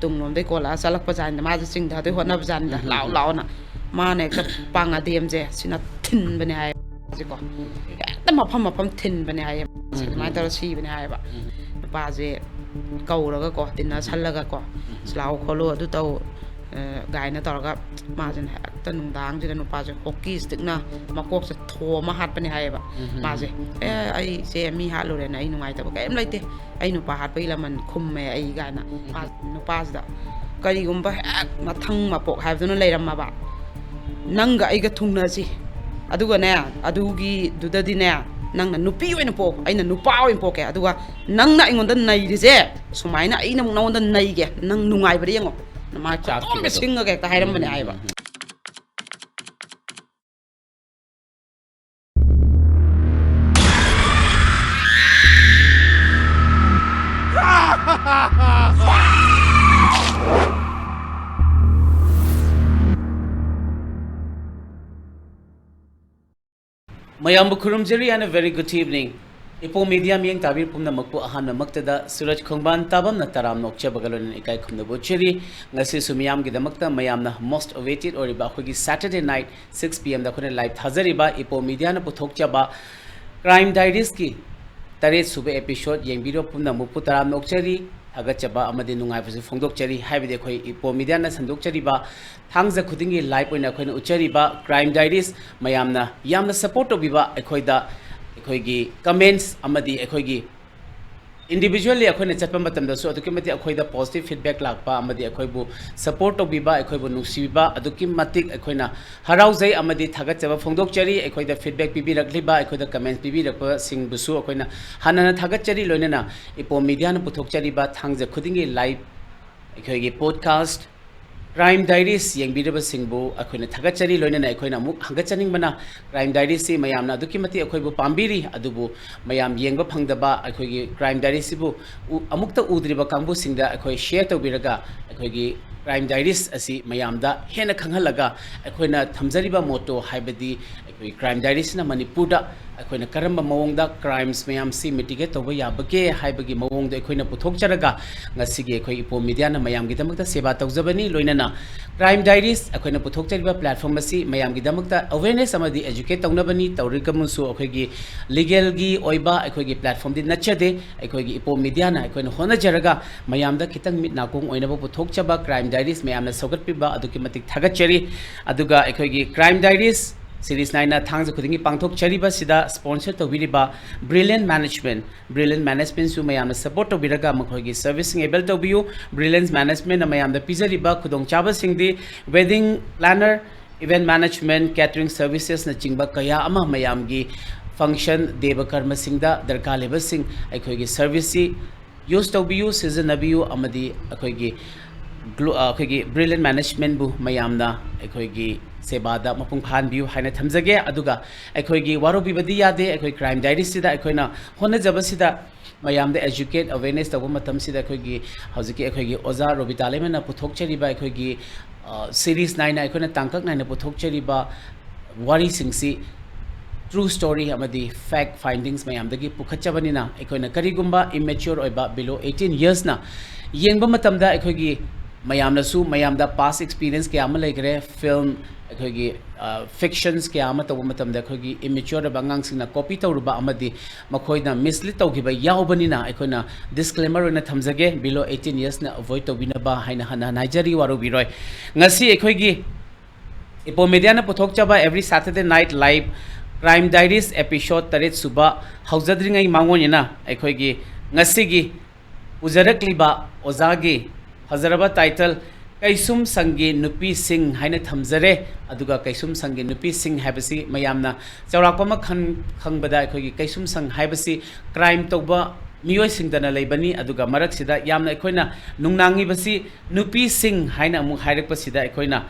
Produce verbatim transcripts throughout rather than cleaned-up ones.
ꯇꯨꯡꯂꯣꯝꯗꯩ ꯀꯣꯜꯂꯛꯑ ꯆꯠꯂꯛꯄ ꯖꯥꯠꯅꯤꯗ, ꯃꯥꯁꯦ ꯆꯤꯡꯊꯗꯣꯏ ꯍꯣꯠꯅꯕ ꯖꯥꯠꯅꯤꯗ, ꯎꯝ, ꯎꯝ, ꯂꯥꯛꯑꯣ, ꯎꯝ, ꯂꯥꯛꯑꯣꯅ꯫ ꯃꯥꯅ ꯍꯦꯛꯇ ꯄꯥꯡꯒꯗꯦꯝꯁꯦ ꯁꯤꯅ ꯊꯤꯟꯕꯅꯦ ꯍꯥꯏꯌꯦ ꯃꯥꯁꯦꯀꯣ꯫ ꯍꯦꯛꯇ ꯃꯐꯝ ꯃꯐꯝ ꯊꯤꯟꯕꯅꯦ ꯍꯥꯏꯌꯦ ꯃꯥꯁꯦ꯫ ꯎꯝ, ꯑꯗꯨꯃꯥꯏꯅ ꯎꯝ, ꯇꯧꯔ ꯁꯤꯕꯅꯦ ꯍꯥꯏꯌꯦꯕ꯫ ꯎꯝ꯫ ꯅꯨꯄꯥꯁꯦ ꯀꯧꯔꯒꯀꯣ, ꯇꯤꯟꯅꯁꯜꯂꯒꯀꯣ, ꯎꯝ, "ꯂꯥꯛꯑꯣ ꯈꯣꯠꯂꯣ, ꯑꯗꯨ ꯇꯧ", ꯑ, ꯒꯥꯏꯅ ꯇꯧꯔꯒ ꯃꯥꯁꯤꯅ ꯍꯦꯛꯇ ꯅꯨꯡꯗꯥꯡꯁꯤꯗ ꯅꯨꯄꯥꯁꯦ ꯍꯣꯀꯤ ꯁ꯭ꯇꯤꯛꯅ ꯃꯀꯣꯛꯁꯦ ꯊꯣꯝꯃ ꯍꯥꯠꯄꯅꯦ ꯍꯥꯏꯌꯦꯕ꯫ ꯎꯝ, ꯎꯝ, ꯃꯥꯁꯦ, ꯎꯝ, "ꯑꯦ, ꯑꯩꯁꯦ ꯃꯤ ꯍꯥꯠꯂꯨꯔꯦꯅ ꯑꯩ ꯅꯨꯡꯉꯥꯏꯇꯕ ꯀꯔꯤꯝ ꯂꯩꯇꯦ, ꯑꯩ ꯅꯨꯄꯥ ꯍꯥꯠꯄꯒꯤ ꯂꯃꯟ ꯈꯨꯝꯃꯦ ꯑꯩ" ꯀꯥꯏꯅ꯫ ꯎꯝ꯫ ꯃꯥ-, ꯅꯨꯄꯥꯁꯤꯗ, "ꯀꯔꯤꯒꯨꯝꯕ ꯍꯦꯛ ꯃꯊꯪ ꯃꯄꯣꯛ ꯍꯥꯏꯕꯗꯨꯅ ꯂꯩꯔꯝꯃꯕ, ꯅꯪꯒ ꯑꯩꯒ ꯊꯨꯡꯅꯁꯤ, ꯑꯗꯨꯒꯅꯦ, ꯑꯗꯨꯒꯤꯗꯨꯗꯗꯤꯅꯦ, ꯅꯪꯅ ꯅꯨꯄꯤ ꯑꯣꯏꯅ ꯄꯣꯛ, ꯑꯩꯅ ꯅꯨꯄꯥ ꯑꯣꯏꯅ ꯄꯣꯛꯀꯦ, ꯑꯗꯨꯒ ꯅꯪꯅ ꯑꯩꯉꯣꯟꯗ ꯅꯩꯔꯤꯁꯦ ꯁꯨꯃꯥꯏꯅ ꯑꯩꯅ ꯑꯃꯨꯛ ꯅꯉꯣꯟꯗ ꯅꯩꯒꯦ, ꯅꯪ ꯅꯨꯡꯉꯥꯏꯕ꯭ꯔꯥ ꯌꯦꯡꯉꯣ", ꯃꯥ ꯆꯥꯛ ꯈꯣꯠꯇꯣꯝ ꯊꯤꯕꯗꯣ꯫ ꯁꯤꯡꯉꯒ ꯍꯦꯛꯇ ꯍꯥꯏꯔꯝꯕꯅꯦ ꯎꯝ, ꯍꯥꯏꯌꯦꯕ꯫ ꯎꯝ, ꯎꯝ꯫ ꯃꯌꯥꯝꯕꯨ ꯈꯨꯔꯨꯝꯖꯔꯤ and a very good evening. ꯏꯄꯣ ꯃꯤꯗꯤꯌꯥ ꯃꯤꯠꯌꯦꯡ ꯇꯥꯕꯤꯔꯤꯕ ꯄꯨꯝꯅꯃꯛꯄꯨ ꯑꯍꯥꯟꯕꯃꯛꯇꯗ ꯁꯨꯔꯖ ꯈꯣꯡꯕꯥꯟ ꯇꯥꯕꯝꯅ ꯇꯔꯥꯝꯅ ꯑꯣꯛꯆꯕꯒ ꯂꯣꯏꯅꯅ ꯏꯀꯥꯏ ꯈꯨꯝꯅꯕ ꯎꯠꯆꯔꯤ꯫ ꯉꯁꯤꯁꯨ ꯃꯤꯌꯥꯝꯒꯤꯗꯃꯛꯇ ꯃꯌꯥꯝꯅ most awaited ꯑꯣꯏꯔꯤꯕ ꯑꯩꯈꯣꯏꯒꯤ Saturday night six P M ꯗ ꯑꯩꯈꯣꯏꯅ live ꯊꯥꯖꯔꯤꯕ ꯏꯄꯣ ꯃꯤꯗꯤꯌꯥꯅ ꯄꯨꯊꯣꯛꯆꯕ Crime Diaries ꯀꯤ ꯇꯔꯦꯠ ꯁꯨꯕ episode ꯌꯦꯡꯕꯤꯔꯤꯕ ꯄꯨꯝꯅꯃꯛꯄꯨ ꯇꯔꯥꯝꯅ ꯑꯣꯛꯆꯔꯤ, ꯊꯥꯒꯠꯆꯕ ꯑꯃꯗꯤ ꯅꯨꯡꯉꯥꯏꯕꯁꯨ ꯐꯣꯡꯗꯣꯛꯆꯔꯤ꯫ ꯍꯥꯏꯕꯗꯤ ꯑꯩꯈꯣꯏ ꯏꯄꯣ ꯃꯤꯗꯤꯌꯥꯅ ꯁꯟꯗꯣꯛꯆꯔꯤꯕ ꯊꯥꯡꯖ ꯈꯨꯗꯤꯡꯒꯤ live ꯑꯣꯏꯅ ꯑꯩꯈꯣꯏꯅ ꯎꯠꯆꯔꯤꯕ Crime Diaries, ꯃꯌꯥꯝꯅ ꯌꯥꯝꯅ support ꯇꯧꯕꯤꯕ ꯑꯩꯈꯣꯏꯗ, ꯑꯩꯈꯣꯏꯒꯤ comments ꯑꯃꯗꯤ ꯑꯩꯈꯣꯏꯒꯤ individually ꯑꯩꯈꯣꯏꯅ ꯆꯠꯄ ꯃꯇꯝꯗꯁꯨ ꯑꯗꯨꯛꯀꯤ ꯃꯇꯤꯛ ꯑꯩꯈꯣꯏꯗ positive feedback ꯂꯥꯛꯄ ꯑꯃꯗꯤ ꯑꯩꯈꯣꯏꯕꯨ support ꯇꯧꯕꯤꯕ, ꯑꯩꯈꯣꯏꯕꯨ ꯅꯨꯡꯁꯤꯕꯤꯕ ꯑꯗꯨꯛꯀꯤ ꯃꯇꯤꯛ ꯑꯩꯈꯣꯏꯅ ꯍꯔꯥꯎꯖꯩ ꯑꯃꯗꯤ ꯊꯥꯒꯠꯆꯕ ꯐꯣꯡꯗꯣꯛꯆꯔꯤ꯫ ꯑꯩꯈꯣꯏꯗ feedback ꯄꯤꯕꯤꯔꯛꯂꯤꯕ, ꯑꯩꯈꯣꯏꯗ comments ꯄꯤꯕꯤꯔꯛꯄꯁꯤꯡꯕꯨꯁꯨ ꯑꯩꯈꯣꯏꯅ ꯍꯟꯅ ꯍꯟꯅ ꯊꯥꯒꯠꯆꯔꯤ꯫ ꯂꯣꯏꯅꯅ ꯏꯄꯣ ꯃꯤꯗꯤꯌꯥꯅ ꯄꯨꯊꯣꯛꯆꯔꯤꯕ ꯊꯥꯡꯖ ꯈꯨꯗꯤꯡꯒꯤ live ꯑꯩꯈꯣꯏꯒꯤ podcast Crime Diaries ꯌꯦꯡꯕꯤꯔꯤꯕꯁꯤꯡꯕꯨ ꯑꯩꯈꯣꯏꯅ ꯊꯥꯒꯠꯆꯔꯤ꯫ ꯂꯣꯏꯅꯅ ꯑꯩꯈꯣꯏꯅ ꯑꯃꯨꯛ ꯍꯪꯒꯠꯆꯅꯤꯡꯕꯅ, Crime Diaries ꯁꯤ ꯃꯌꯥꯝꯅ ꯑꯗꯨꯛꯀꯤ ꯃꯇꯤꯛ ꯑꯩꯈꯣꯏꯕꯨ ꯄꯥꯝꯕꯤꯔꯤ, ꯑꯗꯨꯕꯨ ꯃꯌꯥꯝ ꯌꯦꯡꯕ ꯐꯪꯗꯕ ꯑꯩꯈꯣꯏꯒꯤ Crime Diaries ꯁꯤꯕꯨ ꯎ-, ꯑꯃꯨꯛꯇ ꯎꯗ꯭ꯔꯤꯕ ꯀꯥꯡꯕꯨꯁꯤꯡꯗ ꯑꯩꯈꯣꯏ share ꯇꯧꯕꯤꯔꯒ ꯑꯩꯈꯣꯏꯒꯤ Crime Diaries ꯑꯁꯤ ꯃꯌꯥꯝꯗ ꯍꯦꯟꯅ ꯈꯪꯍꯜꯂꯒ ꯑꯩꯈꯣꯏꯅ ꯊꯝꯖꯔꯤꯕ motto ꯍꯥꯏꯕꯗꯤ ꯑꯩꯈꯣꯏ ꯀ꯭ꯔꯥꯏꯝ ꯗꯥꯏꯔꯤꯁꯤꯅ ꯃꯅꯤꯄꯨꯔꯗ ꯑꯩꯈꯣꯏꯅ ꯀꯔꯝꯕ ꯃꯑꯣꯡꯗ ꯀ꯭ꯔꯥꯏꯝꯁ ꯃꯌꯥꯝꯁꯤ ꯃꯤꯇꯤꯒꯦꯠ ꯇꯧꯕ ꯌꯥꯕꯒꯦ ꯍꯥꯏꯕꯒꯤ ꯃꯑꯣꯡꯗꯣ ꯑꯩꯈꯣꯏꯅ ꯄꯨꯊꯣꯛꯆꯔꯒ, ꯉꯁꯤꯒꯤ ꯑꯩꯈꯣꯏ ꯏꯄꯣꯝ ꯃꯤꯗꯤꯌꯥꯅ ꯃꯌꯥꯝꯒꯤꯗꯃꯛꯇ ꯁꯦꯕꯥ ꯇꯧꯖꯕꯅꯤ꯫ ꯂꯣꯏꯅꯅ ꯀ꯭ꯔꯥꯏꯝ ꯗꯥꯏꯔꯤꯁ ꯑꯩꯈꯣꯏꯅ ꯄꯨꯊꯣꯛꯆꯔꯤꯕ ꯄ꯭ꯂꯦꯠꯐꯣꯔꯝ ꯑꯁꯤ ꯃꯌꯥꯝꯒꯤꯗꯃꯛꯇ ꯑꯋꯦꯔꯅꯦꯁ ꯑꯃꯗꯤ ꯑꯦꯖꯨꯀꯦꯠ ꯇꯧꯅꯕꯅꯤ꯫ ꯇꯧꯔꯤꯒꯃꯁꯨ ꯑꯩꯈꯣꯏꯒꯤ ꯂꯤꯒꯦꯜꯒꯤ ꯑꯣꯏꯕ ꯑꯩꯈꯣꯏꯒꯤ ꯄ꯭ꯂꯦꯠꯐꯣꯔꯝꯗꯤ ꯅꯠꯆꯗꯦ꯫ ꯑꯩꯈꯣꯏꯒꯤ ꯏꯄꯣꯝ ꯃꯤꯗꯤꯌꯥꯅ ꯑꯩꯈꯣꯏꯅ ꯍꯣꯠꯅꯖꯔꯒ ꯃꯌꯥꯝꯗ ꯈꯤꯇꯪ ꯃꯤꯠ ꯅꯥꯀꯣꯡ ꯑꯣꯏꯅꯕ ꯄꯨꯊꯣꯛꯆꯕ ꯀ꯭ꯔꯥꯏꯝ ꯗꯥꯏꯔꯤꯁ ꯃꯌꯥꯝꯅ ꯁꯧꯒꯠꯄꯤꯕ ꯑꯗꯨꯛꯀꯤ ꯃꯇꯤꯛ ꯊꯥꯒꯠꯆꯔꯤ꯫ ꯑꯗꯨꯒ ꯑꯩꯈꯣꯏꯒꯤ ꯀ꯭ꯔꯥꯏꯝ ꯗꯥꯏꯔꯤꯁ ꯁꯤꯔꯤꯁ ꯅꯥꯏꯅ ꯊꯥꯡꯖ ꯈꯨꯗꯤꯡꯒꯤ ꯄꯥꯡꯊꯣꯛꯆꯔꯤꯕꯁꯤꯗ ꯁ꯭ꯄꯣꯟꯁꯔ ꯇꯧꯕꯤꯔꯤꯕ ꯕ꯭ꯔꯤꯂꯤꯌꯟ ꯃꯦꯅꯦꯖꯃꯦꯟ, ꯕ꯭ꯔꯤꯂꯤꯌꯟ ꯃꯦꯅꯦꯖꯃꯦꯟꯁꯨ ꯃꯌꯥꯝꯅ ꯁꯄꯣꯔꯠ ꯇꯧꯕꯤꯔꯒ ꯃꯈꯣꯏꯒꯤ ꯁꯔꯚꯤꯁꯁꯤꯡ ꯑꯦꯕꯦꯜ ꯇꯧꯕꯤꯌꯨ꯫ ꯕ꯭ꯔꯤꯂꯤꯌꯟꯁ ꯃꯦꯅꯦꯖꯃꯦꯟꯅ ꯃꯌꯥꯝꯗ ꯄꯤꯖꯔꯤꯕ ꯈꯨꯗꯣꯡꯆꯥꯕꯁꯤꯡꯗꯤ wedding planner, event management, catering ꯁꯔꯚꯤꯁꯦꯁꯅꯆꯤꯡꯕ ꯀꯌꯥ ꯑꯃ ꯃꯌꯥꯝꯒꯤ ꯐꯪꯁꯟ, ꯗꯦꯕ ꯀꯔꯃꯁꯤꯡꯗ ꯗꯔꯀꯥꯔ ꯂꯩꯕꯁꯤꯡ ꯑꯩꯈꯣꯏꯒꯤ ꯁꯔꯚꯤꯁꯁꯤ ꯌꯨꯁ ꯇꯧꯕꯤꯌꯨ, ꯁꯤꯖꯤꯟꯅꯕꯤꯌꯨ ꯑꯃꯗꯤ ꯑꯩꯈꯣꯏꯒꯤ ꯒ꯭ꯂꯣ-, ꯑ, ꯑꯩꯈꯣꯏꯒꯤ ꯕ꯭ꯔꯤꯂꯤꯌꯟ ꯃꯦꯅꯦꯖꯃꯦꯟꯕꯨ ꯃꯌꯥꯝꯅ ꯑꯩꯈꯣꯏꯒꯤ ꯁꯦꯕꯥꯗ ꯃꯄꯨꯡ ꯐꯥꯍꯟꯕꯤꯌꯨ ꯍꯥꯏꯅ ꯊꯝꯖꯒꯦ꯫ ꯑꯗꯨꯒ ꯑꯩꯈꯣꯏꯒꯤ ꯋꯥꯔꯧꯕꯤꯕꯗꯤ ꯌꯥꯗꯦ, ꯑꯩꯈꯣꯏ ꯀ꯭ꯔꯥꯏꯝ ꯗꯥꯏꯔꯤꯁꯤꯗ ꯑꯩꯈꯣꯏꯅ ꯍꯣꯠꯅꯖꯕꯁꯤꯗ ꯃꯌꯥꯝꯗ ꯑꯦꯖꯨꯀꯦꯠ, ꯑꯋꯦꯔꯅꯦꯁ ꯇꯧꯕ ꯃꯇꯝꯁꯤꯗ ꯑꯩꯈꯣꯏꯒꯤ ꯍꯧꯖꯤꯛꯀꯤ ꯑꯩꯈꯣꯏꯒꯤ ꯑꯣꯖꯥ ꯔꯣꯕꯤꯇꯥ ꯂꯩꯃꯅ ꯄꯨꯊꯣꯛꯆꯔꯤꯕ ꯑꯩꯈꯣꯏꯒꯤ, ꯑ, ꯁꯤꯔꯤꯁ ꯅꯥꯏꯅ ꯑꯩꯈꯣꯏꯅ ꯇꯥꯡꯀꯛ ꯅꯥꯏꯅ ꯄꯨꯊꯣꯛꯆꯔꯤꯕ ꯋꯥꯔꯤꯁꯤꯡꯁꯤ ꯇ꯭ꯔꯨ ꯁ꯭ꯇꯣꯔꯤ ꯑꯃꯗꯤ ꯐꯦꯛ ꯐꯥꯏꯟꯗꯤꯡꯁ ꯃꯌꯥꯝꯗꯒꯤ ꯄꯨꯈꯠꯆꯕꯅꯤꯅ, ꯑꯩꯈꯣꯏꯅ ꯀꯔꯤꯒꯨꯝꯕ ꯏꯃꯦꯆ꯭ꯌꯣꯔ ꯑꯣꯏꯕ below eighteen yearsꯅ ꯌꯦꯡꯕ ꯃꯇꯝꯗ ꯑꯩꯈꯣꯏꯒꯤ ꯃꯌꯥꯝꯅꯁꯨ, ꯃꯌꯥꯝꯗ ꯄꯥꯁ ꯑꯦꯛꯁꯄꯤꯔꯤꯌꯦꯟꯁ ꯀꯌꯥ ꯑꯃ ꯂꯩꯈ꯭ꯔꯦ, ꯐꯤꯜꯝ, ꯑꯩꯈꯣꯏꯒꯤ, ꯑ, ꯐꯤꯛꯁꯟꯁ ꯀꯌꯥ ꯑꯃ ꯇꯧꯕ ꯃꯇꯝꯗ ꯑꯩꯈꯣꯏꯒꯤ ꯏꯃꯦꯆ꯭ꯌꯣꯔ ꯑꯣꯏꯕ ꯑꯉꯥꯡꯁꯤꯡꯅ ꯀꯣꯄꯤ ꯇꯧꯔꯨꯕ ꯑꯃꯗꯤ ꯃꯈꯣꯏꯅ ꯃꯤꯁꯂꯤꯗ ꯇꯧꯈꯤꯕ ꯌꯥꯎꯕꯅꯤꯅ, ꯑꯩꯈꯣꯏꯅ ꯗꯤꯁꯀ꯭ꯂꯦꯃꯔ ꯑꯣꯏꯅ ꯊꯝꯖꯒꯦ, below eighteen yearsꯅ ꯑꯦꯚꯣꯏꯗ ꯇꯧꯕꯤꯅꯕ ꯍꯥꯏꯅ ꯍꯟꯅ ꯍꯟꯅ ꯍꯥꯏꯖꯔꯤ, ꯋꯥꯔꯧꯕꯤꯔꯣꯏ꯫ ꯉꯁꯤ ꯑꯩꯈꯣꯏꯒꯤ ꯏꯄꯣꯝ ꯃꯤꯗꯤꯌꯥꯅ ꯄꯨꯊꯣꯛꯆꯕ Every Saturday Night Live Crime Diaries episode ꯇꯔꯦꯠ ꯁꯨꯕ ꯍꯧꯖꯗ꯭ꯔꯤꯉꯩ ꯃꯥꯡꯑꯣꯏꯅꯅ ꯑꯩꯈꯣꯏꯒꯤ ꯉꯁꯤꯒꯤ ꯄꯨꯖꯔꯛꯂꯤꯕ ꯑꯣꯖꯥꯒꯤ ꯐꯖꯔꯕ ꯇꯥꯏꯇꯜ ꯀꯩꯁꯨꯝ ꯁꯪꯒꯤ ꯅꯨꯄꯤꯁꯤꯡ ꯍꯥꯏꯅ ꯊꯝꯖꯔꯦ꯫ ꯑꯗꯨꯒ ꯀꯩꯁꯨꯝ ꯁꯪꯒꯤ ꯅꯨꯄꯤꯁꯤꯡ ꯍꯥꯏꯕꯁꯤ ꯃꯌꯥꯝꯅ ꯆꯥꯎꯔꯥꯛꯄ ꯑꯃ ꯈꯟ-, ꯈꯪꯕꯗ ꯑꯩꯈꯣꯏꯒꯤ ꯀꯩꯁꯨꯝ ꯁꯪ ꯍꯥꯏꯕꯁꯤ ꯀ꯭ꯔꯥꯏꯝ ꯇꯧꯕ ꯃꯤꯑꯣꯏꯁꯤꯡꯗꯅ ꯂꯩꯕꯅꯤ꯫ ꯑꯗꯨꯒ ꯃꯔꯛꯁꯤꯗ ꯌꯥꯝꯅ ꯑꯩꯈꯣꯏꯅ ꯅꯨꯡꯅꯥꯡꯉꯤꯕꯁꯤ ꯅꯨꯄꯤꯁꯤꯡ ꯍꯥꯏꯅ ꯑꯃꯨꯛ ꯍꯥꯏꯔꯛꯄꯁꯤꯗ ꯑꯩꯈꯣꯏꯅ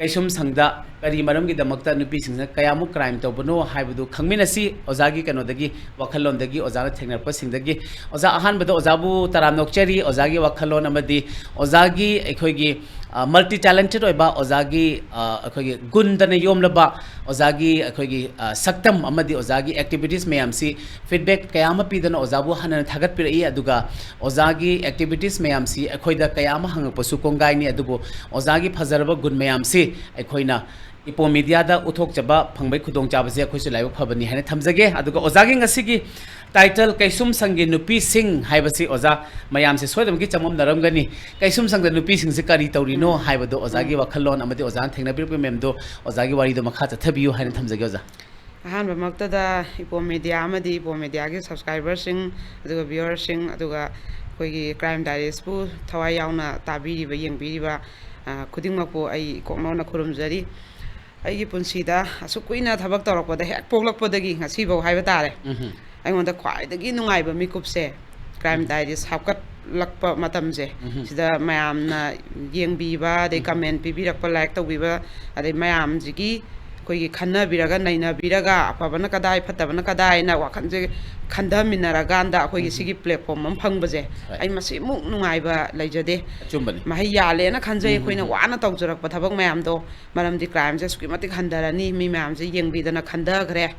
ꯀꯩꯁꯨꯝ ꯁꯪꯗ ꯀꯔꯤ ꯃꯔꯝꯒꯤꯗꯃꯛꯇ ꯅꯨꯄꯤꯁꯤꯡꯁꯤꯅ ꯀꯌꯥꯃꯨꯛ ꯀ꯭ꯔꯥꯏꯝ ꯇꯧꯕꯅꯣ ꯍꯥꯏꯕꯗꯨ ꯈꯪꯃꯤꯟꯅꯁꯤ꯫ ꯑꯣꯖꯥꯒꯤ ꯀꯩꯅꯣꯗꯒꯤ, ꯋꯥꯈꯜꯂꯣꯟꯗꯒꯤ, ꯑꯣꯖꯥꯅ ꯊꯦꯡꯅꯔꯛꯄꯁꯤꯡꯗꯒꯤ꯫ ꯑꯣꯖꯥ, ꯑꯍꯥꯟꯕꯗ ꯑꯣꯖꯥꯕꯨ ꯇꯔꯥꯝꯅ ꯑꯣꯛꯆꯔꯤ꯫ ꯑꯣꯖꯥꯒꯤ ꯋꯥꯈꯜꯂꯣꯟ ꯑꯃꯗꯤ ꯑꯣꯖꯥꯒꯤ ꯑꯩꯈꯣꯏꯒꯤ ꯃꯜꯇꯤ ꯇꯦꯂꯦꯟꯇꯦꯠ ꯑꯣꯏꯕ ꯑꯣꯖꯥꯒꯤ, ꯑ, ꯑꯩꯈꯣꯏꯒꯤ ꯒꯨꯟꯗꯅ ꯌꯣꯝꯂꯕ ꯑꯣꯖꯥꯒꯤ ꯑꯩꯈꯣꯏꯒꯤ, ꯑ, ꯁꯛꯇꯝ ꯑꯃꯗꯤ ꯑꯣꯖꯥꯒꯤ ꯑꯦꯛꯇꯤꯚꯤꯇꯤꯁ ꯃꯌꯥꯝꯁꯤ ꯐꯤꯗꯕꯦꯛ ꯀꯌꯥ ꯑꯃ ꯄꯤꯗꯅ ꯑꯣꯖꯥꯕꯨ ꯍꯟꯅ ꯍꯟꯅ ꯊꯥꯒꯠꯄꯤꯔꯛꯏ꯫ ꯑꯗꯨꯒ ꯑꯣꯖꯥꯒꯤ ꯑꯦꯛꯇꯤꯚꯤꯇꯤꯁ ꯃꯌꯥꯝꯁꯤ ꯑꯩꯈꯣꯏꯗ ꯀꯌꯥ ꯑꯃ ꯍꯪꯉꯛꯄꯁꯨ ꯀꯣꯡꯒꯥꯏꯅꯤ꯫ ꯑꯗꯨꯕꯨ ꯑꯣꯖꯥꯒꯤ ꯐꯖꯔꯕ ꯒꯨꯟ ꯃꯌꯥꯝꯁꯤ ꯑꯩꯈꯣꯏꯅ ꯏꯄꯣ ꯃꯤꯗꯤꯌꯥꯗ ꯎꯠꯊꯣꯛꯆꯕ ꯐꯪꯕꯒꯤ ꯈꯨꯗꯣꯡꯆꯥꯕꯁꯦ ꯑꯩꯈꯣꯏꯁꯨ ꯂꯥꯏꯕꯛ ꯐꯕꯅꯤ ꯍꯥꯏꯅ ꯊꯝꯖꯒꯦ꯫ ꯑꯗꯨꯒ ꯑꯣꯖꯥꯒꯤ ꯉꯁꯤꯒꯤ ꯇꯥꯏꯇꯜ ꯀꯩꯁꯨꯝꯁꯪꯒꯤ ꯅꯨꯄꯤꯁꯤꯡ ꯍꯥꯏꯕꯁꯤ ꯑꯣꯖꯥ ꯃꯌꯥꯝꯁꯦ ꯁꯣꯏꯗꯅꯃꯛꯀꯤ ꯆꯃꯝꯅꯔꯝꯒꯅꯤ꯫ ꯀꯩꯁꯨꯝꯁꯪꯗ ꯅꯨꯄꯤꯁꯤꯡꯁꯦ ꯀꯔꯤ ꯇꯧꯔꯤꯅꯣ ꯎꯝ꯫ ꯍꯥꯏꯕꯗꯣ ꯑꯣꯖꯥꯒꯤ ꯎꯝ꯫ ꯋꯥꯈꯜꯂꯣꯟ ꯑꯃꯗꯤ ꯑꯣꯖꯥꯅ ꯊꯦꯡꯅꯕꯤꯔꯛꯄ ꯃꯌꯥꯝꯗꯣ ꯑꯣꯖꯥꯒꯤ ꯋꯥꯔꯤꯗꯣ ꯃꯈꯥ ꯆꯠꯊꯕꯤꯌꯨ ꯍꯥꯏꯅ ꯊꯝꯖꯒꯦ ꯑꯣꯖꯥ꯫ ꯑꯍꯥꯟꯕꯃꯛꯇꯗ ꯏꯄꯣ ꯃꯤꯗꯤꯌꯥ ꯑꯃꯗꯤ ꯏꯄꯣ ꯃꯤꯗꯤꯌꯥꯒꯤ ꯁꯕꯁꯀ꯭ꯔꯥꯏꯕꯔꯁꯤꯡ, ꯑꯗꯨꯒ ꯚ꯭ꯌꯨꯋꯔꯁꯤꯡ, ꯑꯗꯨꯒ ꯑꯩꯈꯣꯏꯒꯤ ꯀ꯭ꯔꯥꯏꯝ ꯗꯥꯏꯔꯤꯁꯄꯨ ꯊꯋꯥꯏ ꯌꯥꯎꯅ ꯇꯥꯕꯤꯔꯤꯕ, ꯌꯦꯡꯕꯤꯔꯤꯕ, ꯑ, ꯈꯨꯗꯤꯡꯃꯛꯄꯨ ꯑꯩ ꯏꯀꯣꯛꯅꯧꯅ ꯈꯨꯔꯨꯝꯖꯔꯤ꯫ ꯑꯩꯒꯤ ꯄꯨꯟꯁꯤꯗ ꯑꯁꯨꯛ ꯀꯨꯏꯅ ꯊꯕꯛ ꯇꯧꯔꯛꯄꯗ, ꯍꯦꯛ ꯄꯣꯛꯂꯛꯄꯗꯒꯤ ꯉꯁꯤꯐꯥꯎ ꯍꯥꯏꯕ ꯇꯥꯔꯦ, ꯎꯝꯍꯨꯝ꯫ ꯑꯩꯉꯣꯟꯗ ꯈ꯭ꯋꯥꯏꯗꯒꯤ ꯅꯨꯡꯉꯥꯏꯕ ꯃꯤꯀꯨꯞꯁꯦ ꯀ꯭ꯔꯥꯏꯝ ꯎꯝꯍꯨꯝ꯫ ꯗꯥꯏꯔꯤꯁ ꯍꯥꯞꯀꯠꯂꯛꯄ ꯃꯇꯝꯁꯦ, ꯎꯝꯍꯨꯝ꯫ ꯁꯤꯗ ꯃꯌꯥꯝꯅ ꯌꯦꯡꯕꯤꯕ, ꯑꯗꯩ ꯎꯝꯍꯨꯝ꯫ ꯀꯃꯦꯟ ꯄꯤꯕꯤꯔꯛꯄ, ꯂꯥꯏꯛ ꯇꯧꯕꯤꯕ, ꯑꯗꯩ ꯃꯌꯥꯝꯁꯤꯒꯤ ꯑꯩꯈꯣꯏꯒꯤ ꯈꯟꯅꯕꯤꯔꯒ, ꯅꯩꯅꯕꯤꯔꯒ, ꯑꯐꯕꯅ ꯀꯗꯥꯏ, ꯐꯠꯇꯕꯅ ꯀꯗꯥꯏꯅ ꯋꯥꯈꯜꯁꯦ ꯈꯟꯊꯃꯤꯟꯅꯔꯀꯥꯟꯗ ꯑꯩꯈꯣꯏꯒꯤ ꯎꯝꯍꯨꯝ꯫ ꯁꯤꯒꯤ ꯄ꯭ꯂꯦꯠꯐꯣꯝ ꯑꯃ ꯐꯪꯕꯁꯦ, ꯍꯣꯏ꯫ ꯑꯩ ꯃꯁꯤꯃꯨꯛ ꯅꯨꯡꯉꯥꯏꯕ ꯂꯩꯖꯗꯦ꯫ ꯑꯆꯨꯝꯕꯅꯤ꯫ ꯃꯍꯩ ꯌꯥꯜꯂꯦꯅ ꯈꯟꯖꯩ, ꯎꯝꯍꯨꯝ꯫ ꯑꯩꯈꯣꯏꯅ ꯋꯥꯅ ꯇꯧꯖꯔꯛꯄ ꯊꯕꯛ ꯃꯌꯥꯝꯗꯣ꯫ ꯃꯔꯝꯗꯤ ꯀ꯭ꯔꯥꯏꯝꯁꯦ ꯑꯁꯨꯛꯀꯤ ꯃꯇꯤꯛ ꯍꯟꯊꯔꯅꯤ, ꯃꯤ ꯃꯌꯥꯝꯁꯦ ꯌꯦꯡꯕꯤꯗꯅ ꯈꯟꯊꯈ꯭ꯔꯦ꯫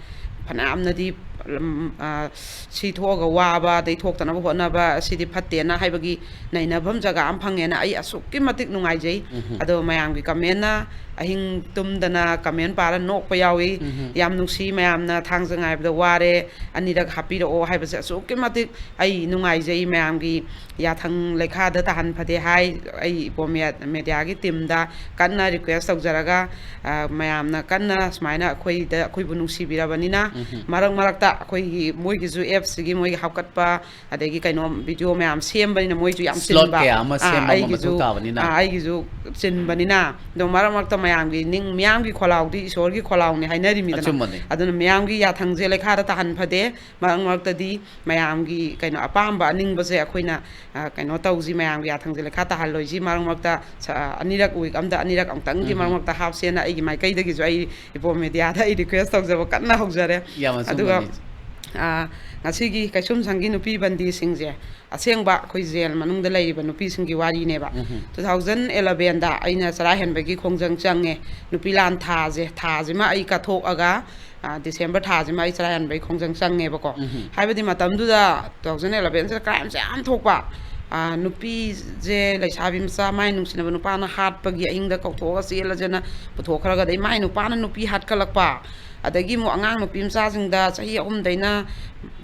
ꯐꯅꯌꯥꯝꯅꯗꯤ, ꯎꯝ, ꯑ, ꯁꯤ ꯊꯣꯛꯑꯒ ꯋꯥꯕ, ꯑꯗꯩ ꯊꯣꯛꯇꯅꯕ ꯍꯣꯠꯅꯕ, ꯑꯁꯤꯗꯤ ꯐꯠꯇꯦꯅ ꯍꯥꯏꯕꯒꯤ ꯅꯩꯅꯐꯝ ꯖꯒꯥ ꯑꯃ ꯐꯪꯉꯦꯅ ꯑꯩ ꯑꯁꯨꯛꯀꯤ ꯃꯇꯤꯛ ꯅꯨꯡꯉꯥꯏꯖꯩ꯫ ꯎꯝꯍꯨꯝ꯫ ꯑꯗꯣ ꯃꯌꯥꯝꯒꯤ ꯀꯃꯦꯟꯅ ꯑꯍꯤꯡ ꯇꯨꯝꯗꯅ ꯀꯃꯦꯟ ꯄꯥꯔ ꯅꯣꯛꯄ ꯌꯥꯎꯏ꯫ ꯎꯝꯍꯨꯝ꯫ "ꯌꯥꯝ ꯅꯨꯡꯁꯤ, ꯃꯌꯥꯝꯅ ꯊꯥꯡꯖ ꯉꯥꯏꯕꯗ ꯋꯥꯔꯦ, ꯑꯅꯤꯔꯛ ꯍꯥꯞꯄꯤꯔꯛꯑꯣ" ꯍꯥꯏꯕꯁꯦ ꯑꯁꯨꯛꯀꯤ ꯃꯇꯤꯛ ꯑꯩ ꯅꯨꯡꯉꯥꯏꯖꯩ꯫ ꯃꯌꯥꯝꯒꯤ ꯌꯥꯊꯪ ꯂꯩꯈꯥꯗ ꯇꯥꯍꯟ ꯐꯗꯦ ꯍꯥꯏ꯫ ꯑꯩ ꯏꯄꯣ ꯃꯦ-, ꯃꯦꯗꯤꯌꯥꯒꯤ ꯇꯤꯝꯗ ꯀꯟꯅ ꯔꯤꯀ꯭ꯋꯦꯁ ꯇꯧꯖꯔꯒ, ꯑ, ꯃꯌꯥꯝꯅ ꯀꯟꯅ ꯁꯨꯃꯥꯏꯅ ꯑꯩꯈꯣꯏꯗ, ꯑꯩꯈꯣꯏꯕꯨ ꯅꯨꯡꯁꯤꯕꯤꯔꯕꯅꯤꯅ, ꯎꯝꯍꯨꯝ꯫ ꯃꯔꯛ ꯃꯔꯛꯇ ꯑꯩꯈꯣꯏꯒꯤ ꯃꯣꯏꯒꯤꯁꯨ ꯑꯦꯞꯁꯤꯒꯤ ꯃꯣꯏꯒꯤ ꯍꯥꯞꯀꯠꯄ, ꯑꯗꯒꯤ ꯀꯩꯅꯣ ꯚꯤꯗꯤꯑꯣ ꯃꯌꯥꯝ ꯁꯦꯝꯕꯅꯤꯅ ꯃꯣꯏꯁꯨ ꯌꯥꯝ ꯁ꯭ꯂꯣꯠ ꯆꯤꯟꯕ꯫ ꯀꯌꯥ ꯑꯃ ꯑ, ꯁꯦꯝꯕ ꯑꯃ ꯑꯩꯒꯤꯁꯨ, ꯃꯊꯧ ꯇꯥꯕꯅꯤꯅ꯫ ꯑ, ꯑꯩꯒꯤꯁꯨ ꯆꯤꯟꯕꯅꯤꯅ꯫ ꯑꯗꯣ ꯃꯔꯛ ꯃꯔꯛꯇ ꯃꯌꯥꯝꯒꯤ ꯅꯤꯡ-, ꯃꯤꯌꯥꯝꯒꯤ ꯈꯣꯜꯂꯥꯎꯗꯤ ꯏꯁꯣꯔꯒꯤ ꯈꯣꯜꯂꯥꯎꯅꯤ ꯍꯥꯏꯅꯔꯤꯃꯤꯗꯅ꯫ ꯑꯆꯨꯝꯕꯅꯤ꯫ ꯑꯗꯨꯅ ꯃꯤꯌꯥꯝꯒꯤ ꯌꯥꯊꯪꯁꯦ ꯂꯩꯈꯥꯗ ꯇꯥꯍꯟ ꯐꯗꯦ꯫ ꯃꯔꯛ ꯃꯔꯛꯇꯗꯤ ꯃꯌꯥꯝꯒꯤ ꯀꯩꯅꯣ ꯑꯄꯥꯝꯕ ꯑꯅꯤꯡꯕꯁꯦ ꯑꯩꯈꯣꯏꯅ, ꯑ, ꯀꯩꯅꯣ ꯇꯧꯁꯤ, ꯃꯌꯥꯝꯒꯤ ꯌꯥꯊꯪꯁꯦ ꯂꯩꯈꯥ ꯇꯥꯍꯜꯂꯣꯏꯁꯤ꯫ ꯃꯔꯛ ꯃꯔꯛꯇ ꯁ-, ꯑ, ꯑꯅꯤꯔꯛ, ꯋꯤꯛ ꯑꯝꯗ ꯑꯅꯤꯔꯛ ꯑꯃꯨꯛꯇꯪꯗꯤ ꯎꯝ꯫ ꯃꯔꯛ ꯃꯔꯛꯇ ꯍꯥꯞꯁꯦꯅ ꯑꯩꯒꯤ ꯃꯥꯏꯀꯩꯗꯒꯤꯁꯨ ꯑꯩ ꯏꯄꯣ ꯃꯦꯗꯤꯌꯥꯗ ꯑꯩ ꯔꯤꯀ꯭ꯋꯦꯁ ꯇꯧꯖꯕ ꯀꯟꯅ ꯍꯧꯖꯔꯦ꯫ ꯌꯥꯝ ꯑꯗꯨꯒ ꯑꯆꯨꯝꯕꯅꯤ꯫ ꯑꯥ, ꯉꯁꯤꯒꯤ ꯀꯩꯁꯨꯝꯁꯪꯒꯤ ꯅꯨꯄꯤ ꯕꯟꯗꯤꯁꯤꯡꯁꯦ ꯑꯁꯦꯡꯕ ꯑꯩꯈꯣꯏ ꯖꯦꯜ ꯃꯅꯨꯡꯗ ꯂꯩꯔꯤꯕ ꯅꯨꯄꯤꯁꯤꯡꯒꯤ ꯋꯥꯔꯤꯅꯦꯕ꯫ ꯎꯝꯍꯨꯝ꯫ Two thousand elevenꯗ ꯑꯩꯅ ꯆꯔꯥ ꯍꯦꯟꯕꯒꯤ ꯈꯣꯡꯖꯪ ꯆꯪꯉꯦ, ꯅꯨꯄꯤ ꯂꯥꯟ ꯊꯥꯁꯦ, ꯊꯥꯁꯤꯃ ꯑꯩ ꯀꯠꯊꯣꯛꯑꯒ, ꯑꯥ, December ꯊꯥꯁꯤꯃ ꯑꯩ ꯆꯔꯥ ꯍꯦꯟꯕꯒꯤ ꯈꯣꯡꯖꯪ ꯆꯪꯉꯦꯕꯀꯣ꯫ ꯎꯝꯍꯨꯝ꯫ ꯍꯥꯏꯕꯗꯤ ꯃꯇꯝꯗꯨꯗ two thousand elevenꯁꯤꯗ crimeꯁꯦ ꯌꯥꯝ ꯊꯣꯛꯄ꯫ ꯑꯥ, ꯅꯨꯄꯤꯁꯦ, ꯂꯩꯁꯥꯕꯤ ꯃꯆꯥ, ꯃꯥꯏ ꯅꯨꯡꯁꯤꯅꯕ ꯅꯨꯄꯥꯅ ꯍꯥꯠꯄꯒꯤ ꯑꯍꯤꯡꯗ ꯀꯧꯊꯣꯛꯑꯒ ꯆꯦꯜꯂꯁꯦꯅ ꯄꯨꯊꯣꯛꯈ꯭ꯔꯒ, ꯑꯗꯩ ꯃꯥꯏ ꯅꯨꯄꯥꯅ ꯅꯨꯄꯤ ꯍꯥꯠꯀꯠꯂꯛꯄ, ꯑꯗꯒꯤ ꯑꯃꯨꯛ ꯑꯉꯥꯡ ꯅꯨꯄꯤ ꯃꯆꯥꯁꯤꯡꯗ ꯆꯍꯤ ꯑꯍꯨꯝꯗꯩꯅ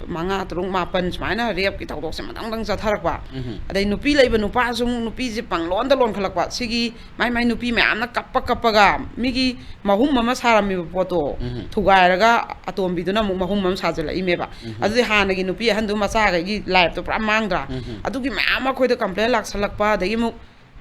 ꯃꯉꯥ, ꯇꯔꯨꯛ, ꯃꯥꯄꯟ ꯁꯨꯃꯥꯏꯅ rapeꯀꯤ ꯊꯧꯗꯣꯛꯁꯦ ꯃꯊꯪ ꯃꯊꯪ ꯆꯠꯊꯔꯛꯄ꯫ ꯎꯝꯍꯨꯝ꯫ ꯑꯗꯩ ꯅꯨꯄꯤ ꯂꯩꯕ ꯅꯨꯄꯥꯁꯨ ꯑꯃꯨꯛ ꯅꯨꯄꯤꯁꯦ ꯄꯪꯂꯣꯟꯗ ꯂꯣꯟꯈꯠꯂꯛꯄ꯫ ꯁꯤꯒꯤ ꯃꯥꯏ ꯃꯥꯏ ꯅꯨꯄꯤ ꯃꯌꯥꯝꯅ ꯀꯞꯄ ꯀꯞꯄꯒ, ꯃꯤꯒꯤ ꯃꯍꯨꯝ ꯑꯃ ꯁꯥꯔꯝꯃꯤꯕ ꯄꯣꯠꯇꯣ ꯎꯝꯍꯨꯝ꯫ ꯊꯨꯒꯥꯏꯔꯒ ꯑꯇꯣꯝꯕꯤꯗꯨꯅ ꯑꯃꯨꯛ ꯃꯍꯨꯝ ꯑꯃ ꯁꯥꯖꯤꯜꯂꯛꯏꯃꯦꯕ꯫ ꯎꯝꯍꯨꯝ꯫ ꯑꯗꯨꯗꯤ ꯍꯥꯟꯅꯒꯤ ꯅꯨꯄꯤ ꯑꯍꯟꯗꯨ ꯃꯆꯥꯈꯩꯒꯤ lifeꯇꯣ ꯄꯨꯔꯥ ꯃꯥꯡꯗ꯭ꯔꯥ? ꯎꯝꯍꯨꯝ꯫ ꯑꯗꯨꯒꯤ ꯃꯌꯥꯝ ꯑꯃ ꯑꯩꯈꯣꯏꯗ complain ꯂꯥꯛꯁꯜꯂꯛꯄ, ꯑꯗꯒꯤ ꯑꯃꯨꯛ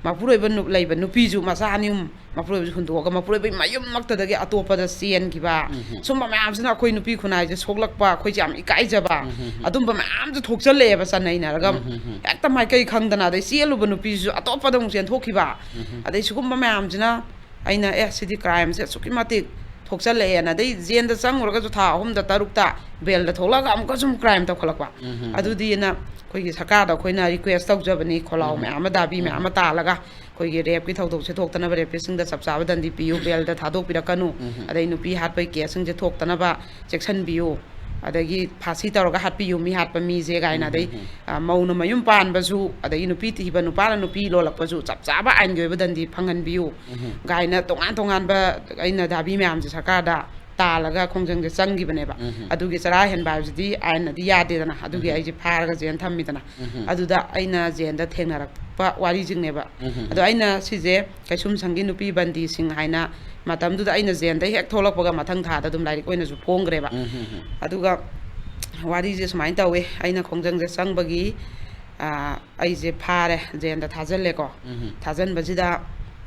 ꯃꯄꯨꯔꯣꯏꯕ ꯅꯨ-, ꯂꯩꯕ ꯅꯨꯄꯤꯁꯨ ꯃꯆꯥ ꯑꯅꯤ ꯑꯍꯨꯝ ꯃꯄꯨꯔꯣꯏꯕꯁꯨ ꯍꯨꯟꯗꯣꯛꯑꯒ ꯃꯄꯨꯔꯣꯏꯕꯒꯤ ꯃꯌꯨꯝꯃꯛꯇꯗꯒꯤ ꯑꯇꯣꯞꯄꯗ ꯆꯦꯟꯈꯤꯕ, ꯎꯝꯍꯨꯝ꯫ ꯁꯨꯝꯕ ꯃꯌꯥꯝꯁꯤꯅ ꯑꯩꯈꯣꯏ ꯅꯨꯄꯤ ꯈꯨꯟꯅꯥꯏꯁꯦ ꯁꯣꯛꯂꯛꯄ, ꯑꯩꯈꯣꯏꯁꯦ ꯌꯥꯝ ꯏꯀꯥꯏꯖꯕ, ꯎꯝꯍꯨꯝ꯫ ꯑꯗꯨꯝꯕ ꯃꯌꯥꯝꯁꯦ ꯊꯣꯛꯆꯜꯂꯛꯑꯦꯕ ꯆꯅꯩꯅꯔꯒ꯫ ꯎꯝꯍꯨꯝ꯫ ꯍꯦꯛꯇ ꯃꯥꯏꯀꯩ ꯈꯪꯗꯅ, ꯑꯗꯩ ꯆꯦꯜꯂꯨꯕ ꯅꯨꯄꯤꯁꯤꯁꯨ ꯑꯇꯣꯞꯄꯗ ꯑꯃꯨꯛ ꯆꯦꯟꯊꯣꯛꯈꯤꯕ꯫ ꯎꯝꯍꯨꯝ꯫ ꯑꯗꯩ ꯁꯤꯒꯨꯝꯕ ꯃꯌꯥꯝꯁꯤꯅ ꯑꯩꯅ, "ꯑꯦ, ꯁꯤꯗꯤ crimeꯁꯦ ꯑꯁꯨꯛꯀꯤ ꯃꯇꯤꯛ ꯊꯣꯛꯆꯜꯂꯛꯑꯦꯅ", ꯑꯗꯩ ꯖꯦꯜꯗ ꯆꯪꯉꯨꯔꯒꯁꯨ ꯊꯥ ꯑꯍꯨꯝꯗ, ꯇꯔꯨꯛꯇ ꯕꯦꯜꯗ ꯊꯣꯛꯂꯛꯑꯒ ꯑꯃꯨꯛꯀꯁꯨ ꯑꯃꯨꯛ crime ꯇꯧꯈꯠꯂꯛꯄ꯫ ꯎꯝꯍꯨꯝ꯫ ꯑꯗꯨꯗꯤꯅ ꯑꯩꯈꯣꯏꯒꯤ ꯁꯔꯀꯥꯔꯗ ꯑꯩꯈꯣꯏꯅ request ꯇꯧꯖꯕꯅꯤ, ꯈꯣꯜꯂꯥꯎ ꯎꯝ꯫ ꯃꯌꯥꯝ ꯑꯃ, ꯗꯥꯕꯤ ꯃꯌꯥꯝ ꯑꯃ ꯇꯥꯜꯂꯒ, ꯑꯩꯈꯣꯏꯒꯤ rapeꯀꯤ ꯊꯧꯗꯣꯛꯁꯦ ꯊꯣꯛꯇꯅꯕ, rapistꯁꯤꯡꯗ ꯆꯞ ꯆꯥꯕ ꯗꯟꯗꯤ ꯄꯤꯌꯨ, ꯕꯦꯜꯗ ꯊꯥꯗꯣꯛꯄꯤꯔꯛꯀꯅꯨ, ꯎꯝꯍꯨꯝ꯫ ꯑꯗꯩ ꯅꯨꯄꯤ ꯍꯥꯠꯄꯒꯤ caseꯁꯤꯡꯁꯦ ꯊꯣꯛꯇꯅꯕ ꯆꯦꯛꯁꯤꯟꯕꯤꯌꯨ, ꯑꯗꯒꯤ ꯐꯥꯁꯤ ꯇꯧꯔꯒ ꯍꯥꯠꯄꯤꯌꯨ ꯃꯤ ꯍꯥꯠꯄ ꯃꯤꯁꯦ ꯀꯥꯏꯅ, ꯑꯗꯩ, ꯎꯝꯍꯨꯝ꯫ ꯑ, ꯃꯧꯅ ꯃꯌꯨꯝ ꯄꯥꯟꯕꯁꯨ, ꯑꯗꯒꯤ ꯅꯨꯄꯤ ꯊꯤꯕ ꯅꯨꯄꯥꯅ ꯅꯨꯄꯤ ꯂꯣꯜꯂꯛꯄꯁꯨ ꯆꯞ ꯆꯥꯕ ꯑꯥꯏꯟꯒꯤ ꯑꯣꯏꯕ ꯗꯟꯗꯤ ꯐꯪꯍꯟꯕꯤꯌꯨ ꯎꯝꯍꯨꯝ꯫ ꯀꯥꯏꯅ ꯇꯣꯉꯥꯟ ꯇꯣꯉꯥꯟꯕ ꯑꯩꯅ ꯗꯥꯕꯤ ꯃꯌꯥꯝꯁꯦ ꯁꯔꯀꯥꯔꯗ ꯇꯥꯜꯂꯒ ꯈꯣꯡꯖꯪꯁꯦ ꯆꯪꯈꯤꯕꯅꯦꯕ꯫ ꯎꯝꯍꯨꯝ꯫ ꯑꯗꯨꯒꯤ ꯆꯔꯥ ꯍꯦꯟꯕ ꯍꯥꯏꯕꯁꯤꯗꯤ ꯑꯥꯏꯟꯅꯗꯤ ꯌꯥꯗꯦꯗꯅ, ꯑꯗꯨꯒꯤ ꯎꯝꯍꯨꯝ꯫ ꯑꯩꯁꯦ ꯐꯥꯔꯒ ꯖꯦꯜ ꯊꯝꯃꯤꯗꯅ꯫ ꯎꯝꯍꯨꯝ꯫ ꯑꯗꯨꯗ ꯑꯩꯅ ꯖꯦꯜꯗ ꯊꯦꯡꯅꯔꯛꯄ ꯋꯥꯔꯤꯁꯤꯡꯅꯦꯕ꯫ ꯎꯝꯍꯨꯝ꯫ ꯎꯝꯍꯨꯝ꯫ ꯑꯗꯣ ꯑꯩꯅ ꯁꯤꯁꯦ ꯀꯩꯁꯨꯝꯁꯪꯒꯤ ꯅꯨꯄꯤ ꯕꯟꯗꯤꯁꯤꯡ ꯍꯥꯏꯅ ꯃꯇꯝꯗꯨꯗ ꯑꯩꯅ ꯖꯦꯜꯗ ꯍꯦꯛ ꯊꯣꯛꯂꯛꯄꯒ ꯃꯊꯪ ꯊꯥꯗ ꯑꯗꯨꯝ ꯂꯥꯏꯔꯤꯛ ꯑꯣꯏꯅꯁꯨ ꯐꯣꯡꯈ꯭ꯔꯦꯕ꯫ ꯎꯝꯍꯨꯝ꯫ ꯑꯗꯨꯒ ꯋꯥꯔꯤꯁꯦ ꯁꯨꯃꯥꯏꯅ ꯇꯧꯋꯦ, ꯑꯩꯅ ꯈꯣꯡꯖꯪꯁꯦ ꯆꯪꯕꯒꯤ, ꯑꯥ, ꯑꯩꯁꯦ ꯐꯥꯔꯦ, ꯖꯦꯜꯗ ꯊꯥꯖꯤꯜꯂꯦꯀꯣ꯫ ꯎꯝꯍꯨꯝ꯫ ꯊꯥꯖꯤꯟꯕꯁꯤꯗ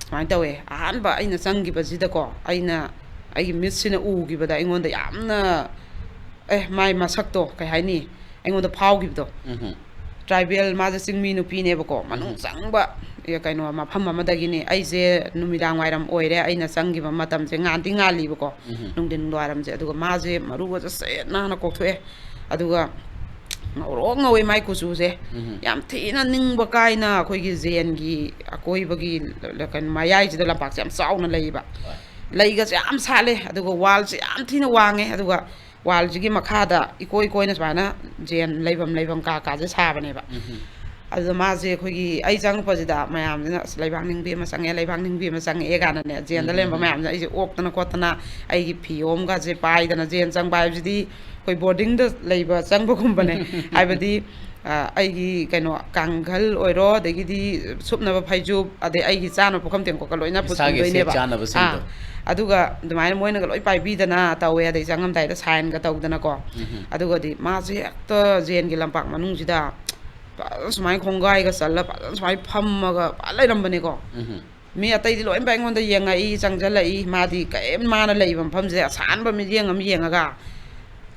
ꯁꯨꯃꯥꯏꯅ ꯇꯧꯋꯦ, ꯑꯍꯥꯟꯕ ꯑꯩꯅ ꯆꯪꯈꯤꯕꯁꯤꯗꯀꯣ, ꯑꯩꯅ ꯑꯩꯒꯤ ꯃꯤꯠꯁꯤꯅ ꯎꯈꯤꯕꯗ ꯑꯩꯉꯣꯟꯗ ꯌꯥꯝꯅ, ꯑꯦ, ꯃꯥꯏ ꯃꯁꯛꯇꯣ ꯀꯩ ꯍꯥꯏꯅꯤ, ꯑꯩꯉꯣꯟꯗ ꯐꯥꯎꯈꯤꯕꯗꯣ꯫ ꯎꯝꯍꯨꯝ꯫ Tribal, ꯃꯥꯁꯦ ꯆꯤꯡꯃꯤ ꯅꯨꯄꯤꯅꯦꯕꯀꯣ, ꯃꯅꯨꯡ ꯎꯝꯍꯨꯝ꯫ ꯆꯪꯕ, ꯑꯦ, ꯀꯩꯅꯣ, ꯃꯐꯝ ꯑꯃꯗꯒꯤꯅꯦ꯫ ꯑꯩꯁꯦ ꯅꯨꯃꯤꯗꯥꯡ ꯋꯥꯏꯔꯝ ꯑꯣꯏꯔꯦ, ꯑꯩꯅ ꯆꯪꯈꯤꯕ ꯃꯇꯝꯁꯦ ꯉꯥꯟꯗꯤ ꯉꯥꯜꯂꯤꯕꯀꯣ, ꯎꯝꯍꯨꯝ꯫ ꯅꯨꯡꯊꯤꯟ ꯋꯥꯏꯔꯝꯁꯦ꯫ ꯑꯗꯨꯒ ꯃꯥꯁꯦ ꯃꯔꯨꯒꯁꯦ ꯁꯦꯠ ꯅꯥꯟꯅ ꯀꯣꯛꯊꯣꯛꯑꯦ꯫ ꯑꯗꯨꯒ ꯉꯧꯔꯣꯛ ꯉꯧꯋꯦ ꯃꯥꯏ ꯀꯨꯆꯨꯁꯦ꯫ ꯎꯝ꯫ ꯌꯥꯝ ꯊꯤꯅ ꯅꯤꯡꯕ ꯀꯥꯏꯅ ꯑꯩꯈꯣꯏꯒꯤ ꯖꯦꯟꯒꯤ ꯑꯀꯣꯏꯕꯒꯤ ꯂ-, ꯀꯩꯅꯣ, ꯃꯌꯥꯏꯁꯤꯗ ꯂꯝꯄꯥꯛꯁꯦ ꯌꯥꯝ ꯆꯥꯎꯅ ꯂꯩꯌꯦꯕ꯫ ꯍꯣꯏ꯫ ꯂꯩꯒꯁꯦ ꯌꯥꯝ ꯁꯥꯠꯂꯦ, ꯑꯗꯨꯒ ꯋꯥꯜꯁꯦ ꯌꯥꯝ ꯊꯤꯅ ꯋꯥꯡꯉꯦ, ꯑꯗꯨꯒ ꯋꯥꯜꯁꯤꯒꯤ ꯃꯈꯥꯗ ꯏꯀꯣꯏ ꯀꯣꯏꯅ ꯁꯨꯃꯥꯏꯅ ꯖꯦꯟ ꯂꯩꯐꯝ ꯂꯩꯐꯝ ꯀꯥ ꯀꯥꯁꯦ ꯁꯥꯕꯅꯦꯕ꯫ ꯎꯝ꯫ ꯑꯗꯨꯗ ꯃꯥꯁꯦ ꯑꯩꯈꯣꯏꯒꯤ, ꯑꯩ ꯆꯪꯉꯛꯄꯁꯤꯗ ꯃꯌꯥꯝꯁꯤꯅ, "ꯑꯁ, ꯂꯩꯕꯥꯛ ꯅꯤꯡꯕꯤ ꯑꯃ ꯆꯪꯉꯛꯑꯦ, ꯂꯩꯕꯥꯛ ꯅꯤꯡꯕꯤ ꯑꯃ ꯆꯪꯉꯛꯑꯦ" ꯀꯥꯏꯅꯅꯦ, ꯖꯦꯟꯗ ꯎꯝ, ꯂꯩꯔꯝꯕ ꯎꯝ, ꯎꯝ꯫ ꯃꯌꯥꯝꯁꯤꯅ ꯑꯩꯁꯦ ꯑꯣꯛꯇꯅ ꯈꯣꯠꯇꯅ, ꯑꯩꯒꯤ ꯐꯤꯌꯣꯝꯒꯁꯦ ꯄꯥꯏꯗꯅ, ꯖꯦꯟ ꯆꯪꯕ ꯍꯥꯏꯕꯁꯤꯗꯤ ꯑꯩꯈꯣꯏ ꯕꯣꯔꯗꯤꯡꯗ ꯂꯩꯕ ꯆꯪꯕꯒꯨꯝꯕꯅꯦ꯫ ꯍꯥꯏꯕꯗꯤ, ꯑ, ꯑꯩꯒꯤ ꯀꯩꯅꯣ, ꯀꯥꯡꯈꯜ ꯑꯣꯏꯔꯣ, ꯑꯗꯒꯤꯗꯤ ꯁꯨꯞꯅꯕ ꯐꯩꯖꯨꯞ, ꯑꯗꯩ ꯑꯩꯒꯤ ꯆꯥꯅꯕ ꯄꯨꯈꯝ ꯇꯦꯡꯀꯣꯠꯀ ꯂꯣꯏꯅ ꯏꯁꯥꯒꯤ ꯁꯦꯠ ꯄꯨꯁꯤꯟꯗꯣꯏꯅꯦꯕ꯫ ꯆꯥꯅꯕꯁꯤꯡꯗꯣ꯫ ꯑꯥ, ꯑꯗꯨꯒ ꯑꯗꯨꯃꯥꯏꯅ ꯃꯣꯏꯅꯒ ꯂꯣꯏ ꯄꯥꯏꯕꯤꯗꯅ ꯇꯧꯋꯦ, ꯑꯗꯩ ꯆꯪꯉꯝꯗꯥꯏꯗ ꯁꯥꯏꯟꯒ ꯇꯧꯗꯅꯀꯣ꯫ ꯎꯝ꯫ ꯑꯗꯨꯒꯗꯤ ꯃꯥꯁꯦ ꯍꯦꯛꯇ ꯖꯦꯟꯒꯤ ꯂꯝꯄꯥꯛ ꯃꯅꯨꯡꯁꯤꯗ ꯐꯖꯅ ꯁꯨꯃꯥꯏꯅ ꯈꯣꯡꯒꯥꯏꯒ ꯆꯜꯂ ꯐꯖꯅ ꯁꯨꯃꯥꯏꯅ ꯐꯝꯃꯒ ꯐꯖꯅ ꯂꯩꯔꯝꯕꯅꯦꯀꯣ꯫ ꯎꯝ꯫ ꯃꯤ ꯑꯇꯩꯗꯤ ꯂꯣꯏꯅꯃꯛ ꯑꯩꯉꯣꯟꯗ ꯌꯦꯡꯉꯛꯏ, ꯆꯪꯁꯤꯜꯂꯛꯏ, ꯃꯥꯗꯤ ꯀꯔꯤꯝ, ꯃꯥꯅ ꯂꯩꯕ ꯃꯐꯝꯁꯤꯗ ꯑꯁꯥꯟꯕ ꯃꯤꯠꯌꯦꯡ ꯑꯃ ꯌꯦꯡꯉꯒ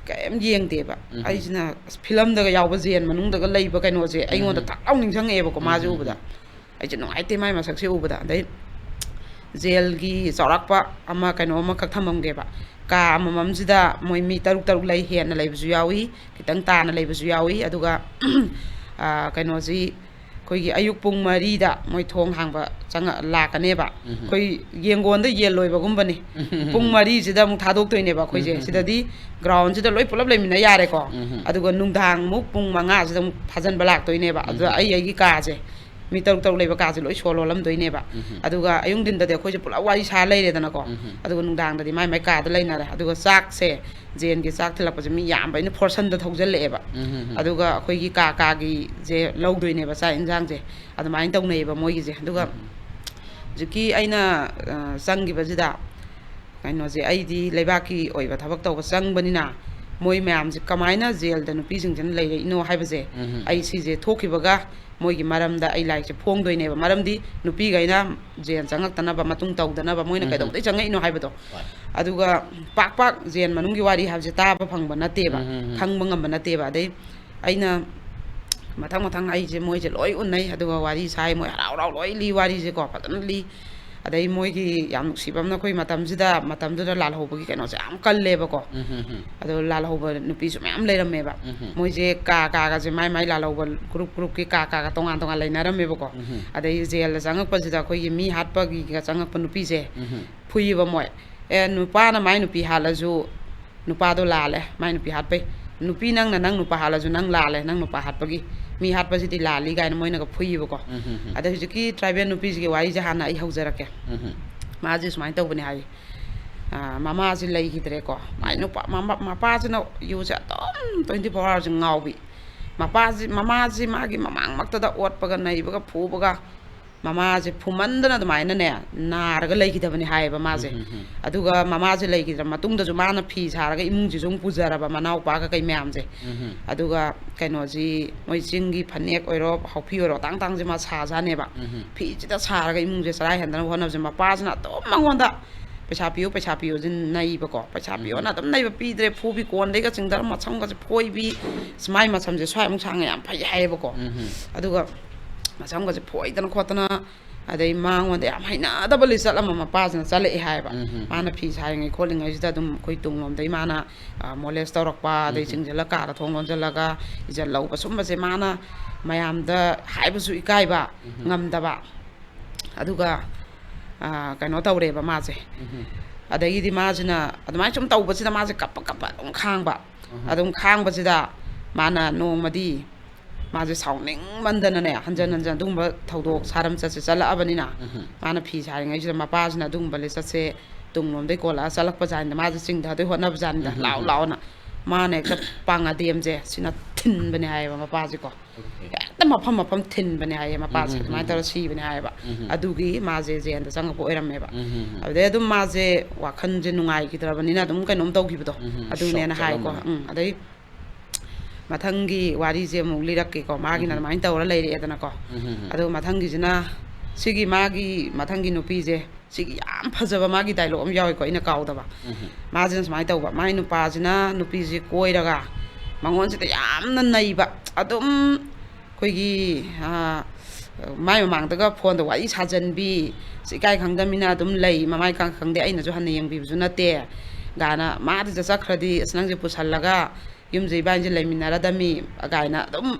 ꯀꯔꯤꯝ ꯌꯦꯡꯗꯦꯕ꯫ ꯎꯝ꯫ ꯑꯩꯁꯤꯅ ꯑꯁ, ꯐꯤꯂꯝꯗꯒ ꯌꯥꯎꯕ ꯖꯦꯟ ꯃꯅꯨꯡꯗꯒ ꯂꯩꯕ ꯀꯩꯅꯣꯁꯦ ꯑꯩꯉꯣꯟꯗ ꯎꯝ꯫ ꯊꯛ ꯂꯥꯎ ꯅꯤꯡꯁꯤꯡꯉꯛꯑꯦꯕꯀꯣ, ꯃꯥꯁꯦ ꯎꯝ, ꯎꯕꯗ꯫ ꯎꯝ꯫ ꯑꯩꯁꯦ ꯅꯨꯡꯉꯥꯏꯇꯦ ꯃꯥꯏ ꯃꯁꯛꯁꯦ ꯎꯕꯗ꯫ ꯑꯗꯩ ꯖꯦꯜꯒꯤ ꯆꯥꯎꯔꯥꯛꯄ ꯑꯃ, ꯀꯩꯅꯣ ꯑꯃꯈꯛ ꯊꯝꯃꯝꯒꯦꯕ꯫ ꯀꯥ ꯑꯃꯃꯝꯁꯤꯗ ꯃꯣꯏ ꯃꯤ ꯇꯔꯨꯛ ꯇꯔꯨꯛ ꯂꯩ, ꯍꯦꯟꯅ ꯂꯩꯕꯁꯨ ꯌꯥꯎꯏ, ꯈꯤꯇꯪ ꯇꯥꯅ ꯂꯩꯕꯁꯨ ꯌꯥꯎꯏ꯫ ꯑꯗꯨꯒ, ꯑ, ꯀꯩꯅꯣꯁꯤ, ꯑꯩꯈꯣꯏꯒꯤ ꯑꯌꯨꯛ ꯄꯨꯡ ꯃꯔꯤꯗ ꯃꯣꯏ ꯊꯣꯡ ꯍꯥꯡꯕ ꯆꯪꯉ-, ꯂꯥꯛꯀꯅꯦꯕ꯫ ꯎꯝ꯫ ꯑꯩꯈꯣꯏ ꯌꯦꯡꯒꯣꯟꯗ ꯌꯦꯟ ꯂꯣꯏꯕꯒꯨꯝꯕꯅꯦ꯫ ꯎꯝ꯫ ꯄꯨꯡ ꯃꯔꯤꯁꯤꯗ ꯑꯃꯨꯛ ꯊꯥꯗꯣꯛꯇꯣꯏꯅꯦꯕ ꯑꯩꯈꯣꯏꯁꯦ꯫ ꯎꯝ꯫ ꯁꯤꯗꯗꯤ ꯒ꯭ꯔꯥꯎꯟꯁꯤꯗ ꯂꯣꯏ ꯄꯨꯂꯞ ꯂꯩꯃꯤꯟꯅ ꯌꯥꯔꯦꯀꯣ꯫ ꯎꯝ꯫ ꯑꯗꯨꯒ ꯅꯨꯡꯗꯥꯡ ꯑꯃꯨꯛ ꯄꯨꯡ ꯃꯉꯥꯁꯤꯗ ꯑꯃꯨꯛ ꯊꯥꯖꯤꯟꯕ ꯂꯥꯛꯇꯣꯏꯅꯦꯕ꯫ ꯑꯗꯨꯗ ꯎꯝ꯫ ꯑꯩ ꯑꯩꯒꯤ ꯀꯥꯁꯦ ꯃꯤ ꯇꯔꯨꯛ ꯇꯔꯨꯛ ꯂꯩꯕ ꯀꯥꯁꯦ ꯂꯣꯏ ꯁꯣ ꯂꯣꯜꯂꯝꯗꯣꯏꯅꯦꯕ꯫ ꯎꯝ꯫ ꯑꯗꯨꯒ ꯑꯌꯨꯛ ꯅꯨꯡꯊꯤꯟꯗꯗꯤ ꯑꯩꯈꯣꯏꯁꯦ ꯄꯨꯂꯞ ꯋꯥꯔꯤ ꯁꯥ ꯂꯩꯔꯦꯗꯅꯀꯣ꯫ ꯎꯝ꯫ ꯑꯗꯨꯒ ꯅꯨꯡꯗꯥꯡꯗꯗꯤ ꯃꯥꯏ ꯃꯥꯏ ꯀꯥꯗ ꯂꯩꯅꯔꯦ꯫ ꯑꯗꯨꯒ ꯆꯥꯛꯁꯦ, ꯖꯦꯟꯒꯤ ꯆꯥꯛ ꯊꯤꯜꯂꯛꯄꯁꯦ ꯃꯤ ꯌꯥꯝꯕꯅꯤꯅ ꯐꯣꯔꯁꯟꯗ ꯊꯧꯖꯤꯜꯂꯛꯑꯦꯕ꯫ ꯎꯝ, ꯎꯝ, ꯎꯝ꯫ ꯑꯗꯨꯒ ꯑꯩꯈꯣꯏꯒꯤ ꯀꯥ ꯀꯥꯒꯤꯁꯦ ꯂꯧꯗꯣꯏꯅꯦꯕ ꯆꯥꯛ ꯌꯦꯟꯁꯥꯡꯁꯦ꯫ ꯑꯗꯨꯃꯥꯏꯅ ꯇꯧꯅꯩꯌꯦꯕ ꯃꯣꯏꯒꯤꯁꯦ꯫ ꯑꯗꯨꯒ ꯎꯝ, ꯎꯝ꯫ ꯍꯧꯖꯤꯛꯀꯤ ꯑꯩꯅ, ꯑ, ꯆꯪꯈꯤꯕꯁꯤꯗ ꯀꯩꯅꯣꯁꯦ, ꯑꯩꯗꯤ ꯂꯩꯕꯥꯛꯀꯤ ꯑꯣꯏꯕ ꯊꯕꯛ ꯇꯧꯕ ꯆꯪꯕꯅꯤꯅ ꯃꯣꯏ ꯃꯌꯥꯝꯁꯦ ꯀꯃꯥꯏꯅ ꯖꯦꯜꯗ ꯅꯨꯄꯤꯁꯤꯡꯁꯤꯅ ꯂꯩꯔꯛꯏꯅꯣ ꯍꯥꯏꯕꯁꯦ, ꯎꯝ, ꯎꯝ, ꯑꯩ ꯎꯝ꯫ ꯁꯤꯁꯦ ꯊꯣꯛꯈꯤꯕꯒ ꯃꯣꯏꯒꯤ ꯃꯔꯝꯗ ꯑꯩ ꯂꯥꯏꯔꯤꯛꯁꯦ ꯐꯣꯡꯗꯣꯏꯅꯦꯕ꯫ ꯃꯔꯝꯗꯤ ꯅꯨꯄꯤꯈꯩꯅ ꯖꯦꯜ ꯆꯪꯉꯛꯇꯅꯕ, ꯃꯇꯨꯡ ꯇꯧꯗꯅꯕ ꯃꯣꯏꯅ ꯎꯝ, ꯎꯝ꯫ ꯀꯩꯗꯧꯕꯗꯩ ꯆꯪꯉꯛꯏꯅꯣ ꯍꯥꯏꯕꯗꯣ꯫ ꯍꯣꯏ꯫ ꯑꯗꯨꯒ ꯄꯥꯛ ꯄꯥꯛ ꯖꯦꯜ ꯃꯅꯨꯡꯒꯤ ꯋꯥꯔꯤ ꯍꯥꯏꯕꯁꯦ ꯇꯥꯕ ꯐꯪꯕ ꯅꯠꯇꯦꯕ, ꯎꯝ, ꯎꯝ, ꯎꯝ꯫ ꯈꯪꯕ ꯉꯝꯕ ꯅꯠꯇꯦꯕ꯫ ꯑꯗꯩ ꯑꯩꯅ ꯃꯊꯪ ꯃꯊꯪ ꯑꯩꯁꯦ ꯃꯣꯏꯁꯦ ꯂꯣꯏ ꯎꯅꯩ, ꯑꯗꯨꯒ ꯋꯥꯔꯤ ꯁꯥꯏ, ꯃꯣꯏ ꯍꯔꯥꯎ ꯍꯔꯥꯎ ꯂꯣꯏ ꯂꯤ ꯋꯥꯔꯤꯁꯦꯀꯣ, ꯐꯖꯅ ꯂꯤ꯫ ꯑꯗꯩ ꯃꯣꯏꯒꯤ ꯌꯥꯝ ꯅꯨꯡꯁꯤꯕ ꯑꯃꯅ, ꯑꯩꯈꯣꯏ ꯃꯇꯝꯁꯤꯗ, ꯃꯇꯝꯗꯨꯗ ꯂꯥꯜꯍꯧꯕꯒꯤ ꯀꯩꯅꯣꯁꯦ ꯌꯥꯝ ꯀꯜꯂꯦꯕꯀꯣ꯫ ꯎꯝ, ꯎꯝ, ꯎꯝ. ꯑꯗꯣ ꯂꯥꯜꯍꯧꯕ ꯅꯨꯄꯤꯁꯨ ꯃꯌꯥꯝ ꯂꯩꯔꯝꯃꯦꯕ꯫ ꯎꯝ, ꯎꯝ. ꯃꯣꯏꯁꯦ ꯀꯥ ꯀꯥꯒꯁꯦ ꯃꯥꯏ ꯃꯥꯏ ꯂꯥꯜꯍꯧꯕ ꯒ꯭ꯔꯨꯞ ꯒ꯭ꯔꯨꯞꯀꯤ ꯀꯥ ꯀꯥꯒ ꯇꯣꯉꯥꯟ ꯇꯣꯉꯥꯟ ꯂꯩꯅꯔꯝꯃꯦꯕꯀꯣ꯫ ꯎꯝ, ꯎꯝ. ꯑꯗꯩ ꯖꯦꯜꯗ ꯆꯪꯉꯛꯄꯁꯤꯗ ꯑꯩꯈꯣꯏꯒꯤ ꯃꯤ ꯍꯥꯠꯄꯒꯤꯒ ꯆꯪꯉꯛꯄ ꯅꯨꯄꯤꯁꯦ ꯎꯝ, ꯎꯝ. ꯐꯨꯏꯌꯦꯕ ꯃꯣꯏ꯫ ꯑꯦ, ꯅꯨꯄꯥꯅ ꯃꯥꯏ ꯅꯨꯄꯤ ꯍꯥꯠꯂꯁꯨ, ꯅꯨꯄꯥꯗꯣ ꯂꯥꯜꯂꯦ, ꯃꯥꯏ ꯅꯨꯄꯤ ꯍꯥꯠꯄꯩ꯫ ꯅꯨꯄꯤ ꯅꯪꯅ ꯅꯪ ꯅꯨꯄꯥ ꯍꯥꯠꯂꯁꯨ ꯅꯪ ꯂꯥꯜꯂꯦ, ꯅꯪ ꯅꯨꯄꯥ ꯍꯥꯠꯄꯒꯤ, ꯃꯤ ꯍꯥꯠꯄꯁꯤꯗꯤ ꯂꯥꯜꯂꯤ ꯀꯥꯏꯅ ꯃꯣꯏꯅꯒ ꯐꯨꯏꯌꯦꯕꯀꯣ꯫ ꯎꯝ, ꯎꯝ, ꯎꯝ. ꯑꯗ ꯍꯧꯖꯤꯛꯀꯤ ꯇ꯭ꯔꯥꯏꯕꯦꯜ ꯅꯨꯄꯤꯁꯤꯒꯤ ꯋꯥꯔꯤꯁꯦ ꯍꯥꯟꯅ ꯑꯩ ꯍꯧꯖꯔꯛꯀꯦ꯫ ꯎꯝ, ꯎꯝ. ꯃꯥꯁꯦ ꯁꯨꯃꯥꯏꯅ ꯇꯧꯕꯅꯦ ꯍꯥꯏꯌꯦ꯫ ꯑꯥ, ꯃꯃꯥꯁꯦ ꯂꯩꯈꯤꯗ꯭ꯔꯦꯀꯣ꯫ ꯃꯥꯏ ꯎꯝ. ꯅꯨꯄꯥ, ꯃꯃꯥ-, ꯃꯄꯥꯁꯤꯅ ꯌꯨꯁꯦ ꯑꯗꯨꯝ twenty four hours ꯉꯥꯎꯕꯤ꯫ ꯃꯄꯥꯁꯤ, ꯃꯃꯥꯁꯤ ꯃꯥꯒꯤ ꯃꯃꯥꯡꯃꯛꯇꯗ ꯑꯣꯠꯄꯒ ꯅꯩꯕꯒ ꯐꯨꯕꯒ, ꯃꯃꯥꯁꯦ ꯐꯨꯃꯟꯗꯅ ꯑꯗꯨꯃꯥꯏꯅꯅꯦ, ꯅꯥꯔꯒ ꯂꯩꯈꯤꯗꯕꯅꯤ ꯍꯥꯏꯌꯦꯕ ꯃꯥꯁꯦ꯫ ꯎꯝ, ꯎꯝ, ꯎꯝ. ꯑꯗꯨꯒ ꯃꯃꯥꯁꯦ ꯂꯩꯈꯤꯗ꯭ꯔ ꯃꯇꯨꯡꯗꯁꯨ ꯃꯥꯅ ꯐꯤ ꯁꯥꯔꯒ ꯏꯃꯨꯡꯁꯤꯁꯨ ꯑꯃꯨꯛ ꯄꯨꯖꯔꯕ, ꯃꯅꯥꯎꯄꯥ ꯀꯀꯩ ꯃꯌꯥꯝꯁꯦ꯫ ꯎꯝ, ꯎꯝ. ꯑꯗꯨꯒ ꯀꯩꯅꯣꯁꯤ, ꯃꯣꯏ ꯆꯤꯡꯒꯤ ꯐꯅꯦꯛ ꯑꯣꯏꯔꯣ, ꯍꯥꯎꯐꯤ ꯑꯣꯏꯔꯣ, ꯑꯇꯥꯡ ꯇꯥꯡꯁꯦ ꯃꯥ ꯁꯥꯖꯥꯅꯦꯕ꯫ ꯎꯝ, ꯎꯝ. ꯐꯤꯁꯤꯗ ꯁꯥꯔꯒ ꯏꯃꯨꯡꯁꯦ ꯆꯔꯥ ꯍꯦꯟꯗꯅꯕ ꯍꯣꯠꯅꯕꯁꯦ, ꯃꯄꯥꯁꯤꯅ ꯑꯗꯨꯝ ꯃꯉꯣꯟꯗ "ꯄꯩꯁꯥ ꯄꯤꯌꯨ, ꯄꯩꯁꯥ ꯄꯤꯌꯨ" ꯁꯤ ꯅꯩꯕꯀꯣ꯫ ꯄꯩꯁꯥ ꯎꯝ, ꯄꯤꯌꯣꯅ ꯎꯝ. ꯑꯗꯨꯝ ꯅꯩꯕ, ꯄꯤꯗ꯭ꯔꯦ, ꯐꯨꯕꯤ, ꯀꯣꯟꯗꯩꯒ ꯆꯤꯡꯊꯔ ꯃꯁꯝꯒꯁꯦ ꯐꯣꯏꯕꯤ꯫ ꯑꯁ, ꯃꯥꯏ ꯃꯁꯝꯁꯦ ꯁ꯭ꯋꯥꯏꯃꯨꯛ ꯁꯥꯡꯉꯦ, ꯌꯥꯝ ꯐꯩ ꯍꯥꯏꯌꯦꯕꯀꯣ꯫ ꯎꯝ, ꯎꯝ. ꯑꯗꯨꯒ ꯃꯁꯝꯒꯁꯦ ꯐꯣꯏꯗꯅ ꯈꯣꯠꯇꯅ, ꯑꯗꯩ ꯃꯉꯣꯟꯗ ꯌꯥꯝ ꯍꯩꯅꯗꯕ ꯂꯤꯆꯠ ꯑꯃ ꯃꯄꯥꯁꯤꯅ ꯆꯠꯂꯛꯑꯦ ꯍꯥꯏꯌꯦꯕ꯫ ꯎꯝ, ꯎꯝ, ꯎꯝ. ꯃꯥꯅ ꯐꯤ ꯁꯥꯔꯤꯉꯩ ꯈꯣꯠꯂꯤꯉꯩꯁꯤꯗ ꯑꯗꯨꯝ ꯑꯩꯈꯣꯏ ꯇꯨꯡꯂꯣꯝꯗꯩ ꯃꯥꯅ, ꯑ, ꯃꯣꯂꯦꯁ ꯇꯧꯔꯛꯄ, ꯑꯗꯩ ꯎꯝ, ꯎꯝ. ꯆꯤꯡꯁꯤꯜꯂ ꯀꯥꯗ ꯊꯣꯡ ꯂꯣꯟꯁꯤꯜꯂꯒ ꯏꯖꯠ ꯂꯧꯕ, ꯁꯨꯝꯕꯁꯦ ꯃꯥꯅ ꯃꯌꯥꯝꯗ ꯍꯥꯏꯕꯁꯨ ꯏꯀꯥꯏꯕ, ꯎꯝ, ꯎꯝ. ꯉꯝꯗꯕ꯫ ꯑꯗꯨꯒ, ꯑ, ꯀꯩꯅꯣ ꯇꯧꯔꯦꯕ ꯃꯥꯁꯦ꯫ ꯎꯝ, ꯎꯝ. ꯑꯗꯒꯤꯗꯤ ꯃꯥꯁꯤꯅ ꯑꯗꯨꯃꯥꯏꯅ ꯁꯨꯝ ꯇꯧꯕꯁꯤꯗ ꯃꯥꯁꯦ ꯀꯞꯄ ꯀꯞꯄ ꯑꯗꯨꯝ ꯈꯥꯡꯕ꯫ ꯎꯝ. ꯑꯗꯨꯝ ꯈꯥꯡꯕꯁꯤꯗ ꯃꯥꯅ ꯅꯣꯡꯃꯗꯤ ꯃꯥꯁꯦ ꯁꯥꯎꯅꯤꯡꯃꯟꯗꯅꯅꯦ, ꯍꯟꯖꯟ ꯍꯟꯖꯟ ꯑꯗꯨꯒꯨꯝꯕ ꯊꯧꯗꯣꯛ ꯁꯥꯔꯝꯆꯠꯁꯦ ꯆꯠꯂꯛꯑꯕꯅꯤꯅ, ꯎꯝ. ꯃꯥꯅ ꯐꯤ ꯁꯥꯔꯤꯉꯩꯁꯤꯗ ꯃꯄꯥꯁꯤꯅ ꯑꯗꯨꯒꯨꯝꯕ ꯂꯤꯆꯠꯁꯦ ꯇꯨꯡꯂꯣꯝꯗꯩ ꯀꯣꯜꯂꯛꯑ ꯆꯠꯂꯛꯄ ꯖꯥꯠꯅꯤꯗ, ꯃꯥꯁꯦ ꯆꯤꯡꯊꯗꯣꯏ ꯍꯣꯠꯅꯕ ꯖꯥꯠꯅꯤꯗ, ꯎꯝ, ꯂꯥꯎ ꯎꯝ. ꯂꯥꯎꯅ꯫ ꯃꯥꯅ ꯍꯦꯛꯇ ꯄꯥꯡꯒꯗꯦꯝꯁꯦ ꯁꯤꯅ ꯊꯤꯟꯕꯅꯦ ꯍꯥꯏꯌꯦꯕ ꯃꯄꯥꯁꯦꯀꯣ꯫ Okay. ꯍꯦꯛꯇ ꯃꯐꯝ ꯃꯐꯝ ꯊꯤꯟꯕꯅꯦ ꯍꯥꯏꯌꯦ ꯃꯄꯥꯁꯦ, ꯎꯝ, ꯎꯝ, ꯑꯗꯨꯃꯥꯏꯅ ꯎꯝ, ꯇꯧꯔ ꯎꯝ. ꯁꯤꯕꯅꯦ ꯍꯥꯏꯌꯦꯕ꯫ ꯎꯝ, ꯎꯝ. ꯑꯗꯨꯒꯤ ꯃꯥꯁꯦ ꯖꯦꯜꯗ ꯆꯪꯉꯛꯄ ꯑꯣꯏꯔꯝꯃꯦꯕ꯫ ꯎꯝ, ꯎꯝ, ꯎꯝ. ꯑꯗꯨꯗꯩ ꯑꯗꯨꯝ ꯃꯥꯁꯦ ꯋꯥꯈꯜꯁꯦ ꯅꯨꯡꯉꯥꯏꯈꯤꯗ꯭ꯔꯕꯅꯤꯅ ꯑꯗꯨꯝ ꯀꯩꯅꯣꯝ ꯇꯧꯈꯤꯕꯗꯣ, ꯎꯝ, ꯎꯝ. ꯑꯗꯨꯅꯦꯅ Shock ꯍꯥꯏꯀꯣ꯫ ꯆꯠꯂꯝꯃꯅꯤ. ꯎꯝ, ꯑꯗꯩ ꯃꯊꯪꯒꯤ ꯋꯥꯔꯤꯁꯦ ꯑꯃꯨꯛ ꯂꯤꯔꯛꯀꯦꯀꯣ, ꯃꯥꯒꯤꯅ ꯎꯝ. ꯑꯗꯨꯃꯥꯏꯅ ꯇꯧꯔ ꯂꯩꯔꯛꯑꯦꯗꯅꯀꯣ꯫ ꯎꯝ, ꯎꯝ, ꯎꯝ. ꯑꯗꯣ ꯃꯊꯪꯒꯤꯁꯤꯅ, ꯁꯤꯒꯤ ꯃꯥꯒꯤ ꯃꯊꯪꯒꯤ ꯅꯨꯄꯤꯁꯦ, ꯁꯤꯒꯤ ꯌꯥꯝ ꯐꯖꯕ ꯃꯥꯒꯤ ꯗꯥꯏꯂꯣꯛ ꯑꯃ ꯌꯥꯎꯋꯦꯀꯣ, ꯑꯩꯅ ꯀꯥꯎꯗꯕ꯫ ꯎꯝ, ꯎꯝ. ꯃꯥꯁꯤꯅ ꯁꯨꯃꯥꯏꯅ ꯇꯧꯕ, ꯃꯥꯏ ꯅꯨꯄꯥꯁꯤꯅ ꯅꯨꯄꯤꯁꯤ ꯀꯣꯏꯔꯒ ꯃꯉꯣꯟꯁꯤꯗ ꯌꯥꯝꯅ ꯅꯩꯕ, ꯑꯗꯨꯝ ꯑꯩꯈꯣꯏꯒꯤ, ꯑ, ꯃꯥꯏ ꯃꯃꯥꯡꯗꯒ ꯐꯣꯟꯗ ꯋꯥꯔꯤ ꯁꯥꯖꯟꯕꯤ, ꯑꯁ, ꯏꯀꯥꯏ ꯈꯪꯗꯃꯤꯅ ꯑꯗꯨꯝ ꯂꯩ, ꯃꯃꯥꯏ ꯀꯥꯡ ꯈꯪꯗꯦ, ꯑꯩꯅꯁꯨ ꯍꯟꯅ ꯌꯦꯡꯕꯤꯕꯁꯨ ꯅꯠꯇꯦ ꯒꯥꯅ, ꯃꯥꯗꯤ ꯆꯠꯆꯈ꯭ꯔꯗꯤ, "ꯑꯁ, ꯅꯪꯁꯦ ꯄꯨꯁꯜꯂꯒ ꯌꯨꯝꯁꯦ ꯏꯕꯥꯅꯤꯁꯦ ꯂꯩꯃꯤꯟꯅꯔꯗꯝꯃꯤ" ꯀꯥꯏꯅ ꯑꯗꯨꯝ,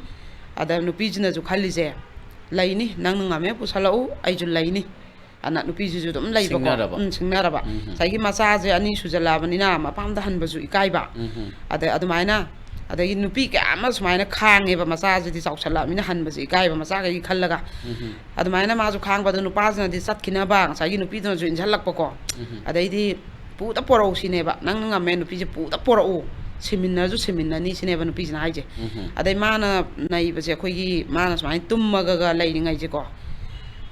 ꯑꯗ ꯅꯨꯄꯤꯁꯤꯅꯁꯨ ꯈꯜꯂꯤꯁꯦ, "ꯂꯩꯅꯤ, ꯅꯪꯅ ꯉꯝꯃꯦ ꯄꯨꯁꯜꯂꯛꯎ, ꯑꯩꯁꯨ ꯂꯩꯅꯤ" ꯑꯅ ꯅꯨꯄꯤꯁꯤꯁꯨ ꯑꯗꯨꯝ ꯂꯩꯕꯀꯣ꯫ ꯁꯤꯡꯅꯔꯕ꯫ ꯎꯝ, ꯁꯤꯡꯅꯔꯕ꯫ ꯎꯝ꯫ ꯉꯁꯥꯏꯒꯤ ꯃꯆꯥꯁꯦ ꯑꯅꯤ ꯁꯨꯖꯜꯂꯛꯑꯕꯅꯤꯅ ꯃꯄꯥꯝꯗ ꯍꯟꯕꯁꯨ ꯏꯀꯥꯏꯕ꯫ ꯎꯝ꯫ ꯑꯗ ꯑꯗꯨꯃꯥꯏꯅ, ꯑꯗꯒꯤ ꯅꯨꯄꯤ ꯀꯌꯥ ꯑꯃ ꯁꯨꯃꯥꯏꯅ ꯈꯥꯡꯉꯦꯕ, ꯃꯆꯥꯁꯤꯗꯤ ꯆꯥꯎꯁꯜꯂꯛꯑꯕꯅꯤꯅ ꯍꯟꯕꯁꯦ ꯏꯀꯥꯏꯕ, ꯃꯆꯥꯈꯩꯒꯤ ꯈꯜꯂꯒ꯫ ꯎꯝ꯫ ꯑꯗꯨꯃꯥꯏꯅ ꯃꯥꯁꯨ ꯈꯥꯡꯕꯗ ꯅꯨꯄꯥꯁꯤꯅꯗꯤ ꯆꯠꯈꯤꯅꯕ, ꯉꯁꯥꯏꯒꯤ ꯅꯨꯄꯤꯗꯨꯅꯁꯨ ꯏꯟꯁꯤꯜꯂꯛꯄꯀꯣ꯫ ꯎꯝ꯫ ꯑꯗꯩꯗꯤ ꯄꯨꯗ ꯄꯣꯔꯛꯎ ꯁꯤꯅꯦꯕ, "ꯅꯪꯅ ꯉꯝꯃꯦ, ꯅꯨꯄꯤꯁꯦ ꯄꯨꯗ ꯄꯣꯔꯛꯎ, ꯁꯤꯃꯤꯟꯅꯔꯁꯨ ꯁꯤꯃꯤꯟꯅꯅꯤ" ꯁꯤꯅꯦꯕ ꯅꯨꯄꯤꯁꯤꯅ ꯍꯥꯏꯁꯦ꯫ ꯎꯝ꯫ ꯑꯗꯩ ꯃꯥꯅ ꯅꯩꯕꯁꯦ, ꯑꯩꯈꯣꯏꯒꯤ ꯃꯥꯅ ꯁꯨꯃꯥꯏꯅ ꯇꯨꯝꯃꯒꯒ ꯂꯩꯔꯤꯉꯩꯁꯦꯀꯣ,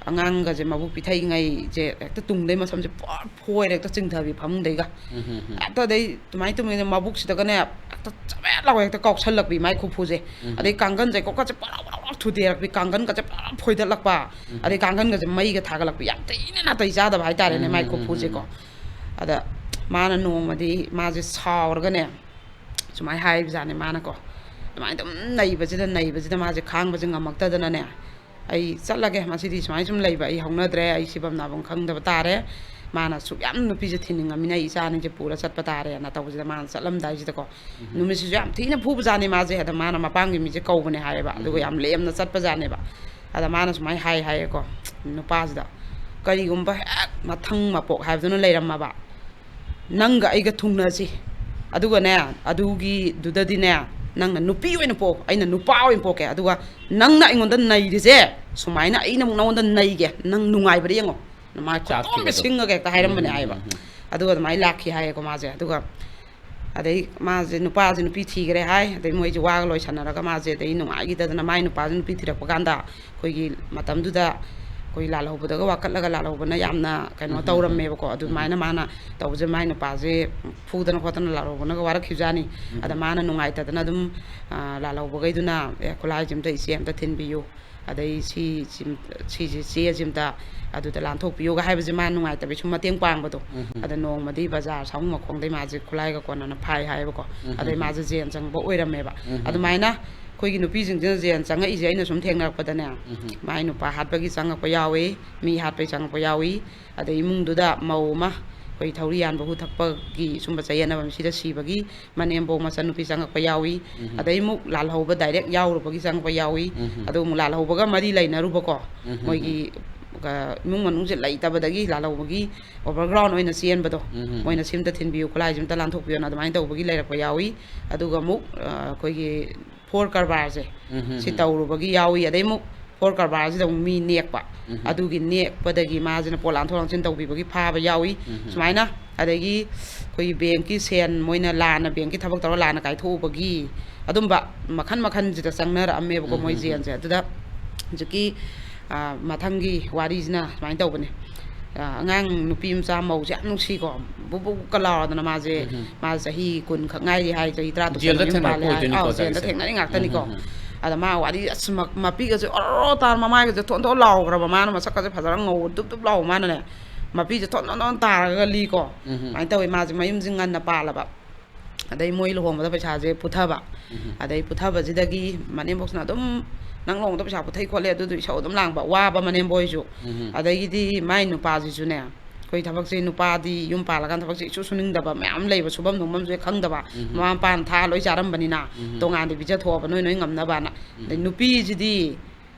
ꯑꯉꯥꯡꯒꯁꯦ ꯃꯕꯨꯛ ꯄꯤꯊꯛꯏꯉꯩꯁꯦ ꯍꯦꯛꯇ ꯇꯨꯡꯗꯩ ꯃꯁꯝꯁꯦ ꯄꯨꯔꯥ ꯐꯣꯏꯔꯦ, ꯍꯦꯛꯇ ꯆꯤꯡꯊꯕꯤ ꯐꯃꯨꯡꯗꯩꯒ꯫ ꯎꯝ, ꯎꯝ, ꯎꯝ꯫ ꯍꯦꯛꯇ ꯑꯗꯩ ꯑꯗꯨꯃꯥꯏꯅ ꯇꯨꯝꯃꯤꯉꯩꯗ ꯃꯕꯨꯛꯁꯤꯗꯒꯅꯦ ꯍꯦꯛꯇ ꯆꯕꯦꯠ ꯂꯥꯎ ꯍꯦꯛꯇ ꯀꯥꯎꯁꯜꯂꯛꯄꯤ ꯃꯥꯏ ꯈꯨꯐꯨꯁꯦ꯫ ꯎꯝ꯫ ꯑꯗꯩ ꯀꯥꯡꯒꯟꯁꯦ ꯀꯣꯛꯀꯁꯦ ꯄꯔꯥꯎ ꯄꯔꯥꯎ ꯄꯔꯥꯎ ꯊꯨꯗꯦꯔꯛꯄꯤ, ꯀꯥꯡꯒꯟꯒꯁꯦ ꯄꯨꯔꯥ ꯐꯣꯏꯗꯠꯂꯛꯄ꯫ ꯎꯝ꯫ ꯑꯗꯩ ꯀꯥꯡꯒꯟꯒꯁꯦ ꯃꯩꯒ ꯊꯥꯒꯠꯂꯛꯄꯤ, ꯌꯥꯝ ꯊꯤꯅ ꯅꯥꯇꯩ ꯆꯥꯗꯕ ꯍꯥꯏꯇꯥꯔꯦꯅꯦ ꯃꯥꯏ ꯎꯝ, ꯎꯝ, ꯎꯝ, ꯈꯨꯐꯨꯁꯦꯀꯣ꯫ ꯎꯝ꯫ ꯑꯗ ꯃꯥꯅ ꯅꯣꯡꯃꯗꯤ ꯃꯥꯁꯦ ꯁꯥꯎꯔꯒꯅꯦ ꯁꯨꯃꯥꯏꯅ ꯍꯥꯏꯕꯖꯥꯠꯅꯦ ꯃꯥꯅꯀꯣ꯫ ꯑꯗꯨꯃꯥꯏꯅ ꯑꯗꯨꯝ ꯅꯩꯕꯁꯤꯗ, ꯅꯩꯕꯁꯤꯗ ꯃꯥꯁꯦ ꯈꯥꯡꯕꯁꯦ ꯉꯝꯃꯛꯇꯗꯅꯅꯦ, "ꯑꯩ ꯆꯠꯂꯒꯦ, ꯃꯁꯤꯗꯤ ꯁꯨꯃꯥꯏꯅ ꯁꯨꯝ ꯂꯩꯕ ꯑꯩ ꯍꯧꯅꯗ꯭ꯔꯦ, ꯑꯩ ꯁꯤꯐꯝ ꯅꯥꯐꯝ ꯈꯪꯗꯕ ꯇꯥꯔꯦ"꯫ ꯃꯥꯅ ꯁꯨꯛ ꯌꯥꯝ ꯅꯨꯄꯤꯁꯦ ꯊꯤꯅꯤꯡꯉꯝꯃꯤꯅ, "ꯑꯩ ꯏꯆꯥ ꯑꯅꯤꯁꯦ ꯄꯨꯔ ꯆꯠꯄ ꯇꯥꯔꯦꯅ" ꯇꯧꯕꯁꯤꯗ ꯃꯥꯅ ꯆꯠꯂꯝꯗꯥꯏꯁꯤꯗꯀꯣ, ꯎꯝ꯫ ꯅꯨꯃꯤꯠꯁꯤꯁꯨ ꯌꯥꯝ ꯊꯤꯅ ꯐꯨꯕꯖꯥꯠꯅꯤ ꯃꯥꯁꯦ꯫ ꯑꯗ ꯃꯥꯅ ꯃꯄꯥꯝꯒꯤ ꯃꯤꯁꯦ ꯀꯧꯕꯅꯦ ꯍꯥꯏꯌꯦꯕ, ꯑꯗꯨꯒ ꯎꯝ꯫ ꯌꯥꯝ ꯂꯦꯝꯅ ꯆꯠꯄꯖꯥꯠꯅꯦꯕ꯫ ꯑꯗ ꯃꯥꯅ ꯁꯨꯃꯥꯏꯅ ꯍꯥꯏ ꯍꯥꯏꯌꯦꯀꯣ ꯅꯨꯄꯥꯁꯤꯗ, "ꯀꯔꯤꯒꯨꯝꯕ ꯍꯦꯛ ꯃꯊꯪ ꯃꯄꯣꯛ ꯍꯥꯏꯕꯗꯨꯅ ꯂꯩꯔꯝꯃꯕ, ꯅꯪꯒ ꯑꯩꯒ ꯊꯨꯡꯅꯁꯤ, ꯑꯗꯨꯒꯅꯦ, ꯑꯗꯨꯒꯤꯗꯨꯗꯗꯤꯅꯦ, ꯅꯪꯅ ꯅꯨꯄꯤ ꯑꯣꯏꯅ ꯄꯣꯛ, ꯑꯩꯅ ꯅꯨꯄꯥ ꯑꯣꯏꯅ ꯄꯣꯛꯀꯦ, ꯑꯗꯨꯒ ꯅꯪꯅ ꯑꯩꯉꯣꯟꯗ ꯅꯩꯔꯤꯁꯦ, ꯁꯨꯃꯥꯏꯅ ꯑꯩꯅ ꯑꯃꯨꯛ ꯅꯉꯣꯟꯗ ꯅꯩꯒꯦ, ꯅꯪ ꯅꯨꯡꯉꯥꯏꯕ꯭ꯔꯥ ꯌꯦꯡꯉꯣ"꯫ ꯃꯥ ꯈꯨꯠꯇꯣꯝꯕꯤ ꯆꯥꯛꯈꯤꯕꯗꯣ꯫ ꯁꯤꯡꯉꯒ ꯍꯦꯛꯇ ꯍꯥꯏꯔꯝꯕꯅꯦ ꯎꯝ, ꯎꯝ, ꯍꯥꯏꯌꯦꯕ꯫ ꯎꯝ, ꯎꯝ꯫ ꯑꯗꯨꯒ ꯑꯗꯨꯃꯥꯏꯅ ꯂꯥꯛꯈꯤ ꯍꯥꯏꯌꯦꯀꯣ ꯃꯥꯁꯦ꯫ ꯑꯗꯨꯒ ꯑꯗꯩ ꯃꯥꯁꯦ, ꯅꯨꯄꯥꯁꯦ ꯅꯨꯄꯤ ꯊꯤꯈ꯭ꯔꯦ ꯍꯥꯏ, ꯑꯗꯩ ꯃꯣꯏꯁꯦ ꯋꯥꯒ ꯂꯣꯏꯁꯟꯅꯔꯒ ꯃꯥꯁꯦ ꯑꯗꯩ ꯅꯨꯡꯉꯥꯏꯈꯤꯗꯗꯅ, ꯃꯥꯏ ꯅꯨꯄꯥꯁꯦ ꯅꯨꯄꯤ ꯊꯤꯔꯛꯄ ꯀꯥꯟꯗ ꯑꯩꯈꯣꯏꯒꯤ ꯃꯇꯝꯗꯨꯗ ꯑꯩꯈꯣꯏ ꯂꯥꯜꯍꯧꯕꯗꯒ ꯋꯥꯀꯠꯂꯒ ꯂꯥꯜꯍꯧꯕꯅ ꯌꯥꯝꯅ ꯀꯩꯅꯣ ꯎꯝ, ꯎꯝ, ꯎꯝ, ꯇꯧꯔꯝꯃꯦꯕꯀꯣ꯫ ꯎꯝ꯫ ꯑꯗꯨꯃꯥꯏꯅ ꯃꯥꯅ ꯇꯧꯕꯁꯦ ꯃꯥꯏ ꯅꯨꯄꯥꯁꯦ ꯐꯨꯗꯅ ꯈꯣꯠꯇꯅ ꯂꯥꯜꯍꯧꯕꯅꯒ ꯋꯥꯔꯛꯈꯤꯕꯖꯥꯠꯅꯤ꯫ ꯎꯝ꯫ ꯑꯗ ꯃꯥꯅ ꯅꯨꯡꯉꯥꯏꯇꯗꯅ ꯑꯗꯨꯝ, ꯑ, ꯂꯥꯜꯍꯧꯕꯈꯩꯗꯨꯅ, "ꯑꯦ, ꯈꯨꯠꯂꯥꯏꯁꯦ ꯑꯝꯇ ꯏꯆꯦ ꯑꯝꯇ ꯊꯤꯟꯕꯤꯌꯨ, ꯑꯗꯩ ꯁꯤ, ꯁꯤ, ꯁꯤꯁꯦ ꯆꯦꯁꯦ ꯑꯝꯇ ꯑꯗꯨꯗ ꯂꯥꯟꯊꯣꯛꯄꯤꯌꯨꯒ" ꯍꯥꯏꯕꯁꯦ ꯃꯥ ꯅꯨꯡꯉꯥꯏꯇꯕꯒꯤ ꯁꯨꯝ ꯃꯇꯦꯡ ꯄꯥꯡꯕꯗꯣ꯫ ꯎꯝ꯫ ꯑꯗ ꯅꯣꯡꯃꯗꯤ ꯕꯖꯥꯔ ꯁꯥꯃꯨ ꯃꯈꯣꯡꯗꯩ ꯃꯥꯁꯦ ꯈꯨꯠꯂꯥꯏꯒ ꯀꯣꯟꯅꯅ ꯐꯥꯏ ꯍꯥꯏꯌꯦꯕꯀꯣ꯫ ꯎꯝ꯫ ꯑꯗꯩ ꯃꯥꯁꯦ ꯖꯦꯜ ꯆꯪꯕ ꯑꯣꯏꯔꯝꯃꯦꯕ꯫ ꯎꯝ꯫ ꯑꯗꯨꯃꯥꯏꯅ ꯑꯩꯈꯣꯏꯒꯤ ꯅꯨꯄꯤꯁꯤꯡꯁꯤꯅ ꯖꯦꯜ ꯆꯪꯉꯛꯏꯁꯦ ꯑꯩꯅ ꯁꯨꯝ ꯊꯦꯡꯅꯔꯛꯄꯗꯅꯦ, ꯎꯝ꯫ ꯃꯥꯏ ꯅꯨꯄꯥ ꯍꯥꯠꯄꯒꯤ ꯆꯪꯉꯛꯄ ꯌꯥꯎꯏ, ꯃꯤ ꯍꯥꯠꯄꯒꯤ ꯆꯪꯉꯛꯄ ꯌꯥꯎꯏ, ꯑꯗꯩ ꯏꯃꯨꯡꯗꯨꯗ ꯃꯧ ꯑꯃ ꯑꯩꯈꯣꯏ ꯊꯧꯔꯤ ꯌꯥꯟꯕ ꯍꯨ ꯊꯛꯄꯒꯤ ꯁꯨꯝꯕ ꯆꯌꯦꯠꯅꯕ ꯁꯤꯗ ꯁꯤꯕꯒꯤ ꯃꯅꯦꯝꯕꯣꯛ ꯃꯆꯟꯅꯨꯄꯤ ꯆꯪꯉꯛꯄ ꯌꯥꯎꯏ꯫ ꯎꯝ꯫ ꯑꯗꯩ ꯑꯃꯨꯛ ꯂꯥꯜꯍꯧꯕ direct ꯌꯥꯎꯔꯨꯕꯒꯤ ꯆꯪꯉꯛꯄ ꯌꯥꯎꯏ꯫ ꯎꯝ꯫ ꯑꯗꯨ ꯑꯃꯨꯛ ꯂꯥꯜꯍꯧꯕꯒ ꯃꯔꯤ ꯂꯩꯅꯔꯨꯕꯀꯣ, ꯎꯝ꯫ ꯃꯣꯏꯒꯤ ꯏꯃꯨꯡ ꯃꯅꯨꯡꯁꯦ ꯂꯩꯇꯕꯗꯒꯤ ꯂꯥꯜꯍꯧꯕꯒꯤ overground ꯑꯣꯏꯅ ꯆꯦꯟꯕꯗꯣ, ꯎꯝ꯫ ꯃꯣꯏꯅ ꯁꯤꯝꯇ ꯊꯤꯟꯕꯤꯌꯨ, ꯈꯨꯠꯂꯥꯏꯁꯤꯝꯇ ꯂꯥꯟꯊꯣꯛꯄꯤꯌꯣꯅ ꯑꯗꯨꯃꯥꯏꯅ ꯇꯧꯕꯒꯤ ꯂꯩꯔꯛꯄ ꯌꯥꯎꯏ꯫ ꯑꯗꯨꯒ ꯑꯃꯨꯛ ꯑ, ꯑꯩꯈꯣꯏꯒꯤ ꯐꯣꯔ ꯀꯔꯕꯥꯔꯁꯦ, ꯎꯝ꯫ ꯁꯤ ꯇꯧꯔꯨꯕꯒꯤ ꯌꯥꯎꯏ꯫ ꯑꯗꯩ ꯑꯃꯨꯛ ꯐꯣꯔ ꯀꯔꯕꯥꯔꯁꯤꯗ ꯑꯃꯨꯛ ꯃꯤ ꯅꯦꯛꯄ, ꯎꯝ꯫ ꯑꯗꯨꯒꯤ ꯅꯦꯛꯄꯗꯒꯤ ꯃꯥꯁꯤꯅ ꯄꯣꯠ ꯂꯥꯟꯊꯣꯛ ꯂꯥꯟꯁꯤꯟ ꯇꯧꯕꯤꯕꯒꯤ ꯐꯥꯕ ꯌꯥꯎꯏ꯫ ꯎꯝ꯫ ꯁꯨꯃꯥꯏꯅ ꯑꯗꯒꯤ ꯑꯩꯈꯣꯏꯒꯤ ꯕꯦꯡꯀꯤ ꯁꯦꯟ ꯃꯣꯏꯅ ꯂꯥꯟꯅ, ꯕꯦꯡꯀꯤ ꯊꯕꯛ ꯇꯧꯔ ꯂꯥꯟꯅ ꯀꯥꯏꯊꯣꯛꯎꯕꯒꯤ ꯑꯗꯨꯝꯕ ꯃꯈꯜ ꯃꯈꯜꯁꯤꯗ ꯆꯪꯅꯔꯛꯑꯝꯃꯦꯕꯀꯣ, ꯃꯣꯏ ꯎꯝ꯫ ꯖꯦꯜꯁꯦ꯫ ꯑꯗꯨꯗ ꯍꯧꯖꯤꯛꯀꯤ ꯑ, ꯃꯊꯪꯒꯤ ꯋꯥꯔꯤꯁꯤꯅ ꯁꯨꯃꯥꯏꯅ ꯇꯧꯕꯅꯦ꯫ ꯑ, ꯑꯉꯥꯡ ꯅꯨꯄꯤ ꯃꯆꯥ ꯃꯧꯁꯦ ꯌꯥꯝ ꯅꯨꯡꯁꯤꯀꯣ, ꯕꯨꯛ ꯕꯨꯛꯀ ꯂꯥꯎꯔꯗꯅ ꯃꯥꯁꯦ, ꯎꯝ꯫ ꯃꯥ ꯆꯍꯤ ꯀꯨꯟ ꯈꯛ ꯉꯥꯏꯔꯤ ꯍꯥꯏ, ꯆꯍꯤ ꯇꯔꯥ ꯇꯔꯨꯛꯇ ꯖꯦꯜꯗ ꯃꯌꯨꯝ ꯊꯦꯡꯅꯔꯛꯄ ꯄꯥꯜꯂꯦ ꯍꯥꯏ꯫ ꯑꯣꯏꯗꯣꯏꯅꯤꯀꯣ ꯑꯥꯎ, ꯖꯦꯜꯗ ꯇꯥꯔꯤꯛꯁꯦ꯫ ꯊꯦꯡꯅꯔꯤ ꯉꯥꯛꯇꯅꯤꯀꯣ꯫ ꯎꯝ, ꯎꯝ, ꯎꯝ꯫ ꯑꯗ ꯃꯥ ꯋꯥꯔꯤ ꯑꯁ ꯃ-, ꯃꯄꯤꯒꯁꯦ ꯑꯣꯔꯣ ꯇꯥꯔ ꯃꯃꯥꯏꯒꯁꯦ ꯊꯣꯟ ꯊꯣꯟ ꯂꯥꯎꯈ꯭ꯔꯕ, ꯃꯥꯅ ꯃꯁꯛꯀꯁꯦ ꯐꯖꯅ ꯉꯧ ꯗꯨꯞ ꯗꯨꯞ ꯂꯥꯎꯕ ꯃꯥꯅꯅꯦ, ꯃꯄꯤꯁꯦ ꯊꯣꯟ ꯊꯣꯟ ꯊꯣꯟ ꯇꯥꯔꯒ ꯂꯤꯀꯣ꯫ ꯎꯝ, ꯎꯝ꯫ ꯑꯗꯨꯃꯥꯏꯅ ꯇꯧꯋꯤ, ꯃꯥꯁꯦ ꯃꯌꯨꯝꯁꯦ ꯉꯟꯅ ꯄꯥꯜꯂꯕ꯫ ꯑꯗꯩ ꯃꯣꯏ ꯂꯨꯍꯣꯡꯕꯗ ꯄꯩꯁꯥꯁꯦ ꯄꯨꯊꯕ꯫ ꯎꯝ꯫ ꯑꯗꯩ ꯄꯨꯊꯕꯁꯤꯗꯒꯤ ꯃꯅꯦꯝꯕꯣꯛꯁꯤꯅ ꯑꯗꯨꯝ, "ꯅꯪ ꯂꯨꯍꯣꯡꯕꯗ ꯄꯩꯁꯥ ꯄꯨꯊꯩ ꯈꯣꯠꯂꯦ", ꯑꯗꯨꯗꯨ ꯏꯁꯧ ꯑꯗꯨꯝ ꯂꯥꯡꯕ, ꯋꯥꯕ ꯃꯅꯦꯝꯕꯣꯏꯁꯨ꯫ ꯎꯝ꯫ ꯑꯗꯒꯤꯗꯤ ꯃꯥꯏ ꯅꯨꯄꯥꯁꯤꯁꯨꯅꯦ, ꯑꯩꯈꯣꯏ ꯊꯕꯛꯁꯦ, ꯅꯨꯄꯥꯗꯤ ꯌꯨꯝ ꯄꯥꯜꯂꯀꯥꯟꯗ ꯊꯕꯛꯁꯦ ꯏꯁꯨ ꯁꯨꯅꯤꯡꯗꯕ ꯃꯌꯥꯝ ꯂꯩꯕ, ꯁꯨꯐꯝ ꯅꯣꯝꯐꯝꯁꯨ ꯍꯦꯛ ꯈꯪꯗꯕ, ꯎꯝ꯫ ꯃꯃꯥ ꯃꯄꯥꯅ ꯊꯥ ꯂꯣꯏ ꯆꯥꯔꯝꯕꯅꯤꯅ, ꯎꯝ꯫ ꯇꯣꯉꯥꯟꯗꯤ ꯄꯤꯖꯊꯣꯛꯑꯕ ꯅꯣꯏ ꯅꯣꯏ ꯉꯝꯅꯕꯅ꯫ ꯑꯗꯩ ꯎꯝ꯫ ꯅꯨꯄꯤꯁꯤꯗꯤ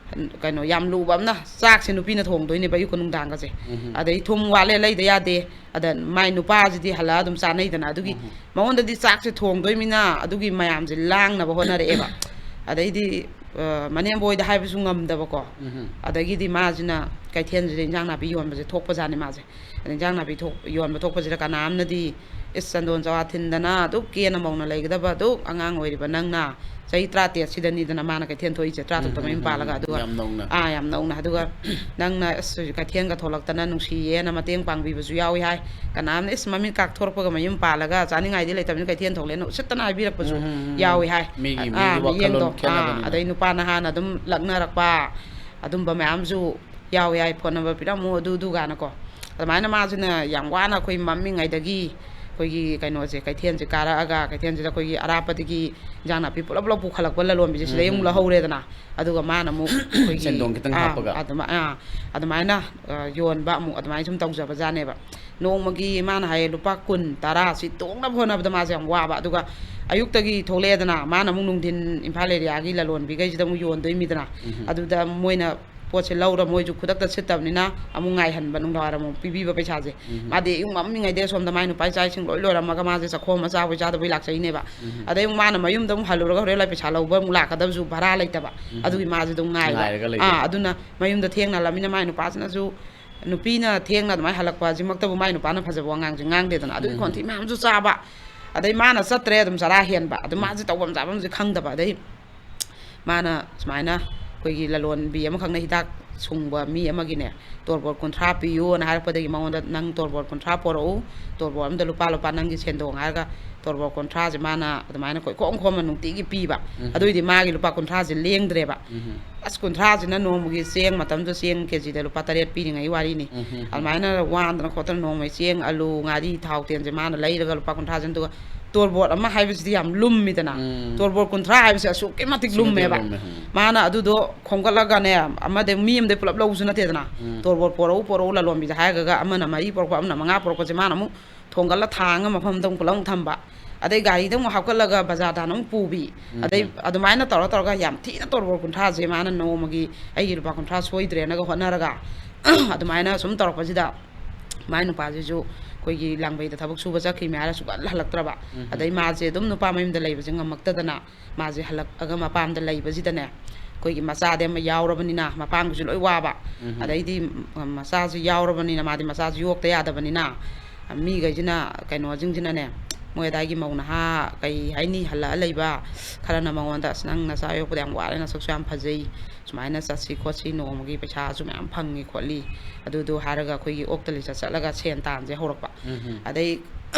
ꯀꯩꯅꯣ, ꯌꯥꯝ ꯂꯨꯕ ꯑꯃꯅ, ꯆꯥꯛꯁꯦ ꯅꯨꯄꯤꯅ ꯊꯣꯡꯗꯣꯏꯅꯦꯕ ꯑꯌꯨꯛꯀ ꯅꯨꯡꯗꯥꯡꯒꯁꯦ꯫ ꯎꯝ꯫ ꯑꯗꯩ ꯊꯨꯝ ꯋꯥꯠꯂꯦ, ꯂꯩꯗ ꯌꯥꯗꯦ꯫ ꯑꯗ ꯃꯥꯏ ꯅꯨꯄꯥꯁꯤꯗꯤ ꯍꯜꯂꯛꯑ ꯑꯗꯨꯝ ꯆꯥꯅꯩꯗꯅ, ꯑꯗꯨꯒꯤ ꯎꯝ꯫ ꯃꯉꯣꯟꯗꯗꯤ ꯆꯥꯛꯁꯦ ꯊꯣꯡꯗꯣꯏꯃꯤꯅ ꯑꯗꯨꯒꯤ ꯃꯌꯥꯝꯁꯦ ꯂꯥꯡꯅꯕ ꯍꯣꯠꯅꯔꯛꯑꯦꯕ꯫ ꯑꯗꯩꯗꯤ, ꯑ, ꯃꯅꯦꯝꯕꯣꯏꯗ ꯍꯥꯏꯕꯁꯨ ꯉꯝꯗꯕꯀꯣ꯫ ꯎꯝ꯫ ꯑꯗꯒꯤꯗꯤ ꯃꯥꯁꯤꯅ ꯀꯩꯊꯦꯜꯁꯤꯗ ꯏꯟꯖꯥꯡ ꯅꯥꯄꯤ ꯌꯣꯟꯕꯁꯦ ꯊꯣꯛꯄꯖꯥꯠꯅꯤ ꯃꯥꯁꯦ꯫ ꯑꯗ ꯏꯟꯖꯥꯡ ꯅꯥꯄꯤ ꯊꯣꯛ-, ꯌꯣꯟꯕ ꯊꯣꯛꯄꯁꯤꯗ ꯀꯅꯥ ꯑꯃꯅꯗꯤ, "ꯏꯁ, ꯆꯟꯗꯣꯟ ꯆꯋꯥ ꯊꯤꯟꯗꯅ ꯑꯗꯨꯛ ꯀꯦꯅ ꯃꯧꯅ ꯂꯩꯒꯗꯕ ꯑꯗꯨꯛ ꯑꯉꯥꯡ ꯑꯣꯏꯔꯤꯕ ꯅꯪꯅ ꯆꯍꯤ ꯇꯔꯥꯇꯔꯦꯠ ꯁꯤꯗꯅꯤꯗꯅ ꯃꯥꯅ ꯀꯩꯊꯦꯜ ꯊꯣꯛꯏꯁꯦ, ꯇꯔꯥꯇꯔꯨꯛꯇ ꯎꯝ, ꯃꯌꯨꯝ ꯎꯝ, ꯄꯥꯜꯂꯒ", ꯎꯝ, ꯑꯗꯨꯒ ꯌꯥꯝ ꯅꯧꯅ꯫ ꯑꯥ, ꯌꯥꯝ ꯅꯧꯅ꯫ ꯑꯗꯨꯒ ꯅꯪꯅ ꯑꯁ ꯀꯩꯊꯦꯜꯒ ꯊꯣꯛꯂꯛꯇꯅ ꯅꯨꯡꯁꯤꯌꯦꯅ ꯃꯇꯦꯡ ꯄꯥꯡꯕꯤꯕꯁꯨ ꯌꯥꯎꯏ ꯍꯥꯏ꯫ ꯀꯅꯥꯝꯅ "ꯏꯁ, ꯃꯃꯤꯠ ꯀꯥꯛꯊꯣꯔꯛꯄꯒ ꯃꯌꯨꯝ ꯄꯥꯜꯂꯒ ꯆꯥꯅꯤꯡꯉꯥꯏꯗꯤ ꯂꯩꯇꯕꯅꯤꯅ ꯀꯩꯊꯦꯜ ꯊꯣꯛꯂꯦꯅ" ꯎꯁꯤꯠꯇꯅ ꯍꯥꯏꯕꯤꯔꯛꯄꯁꯨ ꯎꯝ, ꯎꯝ, ꯎꯝ꯫ ꯌꯥꯎꯏ ꯍꯥꯏ꯫ ꯃꯤꯒꯤ, ꯑꯥ, ꯃꯤꯒꯤ ꯋꯥꯈꯜꯂꯣꯟ ꯃꯤꯠꯌꯦꯡꯗꯣ꯫ ꯑꯥ, ꯈꯦꯠꯅꯕꯅꯤꯅ꯫ ꯑꯗꯩ ꯅꯨꯄꯥ ꯅꯍꯥꯅ ꯑꯗꯨꯝ ꯂꯛꯅꯔꯛꯄ ꯑꯗꯨꯝꯕ ꯃꯌꯥꯝꯁꯨ ꯌꯥꯎꯏ ꯍꯥꯏ꯫ "ꯐꯣꯟ ꯅꯝꯕꯔ ꯄꯤꯔꯝꯃꯨ", ꯑꯗꯨ ꯑꯗꯨ ꯀꯥꯏꯅꯀꯣ꯫ ꯑꯗꯨꯃꯥꯏꯅ ꯃꯥꯁꯤꯅ ꯌꯥꯝ ꯋꯥꯅ ꯑꯩꯈꯣꯏ ꯃꯝꯃꯤꯉꯩꯗꯒꯤ ꯑꯩꯈꯣꯏꯒꯤ ꯀꯩꯅꯣꯁꯦ, ꯀꯩꯊꯦꯜꯁꯦ ꯀꯥꯔꯛꯑꯒ, ꯀꯩꯊꯦꯜꯁꯤꯗ ꯑꯩꯈꯣꯏꯒꯤ ꯑꯔꯥꯞꯄꯗꯒꯤ ꯏꯟꯖꯥꯡ ꯅꯥꯄꯤ ꯄꯨꯂꯞ ꯄꯨꯂꯞ ꯄꯨꯈꯠꯂꯛꯄ ꯂꯂꯣꯟꯕꯤꯁꯦ ꯁꯤꯗꯩ ꯑꯃꯨꯛ ꯎꯝ, ꯎꯝ꯫ ꯂꯧꯍꯧꯔꯦꯗꯅ꯫ ꯑꯗꯨꯒ ꯃꯥꯅ ꯑꯃꯨꯛ ꯑꯩꯈꯣꯏꯒꯤ, ꯁꯦꯟꯗꯣꯡ ꯈꯤꯇꯪ ꯑꯥ, ꯍꯥꯞꯄꯒ꯫ ꯑꯗꯨꯃꯥꯏ-, ꯑꯥ, ꯑꯗꯨꯃꯥꯏꯅ, ꯑ, ꯌꯣꯟꯕ ꯑꯃꯨꯛ ꯑꯗꯨꯃꯥꯏꯅ ꯁꯨꯝ ꯇꯧꯖꯕꯖꯥꯠꯅꯦꯕ꯫ ꯅꯣꯡꯃꯒꯤ ꯃꯥꯅ ꯍꯥꯏꯌꯦ, ꯂꯨꯄꯥ ꯀꯨꯟ, ꯇꯔꯥ ꯁꯤ ꯇꯣꯡꯅꯕ ꯍꯣꯠꯅꯕꯗ ꯃꯥꯁꯦ ꯌꯥꯝ ꯋꯥꯕ꯫ ꯑꯗꯨꯒ ꯑꯌꯨꯛꯇꯒꯤ ꯊꯣꯛꯂꯛꯑꯦꯗꯅ, ꯃꯥꯅ ꯑꯃꯨꯛ ꯅꯨꯡꯊꯤꯟ ꯏꯝꯐꯥꯜ ꯑꯦꯔꯤꯌꯥꯒꯤ ꯂꯂꯣꯟꯕꯤꯈꯩꯁꯤꯗ ꯑꯃꯨꯛ ꯌꯣꯟꯗꯣꯏꯃꯤꯗꯅ꯫ ꯎꯝ꯫ ꯑꯗꯨꯗ ꯃꯣꯏꯅ ꯄꯣꯠꯁꯦ ꯂꯧꯔ ꯃꯣꯏꯁꯨ ꯈꯨꯗꯛꯇ ꯁꯤꯠꯇꯕꯅꯤꯅ ꯑꯃꯨꯛ ꯉꯥꯏꯍꯟꯕ, ꯅꯨꯡꯗꯥꯡꯋꯥꯏꯔꯝ ꯑꯃꯨꯛ ꯄꯤꯕꯤꯕ ꯄꯩꯁꯥꯁꯦ꯫ ꯎꯝ꯫ ꯃꯥꯗꯤ ꯑꯌꯨꯛ ꯉꯝꯃꯤꯉꯩꯗꯩ ꯑꯁꯣꯝꯗ ꯃꯥꯏ ꯅꯨꯄꯥ ꯏꯆꯥ ꯏꯁꯤꯡ ꯂꯣꯏ ꯂꯣꯏꯔꯝꯃꯒ ꯃꯥꯁꯦ ꯆꯥꯛꯈꯣꯝ ꯑꯆꯥꯕꯣꯏ ꯆꯥꯗꯕꯣꯏ ꯂꯥꯛꯆꯩꯅꯦꯕ꯫ ꯎꯝ꯫ ꯑꯗꯩ ꯑꯃꯨꯛ ꯃꯥꯅ ꯃꯌꯨꯝꯗ ꯑꯃꯨꯛ ꯍꯜꯂꯨꯔꯒ ꯍꯣꯔꯦꯟ ꯂꯥꯏ ꯄꯩꯁꯥ ꯂꯧꯕ ꯑꯃꯨꯛ ꯂꯥꯛꯀꯗꯕꯁꯨ ꯚꯔꯥ ꯂꯩꯇꯕ꯫ ꯎꯝ꯫ ꯑꯗꯨꯒꯤ ꯃꯥꯁꯦ ꯑꯗꯨꯝ ꯉꯥꯏꯕ꯫ ꯉꯥꯏꯔꯒ ꯂꯩꯕ꯫ ꯑꯥ, ꯑꯗꯨꯅ ꯃꯌꯨꯝꯗ ꯊꯦꯡꯅ ꯍꯜꯂꯃꯤꯅ ꯃꯥꯏ ꯅꯨꯄꯥꯁꯤꯅꯁꯨ, ꯅꯨꯄꯤꯅ ꯊꯦꯡꯅ ꯑꯗꯨꯃꯥꯏꯅ ꯍꯜꯂꯛꯄꯁꯤꯃꯛꯇꯕꯨ ꯃꯥꯏ ꯅꯨꯄꯥꯅ ꯐꯖꯕ ꯋꯥꯉꯥꯡꯁꯦ ꯉꯥꯡꯗꯦꯗꯅ꯫ ꯑꯗꯨꯒꯤ ꯎꯝ꯫ ꯈꯣꯟꯊꯤ ꯃꯌꯥꯝꯁꯨ ꯆꯥꯕ꯫ ꯑꯗꯩ ꯃꯥꯅ ꯆꯠꯇ꯭ꯔꯦ, ꯑꯗꯨꯝ ꯆꯔꯥ ꯍꯦꯟꯕ꯫ ꯑꯗꯨ ꯎꯝ꯫ ꯃꯥꯁꯦ ꯇꯧꯐꯝ ꯆꯥꯐꯝꯁꯦ ꯈꯪꯗꯕ꯫ ꯑꯗꯩ ꯃꯥꯅ ꯁꯨꯃꯥꯏꯅ ꯑꯩꯈꯣꯏꯒꯤ ꯂꯂꯣꯟꯕꯤ ꯑꯃꯈꯛꯅ ꯍꯤꯗꯥꯛ ꯁꯨꯡꯕ ꯃꯤ ꯑꯃꯒꯤꯅꯦ, "ꯇꯣꯔꯕꯣꯠ ꯀꯨꯟꯊ꯭ꯔꯥ ꯄꯤꯌꯨꯅ" ꯍꯥꯏꯔꯛꯄꯗꯒꯤ ꯃꯉꯣꯟꯗ, "ꯅꯪ ꯇꯣꯔꯕꯣꯠ ꯀꯨꯟꯊ꯭ꯔꯥ ꯄꯣꯔꯛꯎ, ꯇꯣꯔꯕꯣꯠ ꯑꯝꯗ ꯂꯨꯄꯥ, ꯂꯨꯄꯥ ꯅꯪꯒꯤ ꯁꯦꯟꯗꯣꯡ" ꯍꯥꯏꯔꯒ ꯇꯣꯔꯕꯣꯠ ꯀꯨꯟꯊ꯭ꯔꯥꯁꯦ ꯃꯥꯅ ꯑꯗꯨꯃꯥꯏꯅ ꯀꯣꯏꯈꯣꯝ ꯈꯣꯝꯃ ꯅꯨꯡꯇꯤꯒꯤ ꯄꯤꯕ꯫ ꯎꯝ꯫ ꯑꯗꯨꯏꯗꯤ ꯃꯥꯒꯤ ꯂꯨꯄꯥ ꯀꯨꯟꯊ꯭ꯔꯥꯁꯦ ꯂꯦꯡꯗ꯭ꯔꯦꯕ꯫ ꯎꯝ꯫ ꯑꯁ, ꯀꯨꯟꯊ꯭ꯔꯥꯁꯤꯅ ꯅꯣꯡꯃꯒꯤ ꯆꯦꯡ, ꯃꯇꯝꯗꯨꯗ ꯆꯦꯡ ꯀꯦꯖꯤꯗ ꯂꯨꯄꯥ ꯇꯔꯦꯠ ꯄꯤꯔꯤꯉꯩ ꯋꯥꯔꯤꯅꯤ꯫ ꯎꯝ, ꯎꯝ, ꯎꯝ꯫ ꯑꯗꯨꯃꯥꯏꯅ ꯋꯥꯗꯅ ꯈꯣꯠꯇꯅ ꯅꯣꯡꯃꯩ ꯆꯦꯡ, ꯑꯂꯨ, ꯉꯥꯔꯤ, ꯊꯥꯎ, ꯇꯦꯜꯁꯦ ꯃꯥꯅ ꯂꯩꯔꯒ ꯂꯨꯄꯥ ꯀꯨꯟꯊ꯭ꯔꯥꯁꯦ, ꯑꯗꯨꯒ ꯇꯣꯔꯕꯣꯠ ꯑꯃ ꯍꯥꯏꯕꯁꯤꯗꯤ ꯌꯥꯝ ꯂꯨꯝꯃꯤꯗꯅ꯫ ꯎꯝ꯫ ꯇꯣꯔꯕꯣꯠ ꯀꯨꯟꯊ꯭ꯔꯥ ꯍꯥꯏꯕꯁꯦ ꯑꯁꯨꯛꯀꯤ ꯃꯇꯤꯛ ꯑꯁꯨꯛꯀꯤ ꯃꯇꯤꯛ ꯂꯨꯝꯃꯦꯕ꯫ ꯂꯨꯝꯃꯦ, ꯎꯝ꯫ ꯃꯥꯅ ꯑꯗꯨꯗꯣ ꯈꯣꯝꯒꯠꯂꯒꯅꯦ, ꯑꯃꯗꯩ ꯃꯤ ꯑꯃꯗꯩ ꯄꯨꯂꯞ ꯂꯧꯕꯁꯨ ꯅꯠꯇꯦꯗꯅ꯫ ꯎꯝ꯫ "ꯇꯣꯔꯕꯣꯠ ꯄꯣꯔꯛꯎ, ꯄꯣꯔꯛꯎ ꯂꯂꯣꯟꯕꯤꯗ" ꯍꯥꯏꯔꯒ ꯑꯃꯅ ꯃꯔꯤ ꯄꯣꯔꯛꯄ, ꯑꯃꯅ ꯃꯉꯥ ꯄꯣꯔꯛꯄꯁꯦ ꯃꯥꯅ ꯑꯃꯨꯛ ꯊꯣꯡꯒꯠꯂ ꯊꯥꯡꯉ ꯃꯐꯝꯗ ꯑꯃꯨꯛ ꯄꯨꯂꯞ ꯑꯃꯨꯛ ꯊꯝꯕ꯫ ꯑꯗꯩ ꯒꯥꯔꯤꯗ ꯑꯃꯨꯛ ꯍꯥꯞꯀꯠꯂꯒ ꯕꯖꯥꯔ ꯇꯥꯟꯅ ꯑꯃꯨꯛ ꯄꯨꯕꯤ꯫ ꯎꯝ, ꯑꯗꯩ ꯎꯝ꯫ ꯑꯗꯨꯃꯥꯏꯅ ꯇꯧꯔ ꯇꯧꯔꯒ ꯌꯥꯝ ꯊꯤꯅ ꯇꯣꯔꯕꯣꯠ ꯀꯨꯟꯊ꯭ꯔꯥꯁꯦ ꯃꯥꯅ ꯅꯣꯡꯃꯒꯤ ꯑꯩꯒꯤ ꯂꯨꯄꯥ ꯀꯨꯟꯊ꯭ꯔꯥ ꯁꯣꯏꯗ꯭ꯔꯦꯅꯒ ꯍꯣꯠꯅꯔꯒ ꯑꯗꯨꯃꯥꯏꯅ ꯁꯨꯝ ꯇꯧꯔꯛꯄꯁꯤꯗ ꯃꯥꯏ ꯅꯨꯄꯥꯁꯤꯁꯨ ꯑꯩꯈꯣꯏꯒꯤ ꯂꯥꯡꯕꯩꯗ ꯊꯕꯛ ꯁꯨꯕ ꯆꯠꯈꯤꯕꯅꯦ ꯍꯥꯏꯔ ꯁꯨꯡꯍꯜ ꯍꯜꯂꯛꯇ꯭ꯔꯕ꯫ ꯎꯝ, ꯎꯝ꯫ ꯑꯗꯩ ꯃꯥꯁꯦ ꯑꯗꯨꯝ ꯅꯨꯄꯥ ꯃꯌꯨꯝꯗ ꯂꯩꯕꯁꯦ ꯉꯝꯃꯛꯇꯗꯅ ꯃꯥꯁꯦ ꯍꯜꯂꯛꯑꯒ ꯃꯄꯥꯝꯗ ꯂꯩꯕꯁꯤꯗꯅꯦ, ꯑꯩꯈꯣꯏꯒꯤ ꯃꯆꯥꯗꯤ ꯑꯃ ꯌꯥꯎꯔꯕꯅꯤꯅ ꯃꯄꯥꯝꯒꯤꯁꯨ ꯂꯣꯏ ꯋꯥꯕ꯫ ꯎꯝ꯫ ꯑꯗꯩꯗꯤ ꯃꯆꯥꯁꯨ ꯌꯥꯎꯔꯕꯅꯤꯅ ꯃꯥꯗꯤ ꯃꯆꯥꯁꯨ ꯌꯣꯛꯇ ꯌꯥꯗꯕꯅꯤꯅ ꯃꯤꯈꯩꯁꯤꯅ, ꯀꯩꯅꯣꯁꯤꯡꯁꯤꯅꯅꯦ, ꯃꯣꯏ ꯑꯗꯥꯏꯒꯤ ꯃꯧ ꯅꯍꯥ, ꯀꯩ ꯍꯥꯏꯅꯤ, ꯍꯜꯂꯛꯑ ꯂꯩꯕ ꯈꯔꯅ ꯃꯉꯣꯟꯗ, "ꯑꯁ, ꯅꯪ ꯅꯆꯥ ꯌꯣꯛꯄꯗ ꯌꯥꯝ ꯋꯥꯔꯦ, ꯅꯁꯛꯁꯨ ꯌꯥꯝ ꯐꯖꯩ, ꯁꯨꯃꯥꯏꯅ ꯆꯠꯁꯤ ꯈꯣꯠꯁꯤ, ꯅꯣꯡꯃꯒꯤ ꯄꯩꯁꯥꯁꯨ ꯃꯌꯥꯝ ꯐꯪꯉꯤ ꯈꯣꯠꯂꯤ", ꯑꯗꯨꯗꯨ ꯍꯥꯏꯔꯒ ꯑꯩꯈꯣꯏꯒꯤ ꯑꯣꯛꯇ ꯂꯤꯆꯠ ꯆꯠꯂꯒ ꯁꯦꯟ ꯇꯥꯟꯁꯦ ꯍꯧꯔꯛꯄ꯫ ꯎꯝ, ꯎꯝ꯫ ꯑꯗꯩ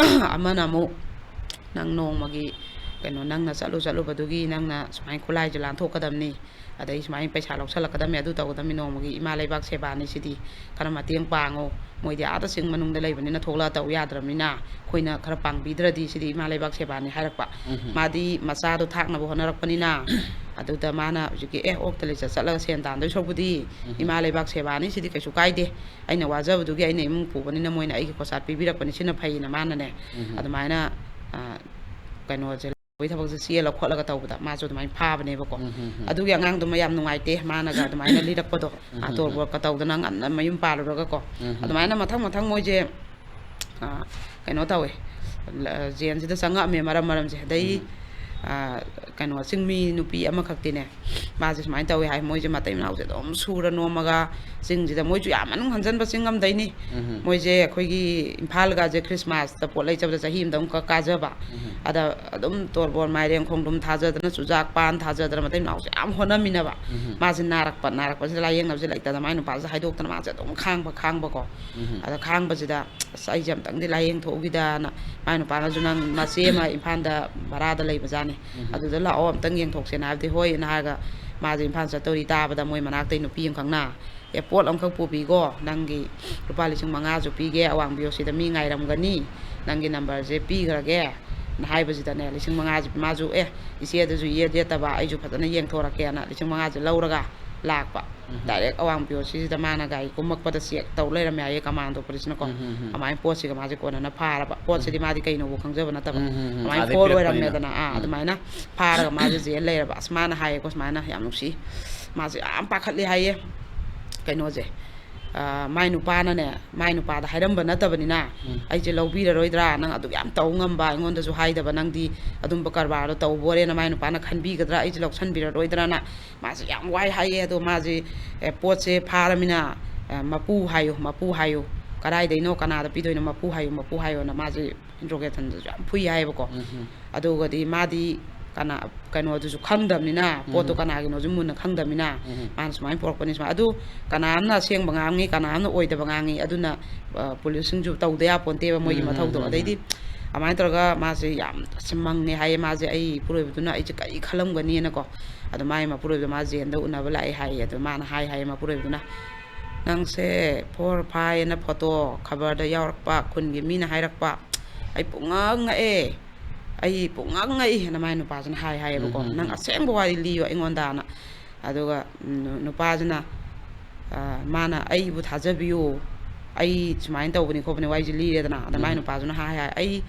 ꯑꯃꯅ ꯑꯃꯨꯛ, "ꯅꯪ ꯅꯣꯡꯃꯒꯤ ꯀꯩꯅꯣ, ꯅꯪꯅ ꯆꯠꯂꯨ ꯆꯠꯂꯨꯕꯗꯨꯒꯤ ꯅꯪꯅ ꯁꯨꯃꯥꯏꯅ ꯈꯨꯠꯂꯥꯏꯁꯦ ꯂꯥꯟꯊꯣꯛꯀꯗꯕꯅꯤ, ꯑꯗꯩ ꯁꯨꯃꯥꯏꯅ ꯄꯩꯁꯥ ꯂꯧꯁꯜꯂꯛꯀꯗꯕꯅꯤ, ꯑꯗꯨ ꯇꯧꯒꯗꯕꯅꯤ, ꯅꯣꯡꯃꯒꯤ ꯏꯃꯥ ꯂꯩꯕꯥꯛ ꯁꯦꯕꯥꯅꯤ ꯁꯤꯗꯤ, ꯈꯔ ꯃꯇꯦꯡ ꯄꯥꯡꯉꯨ, ꯃꯣꯏꯗꯤ ꯑꯥꯗ ꯆꯤꯡ ꯃꯅꯨꯡꯗ ꯂꯩꯕꯅꯤꯅ ꯊꯣꯛꯂꯛꯑ ꯇꯧ ꯌꯥꯗ꯭ꯔꯕꯅꯤꯅ ꯑꯩꯈꯣꯏꯅ ꯈꯔ ꯄꯥꯡꯕꯤꯗ꯭ꯔꯗꯤ ꯁꯤꯗꯤ ꯏꯃꯥ ꯂꯩꯕꯥꯛ ꯁꯦꯕꯥꯅꯤ ꯍꯥꯏꯔꯛꯄ꯫ ꯎꯝ꯫ ꯃꯥꯗꯤ ꯃꯆꯥꯗꯣ ꯊꯥꯛꯅꯕ ꯍꯣꯠꯅꯔꯛꯄꯅꯤꯅ, ꯑꯗꯨꯗ ꯃꯥꯅ ꯍꯧꯖꯤꯛꯀꯤ ꯑꯦ ꯑꯣꯛꯇ ꯂꯤꯆꯠ ꯆꯠꯂꯒ ꯁꯦꯟ ꯇꯥꯟꯗꯣꯏ ꯁꯔꯨꯛꯄꯨꯗꯤ ꯎꯝ꯫ ꯏꯃꯥ ꯂꯩꯕꯥꯛ ꯁꯦꯕꯥꯅꯤ ꯁꯤꯗꯤ ꯀꯩꯁꯨ ꯀꯥꯏꯗꯦ, ꯑꯩꯅ ꯋꯥꯖꯕꯗꯨꯒꯤ ꯑꯩꯅ ꯏꯃꯨꯡ ꯄꯨꯕꯅꯤꯅ ꯃꯣꯏꯅ ꯑꯩꯒꯤ ꯈꯣꯔꯁꯥ ꯄꯤꯕꯤꯔꯛꯄꯅꯤ, ꯁꯤꯅ ꯐꯩꯅ ꯃꯥꯅꯅꯦ꯫ ꯎꯝ꯫ ꯑꯗꯨꯃꯥꯏꯅ, ꯑ, ꯀꯩꯅꯣꯁꯦ, ꯂꯧꯕꯒꯤ ꯊꯕꯛꯁꯦ ꯆꯦꯜꯂ ꯈꯣꯠꯂꯒ ꯇꯧꯕꯗ ꯃꯥꯁꯨ ꯑꯗꯨꯃꯥꯏꯅ ꯐꯥꯕꯅꯦꯕꯀꯣ꯫ ꯎꯝ, ꯎꯝ, ꯎꯝ꯫ ꯑꯗꯨꯒꯤ ꯑꯉꯥꯡꯗꯨꯃ ꯌꯥꯝ ꯅꯨꯡꯉꯥꯏꯇꯦ, ꯃꯥꯅꯒ ꯑꯗꯨꯃꯥꯏꯅ ꯂꯤꯔꯛꯄꯗꯣ꯫ ꯎꯝ, ꯑ, ꯎꯝ, ꯎꯝ꯫ ꯇꯣꯔꯕꯣꯠꯀ ꯇꯧꯗꯅ ꯉꯟꯅ ꯃꯌꯨꯝ ꯄꯥꯜꯂꯨꯔꯒꯀꯣ꯫ ꯎꯝ, ꯎꯝ꯫ ꯑꯗꯨꯃꯥꯏꯅ ꯃꯊꯪ ꯃꯊꯪ ꯃꯣꯏꯁꯦ, ꯑ, ꯀꯩꯅꯣ ꯇꯧꯋꯦ, ꯂ-, ꯖꯦꯜꯁꯤꯗ ꯆꯪꯉꯛꯑꯝꯃꯦ ꯃꯔꯝ ꯃꯔꯝꯁꯦ꯫ ꯑꯗꯩ, ꯎꯝ꯫ ꯑ, ꯀꯩꯅꯣ, ꯆꯤꯡꯃꯤ ꯅꯨꯄꯤ ꯑꯃꯈꯛꯇꯤꯅꯦ, ꯃꯥꯁꯦ ꯁꯨꯃꯥꯏꯅ ꯇꯧꯋꯦ ꯍꯥꯏ, ꯃꯣꯏꯁꯦ ꯃꯇꯩ ꯃꯅꯥꯎꯁꯦ ꯑꯗꯨꯝ ꯁꯨꯔ ꯅꯣꯝꯃꯒ ꯆꯤꯡꯁꯤꯗ, ꯃꯣꯏꯁꯨ ꯌꯥꯝ ꯃꯅꯨꯡ ꯍꯟꯖꯟꯕ ꯆꯤꯡ ꯑꯝꯗꯩꯅꯤ꯫ ꯎꯝ꯫ ꯃꯣꯏꯁꯦ ꯑꯩꯈꯣꯏꯒꯤ ꯏꯝꯐꯥꯜꯒꯁꯦ ꯈ꯭ꯔꯤꯁꯃꯥꯁꯇ ꯄꯣꯠ ꯂꯩ ꯆꯠꯄꯗ ꯆꯍꯤ ꯑꯃꯗ ꯑꯃꯨꯛꯀ ꯀꯥꯖꯕ꯫ ꯎꯝ꯫ ꯑꯗ ꯑꯗꯨꯝ ꯇꯣꯔꯕꯣꯟ, ꯃꯥꯏꯔꯦꯟ, ꯈꯣꯡꯗ꯭ꯔꯨꯝ ꯊꯥꯖꯗꯅ, ꯆꯨꯖꯥꯛ, ꯄꯥꯟ ꯊꯥꯖꯗꯅ ꯃꯇꯩ ꯃꯅꯥꯎꯁꯦ ꯌꯥꯝ ꯍꯣꯠꯅꯃꯤꯟꯅꯕ꯫ ꯎꯝ꯫ ꯃꯥꯁꯦ ꯅꯥꯔꯛꯄ, ꯅꯥꯔꯛꯄꯁꯤꯗ ꯂꯥꯏꯌꯦꯡꯅꯕꯁꯦ ꯂꯩꯇꯗꯅ ꯃꯥꯏ ꯅꯨꯄꯥꯁꯦ ꯍꯥꯏꯗꯣꯛꯇꯅ ꯃꯥꯁꯦ ꯑꯗꯨꯝ ꯈꯥꯡꯕ, ꯈꯥꯡꯕꯀꯣ꯫ ꯎꯝ꯫ ꯑꯗ ꯈꯥꯡꯕꯁꯤꯗ, "ꯑꯁ, ꯑꯩꯁꯦ ꯑꯝꯇꯪꯗꯤ ꯂꯥꯏꯌꯦꯡꯊꯣꯛꯎꯈꯤꯗꯥꯅ", ꯃꯥꯏ ꯅꯨꯄꯥꯅꯁꯨ, "ꯅꯪ ꯃꯆꯦ ꯑꯃ ꯏꯝꯐꯥꯜꯗ ꯚꯔꯥꯗ ꯂꯩꯕꯖꯥꯠꯅꯤ, ꯎꯝ꯫ ꯑꯗꯨꯗ ꯂꯥꯛꯑꯣ, ꯑꯝꯇꯪ ꯌꯦꯡꯊꯣꯛꯁꯦꯅ" ꯍꯥꯏꯕꯗꯤ, "ꯍꯣꯏꯅ" ꯍꯥꯏꯔꯒ ꯃꯥꯁꯦ ꯏꯝꯐꯥꯜ ꯆꯠꯇꯧꯔꯤ ꯇꯥꯕꯗ ꯃꯣꯏ ꯃꯅꯥꯛꯇꯩ ꯅꯨꯄꯤ ꯑꯃꯈꯛꯅ, "ꯑꯦ, ꯄꯣꯠ ꯑꯃꯈꯛ ꯄꯨꯕꯤꯈꯣ, ꯅꯪꯒꯤ ꯂꯨꯄꯥ ꯂꯤꯁꯤꯡ ꯃꯉꯥꯁꯨ ꯄꯤꯒꯦ, ꯑꯋꯥꯡ ꯕꯤ ꯑꯣ ꯁꯤꯗ ꯃꯤ ꯉꯥꯏꯔꯝꯒꯅꯤ, ꯅꯪꯒꯤ ꯅꯝꯕꯔꯁꯦ ꯄꯤꯈ꯭ꯔꯒꯦ" ꯅ ꯍꯥꯏꯕꯁꯤꯗꯅꯦ, ꯂꯤꯁꯤꯡ ꯃꯉꯥꯁꯦ ꯃꯥꯁꯨ, "ꯑꯦ, ꯏꯆꯦꯗꯁꯨ ꯌꯦꯠ ꯌꯦꯠꯇꯕ, ꯑꯩꯁꯨ ꯐꯖꯅ ꯌꯦꯡꯊꯣꯔꯛꯀꯦꯅ" ꯂꯤꯁꯤꯡ ꯃꯉꯥꯁꯦ ꯂꯧꯔꯒ ꯂꯥꯛꯄ꯫ ꯎꯝ꯫ ꯗꯥꯏꯔꯦꯛ ꯑꯋꯥꯡ ꯄꯤ ꯑꯣ ꯁꯤꯁꯤꯗ ꯃꯥꯅ ꯒꯥꯔꯤ ꯀꯨꯝꯃꯛꯄꯗ ꯆꯦꯛ ꯇꯧ ꯂꯩꯔꯝꯃꯦ ꯍꯥꯏꯌꯦ, ꯀꯃꯥꯟꯗꯣ ꯄꯨꯂꯤꯁꯅꯀꯣ꯫ ꯎꯝ, ꯎꯝ, ꯎꯝ꯫ ꯑꯗꯨꯃꯥꯏꯅ ꯄꯣꯠꯁꯤꯒ ꯃꯥꯁꯦ ꯀꯣꯟꯅꯅ ꯐꯥꯔꯕ꯫ ꯄꯣꯠꯁꯤꯗꯤ ꯎꯝ꯫ ꯃꯥꯗꯤ ꯀꯩꯅꯣꯕꯨ ꯈꯪꯖꯕ ꯅꯠꯇꯕ꯫ ꯎꯝ, ꯎꯝ, ꯎꯝ꯫ ꯑꯗꯨꯃꯥꯏꯅ ꯑꯥꯗꯩ ꯐꯣꯔ ꯄꯤꯔꯛꯄꯅꯤꯅ꯫ ꯑꯣꯏꯔꯝꯃꯦꯗꯅ, ꯑꯥ, ꯎꯝ꯫ ꯑꯗꯨꯃꯥꯏꯅ ꯐꯥꯔꯒ ꯃꯥꯁꯦ ꯖꯦꯜ ꯂꯩꯔꯕ꯫ ꯑꯁ, ꯃꯥꯅ ꯍꯥꯏꯌꯦꯀꯣ ꯁꯨꯃꯥꯏꯅ, ꯌꯥꯝ ꯅꯨꯡꯁꯤ꯫ ꯃꯥꯁꯦ ꯌꯥꯝ ꯄꯥꯈꯠꯂꯦ ꯍꯥꯏꯌꯦ꯫ ꯀꯩꯅꯣꯁꯦ, ꯑ, ꯃꯥꯏ ꯅꯨꯄꯥꯅꯅꯦ, ꯃꯥꯏ ꯅꯨꯄꯥꯗ ꯍꯥꯏꯔꯝꯕ ꯅꯠꯇꯕꯅꯤꯅ, ꯎꯝ꯫ "ꯑꯩꯁꯦ ꯂꯧꯕꯤꯔꯔꯣꯏꯗ꯭ꯔꯥ? ꯅꯪ ꯑꯗꯨꯛ ꯌꯥꯝ ꯇꯧ ꯉꯝꯕ, ꯑꯩꯉꯣꯟꯗꯁꯨ ꯍꯥꯏꯗꯕ, ꯅꯪꯗꯤ ꯑꯗꯨꯝꯕ ꯀꯔꯕꯥꯔꯗꯣ ꯇꯧꯕꯣꯔꯦꯅ" ꯃꯥꯏ ꯅꯨꯄꯥꯅ ꯈꯟꯕꯤꯒꯗ꯭ꯔꯥ, ꯑꯩꯁꯦ ꯂꯧꯁꯟꯕꯤꯔꯔꯣꯏꯗ꯭ꯔꯥꯅ ꯃꯥꯁꯦ ꯌꯥꯝ ꯋꯥꯏ ꯍꯥꯏꯌꯦ꯫ ꯑꯗꯣ ꯃꯥꯁꯦ, ꯑꯦ, ꯄꯣꯠꯁꯦ ꯐꯥꯔꯃꯤꯅ, ꯑ, "ꯃꯄꯨ ꯍꯥꯏꯌꯨ, ꯃꯄꯨ ꯍꯥꯏꯌꯨ, ꯀꯗꯥꯏꯗꯩꯅꯣ, ꯀꯅꯥꯗ ꯄꯤꯗꯣꯏꯅꯣ, ꯃꯄꯨ ꯍꯥꯏꯌꯨ, ꯃꯄꯨ ꯍꯥꯏꯌꯨꯅ" ꯃꯥꯁꯦ interrogationꯗꯁꯨ ꯌꯥꯝ ꯐꯨꯏ ꯍꯥꯏꯌꯦꯕꯀꯣ꯫ ꯎꯝ, ꯎꯝ꯫ ꯑꯗꯨꯒꯗꯤ ꯃꯥꯗꯤ ꯀꯅꯥ, ꯀꯩꯅꯣꯗꯨꯁꯨ ꯈꯪꯗꯕꯅꯤꯅ, ꯄꯣꯠꯇꯣ ꯎꯝ꯫ ꯀꯅꯥꯒꯤꯅꯣꯁꯨ ꯃꯨꯟꯅ ꯈꯪꯗꯕꯅꯤꯅ, ꯎꯝ꯫ ꯃꯥꯅ ꯁꯨꯃꯥꯏꯅ ꯄꯨꯔꯛꯄꯅꯤ ꯁꯨꯃꯥꯏꯅ꯫ ꯑꯗꯨ ꯀꯅꯥ ꯑꯃꯅ ꯑꯁꯦꯡꯕ ꯉꯥꯡꯉꯤ, ꯀꯅꯥ ꯑꯃꯅ ꯑꯣꯏꯗꯕ ꯉꯥꯡꯉꯤ, ꯑꯗꯨꯅ, ꯑ, ꯄꯨꯂꯤꯁꯁꯤꯡꯁꯨ ꯇꯧꯗ ꯌꯥꯄꯣꯟꯇꯦꯕ ꯃꯣꯏꯒꯤ ꯎꯝ, ꯎꯝ, ꯃꯊꯧꯗꯣ꯫ ꯎꯝ, ꯎꯝ꯫ ꯑꯗꯩꯗꯤ ꯑꯗꯨꯃꯥꯏꯅ ꯇꯧꯔꯒ ꯃꯥꯁꯦ ꯌꯥꯝ ꯑꯁ ꯃꯪꯉꯦ ꯍꯥꯏꯌꯦ꯫ ꯃꯥꯁꯦ ꯑꯩ ꯏꯄꯨꯔꯣꯏꯕꯗꯨꯅ ꯑꯩꯁꯦ ꯀꯔꯤ ꯈꯜꯂꯝꯒꯅꯤꯅꯀꯣ꯫ ꯑꯗꯣ ꯃꯥꯒꯤ ꯃꯄꯨꯔꯣꯏꯕꯗꯣ ꯃꯥ ꯖꯦꯟꯗ ꯎꯅꯕ ꯂꯥꯛꯑꯦ ꯍꯥꯏꯌꯦ꯫ ꯑꯗꯣ ꯃꯥꯅ ꯍꯥꯏ ꯍꯥꯏꯌꯦ ꯃꯄꯨꯔꯣꯏꯕꯗꯨꯅ, "ꯅꯪꯁꯦ ꯐꯣꯔ ꯐꯥꯏꯌꯦꯅ ꯐꯣꯇꯣ ꯈꯕꯔꯗ ꯌꯥꯎꯔꯛꯄ, ꯈꯨꯟꯒꯤ ꯃꯤꯅ ꯍꯥꯏꯔꯛꯄ, ꯑꯩ ꯄꯨꯡꯉꯛ ꯉꯛꯑꯦ, ꯑꯩ ꯄꯨꯡꯉꯛ ꯉꯛꯏ" ꯍꯥꯏꯅ ꯃꯥꯏ ꯅꯨꯄꯥꯁꯤꯅ ꯍꯥꯏ ꯍꯥꯏꯌꯦꯕꯀꯣ꯫ ꯎꯝ, ꯎꯝ, "ꯅꯪ ꯎꯝ꯫ ꯑꯁꯦꯡꯕ ꯋꯥꯔꯤ ꯂꯤꯌꯨ ꯑꯩꯉꯣꯟꯗꯅ"꯫ ꯑꯗꯨꯒ ꯎꯝ, ꯅꯨꯄꯥꯁꯤꯅ, ꯑ, ꯃꯥꯅ "ꯑꯩꯕꯨ ꯊꯥꯖꯕꯤꯌꯨ, ꯑꯩ ꯁꯨꯃꯥꯏꯅ ꯇꯧꯕꯅꯤ ꯈꯣꯠꯄꯅꯤ" ꯋꯥꯔꯤꯁꯦ ꯂꯤꯔꯦꯗꯅ꯫ ꯑꯗ ꯃꯥꯏ ꯎꯝ꯫ ꯅꯨꯄꯥꯗꯨꯅ ꯍꯥꯏ ꯍꯥꯏ, "ꯑꯩ,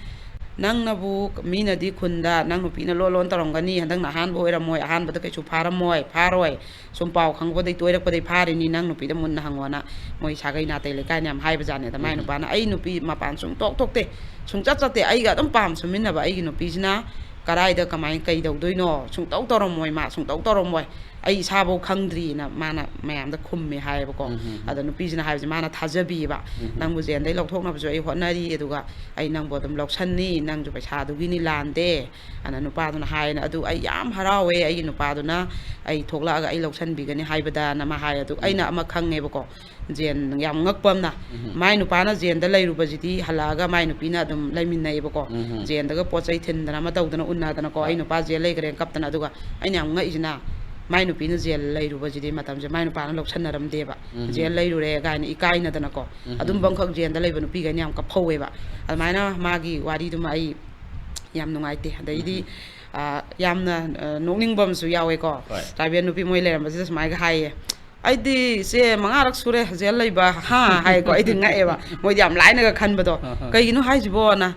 ꯅꯪꯅꯕꯨ, ꯃꯤꯅꯗꯤ ꯈꯨꯟꯗ ꯅꯪ ꯅꯨꯄꯤꯅ ꯂꯣꯟ ꯂꯣꯟ ꯇꯧꯔꯝꯒꯅꯤ, ꯍꯟꯗꯛꯅ ꯑꯍꯥꯟꯕ ꯑꯣꯏꯔꯝꯃꯣꯏ, ꯑꯍꯥꯟꯕꯗ ꯀꯩꯁꯨ ꯐꯥꯔꯝꯃꯣꯏ, ꯐꯥꯔꯣꯏ, ꯁꯨꯝ ꯄꯥꯎ ꯈꯪꯕꯗꯩ ꯇꯣꯏꯔꯛꯄꯗꯩ ꯐꯥꯔꯤꯅꯤ, ꯅꯪ ꯅꯨꯄꯤꯗ ꯃꯨꯟꯅ ꯍꯪꯉꯣꯅ" ꯃꯣꯏ ꯁꯥꯒꯩ ꯅꯥꯇꯩ ꯂꯩꯀꯥꯏꯅ ꯌꯥꯝ ꯍꯥꯏꯕꯖꯥꯠꯅꯤ꯫ ꯑꯗ ꯃꯥꯏ ꯎꯝ꯫ ꯅꯨꯄꯥꯅ, "ꯑꯩ ꯅꯨꯄꯤ ꯃꯄꯥꯟ ꯁꯨꯡꯊꯣꯛ ꯊꯣꯛꯇꯦ, ꯁꯨꯡꯆꯠ ꯆꯠꯇꯦ, ꯑꯩꯒ ꯑꯗꯨꯝ ꯄꯥꯝ ꯁꯨꯝꯃꯤꯟꯅꯕ ꯑꯩꯒꯤ ꯅꯨꯄꯤꯁꯤꯅ ꯀꯗꯥꯏꯗ ꯀꯃꯥꯏꯅ ꯀꯩ ꯇꯧꯗꯣꯏꯅꯣ? ꯁꯨꯡꯇꯧ ꯇꯧꯔꯝꯃꯣꯏ ꯃꯥ, ꯁꯨꯡꯇꯧ ꯇꯧꯔꯝꯃꯣꯏ, ꯑꯩ ꯏꯁꯥꯐꯧ ꯈꯪꯗ꯭ꯔꯤꯅ" ꯃꯥꯅ ꯃꯌꯥꯝꯗ ꯈꯨꯝꯃꯦ ꯍꯥꯏꯌꯦꯕꯀꯣ꯫ ꯎꯝ, ꯎꯝ, ꯎꯝ꯫ ꯑꯗ ꯅꯨꯄꯤꯁꯤꯅ ꯍꯥꯏꯕꯁꯦ ꯃꯥꯅ ꯊꯥꯖꯕꯤꯌꯦꯕ꯫ ꯎꯝ, ꯎꯝ꯫ "ꯅꯪꯕꯨ ꯖꯦꯟꯗꯩ ꯂꯧꯊꯣꯛꯅꯕꯁꯨ ꯑꯩ ꯍꯣꯠꯅꯔꯤ, ꯑꯗꯨꯒ ꯑꯩ ꯅꯪꯕꯨ ꯑꯗꯨꯝ ꯂꯧꯁꯟꯅꯤ, ꯅꯪꯁꯨ ꯄꯩꯁꯥꯗꯨꯒꯤꯅꯤ ꯂꯥꯟꯗꯦ" ꯑꯅ ꯅꯨꯄꯥꯗꯨꯅ ꯍꯥꯏꯅ꯫ "ꯑꯗꯨ ꯑꯩ ꯌꯥꯝ ꯍꯔꯥꯎꯋꯦ, ꯑꯩꯒꯤ ꯅꯨꯄꯥꯗꯨꯅ ꯑꯩ ꯊꯣꯛꯂꯛꯑꯒ ꯑꯩ ꯂꯧꯁꯟꯕꯤꯒꯅꯤ ꯍꯥꯏꯕꯗꯅ" ꯃꯥ ꯍꯥꯏ꯫ ꯑꯗꯨ ꯑꯩꯅ ꯎꯝ꯫ ꯑꯃ ꯈꯪꯉꯦꯕꯀꯣ, ꯖꯦꯟ ꯌꯥꯝ ꯉꯛꯄ ꯑꯃꯅ, ꯎꯝ꯫ ꯃꯥꯏ ꯅꯨꯄꯥꯅ ꯖꯦꯟꯗ ꯂꯩꯔꯨꯕꯁꯤꯗꯤ ꯍꯜꯂꯛꯑꯒ ꯃꯥꯏ ꯅꯨꯄꯤꯅ ꯑꯗꯨꯝ ꯂꯩꯃꯤꯟꯅꯩꯌꯦꯕꯀꯣ꯫ ꯎꯝ꯫ ꯖꯦꯟꯗꯒ ꯄꯣꯠ ꯆꯩ ꯊꯤꯟꯗꯅ ꯑꯃ ꯇꯧꯗꯅ ꯎꯅꯗꯅꯀꯣ, "ꯑꯩ ꯍꯣꯏ꯫ ꯅꯨꯄꯥ ꯖꯦꯜ ꯂꯩꯈ꯭ꯔꯦꯅ" ꯀꯞꯇꯅ꯫ ꯑꯗꯨꯒ ꯑꯩꯅ ꯌꯥꯝ ꯉꯛꯏꯁꯤꯅ, ꯃꯥꯏ ꯅꯨꯄꯤꯅ ꯖꯦꯜ ꯂꯩꯔꯨꯕꯁꯤꯗꯤ ꯃꯇꯝꯁꯦ ꯃꯥꯏ ꯅꯨꯄꯥꯅ ꯂꯧꯁꯟꯅꯔꯝꯗꯦꯕ꯫ ꯎꯝ꯫ "ꯖꯦꯜ ꯂꯩꯔꯨꯔꯦ" ꯀꯥꯏꯅ ꯏꯀꯥꯏꯅꯗꯅꯀꯣ꯫ ꯎꯝ꯫ ꯑꯗꯨꯝꯕ ꯑꯃꯈꯛ ꯖꯦꯟꯗ ꯂꯩꯕ ꯅꯨꯄꯤꯈꯩꯅ ꯌꯥꯝ ꯀꯞꯍꯧꯋꯦꯕ꯫ ꯑꯗꯨꯃꯥꯏꯅ ꯃꯥꯒꯤ ꯋꯥꯔꯤꯗꯨꯃ ꯑꯩ ꯌꯥꯝ ꯅꯨꯡꯉꯥꯏꯇꯦ꯫ ꯑꯗꯩꯗꯤ, ꯎꯝ꯫ ꯑ, ꯌꯥꯝꯅ, ꯑ, ꯅꯣꯛꯅꯤꯡꯕ ꯑꯃꯁꯨ ꯌꯥꯎꯋꯦꯀꯣ꯫ ꯍꯣꯏ꯫ ꯇ꯭ꯔꯥꯏꯕꯦꯜ ꯅꯨꯄꯤ ꯃꯣꯏ ꯂꯩꯔꯝꯕꯁꯤꯗ ꯁꯨꯃꯥꯏꯒ ꯍꯥꯏꯌꯦ, "ꯑꯩꯗꯤ ꯏꯆꯦ ꯃꯉꯥꯔꯛ ꯁꯨꯔꯦ ꯖꯦꯜ ꯂꯩꯕ", ꯍꯥ ꯍꯥꯏꯀꯣ꯫ ꯑꯩꯗꯤ ꯉꯛꯑꯦꯕ, ꯃꯣꯏꯗꯤ ꯌꯥꯝ ꯂꯥꯏꯅꯒ ꯈꯟꯕꯗꯣ꯫ ꯑꯍ꯫ "ꯀꯩꯒꯤꯅꯣ ꯍꯥꯏꯁꯤꯕꯣꯅ?"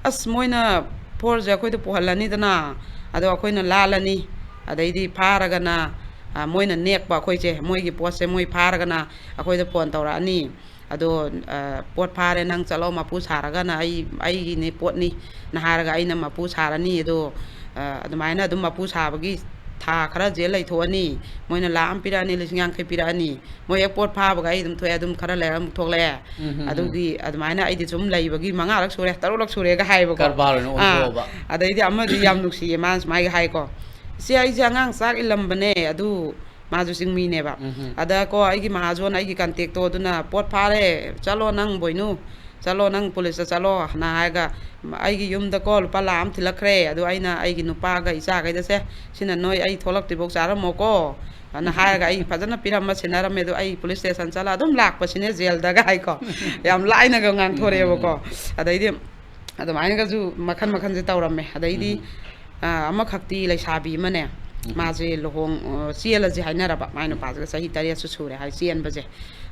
"ꯑꯁ, ꯃꯣꯏꯅ ꯐꯣꯔꯁꯦ ꯑꯩꯈꯣꯏꯗ ꯄꯨꯍꯜꯂꯅꯤꯗꯅ, ꯑꯗꯣ ꯑꯩꯈꯣꯏꯅ ꯂꯥꯜꯂꯅꯤ, ꯑꯗꯩꯗꯤ ꯐꯥꯔꯒꯅ, ꯑ, ꯃꯣꯏꯅ ꯅꯦꯛꯄ ꯑꯩꯈꯣꯏꯁꯦ, ꯃꯣꯏꯒꯤ ꯄꯣꯠꯁꯦ ꯃꯣꯏ ꯐꯥꯔꯒꯅ ꯑꯩꯈꯣꯏꯗ ꯐꯣꯟ ꯇꯧꯔꯛꯑꯅꯤ, ꯑꯗꯣ, ꯑ, ꯄꯣꯠ ꯐꯥꯔꯦ, ꯅꯪ ꯆꯠꯂꯣ, ꯃꯄꯨ ꯁꯥꯔꯒꯅ ꯑꯩ, ꯑꯩꯒꯤꯅꯤ ꯄꯣꯠꯅꯤꯅ ꯍꯥꯏꯔꯒ ꯑꯩꯅ ꯃꯄꯨ ꯁꯥꯔꯅꯤ꯫ ꯑꯗꯣ, ꯑ, ꯑꯗꯨꯃꯥꯏꯅ ꯑꯗꯨꯝ ꯃꯄꯨ ꯁꯥꯕꯒꯤ ꯊꯥ ꯈꯔ ꯖꯦꯜ ꯂꯩꯊꯣꯛꯑꯅꯤ, ꯃꯣꯏꯅ ꯂꯥꯈ ꯑꯃ ꯄꯤꯔꯛꯑꯅꯤ, ꯂꯤꯁꯤꯡ ꯌꯥꯡꯈꯩ ꯄꯤꯔꯛꯑꯅꯤ, ꯃꯣꯏ ꯍꯦꯛ ꯄꯣꯠ ꯐꯥꯕꯒ ꯑꯩ ꯑꯗꯨꯝ ꯊꯣꯛꯑꯦ, ꯑꯗꯨꯝ ꯈꯔ ꯂꯩꯔꯒ ꯑꯃꯨꯛ ꯊꯣꯛꯂꯛꯑꯦ"꯫ ꯎꯝ, ꯎꯝ, ꯎꯝ꯫ ꯑꯗꯨꯒꯤ ꯑꯗꯨꯃꯥꯏꯅ ꯑꯩꯗꯤ ꯁꯨꯝ ꯂꯩꯕꯒꯤ ꯃꯉꯥꯔꯛ ꯁꯨꯔꯦ, ꯇꯔꯨꯛꯂꯛ ꯁꯨꯔꯦꯒ ꯍꯥꯏꯌꯦꯕꯀꯣ꯫ ꯀꯔꯕꯥꯔ ꯑꯣꯏꯅ ꯑꯥ, ꯑꯣꯟꯊꯣꯛꯑꯕ꯫ ꯑꯗꯩꯗꯤ ꯑꯃꯗꯤ ꯌꯥꯝ ꯅꯨꯡꯁꯤꯌꯦ, ꯃꯥꯅ ꯁꯨꯃꯥꯏꯒ ꯍꯥꯏꯀꯣ, "ꯏꯆꯦ, ꯑꯩꯁꯦ ꯑꯉꯥꯡ ꯆꯥꯛ ꯏꯜꯂꯝꯕꯅꯦ", ꯑꯗꯨ ꯃꯥꯁꯨ ꯆꯤꯡꯃꯤꯅꯦꯕ꯫ ꯎꯝ, ꯎꯝ꯫ "ꯑꯗ ꯀꯣ ꯑꯩꯒꯤ ꯃꯍꯥꯖꯣꯟ, ꯑꯩꯒꯤ ꯀꯟꯇꯦꯛꯇꯣ, ꯑꯗꯨꯅ ꯄꯣꯠ ꯐꯥꯔꯦ, ꯆꯠꯂꯣ ꯅꯪ ꯕꯣꯏꯅꯨ, "ꯆꯠꯂꯣ, ꯅꯪ ꯄꯨꯂꯤꯁꯇ ꯆꯠꯂꯣ" ꯅ ꯍꯥꯏꯔꯒ, "ꯑꯩꯒꯤ ꯌꯨꯝꯗꯀꯣ ꯂꯨꯄꯥ ꯂꯥꯈ ꯑꯃ ꯊꯤꯜꯂꯛꯈ꯭ꯔꯦ, ꯑꯗꯨ ꯑꯩꯅ ꯑꯩꯒꯤ ꯅꯨꯄꯥꯒ ꯏꯆꯥꯈꯩꯗ, ꯁꯦ, ꯁꯤꯅ ꯅꯣꯏ ꯑꯩ ꯊꯣꯛꯂꯛꯇ꯭ꯔꯤꯐꯥꯎ ꯆꯥꯔꯝꯃꯣꯀꯣ" ꯑꯅ ꯍꯥꯏꯔꯒ ꯑꯩ ꯐꯖꯅ ꯄꯤꯔꯝꯃ ꯁꯤꯟꯅꯔꯝꯃꯦ꯫ ꯑꯗꯣ ꯑꯩ ꯄꯨꯂꯤꯁ ꯁ꯭ꯇꯦꯁꯟ ꯆꯠꯂ ꯑꯗꯨꯝ ꯂꯥꯛꯄꯁꯤꯅꯦ, ꯖꯦꯜꯗꯒ ꯍꯥꯏꯀꯣ꯫ ꯌꯥꯝ ꯂꯥꯏꯅꯒ ꯉꯥꯡꯊꯣꯔꯛꯑꯦꯕꯀꯣ꯫ ꯑꯗꯩꯗꯤ ꯑꯗꯨꯃꯥꯏꯅꯒꯁꯨ ꯃꯈꯜ ꯃꯈꯜꯁꯦ ꯇꯧꯔꯝꯃꯦ꯫ ꯑꯗꯩꯗꯤ, ꯑ, ꯑꯃꯈꯛꯇꯤ ꯂꯩꯁꯥꯕꯤ ꯑꯃꯅꯦ, ꯃꯥꯁꯦ ꯂꯨꯍꯣꯡ-, ꯑ, ꯆꯦꯜꯂꯁꯦ ꯍꯥꯏꯅꯔꯕ, ꯃꯥꯏ ꯅꯨꯄꯥꯁꯤꯒ ꯆꯍꯤ ꯇꯔꯦꯠꯁꯨ ꯁꯨꯔꯦ ꯍꯥꯏ ꯆꯦꯟꯕꯁꯦ꯫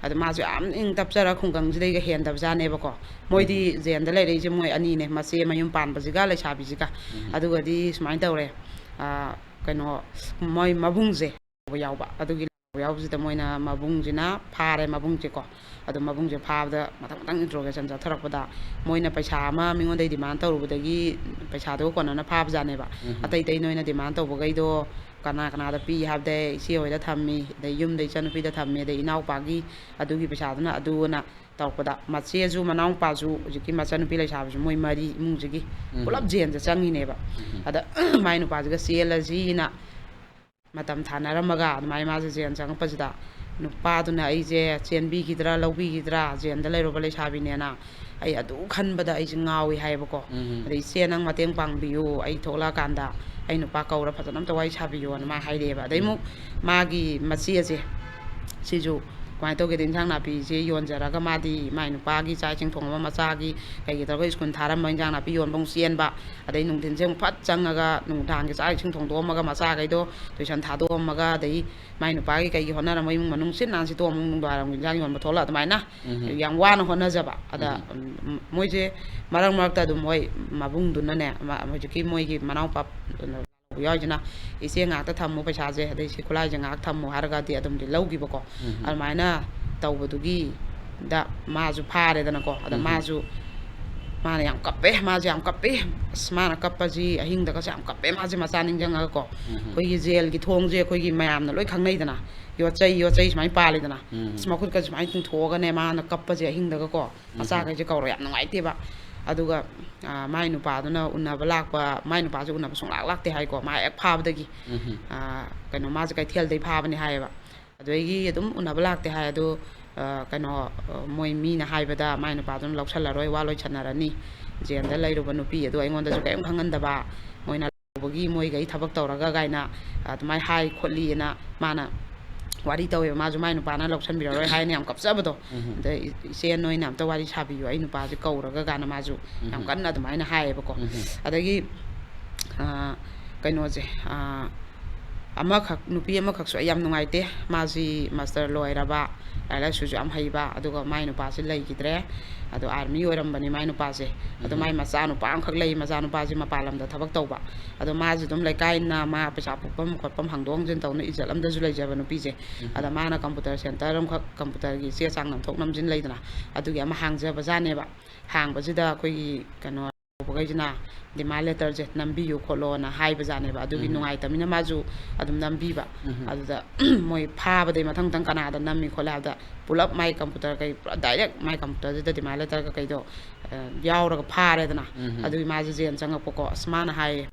ꯑꯗꯣ ꯃꯥꯁꯨ ꯌꯥꯝ ꯏꯪ ꯇꯞꯆꯔ ꯈꯨꯡꯒꯪꯁꯤꯗꯩꯒ ꯍꯦꯟꯗꯕꯖꯥꯠꯅꯦꯕꯀꯣ꯫ ꯃꯣꯏꯗꯤ ꯖꯦꯜꯗ ꯂꯩꯔꯛꯏꯁꯦ ꯃꯣꯏ ꯑꯅꯤꯅꯦ, ꯃꯆꯦ ꯃꯌꯨꯝ ꯄꯥꯟꯕꯁꯤꯒ ꯂꯩꯁꯥꯕꯤꯁꯤꯒ꯫ ꯑꯗꯨꯒꯗꯤ ꯁꯨꯃꯥꯏꯅ ꯇꯧꯔꯦ, ꯑ, ꯀꯩꯅꯣ, ꯃꯣꯏ ꯃꯕꯨꯡꯁꯦ ꯌꯥꯎꯕ, ꯑꯗꯨꯒꯤ ꯌꯥꯎꯕꯁꯤꯗ ꯃꯣꯏꯅ ꯃꯕꯨꯡꯁꯤꯅ ꯐꯥꯔꯦ, ꯃꯕꯨꯡꯁꯦꯀꯣ꯫ ꯑꯗꯣ ꯃꯕꯨꯡꯁꯦ ꯐꯥꯕꯗ ꯃꯊꯪ ꯃꯊꯪ interrogation ꯆꯠꯊꯔꯛꯄꯗ, ꯃꯣꯏꯅ ꯄꯩꯁꯥ ꯑꯃ ꯃꯤꯉꯣꯟꯗꯩ demand ꯇꯧꯔꯨꯕꯗꯒꯤ ꯄꯩꯁꯥꯗꯨꯒ ꯀꯣꯟꯅꯅ ꯐꯥꯕꯖꯥꯠꯅꯦꯕ꯫ ꯑꯇꯩ ꯑꯇꯩ ꯅꯣꯏꯅ demand ꯇꯧꯕꯈꯩꯗꯣ ꯀꯅꯥ ꯀꯅꯥꯗ ꯄꯤ ꯍꯥꯏꯕꯗ, ꯏꯆꯦ ꯍꯣꯏꯗ ꯊꯝꯃꯤ, ꯑꯗꯩ ꯌꯨꯝꯗ ꯏꯆꯟꯅꯨꯄꯤꯗ ꯊꯝꯃꯤ, ꯑꯗꯩ ꯏꯅꯥꯎꯄꯥꯒꯤ ꯑꯗꯨꯒꯤ ꯄꯩꯁꯥꯗꯨꯅ ꯑꯗꯨꯅ ꯇꯧꯔꯛꯄꯗ, ꯃꯆꯦꯁꯨ ꯃꯅꯥꯎꯄꯥꯁꯨ ꯍꯧꯖꯤꯛꯀꯤ ꯃꯆꯟꯅꯨꯄꯤ ꯂꯩꯁꯥꯕꯤꯁꯨ, ꯃꯣꯏ ꯃꯔꯤ ꯏꯃꯨꯡꯁꯤꯒꯤ ꯄꯨꯂꯞ ꯖꯦꯜꯗ ꯆꯪꯉꯤꯅꯦꯕ꯫ ꯑꯗ ꯃꯥꯏ ꯅꯨꯄꯥꯁꯤꯒ ꯆꯦꯜꯂꯁꯤꯅ ꯃꯇꯝ ꯊꯥꯅꯔꯝꯃꯒ, ꯑꯗꯨꯃꯥꯏꯅ ꯃꯥꯁꯦ ꯖꯦꯜ ꯆꯪꯉꯛꯄꯁꯤꯗ, ꯅꯨꯄꯥꯗꯨꯅ ꯑꯩꯁꯦ ꯆꯦꯟꯕꯤꯈꯤꯗ꯭ꯔꯥ, ꯂꯧꯕꯤꯈꯤꯗ꯭ꯔꯥ, ꯖꯦꯜꯗ ꯂꯩꯔꯨꯕ ꯂꯩꯁꯥꯕꯤꯅꯦꯅ ꯑꯩ ꯑꯗꯨ ꯈꯟꯕꯗ ꯑꯩꯁꯦ ꯉꯥꯎꯏ ꯍꯥꯏꯌꯦꯕꯀꯣ꯫ ꯑꯗꯩ, "ꯏꯆꯦ, ꯅꯪ ꯃꯇꯦꯡ ꯄꯥꯡꯕꯤꯌꯨ, ꯑꯩ ꯊꯣꯛꯂꯛꯑꯀꯥꯟꯗ ꯑꯩ ꯅꯨꯄꯥ ꯀꯧꯔ ꯐꯖꯅ ꯑꯝꯇ ꯋꯥꯔꯤ ꯁꯥꯕꯤꯌꯣꯅ" ꯃꯥ ꯍꯥꯏꯔꯛꯑꯦꯕ꯫ ꯑꯗꯩ ꯑꯃꯨꯛ ꯃꯥꯒꯤ ꯃꯆꯦꯁꯦ, ꯁꯤꯁꯨ ꯀꯃꯥꯏꯅ ꯇꯧꯒꯦꯗ, ꯏꯟꯁꯥꯡ ꯅꯥꯄꯤꯁꯦ ꯌꯣꯟꯖꯔꯒ ꯃꯥꯗꯤ ꯃꯥꯏ ꯅꯨꯄꯥꯒꯤ ꯆꯥꯛ ꯏꯁꯤꯡ ꯊꯣꯡꯉꯝꯕ, ꯃꯆꯥꯒꯤ ꯀꯩꯒꯤ ꯇꯧꯔꯒ ꯁ꯭ꯀꯨꯜ ꯊꯥꯔꯝꯕ, ꯏꯟꯁꯥꯡ ꯅꯥꯄꯤ ꯌꯣꯟꯕ ꯑꯃꯨꯛ ꯆꯦꯟꯕ, ꯑꯗꯩ ꯅꯨꯡꯊꯤꯟꯁꯦ ꯑꯃꯨꯛ ꯐꯠ ꯆꯪꯉꯒ ꯅꯨꯡꯗꯥꯡꯒꯤ ꯆꯥꯛ ꯏꯁꯤꯡ ꯊꯣꯡꯗꯣꯛꯑꯝꯃꯒ, ꯃꯆꯥꯈꯩꯗꯣ ꯇꯨꯏꯁꯟ ꯊꯥꯗꯣꯛꯑꯝꯃꯒ, ꯑꯗꯩ ꯃꯥꯏ ꯅꯨꯄꯥꯒꯤ ꯀꯩꯒꯤ ꯍꯣꯠꯅꯔꯝꯃ ꯏꯃꯨꯡ ꯃꯅꯨꯡ ꯁꯤꯠ ꯅꯥꯟ ꯁꯤꯠꯇꯣꯛꯑꯝꯃ ꯅꯨꯡꯗꯥꯡꯋꯥꯏꯔꯝꯒꯤ ꯏꯟꯁꯥꯡ ꯌꯣꯟꯕ ꯊꯣꯛꯂꯛ ꯑꯗꯨꯃꯥꯏꯅ ꯌꯥꯝ ꯋꯥꯅ ꯍꯣꯠꯅꯖꯕ꯫ ꯑꯗ, ꯎꯝ, ꯃꯣꯏꯁꯦ ꯃꯔꯛ ꯃꯔꯛꯇ ꯑꯗꯨꯝ ꯃꯣꯏ ꯃꯕꯨꯡꯗꯨꯅꯅꯦ, ꯃ-, ꯍꯧꯖꯤꯛꯀꯤ ꯃꯣꯏꯒꯤ ꯃꯅꯥꯎꯄꯥ ꯌꯥꯎꯔꯤꯁꯤꯅ, "ꯏꯆꯦ, ꯉꯥꯛꯇ ꯊꯝꯃꯨ ꯄꯩꯁꯥꯁꯦ, ꯑꯗꯩ ꯁꯤ ꯈꯨꯠꯂꯥꯏꯁꯦ ꯉꯥꯏꯍꯥꯛ ꯊꯝꯃꯨ" ꯍꯥꯏꯔꯒꯗꯤ ꯑꯗꯨꯝꯗꯤ ꯂꯧꯈꯤꯕꯀꯣ꯫ ꯑꯗꯨꯃꯥꯏꯅ ꯇꯧꯕꯗꯨꯒꯤ ꯗ ꯃꯥꯁꯨ ꯐꯥꯔꯦꯗꯅꯀꯣ꯫ ꯑꯗ ꯃꯥꯁꯨ, ꯃꯥꯅ ꯌꯥꯝ ꯀꯞꯄꯦ, ꯃꯥꯁꯦ ꯌꯥꯝ ꯀꯞꯄꯦ꯫ ꯑꯁ, ꯃꯥꯅ ꯀꯞꯄꯁꯤ ꯑꯍꯤꯡꯗꯒꯁꯦ ꯌꯥꯝ ꯀꯞꯄꯦ ꯃꯥꯁꯦ, ꯃꯆꯥ ꯅꯤꯡꯁꯤꯡꯉꯒꯀꯣ꯫ ꯑꯩꯈꯣꯏꯒꯤ ꯖꯦꯜꯒꯤ ꯊꯣꯡꯁꯦ ꯑꯩꯈꯣꯏꯒꯤ ꯃꯌꯥꯝꯅ ꯂꯣꯏ ꯈꯪꯅꯩꯗꯅ, ꯌꯣꯠꯆꯩ, ꯌꯣꯠꯆꯩ ꯁꯨꯃꯥꯏꯅ ꯄꯥꯜꯂꯤꯗꯅ꯫ ꯑꯁ, ꯃꯈꯨꯠꯀ ꯁꯨꯃꯥꯏꯅ ꯇꯤꯡꯊꯣꯛꯑꯒꯅꯦ ꯃꯥꯅ ꯀꯞꯄꯁꯦ ꯑꯍꯤꯡꯗꯒꯀꯣ꯫ ꯃꯆꯥꯈꯩꯁꯦ ꯀꯧꯔ ꯌꯥꯝ ꯅꯨꯡꯉꯥꯏꯇꯦꯕ꯫ ꯑꯗꯨꯒ, ꯑ, ꯃꯥꯏ ꯅꯨꯄꯥꯗꯨꯅ ꯎꯅꯕ ꯂꯥꯛꯄ, ꯃꯥꯏ ꯅꯨꯄꯥꯁꯦ ꯎꯅꯕ ꯁꯨꯡꯂꯥꯛ ꯂꯥꯛꯇꯦ ꯍꯥꯏꯀꯣ, ꯃꯥ ꯍꯦꯛ ꯐꯥꯕꯗꯒꯤ꯫ ꯑ, ꯀꯩꯅꯣ, ꯃꯥꯁꯦ ꯀꯩꯊꯦꯜꯗꯩ ꯐꯥꯕꯅꯦ ꯍꯥꯏꯌꯦꯕ꯫ ꯑꯗꯨꯗꯒꯤ ꯑꯗꯨꯝ ꯎꯅꯕ ꯂꯥꯛꯇꯦ ꯍꯥꯏ꯫ ꯑꯗꯣ ꯑ, ꯀꯩꯅꯣ, ꯑ, ꯃꯣꯏ ꯃꯤꯅ ꯍꯥꯏꯕꯗ ꯃꯥꯏ ꯅꯨꯄꯥꯗꯨꯅ ꯂꯧꯁꯜꯂꯔꯣꯏ, ꯋꯥ ꯂꯣꯏꯁꯟꯅꯔꯅꯤ, ꯖꯦꯜꯗ ꯂꯩꯔꯨꯕ ꯅꯨꯄꯤ ꯑꯗꯨ ꯑꯩꯉꯣꯟꯗꯁꯨ ꯀꯔꯤꯝ ꯈꯪꯍꯟꯗꯕ, ꯃꯣꯏꯅ ꯇꯧꯕꯒꯤ ꯃꯣꯏꯒꯩ ꯊꯕꯛ ꯇꯧꯔꯒ ꯀꯥꯏꯅ ꯑꯗꯨꯃꯥꯏꯅ ꯍꯥꯏ ꯈꯣꯠꯂꯤꯅ ꯃꯥꯅ ꯋꯥꯔꯤ ꯇꯧꯋꯦꯕ꯫ ꯃꯥꯁꯨ ꯃꯥꯏ ꯅꯨꯄꯥꯅ ꯂꯧꯁꯟꯕꯤꯔꯔꯣꯏ ꯍꯥꯏꯅ ꯌꯥꯝ ꯀꯞꯆꯕꯗꯣ꯫ ꯎꯝ꯫ ꯑꯗꯩ, "ꯏꯆꯦ, ꯅꯣꯏꯅ ꯑꯝꯇ ꯋꯥꯔꯤ ꯁꯥꯕꯤꯌꯨ, ꯑꯩ ꯅꯨꯄꯥꯁꯦ ꯀꯧꯔꯒ" ꯀꯥꯏꯅ ꯃꯥꯁꯨ ꯌꯥꯝ ꯎꯝ꯫ ꯀꯟꯅ ꯑꯗꯨꯃꯥꯏꯅ ꯍꯥꯏꯌꯦꯕꯀꯣ꯫ ꯎꯝ꯫ ꯑꯗꯒꯤ, ꯑ, ꯀꯩꯅꯣꯁꯦ, ꯑ, ꯑꯃꯈꯛ, ꯅꯨꯄꯤ ꯑꯃꯈꯛꯁꯨ ꯑꯩ ꯌꯥꯝ ꯅꯨꯡꯉꯥꯏꯇꯦ꯫ ꯃꯥꯁꯤ ꯃꯥꯁꯇꯔ ꯂꯣꯏꯔꯕ, ꯂꯥꯏꯔꯤꯛ ꯂꯥꯏꯁꯨꯁꯨ ꯌꯥꯝ ꯍꯩꯕ, ꯑꯗꯨꯒ ꯃꯥꯏ ꯅꯨꯄꯥꯁꯤ ꯂꯩꯈꯤꯗ꯭ꯔꯦ꯫ ꯑꯗꯣ ꯑꯥꯔꯃꯤ ꯑꯣꯏꯔꯝꯕꯅꯤ ꯃꯥꯏ ꯅꯨꯄꯥꯁꯦ꯫ ꯑꯗꯣ ꯎꯝ꯫ ꯃꯥꯏ ꯃꯆꯥ ꯅꯨꯄꯥ ꯑꯃꯈꯛ ꯂꯩ, ꯃꯆꯥ ꯅꯨꯄꯥꯁꯦ ꯃꯄꯥꯟ ꯂꯝꯗ ꯊꯕꯛ ꯇꯧꯕ꯫ ꯑꯗꯣ ꯃꯥꯁꯨ ꯑꯗꯨꯝ ꯂꯩꯀꯥꯏꯅ ꯃꯥ ꯄꯩꯁꯥ ꯄꯨꯐꯝ ꯈꯣꯠꯐꯝ ꯍꯥꯡꯗꯣꯛ ꯍꯥꯡꯖꯤꯟ ꯇꯧꯅ ꯏꯖꯠ ꯑꯝꯗꯁꯨ ꯂꯩꯖꯕ ꯅꯨꯄꯤꯁꯦ꯫ ꯎꯝ꯫ ꯑꯗ ꯃꯥꯅ ꯀꯝꯄ꯭ꯌꯨꯇꯔ ꯁꯦꯟꯇꯔ ꯑꯃꯈꯛ, ꯀꯝꯄ꯭ꯌꯨꯇꯔꯒꯤ ꯆꯦ ꯆꯥꯡ ꯅꯝꯊꯣꯛ ꯅꯝꯖꯤꯟ ꯂꯩꯗꯅ, ꯑꯗꯨꯒꯤ ꯑꯃ ꯍꯥꯡꯖꯕꯖꯥꯠꯅꯦꯕ꯫ ꯍꯥꯡꯕꯁꯤꯗ ꯑꯩꯈꯣꯏꯒꯤ ꯀꯩꯅꯣ ꯇꯧꯕꯈꯩꯁꯤꯅ ꯗꯤꯃꯥꯟ ꯂꯦꯇꯔꯁꯦ ꯅꯝꯕꯤꯌꯨ ꯈꯣꯠꯂꯣꯅ ꯍꯥꯏꯕꯖꯥꯠꯅꯦꯕ꯫ ꯑꯗꯨꯒꯤ ꯎꯝ꯫ ꯅꯨꯡꯉꯥꯏꯇꯕꯅꯤꯅ ꯃꯥꯁꯨ ꯑꯗꯨꯝ ꯅꯝꯕꯤꯕ꯫ ꯎꯝ꯫ ꯑꯗꯨꯗ ꯃꯣꯏ ꯐꯥꯕꯗꯩ ꯃꯊꯪ ꯃꯊꯪ ꯀꯅꯥꯗ ꯅꯝꯃꯤ ꯈꯣꯠꯂꯦ ꯍꯥꯏꯕꯗ ꯄꯨꯂꯞ ꯃꯥꯏ ꯀꯝꯄ꯭ꯌꯨꯇꯔ ꯀꯩ ꯄꯨꯔꯥ ꯗꯥꯏꯔꯦꯛ ꯃꯥꯏ ꯀꯝꯄ꯭ꯌꯨꯇꯔꯁꯤꯗ ꯗꯤꯃꯥꯟ ꯂꯦꯇꯔ ꯀꯩꯀꯩꯗꯣ, ꯑ, ꯌꯥꯎꯔꯒ ꯐꯥꯔꯦꯗꯅ꯫ ꯎꯝ꯫ ꯑꯗꯨꯒꯤ ꯃꯥꯁꯦ ꯖꯦꯜ ꯆꯪꯉꯛꯄꯀꯣ꯫ ꯑꯁ, ꯃꯥꯅ ꯍꯥꯏꯌꯦ,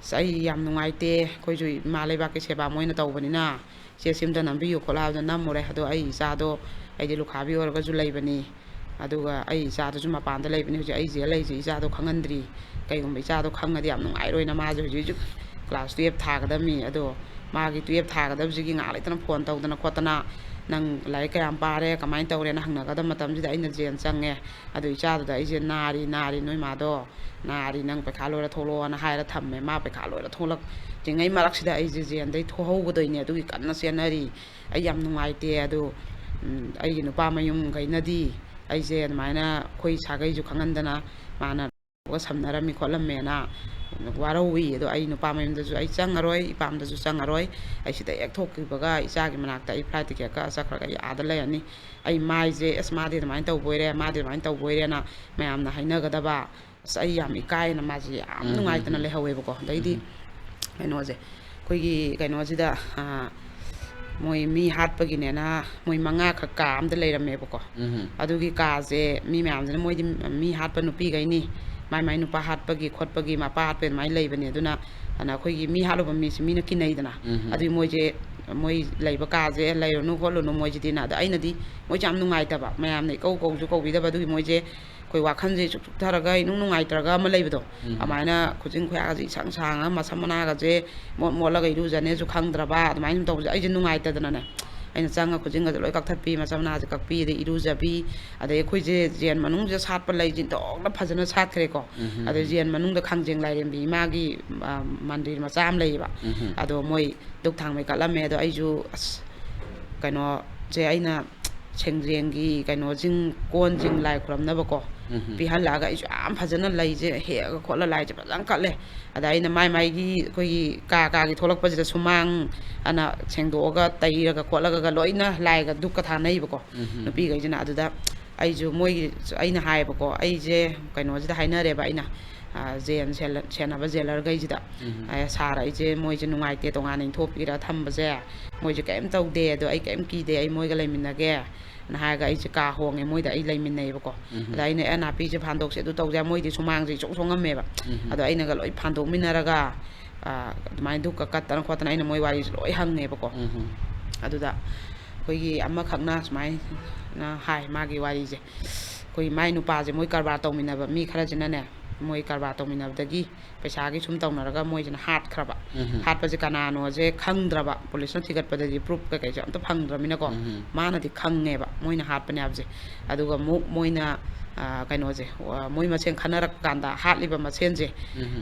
"ꯑꯁ, ꯑꯩ ꯌꯥꯝ ꯅꯨꯡꯉꯥꯏꯇꯦ, ꯑꯩꯈꯣꯏꯁꯨ ꯏꯃꯥ ꯂꯩꯕꯥꯛꯀꯤ ꯁꯦꯕꯥ ꯃꯣꯏꯅ ꯇꯧꯕꯅꯤꯅ ꯆꯦ ꯁꯤ ꯑꯝꯇ ꯅꯝꯕꯤꯌꯨ" ꯈꯣꯠꯂꯣ ꯍꯥꯏꯕꯗ ꯅꯝꯃꯨꯔꯦ꯫ ꯑꯗꯣ ꯑꯩ ꯏꯆꯥꯗꯣ, ꯑꯩꯗꯤ ꯂꯨꯈꯥꯕꯤ ꯑꯣꯏꯔꯒꯁꯨ ꯂꯩꯕꯅꯤ, ꯑꯗꯨꯒ ꯑꯩ ꯏꯆꯥꯗꯨꯁꯨ ꯃꯄꯥꯟꯗ ꯂꯩꯕꯅꯤ ꯍꯧꯖꯤꯛ꯫ ꯑꯩ ꯖꯦꯜ ꯂꯩꯁꯦ ꯏꯆꯥꯗꯣ ꯈꯪꯍꯟꯗ꯭ꯔꯤ꯫ ꯀꯩꯒꯨꯝꯕ ꯏꯆꯥꯗꯣ ꯈꯪꯉꯗꯤ ꯌꯥꯝ ꯅꯨꯡꯉꯥꯏꯔꯣꯏꯅ, ꯃꯥꯁꯦ ꯍꯧꯖꯤꯛ ꯍꯧꯖꯤꯛ ꯀ꯭ꯂꯥꯁ ꯇꯨꯌꯦꯜꯞ ꯊꯥꯒꯗꯕꯅꯤ꯫ ꯑꯗꯣ ꯃꯥꯒꯤ ꯇꯨꯌꯦꯜꯞ ꯊꯥꯒꯗꯕꯁꯤꯒꯤ ꯉꯥꯏꯍꯥꯛ ꯂꯩꯇꯅ ꯐꯣꯟ ꯇꯧꯗꯅ ꯈꯣꯠꯇꯅ, "ꯅꯪ ꯂꯥꯏꯔꯤꯛ ꯀꯌꯥꯝ ꯄꯥꯔꯦ, ꯀꯃꯥꯏꯅ ꯇꯧꯔꯦꯅ" ꯍꯪꯅꯒꯗꯕ ꯃꯇꯝꯁꯤꯗ ꯑꯩꯅ ꯖꯦꯜ ꯆꯪꯉꯦ꯫ ꯑꯗꯨ ꯏꯆꯥꯗꯨꯗ ꯑꯩꯁꯦ, "ꯅꯥꯔꯤ, ꯅꯥꯔꯤ, ꯅꯣꯏ ꯃꯥꯗꯣ ꯅꯥꯔꯤ, ꯅꯪ ꯄꯩꯈꯥ ꯂꯣꯏꯔ ꯊꯣꯛꯂꯛꯑꯣꯅ" ꯍꯥꯏꯔ ꯊꯝꯃꯦ꯫ ꯃꯥ ꯄꯩꯈꯥ ꯂꯣꯏꯔ ꯊꯣꯛꯂꯛꯇ꯭ꯔꯤꯉꯩ ꯃꯔꯛꯁꯤꯗ ꯑꯩꯁꯦ ꯖꯦꯜꯗꯩ ꯊꯣꯛꯍꯧꯒꯗꯣꯏꯅꯦ꯫ ꯑꯗꯨꯒꯤ ꯀꯟꯅ ꯆꯦꯟꯅꯔꯤ꯫ ꯑꯩ ꯌꯥꯝ ꯅꯨꯡꯉꯥꯏꯇꯦ꯫ ꯑꯗꯨ, ꯎꯝ, ꯑꯩꯒꯤ ꯅꯨꯄꯥ ꯃꯌꯨꯝꯈꯩꯅꯗꯤ ꯑꯩꯁꯦ ꯑꯗꯨꯃꯥꯏꯅ ꯑꯩꯈꯣꯏ ꯁꯥꯒꯩꯁꯨ ꯈꯪꯍꯟꯗꯅ ꯃꯥꯅ ꯁꯝꯅꯔꯝꯃꯤ ꯈꯣꯠꯂꯝꯃꯦꯅ ꯋꯥꯔꯧꯏ꯫ ꯑꯗꯣ ꯑꯩ ꯅꯨꯄꯥ ꯃꯌꯨꯝꯗꯁꯨ ꯑꯩ ꯆꯪꯉꯔꯣꯏ, ꯏꯄꯥꯝꯗꯁꯨ ꯆꯪꯉꯔꯣꯏ꯫ ꯑꯩ ꯁꯤꯗ ꯍꯦꯛ ꯊꯣꯛꯈꯤꯕꯒ ꯏꯆꯥꯒꯤ ꯃꯅꯥꯛꯇ ꯑꯩ ꯐ꯭ꯂꯥꯏꯠ ꯇꯤꯀꯦꯠ ꯀꯛꯑ ꯆꯠꯈ꯭ꯔꯒ ꯑꯩ ꯑꯥꯗ ꯂꯩꯔꯅꯤ꯫ ꯑꯩ ꯃꯥꯏꯁꯦ, "ꯑꯁ, ꯃꯥꯗꯤ ꯑꯗꯨꯃꯥꯏꯅ ꯇꯧꯕꯣꯏꯔꯦ, ꯃꯥꯗꯤ ꯑꯗꯨꯃꯥꯏꯅ ꯇꯧꯕꯣꯏꯔꯦꯅ" ꯃꯌꯥꯝꯅ ꯍꯥꯏꯅꯒꯗꯕ꯫ ꯑꯁ, ꯑꯩ ꯌꯥꯝ ꯏꯀꯥꯏꯅ ꯃꯥꯁꯦ ꯌꯥꯝ ꯎꯝ, ꯎꯝ, ꯅꯨꯡꯉꯥꯏꯇꯅ ꯎꯝ꯫ ꯂꯩꯍꯧꯋꯦꯕꯀꯣ꯫ ꯑꯗꯩꯗꯤ ꯎꯝ꯫ ꯀꯩꯅꯣꯁꯦ, ꯑꯩꯈꯣꯏꯒꯤ ꯀꯩꯅꯣꯁꯤꯗ, ꯑ, ꯃꯣꯏ ꯃꯤ ꯍꯥꯠꯄꯒꯤꯅꯦꯅ ꯃꯣꯏ ꯃꯉꯥꯈꯛ ꯀꯥ ꯑꯝꯗ ꯂꯩꯔꯝꯃꯦꯕꯀꯣ꯫ ꯎꯝ꯫ ꯑꯗꯨꯒꯤ ꯀꯥꯁꯦ ꯃꯤ ꯃꯌꯥꯝꯁꯤꯅ, ꯃꯣꯏꯗꯤ ꯃꯤ ꯍꯥꯠꯄ ꯅꯨꯄꯤꯈꯩꯅꯤ, ꯃꯥꯏ ꯃꯥꯏ ꯅꯨꯄꯥ ꯍꯥꯠꯄꯒꯤ ꯈꯣꯠꯄꯒꯤ, ꯃꯄꯥ ꯍꯥꯠꯄꯒꯤ ꯑꯗꯨꯃꯥꯏꯅ ꯂꯩꯕꯅꯦ꯫ ꯑꯗꯨꯅ, ꯑꯗꯨꯅ ꯑꯩꯈꯣꯏꯒꯤ ꯃꯤ ꯍꯥꯠꯂꯨꯕ ꯃꯤꯁꯦ ꯃꯤꯅ ꯀꯤꯅꯩꯗꯅ꯫ ꯎꯝ꯫ ꯑꯗꯨꯒꯤ ꯃꯣꯏꯁꯦ ꯃꯣꯏ ꯂꯩꯕ ꯀꯥꯁꯦ ꯂꯩꯔꯨꯅꯨ ꯈꯣꯠꯂꯨꯅꯨ ꯃꯣꯏꯁꯤꯗꯤꯅ꯫ ꯑꯗꯣ ꯑꯩꯅꯗꯤ ꯃꯣꯏꯁꯦ ꯌꯥꯝ ꯅꯨꯡꯉꯥꯏꯇꯕ, ꯃꯌꯥꯝꯅ ꯏꯀꯧ ꯀꯧꯁꯨ ꯀꯧꯕꯤꯗꯕ, ꯑꯗꯨꯒꯤ ꯃꯣꯏꯁꯦ ꯑꯩꯈꯣꯏ ꯋꯥꯈꯜꯁꯦ ꯏꯆꯨꯛ ꯆꯨꯛꯊꯔꯒ ꯏꯅꯨꯡ ꯅꯨꯡꯉꯥꯏꯇ꯭ꯔꯒ ꯑꯃ ꯂꯩꯕꯗꯣ, ꯑꯗꯨꯃꯥꯏꯅ ꯈꯨꯖꯤꯟ ꯈꯨꯌꯥꯒꯁꯦ ꯏꯁꯪ ꯁꯥꯡꯉꯒ ꯃꯁꯝ ꯃꯅꯥꯒꯁꯦ ꯃꯣꯠ ꯃꯣꯠꯂꯒ ꯏꯔꯨꯖꯅꯦꯁꯨ ꯈꯪꯗ꯭ꯔꯕ, ꯑꯗꯨꯃꯥꯏꯅ ꯁꯨꯝ ꯇꯧꯕꯁꯦ ꯑꯩꯁꯦ ꯅꯨꯡꯉꯥꯏꯇꯗꯅꯅꯦ, ꯑꯩꯅ ꯆꯪꯉ ꯈꯨꯖꯤꯟꯒꯁꯦ ꯂꯣꯏ ꯀꯛꯊꯠꯄꯤ, ꯃꯁꯝ ꯃꯅꯥꯁꯦ ꯀꯛꯄꯤ, ꯑꯗꯩ ꯏꯔꯨꯖꯕꯤ, ꯑꯗꯩ ꯑꯩꯈꯣꯏꯁꯦ ꯖꯦꯟ ꯃꯅꯨꯡꯁꯤꯗ ꯁꯥꯠꯄ ꯂꯩꯁꯦ ꯏꯟꯊꯣꯛꯅ ꯐꯖꯅ ꯁꯥꯠꯈ꯭ꯔꯦꯀꯣ꯫ ꯑꯗꯩ ꯖꯦꯟ ꯃꯅꯨꯡꯗ ꯈꯥꯡꯖꯦꯡ ꯂꯥꯏꯔꯦꯝꯕꯤ ꯏꯃꯥꯒꯤ, ꯑ, ꯃꯟꯗꯤꯔ ꯃꯆꯥ ꯑꯃ ꯂꯩꯌꯦꯕ꯫ ꯑꯗꯣ ꯃꯣꯏ ꯙꯨꯛ ꯊꯥꯡꯃꯩ ꯀꯠꯂꯝꯃꯦ꯫ ꯑꯗꯣ ꯑꯩꯁꯨ, ꯑꯁ, ꯀꯩꯅꯣꯁꯦ, ꯑꯩꯅ ꯁꯦꯡꯖꯦꯡꯒꯤ ꯀꯩꯅꯣꯁꯤꯡ, ꯀꯣꯟꯁꯤꯡ ꯂꯥꯏ ꯈꯨꯔꯝꯅꯕꯀꯣ ꯄꯤꯍꯜꯂꯛꯑꯒ, ꯑꯩꯁꯨ ꯌꯥꯝ ꯐꯖꯅ ꯂꯩꯁꯦ ꯍꯦꯛꯑꯒ ꯈꯣꯠꯂ ꯂꯥꯏꯁꯦ ꯐꯖꯅ ꯀꯠꯂꯦ꯫ ꯑꯗ ꯑꯩꯅ ꯃꯥꯏ ꯃꯥꯏꯒꯤ ꯑꯩꯈꯣꯏꯒꯤ ꯀꯥ ꯀꯥꯒꯤ ꯊꯣꯛꯂꯛꯄꯁꯤꯗ ꯁꯨꯃꯥꯡ ꯑꯅ ꯁꯦꯡꯗꯣꯛꯑꯒ ꯇꯩꯔꯒ ꯈꯣꯠꯂꯒ ꯂꯣꯏꯅ ꯂꯥꯏꯒ ꯙꯨꯛꯀ ꯊꯥꯅꯩꯕꯀꯣ ꯅꯨꯄꯤꯈꯩꯁꯤꯅ꯫ ꯑꯗꯨꯗ ꯑꯩꯁꯨ ꯃꯣꯏꯒꯤ, ꯑꯩꯅ ꯍꯥꯏꯌꯦꯕꯀꯣ, ꯑꯩꯁꯦ ꯀꯩꯅꯣꯁꯤꯗ ꯍꯥꯏꯅꯔꯦꯕ ꯑꯩꯅ, ꯑ, ꯖꯦꯟ ꯁꯦꯜ-, ꯁꯦꯟꯅꯕ ꯖꯦꯂꯔꯈꯩꯁꯤꯗ, "ꯑ, ꯁꯥꯔ, ꯑꯩꯁꯦ ꯃꯣꯏꯁꯦ ꯅꯨꯡꯉꯥꯏꯇꯦ, ꯇꯣꯉꯥꯟꯅ ꯏꯟꯊꯣꯛꯄꯤꯔ ꯊꯝꯕꯁꯦ, ꯃꯣꯏꯁꯦ ꯀꯔꯤꯝ ꯇꯧꯗꯦ, ꯑꯗꯣ ꯑꯩ ꯀꯔꯤꯝ ꯀꯤꯗꯦ, ꯑꯩ ꯃꯣꯏꯒ ꯂꯩꯃꯤꯟꯅꯒꯦ" ꯅ ꯍꯥꯏꯔꯒ ꯑꯩꯁꯦ ꯀꯥ ꯍꯣꯡꯉꯦ, ꯃꯣꯏꯗ ꯑꯩ ꯂꯩꯃꯤꯟꯅꯩꯌꯦꯕꯀꯣ꯫ ꯑꯗ ꯑꯩꯅ, "ꯑꯦ, ꯅꯥꯄꯤꯁꯦ ꯐꯥꯟꯗꯣꯛꯁꯦ, ꯑꯗꯨ ꯇꯧꯁꯦ", ꯃꯣꯏꯗꯤ ꯁꯨꯃꯥꯡꯁꯦ ꯏꯆꯣꯡ ꯆꯣꯡꯉꯝꯃꯦꯕ꯫ ꯑꯗꯣ ꯑꯩꯅꯒ ꯂꯣꯏ ꯐꯥꯟꯗꯣꯛꯃꯤꯟꯅꯔꯒ, ꯑ, ꯑꯗꯨꯃꯥꯏꯅ ꯙꯨꯛꯀ ꯀꯠꯇꯅ ꯈꯣꯠꯇꯅ ꯑꯩꯅ ꯃꯣꯏ ꯋꯥꯔꯤꯁꯦ ꯂꯣꯏ ꯍꯪꯉꯦꯕꯀꯣ꯫ ꯑꯗꯨꯗ ꯑꯩꯈꯣꯏꯒꯤ ꯑꯃꯈꯛꯅ ꯁꯨꯃꯥꯏꯅ ꯍꯥꯏ ꯃꯥꯒꯤ ꯋꯥꯔꯤꯁꯦ, ꯑꯩꯈꯣꯏ ꯃꯥꯏ ꯅꯨꯄꯥꯁꯦ, ꯃꯣꯏ ꯀꯔꯕꯥꯔ ꯇꯧꯃꯤꯟꯅꯕ ꯃꯤ ꯈꯔꯁꯤꯅꯅꯦ, ꯃꯣꯏ ꯀꯔꯕꯥꯔ ꯇꯧꯃꯤꯟꯅꯕꯗꯒꯤ ꯄꯩꯁꯥꯒꯤ ꯁꯨꯝ ꯇꯧꯅꯔꯒ ꯃꯣꯏꯁꯤꯅ ꯍꯥꯠꯈ꯭ꯔꯕ꯫ ꯍꯥꯠꯄꯁꯦ ꯀꯅꯥꯅꯣꯁꯦ ꯈꯪꯗ꯭ꯔꯕ, ꯄꯨꯂꯤꯁꯅ ꯊꯤꯒꯠꯄꯗꯗꯤ ꯄ꯭ꯔꯨꯐ ꯀꯩꯀꯩꯁꯦ ꯑꯝꯇ ꯐꯪꯗ꯭ꯔꯃꯤꯅꯀꯣ꯫ ꯃꯥꯅꯗꯤ ꯈꯪꯉꯦꯕ ꯃꯣꯏꯅ ꯍꯥꯠꯄꯅꯦ ꯍꯥꯏꯕꯁꯦ꯫ ꯑꯗꯨꯒ ꯑꯃꯨꯛ ꯃꯣꯏꯅ, ꯑ, ꯀꯩꯅꯣꯁꯦ, ꯑ, ꯃꯣꯏ ꯃꯁꯦꯟ ꯈꯟꯅꯔꯛꯄ ꯀꯥꯟꯗ ꯍꯥꯠꯂꯤꯕ ꯃꯁꯦꯟꯁꯦ,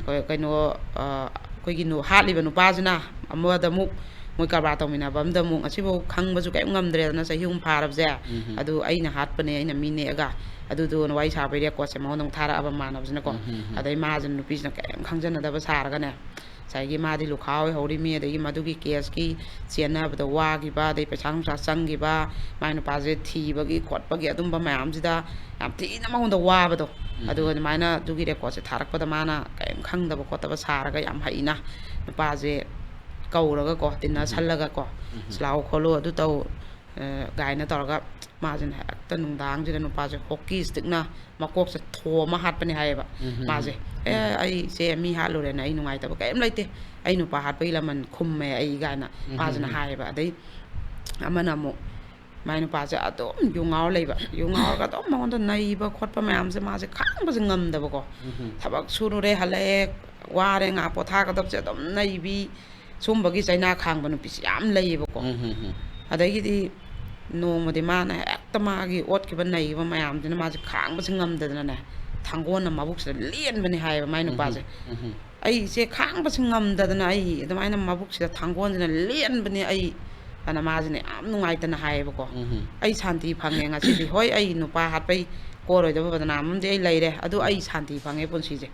ꯀ-, ꯀꯩꯅꯣ, ꯑ, ꯑꯩꯈꯣꯏꯒꯤ ꯅꯨ-, ꯍꯥꯠꯂꯤꯕ ꯅꯨꯄꯥꯁꯤꯅ ꯑꯃꯗ ꯑꯃꯨꯛ, ꯃꯣꯏ ꯀꯔꯕꯥꯔ ꯇꯧꯃꯤꯟꯅꯕ ꯑꯝꯗ ꯑꯃꯨꯛ, ꯉꯁꯤꯐꯥꯎ ꯈꯪꯕꯁꯨ ꯀꯔꯤꯝ ꯉꯝꯗ꯭ꯔꯦꯗꯅ, ꯆꯍꯤ ꯑꯍꯨꯝ ꯐꯥꯔꯕꯁꯦ꯫ "ꯑꯗꯨ ꯑꯩꯅ ꯍꯥꯠꯄꯅꯦ, ꯑꯩꯅ ꯃꯤ ꯅꯦꯛꯑꯒ", ꯑꯗꯨꯗꯣ ꯋꯥꯔꯤ ꯁꯥꯕꯒꯤ ꯔꯦꯀꯣꯔꯠꯁꯦ ꯃꯉꯣꯟꯗ ꯑꯃꯨꯛ ꯊꯥꯔꯛꯑꯕ ꯃꯃꯥꯟꯅꯕꯁꯤꯅꯀꯣ꯫ ꯑꯗꯩ ꯃꯥꯁꯤꯅ, ꯅꯨꯄꯤꯁꯤꯅ ꯀꯔꯤꯝ ꯈꯪꯖꯟꯅꯗꯕ ꯁꯥꯔꯒꯅꯦ, ꯉꯁꯥꯏꯒꯤ ꯃꯥꯗꯤ ꯂꯨꯈꯥ ꯑꯣꯏꯍꯧꯔꯤꯃꯤ, ꯑꯗꯒꯤ ꯃꯗꯨꯒꯤ ꯀꯦꯁꯀꯤ ꯆꯦꯟꯅꯕꯗ ꯋꯥꯈꯤꯕ, ꯑꯗꯩ ꯄꯩꯁꯥ ꯅꯨꯡꯁꯥ ꯆꯪꯈꯤꯕ, ꯃꯥꯏ ꯅꯨꯄꯥꯁꯦ ꯊꯤꯕꯒꯤ ꯈꯣꯠꯄꯒꯤ ꯑꯗꯨꯝꯕ ꯃꯌꯥꯝꯁꯤꯗ ꯌꯥꯝ ꯊꯤꯅ ꯃꯉꯣꯟꯗ ꯋꯥꯕꯗꯣ꯫ ꯑꯗꯨꯒ ꯑꯗꯨꯃꯥꯏꯅ ꯑꯗꯨꯒꯤ ꯔꯦꯀꯣꯔꯠꯁꯦ ꯊꯥꯔꯛꯄꯗ ꯃꯥꯅ ꯀꯔꯤꯝ ꯈꯪꯗꯕ ꯈꯣꯠꯇꯕ ꯁꯥꯔꯒ ꯌꯥꯝ ꯍꯩꯅ ꯅꯨꯄꯥꯁꯦ ꯀꯧꯔꯒꯀꯣ, ꯇꯤꯟꯅꯁꯜꯂꯒꯀꯣ, "ꯁꯤ ꯂꯥꯛꯑꯣ ꯈꯣꯠꯂꯣ, ꯑꯗꯨ ꯇꯧ", ꯑ, ꯀꯥꯏꯅ ꯇꯧꯔꯒ ꯃꯥꯁꯤꯅ ꯍꯦꯛꯇ ꯅꯨꯡꯗꯥꯡꯁꯤꯗ ꯅꯨꯄꯥꯁꯦ ꯍꯣꯀꯤ ꯁ꯭ꯇꯤꯛꯅ ꯃꯀꯣꯛꯁꯦ ꯊꯣꯝꯃ ꯍꯥꯠꯄꯅꯦ ꯍꯥꯏꯌꯦꯕ꯫ ꯃꯥꯁꯦ "ꯑꯦ, ꯑꯩꯁꯦ ꯃꯤ ꯍꯥꯠꯂꯨꯔꯦꯅ ꯑꯩ ꯅꯨꯡꯉꯥꯏꯇꯕ ꯀꯔꯤꯝ ꯂꯩꯇꯦ, ꯑꯩ ꯅꯨꯄꯥ ꯍꯥꯠꯄꯒꯤ ꯂꯃꯟ ꯈꯨꯝꯃꯦ ꯑꯩ" ꯀꯥꯏꯅ ꯃꯥꯁꯤꯅ ꯍꯥꯏꯌꯦꯕ꯫ ꯑꯗꯩ ꯑꯃꯅ ꯑꯃꯨꯛ, ꯃꯥꯏ ꯅꯨꯄꯥꯁꯦ ꯑꯗꯨꯝ ꯌꯨ ꯉꯥꯎꯔ ꯂꯩꯕ, ꯌꯨ ꯉꯥꯎꯔꯒ ꯑꯗꯨꯝ ꯃꯉꯣꯟꯗ ꯅꯩꯕ ꯈꯣꯠꯄ ꯃꯌꯥꯝꯁꯦ ꯃꯥꯁꯦ ꯈꯥꯡꯕꯁꯦ ꯉꯝꯗꯕꯀꯣ꯫ ꯊꯕꯛ ꯁꯨꯔꯨꯔꯦ, ꯍꯜꯂꯛꯑꯦ, ꯋꯥꯔꯦ, ꯉꯥꯏꯍꯥꯛ ꯄꯣꯊꯥꯒꯗꯕꯁꯦ ꯑꯗꯨꯝ ꯅꯩꯕꯤ, ꯁꯨꯝꯕꯒꯤ ꯆꯩꯅꯥ ꯈꯥꯡꯕ ꯅꯨꯄꯤꯁꯤ ꯌꯥꯝ ꯂꯩꯌꯦꯕꯀꯣ꯫ ꯑꯗꯒꯤꯗꯤ ꯅꯣꯡꯃꯗꯤ ꯃꯥꯅ ꯍꯦꯛꯇ ꯃꯥꯒꯤ ꯑꯣꯠꯈꯤꯕ ꯅꯩꯈꯤꯕ ꯃꯌꯥꯝꯗꯨꯅ ꯃꯥꯁꯦ ꯈꯥꯡꯕꯁꯦ ꯉꯝꯗꯗꯅꯅꯦ, ꯊꯥꯡꯒꯣꯟꯅ ꯃꯕꯨꯛꯁꯤꯗ ꯂꯦꯟꯕꯅꯤ ꯍꯥꯏꯌꯦꯕ ꯃꯥꯏ ꯅꯨꯄꯥꯁꯦ꯫ "ꯑꯩꯁꯦ ꯈꯥꯡꯕꯁꯦ ꯉꯝꯗꯗꯅ ꯑꯩ ꯑꯗꯨꯃꯥꯏꯅ ꯃꯕꯨꯛꯁꯤꯗ ꯊꯥꯡꯒꯣꯟꯁꯤꯅ ꯂꯦꯟꯕꯅꯤ ꯑꯩ", ꯑꯅ ꯃꯥꯁꯤꯅ ꯌꯥꯝ ꯅꯨꯡꯉꯥꯏꯇꯅ ꯍꯥꯏꯌꯦꯕꯀꯣ꯫ "ꯑꯩ ꯁꯥꯟꯇꯤ ꯐꯪꯉꯦ ꯉꯁꯤꯗꯤ꯫ ꯍꯣꯏ, ꯑꯩ ꯅꯨꯄꯥ ꯍꯥꯠꯄꯩ ꯀꯣꯔꯣꯏꯗꯕ ꯕꯗꯅꯥꯝ ꯑꯃꯗꯤ ꯑꯩ ꯂꯩꯔꯦ, ꯑꯗꯨ ꯑꯩ ꯁꯥꯟꯇꯤ ꯐꯪꯉꯦ ꯄꯨꯟꯁꯤꯁꯦ꯫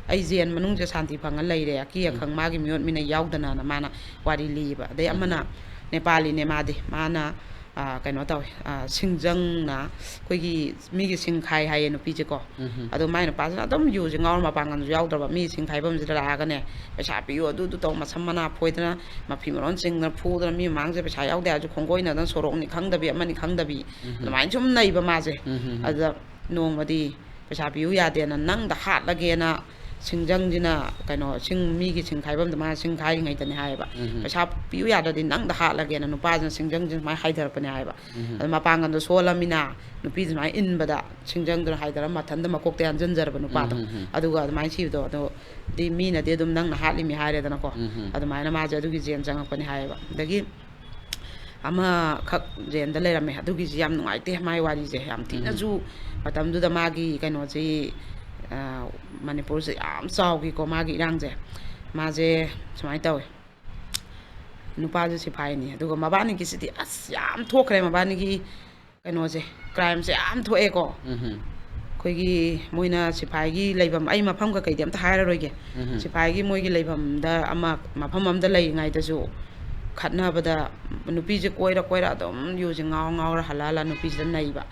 ꯑꯩ ꯖꯦꯜ ꯃꯅꯨꯡꯁꯦ ꯁꯥꯟꯇꯤ ꯐꯪꯉ ꯂꯩꯔꯦ, ꯑꯀꯤ ꯑꯈꯪ ꯃꯥꯒꯤ ꯃꯤꯑꯣꯠ ꯃꯤꯅꯩ ꯌꯥꯎꯗꯅꯅ" ꯃꯥꯅ ꯋꯥꯔꯤ ꯂꯤꯌꯦꯕ꯫ ꯑꯗꯩ ꯑꯃꯅ ꯅꯦꯄꯥꯂꯤꯅꯦ ꯃꯥꯗꯤ, ꯃꯥꯅ, ꯑ, ꯀꯩꯅꯣ ꯇꯧꯋꯦ, ꯑ, ꯁꯤꯡꯖꯪꯅ ꯑꯩꯈꯣꯏꯒꯤ ꯃꯤꯒꯤ ꯁꯤꯡꯈꯥꯏ ꯍꯥꯏꯌꯦ ꯅꯨꯄꯤꯁꯦꯀꯣ꯫ ꯑꯗꯣ ꯃꯥꯏ ꯅꯨꯄꯥꯁꯤꯅ ꯑꯗꯨꯝ ꯌꯨꯁꯦ ꯉꯥꯎꯔ ꯃꯄꯥꯡꯒꯜꯁꯨ ꯌꯥꯎꯗ꯭ꯔꯕ, ꯃꯤ ꯁꯤꯡꯈꯥꯏꯐꯝꯁꯤꯗ ꯂꯥꯛꯑꯒꯅꯦ, ꯄꯩꯁꯥ ꯄꯤꯌꯨ ꯑꯗꯨꯗꯨ ꯇꯧ, ꯃꯁꯝ ꯃꯅꯥ ꯐꯣꯏꯗꯅ, ꯃꯐꯤ ꯃꯔꯣꯟ ꯆꯤꯡꯗꯅ, ꯐꯨꯗꯅ, ꯃꯤ ꯃꯃꯥꯡꯁꯦ ꯄꯩꯁꯥ ꯌꯥꯎꯗꯦ ꯍꯥꯏꯔꯁꯨ ꯈꯣꯡꯒꯣꯏꯅꯗꯅ, ꯁꯣꯔꯣꯛꯅꯤ ꯈꯪꯗꯕꯤ ꯑꯃꯅꯤ ꯈꯪꯗꯕꯤ, ꯑꯗꯨꯃꯥꯏꯅ ꯁꯨꯝ ꯅꯩꯕ ꯃꯥꯁꯦ꯫ ꯑꯗꯨꯗ ꯅꯣꯡꯃꯗꯤ ꯄꯩꯁꯥ ꯄꯤꯌꯨ ꯌꯥꯗꯦꯅ, ꯅꯪꯗ ꯍꯥꯠꯂꯒꯦꯅ ꯁꯤꯡꯖꯪꯁꯤꯅ, ꯀꯩꯅꯣ, ꯁꯤꯡ, ꯃꯤꯒꯤ ꯁꯤꯡꯈꯥꯏꯐꯝꯗ ꯃꯥꯅ ꯁꯤꯡꯈꯥꯏꯔꯤꯉꯩꯗꯅꯦ ꯍꯥꯏꯌꯦꯕ, "ꯄꯩꯁꯥ ꯄꯤꯌꯨ ꯌꯥꯗ꯭ꯔꯗꯤ ꯅꯪꯗ ꯍꯥꯠꯂꯒꯦꯅ" ꯅꯨꯄꯥꯁꯤꯅ ꯁꯤꯡꯖꯪꯁꯤꯅ ꯁꯨꯃꯥꯏꯅ ꯍꯥꯏꯊꯔꯛꯄꯅꯦ ꯍꯥꯏꯌꯦꯕ꯫ ꯑꯗꯣ ꯃꯄꯥꯡꯒꯜꯗꯣ ꯁꯣꯜꯂꯃꯤꯅ ꯅꯨꯄꯤꯗꯨ ꯁꯨꯃꯥꯏꯅ ꯏꯟꯕꯗ ꯁꯤꯡꯖꯪꯗꯨꯅ ꯍꯥꯏꯊꯔ ꯃꯊꯟꯇ ꯃꯀꯣꯛꯇ ꯌꯥꯟꯁꯤꯟꯖꯔꯕ ꯅꯨꯄꯥꯗꯣ꯫ ꯑꯗꯨꯒ ꯑꯗꯨꯃꯥꯏꯅ ꯁꯤꯕꯗꯣ, ꯑꯗꯣ ꯗꯤ ꯃꯤꯅꯗꯤ ꯑꯗꯨꯝ "ꯅꯪꯅ ꯍꯥꯠꯂꯤꯃꯤ" ꯍꯥꯏꯔꯦꯗꯅꯀꯣ꯫ ꯑꯗꯨꯃꯥꯏꯅ ꯃꯥꯁꯦ ꯑꯗꯨꯒꯤ ꯖꯦꯜ ꯆꯪꯉꯛꯄꯅꯦ ꯍꯥꯏꯌꯦꯕ꯫ ꯑꯗꯒꯤ ꯑꯃꯈꯛ ꯖꯦꯜꯗ ꯂꯩꯔꯝꯃꯦ꯫ ꯑꯗꯨꯒꯤꯁꯤ ꯌꯥꯝ ꯅꯨꯡꯉꯥꯏꯇꯦ ꯃꯥꯏ ꯋꯥꯔꯤꯁꯦ꯫ ꯌꯥꯝ ꯊꯤꯅꯁꯨ ꯃꯇꯝꯗꯨꯗ ꯃꯥꯒꯤ ꯀꯩꯅꯣꯁꯤ, ꯑ, ꯃꯅꯤꯄꯨꯔꯁꯦ ꯌꯥꯝ ꯆꯥꯎꯈꯤꯀꯣ ꯃꯥꯒꯤ ꯏꯔꯥꯡꯁꯦ꯫ ꯃꯥꯁꯦ ꯁꯨꯃꯥꯏꯅ ꯇꯧꯋꯦ꯫ ꯅꯨꯄꯥꯁꯨ ꯁꯤꯐꯥꯏꯅꯤ꯫ ꯑꯗꯨꯒ ꯃꯕꯥꯅꯤꯒꯤꯁꯤꯗꯤ ꯑꯁ ꯌꯥꯝ ꯊꯣꯛꯈ꯭ꯔꯦ ꯃꯕꯥꯅꯤꯒꯤ ꯀꯩꯅꯣꯁꯦ, crimeꯁꯦ ꯌꯥꯝ ꯊꯣꯛꯑꯦꯀꯣ꯫ ꯑꯩꯈꯣꯏꯒꯤ ꯃꯣꯏꯅ ꯁꯤꯐꯥꯏꯒꯤ ꯂꯩꯐꯝ, ꯑꯩ ꯃꯐꯝ ꯀꯩꯀꯩꯗꯤ ꯑꯝꯇ ꯍꯥꯏꯔꯔꯣꯏꯒꯦ꯫ ꯁꯤꯐꯥꯏꯒꯤ ꯃꯣꯏꯒꯤ ꯂꯩꯐꯝꯗ ꯑꯃ, ꯃꯐꯝ ꯑꯃꯗ ꯂꯩꯔꯤꯉꯩꯗꯁꯨ ꯈꯠꯅꯕꯗ ꯅꯨꯄꯤꯁꯦ ꯀꯣꯏꯔ ꯀꯣꯏꯔ ꯑꯗꯨꯝ ꯌꯨꯁꯦ ꯉꯥꯎꯔ ꯉꯥꯎꯔ ꯍꯜꯂ ꯍꯜꯂ ꯅꯨꯄꯤꯁꯤꯗ ꯅꯩꯕ꯫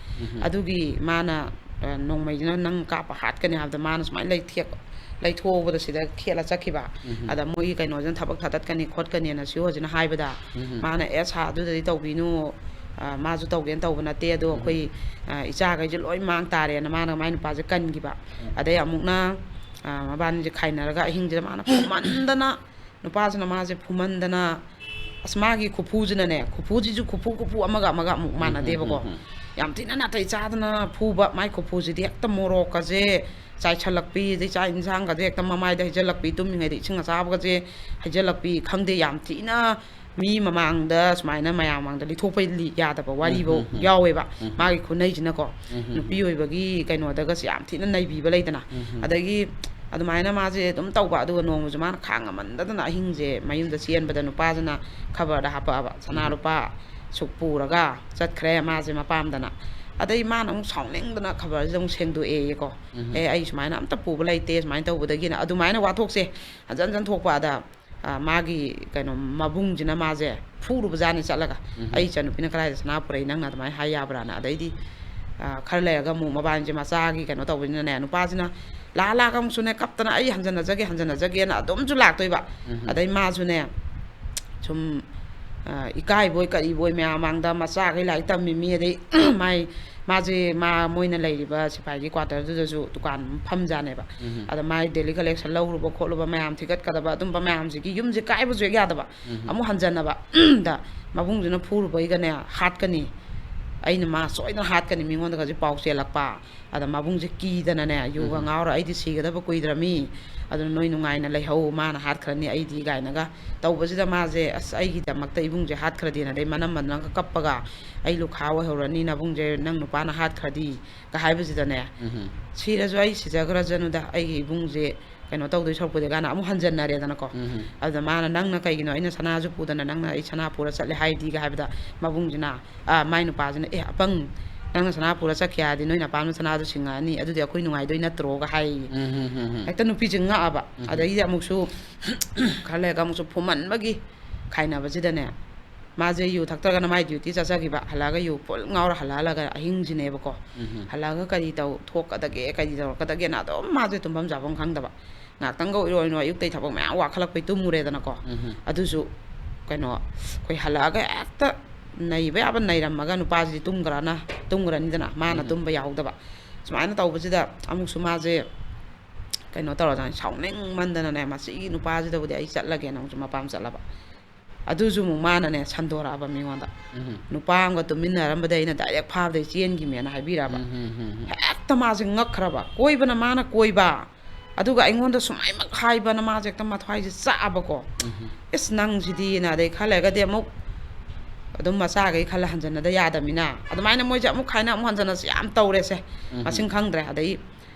ꯑꯗꯨꯒꯤ ꯃꯥꯅ, ꯑ, ꯅꯣꯡꯃꯩꯁꯤꯅ ꯅꯪ ꯀꯥꯞꯄ ꯍꯥꯠꯀꯅꯤ ꯍꯥꯏꯕꯗ ꯃꯥꯅ ꯁꯨꯃꯥꯏꯅ ꯂꯩꯊꯦꯛ-, ꯂꯩꯊꯣꯛꯍꯧꯕꯗ ꯁꯤꯗ ꯈꯦꯠꯂ ꯆꯠꯈꯤꯕ꯫ ꯑꯗ ꯃꯣꯏꯒꯤ ꯀꯩꯅꯣꯁꯤꯅ ꯊꯕꯛ ꯊꯥꯗꯠꯀꯅꯤ ꯈꯣꯠꯀꯅꯤꯅ ꯁꯤ ꯍꯣꯏꯁꯤꯅ ꯍꯥꯏꯕꯗ, ꯃꯥꯅ, "ꯑꯦꯁ ꯁꯥ, ꯑꯗꯨꯗꯗꯤ ꯇꯧꯕꯤꯅꯨ, ꯑ, ꯃꯥꯁꯨ ꯇꯧꯒꯦꯅ ꯇꯧꯕ ꯅꯠꯇꯦ, ꯑꯗꯣ ꯑꯩꯈꯣꯏ, ꯑ, ꯏꯆꯥꯈꯩꯁꯦ ꯂꯣꯏ ꯃꯥꯡ ꯇꯥꯔꯦꯅ" ꯃꯥꯅ ꯃꯥꯏ ꯅꯨꯄꯥꯁꯦ ꯀꯟꯈꯤꯕ꯫ ꯑꯗꯩ ꯑꯃꯨꯛꯅ ꯃꯕꯥꯅꯤꯁꯦ ꯈꯥꯏꯅꯔꯒ ꯑꯍꯤꯡꯁꯤꯗ ꯃꯥꯅ ꯐꯨꯃꯟꯗꯅ, ꯅꯨꯄꯥꯁꯤꯅ ꯃꯥꯁꯦ ꯐꯨꯃꯟꯗꯅ, ꯑꯁ, ꯃꯥꯒꯤ ꯈꯨꯐꯨꯁꯤꯅꯅꯦ, ꯈꯨꯐꯨꯁꯤꯁꯨ ꯈꯨꯐꯨ ꯈꯨꯐꯨ ꯑꯃꯒ ꯑꯃꯒ ꯑꯃꯨꯛ ꯃꯥꯟꯅꯗꯦꯕꯀꯣ꯫ ꯌꯥꯝ ꯊꯤꯅ ꯅꯥꯇꯩ ꯆꯥꯗꯅ ꯐꯨꯕ꯫ ꯃꯥꯏ ꯈꯨꯐꯨꯁꯤꯗꯤ ꯍꯦꯛꯇ ꯃꯣꯔꯣꯛꯀꯁꯦ ꯆꯥꯏꯁꯜꯂꯛꯄꯤ, ꯑꯗꯩ ꯆꯥꯛ ꯌꯦꯟꯁꯥꯡꯒꯁꯦ ꯍꯦꯛꯇ ꯃꯃꯥꯏꯗ ꯍꯩꯖꯜꯂꯛꯄꯤ, ꯇꯨꯝꯃꯤꯉꯩꯗ ꯏꯁꯤꯡ ꯑꯁꯥꯕꯒꯁꯦ ꯍꯩꯖꯜꯂꯛꯄꯤ, ꯈꯪꯗꯦ, ꯌꯥꯝ ꯊꯤꯅ ꯃꯤ ꯃꯃꯥꯡꯗ ꯁꯨꯃꯥꯏꯅ ꯃꯌꯥꯝ ꯃꯃꯥꯡꯗ ꯂꯤꯊꯣꯛꯄ ꯂꯤ-, ꯌꯥꯗꯕ ꯋꯥꯔꯤꯐꯧ ꯌꯥꯎꯋꯦꯕ꯫ ꯃꯥꯒꯤ ꯈꯨꯅꯩꯁꯤꯅꯀꯣ, ꯅꯨꯄꯤ ꯑꯣꯏꯕꯒꯤ ꯀꯩꯅꯣꯗꯒꯁꯦ ꯌꯥꯝ ꯊꯤꯅ ꯅꯩꯕꯤꯕ ꯂꯩꯗꯅ꯫ ꯑꯗꯒꯤ ꯑꯗꯨꯃꯥꯏꯅ ꯃꯥꯁꯦ ꯑꯗꯨꯝ ꯇꯧꯕ, ꯑꯗꯨꯒ ꯅꯣꯡꯃꯁꯨ ꯃꯥꯅ ꯈꯥꯡꯉꯝꯃꯟꯗꯗꯅ ꯑꯍꯤꯡꯁꯦ ꯃꯌꯨꯝꯗ ꯆꯦꯟꯕꯗ ꯅꯨꯄꯥꯁꯤꯅ ꯈꯕꯔꯗ ꯍꯥꯞꯄꯛꯑꯕ, "ꯁꯅꯥ ꯂꯨꯄꯥ ꯁꯨꯛ ꯄꯨꯔꯒ ꯆꯠꯈ꯭ꯔꯦ ꯃꯥꯁꯦ ꯃꯄꯥꯝꯗꯅ"꯫ ꯑꯗꯩ ꯃꯥꯅ ꯑꯃꯨꯛ ꯁꯥꯎꯅꯤꯡꯗꯅ ꯈꯕꯔꯁꯤꯗ ꯑꯃꯨꯛ ꯁꯦꯡꯗꯣꯛꯑꯦꯌꯦꯀꯣ꯫ "ꯑꯦ, ꯑꯩ ꯁꯨꯃꯥꯏꯅ ꯑꯝꯇ ꯄꯨꯕ ꯂꯩꯇꯦ", ꯁꯨꯃꯥꯏꯅ ꯇꯧꯕꯗꯒꯤꯅ ꯑꯗꯨꯃꯥꯏꯅ ꯋꯥꯊꯣꯛꯁꯦ ꯍꯟꯖꯟ ꯍꯟꯖꯟ ꯊꯣꯛꯄ꯫ ꯑꯗ ꯑ, ꯃꯥꯒꯤ ꯀꯩꯅꯣ ꯃꯕꯨꯡꯁꯤꯅ ꯃꯥꯁꯦ ꯐꯨꯔꯨꯕꯖꯥꯠꯅꯤ ꯆꯠꯂꯒ, "ꯑꯩ ꯏꯆꯟꯅꯨꯄꯤꯅ ꯀꯗꯥꯏꯗ ꯁꯅꯥ ꯄꯨꯔꯛꯏ, ꯅꯪꯅ ꯑꯗꯨꯃꯥꯏꯅ ꯍꯥꯏ ꯌꯥꯕ꯭ꯔꯥꯅ?" ꯑꯗꯩꯗꯤ, ꯑ, ꯈꯔ ꯂꯩꯔꯒ ꯑꯃꯨꯛ ꯃꯕꯥꯅꯤꯁꯦ ꯃꯆꯥꯒꯤ ꯀꯩꯅꯣ ꯇꯧꯕꯅꯤꯅꯅꯦ, ꯅꯨꯄꯥꯁꯤꯅ ꯂꯥꯛ ꯂꯥꯛ ꯑꯃꯨꯛꯁꯨꯅꯦ ꯀꯞꯇꯅ, "ꯑꯩ ꯍꯟꯖꯟꯅꯖꯒꯦ, ꯍꯟꯖꯟꯅꯖꯒꯦꯅ" ꯑꯗꯨꯝꯁꯨ ꯂꯥꯛꯇꯣꯏꯕ꯫ ꯑꯗꯩ ꯃꯥꯁꯨꯅꯦ ꯁꯨꯝ, ꯑ, ꯏꯀꯥꯏꯕꯣꯏ ꯀꯔꯤꯕꯣꯏ ꯃꯌꯥꯝ ꯃꯥꯡꯗ, ꯃꯆꯥꯈꯩ ꯂꯥꯏꯔꯤꯛ ꯇꯝꯃꯤꯃꯤ, ꯑꯗꯩ ꯃꯥꯏ, ꯃꯥꯁꯦ, ꯃꯥ, ꯃꯣꯏꯅ ꯂꯩꯔꯤꯕ ꯁꯤꯐꯥꯏꯒꯤ ꯀ꯭ꯋꯥꯇꯔꯗꯨꯗꯁꯨ ꯗꯨꯀꯥꯟ ꯐꯝꯖꯥꯅꯦꯕ꯫ ꯑꯗ ꯃꯥꯏ ꯗꯦꯂꯤ ꯀꯂꯦꯛꯁꯟ ꯂꯧꯔꯨꯕ ꯈꯣꯠꯂꯨꯕ ꯃꯌꯥꯝ ꯊꯤꯒꯠꯀꯗꯕ ꯑꯗꯨꯝꯕ ꯃꯌꯥꯝꯁꯤꯒꯤ ꯌꯨꯝꯁꯦ ꯀꯥꯏꯕꯁꯨ ꯍꯦꯛ ꯌꯥꯗꯕ꯫ ꯑꯃꯨꯛ ꯍꯟꯖꯟꯅꯕ꯫ ꯗ ꯃꯕꯨꯡꯁꯤꯅ ꯐꯨꯔꯨꯕꯩꯒꯅꯦ ꯍꯥꯠꯀꯅꯤ, ꯑꯩꯅ ꯃꯥ ꯁꯣꯏꯗꯅ ꯍꯥꯠꯀꯅꯤ, ꯃꯤꯉꯣꯟꯗꯒꯁꯦ ꯄꯥꯎ ꯆꯦꯜꯂꯛꯄ꯫ ꯑꯗ ꯃꯕꯨꯡꯁꯦ ꯀꯤꯗꯅꯅꯦ, "ꯌꯨꯒ ꯉꯥꯎꯔ ꯑꯩꯗꯤ ꯁꯤꯒꯗꯕ ꯀꯨꯏꯗ꯭ꯔꯃꯤ, ꯑꯗꯨꯅ ꯅꯣꯏ ꯅꯨꯡꯉꯥꯏꯅ ꯂꯩꯍꯧ, ꯃꯥꯅ ꯍꯥꯠꯈ꯭ꯔꯅꯤ ꯑꯩꯗꯤ" ꯀꯥꯏꯅꯒ ꯇꯧꯕꯁꯤꯗ ꯃꯥꯁꯦ, "ꯑꯁ, ꯑꯩꯒꯤꯗꯃꯛꯇ ꯏꯕꯨꯡꯁꯦ ꯍꯥꯠꯈ꯭ꯔꯗꯤꯅ", ꯑꯗꯩ ꯃꯅꯝ ꯃꯅꯝꯒ ꯀꯞꯄꯒ, "ꯑꯩ ꯂꯨꯈꯥ ꯑꯣꯏꯍꯧꯔꯅꯤ, ꯅꯕꯨꯡꯁꯦ ꯅꯪ ꯅꯨꯄꯥꯅ ꯍꯥꯠꯈ꯭ꯔꯗꯤ"ꯒ ꯍꯥꯏꯕꯁꯤꯗꯅꯦ, "ꯁꯤꯔꯁꯨ ꯑꯩ ꯁꯤꯖꯈ꯭ꯔꯖꯅꯨꯗ, ꯑꯩꯒꯤ ꯏꯕꯨꯡꯁꯦ ꯀꯩꯅꯣ ꯇꯧꯗꯣꯏ ꯁꯔꯨꯛꯄꯨꯗꯤ" ꯀꯥꯏꯅ ꯑꯃꯨꯛ ꯍꯟꯖꯟꯅꯔꯦꯗꯅꯀꯣ꯫ ꯑꯗꯨꯗ ꯃꯥꯅ, "ꯅꯪꯅ ꯀꯩꯒꯤꯅꯣ ꯑꯩꯅ ꯁꯅꯥꯁꯨ ꯄꯨꯗꯅ ꯅꯪꯅ ꯑꯩ ꯁꯅꯥ ꯄꯨꯔ ꯆꯠꯂꯦ ꯍꯥꯏꯗꯤꯒ ꯍꯥꯏꯕꯗ", ꯃꯕꯨꯡꯁꯤꯅ, ꯑ, ꯃꯥꯏ ꯅꯨꯄꯥꯁꯤꯅ, "ꯑꯦ, ꯑꯄꯪ, ꯅꯪꯅ ꯁꯅꯥ ꯄꯨꯔ ꯆꯠꯈꯤ ꯍꯥꯏꯔꯗꯤ ꯅꯣꯏ ꯅꯄꯥꯝꯗ ꯁꯅꯥꯗꯣ ꯁꯤꯡꯉꯛꯑꯅꯤ, ꯑꯗꯨꯗꯤ ꯑꯩꯈꯣꯏ ꯅꯨꯡꯉꯥꯏꯗꯣꯏ ꯅꯠꯇ꯭ꯔꯣꯒ" ꯍꯥꯏꯌꯦ꯫ ꯍꯦꯛꯇ ꯅꯨꯄꯤꯁꯦ ꯉꯛꯑꯕ꯫ ꯑꯗꯩꯗꯤ ꯑꯃꯨꯛꯁꯨ ꯈꯔ ꯂꯩꯔꯒ ꯑꯃꯨꯛꯁꯨ ꯐꯨꯃꯟꯕꯒꯤ ꯈꯥꯏꯅꯕꯁꯤꯗꯅꯦ, ꯃꯥꯁꯦ ꯌꯨ ꯊꯛꯇ꯭ꯔꯒꯅ ꯃꯥꯏ ꯗ꯭ꯌꯨꯇꯤ ꯆꯠꯆꯈꯤꯕ, ꯍꯜꯂꯛꯑꯒ ꯌꯨ ꯐꯨꯜ ꯉꯥꯎꯔ ꯍꯜꯂꯛꯍꯜꯂꯒ ꯑꯍꯤꯡꯁꯤꯅꯦꯕꯀꯣ꯫ ꯍꯜꯂꯛꯑꯒ ꯀꯔꯤ ꯇꯧ ꯊꯣꯛꯀꯗꯒꯦ, ꯀꯔꯤ ꯇꯧꯔꯛꯀꯗꯒꯦꯅ ꯑꯗꯨꯝ ꯃꯥꯁꯦ ꯇꯨꯝꯐꯝ ꯆꯥꯐꯝ ꯈꯪꯗꯕ꯫ ꯉꯥꯏꯍꯥꯛꯇꯪꯒ ꯑꯣꯏꯔꯣꯏꯅꯣ, ꯑꯌꯨꯛꯇꯩ ꯊꯕꯛ ꯃꯌꯥꯝ ꯋꯥꯈꯠꯂꯛꯄꯩ ꯇꯨꯝꯃꯨꯔꯦꯗꯅꯀꯣ꯫ ꯑꯗꯨꯁꯨ ꯀꯩꯅꯣ, ꯑꯩꯈꯣꯏ ꯍꯜꯂꯛꯑꯒ ꯍꯦꯛꯇ ꯅꯩꯕ ꯌꯥꯕ ꯅꯩꯔꯝꯃꯒ ꯅꯨꯄꯥꯁꯤꯗꯤ ꯇꯨꯝꯈ꯭ꯔꯅ, ꯇꯨꯝꯈ꯭ꯔꯅꯤꯗꯅ, ꯃꯥꯅ ꯇꯨꯝꯕ ꯌꯥꯍꯧꯗꯕ꯫ ꯁꯨꯃꯥꯏꯅ ꯇꯧꯕꯁꯤꯗ ꯑꯃꯨꯛꯁꯨ ꯃꯥꯁꯦ ꯀꯩꯅꯣ ꯇꯧꯔꯖꯥꯠꯅꯤ, ꯁꯥꯎꯅꯤꯡꯃꯟꯗꯅꯅꯦ, "ꯃꯁꯤꯒꯤ ꯅꯨꯄꯥꯁꯤꯗꯕꯨꯗꯤ ꯑꯩ ꯆꯠꯂꯒꯦꯅ" ꯑꯃꯨꯛꯁꯨ ꯃꯄꯥꯝ ꯆꯠꯂꯕ꯫ ꯑꯗꯨꯁꯨ ꯑꯃꯨꯛ ꯃꯥꯅꯅꯦ ꯁꯟꯗꯣꯔꯛꯑꯕ ꯃꯤꯉꯣꯟꯗ꯫ ꯎꯝ꯫ ꯅꯨꯄꯥ ꯑꯃꯒ ꯇꯨꯃꯤꯟꯅꯔꯝꯕꯗꯩ ꯑꯩꯅ ꯗꯥꯏꯔꯦꯛ ꯐꯥꯕꯗꯩ ꯆꯦꯟꯈꯤꯃꯦꯅ ꯍꯥꯏꯕꯤꯔꯕ꯫ ꯎꯝ, ꯎꯝ, ꯎꯝ, ꯎꯝ꯫ ꯍꯦꯛꯇ ꯃꯥꯁꯦ ꯉꯛꯈ꯭ꯔꯕ, ꯀꯣꯏꯕꯅ ꯃꯥꯅ ꯀꯣꯏꯕ, ꯑꯗꯨꯒ ꯑꯩꯉꯣꯟꯗ ꯁꯨꯃꯥꯏꯃꯛ ꯍꯥꯏꯕꯅ ꯃꯥꯁꯦ ꯍꯦꯛꯇ ꯃꯊ꯭ꯋꯥꯏꯁꯦ ꯆꯥꯛꯑꯕꯀꯣ꯫ ꯎꯝ꯫ "ꯏꯁ, ꯅꯪꯁꯤꯗꯤꯅ", ꯑꯗꯩ ꯈꯔ ꯂꯩꯔꯒꯗꯤ ꯑꯃꯨꯛ ꯑꯗꯨꯝ ꯃꯆꯥꯈꯩ ꯈꯜꯂ ꯍꯟꯖꯟꯅꯗ ꯌꯥꯗꯃꯤꯅ, ꯑꯗꯨꯃꯥꯏꯅ ꯃꯣꯏꯁꯦ ꯑꯃꯨꯛ ꯈꯥꯏꯅ ꯑꯃꯨꯛ ꯍꯟꯖꯟꯅꯁꯨ ꯌꯥꯝ ꯇꯧꯔꯦꯁꯦ꯫ ꯎꯝ꯫ ꯃꯁꯤꯡ ꯈꯪꯗ꯭ꯔꯦ꯫ ꯑꯗꯩ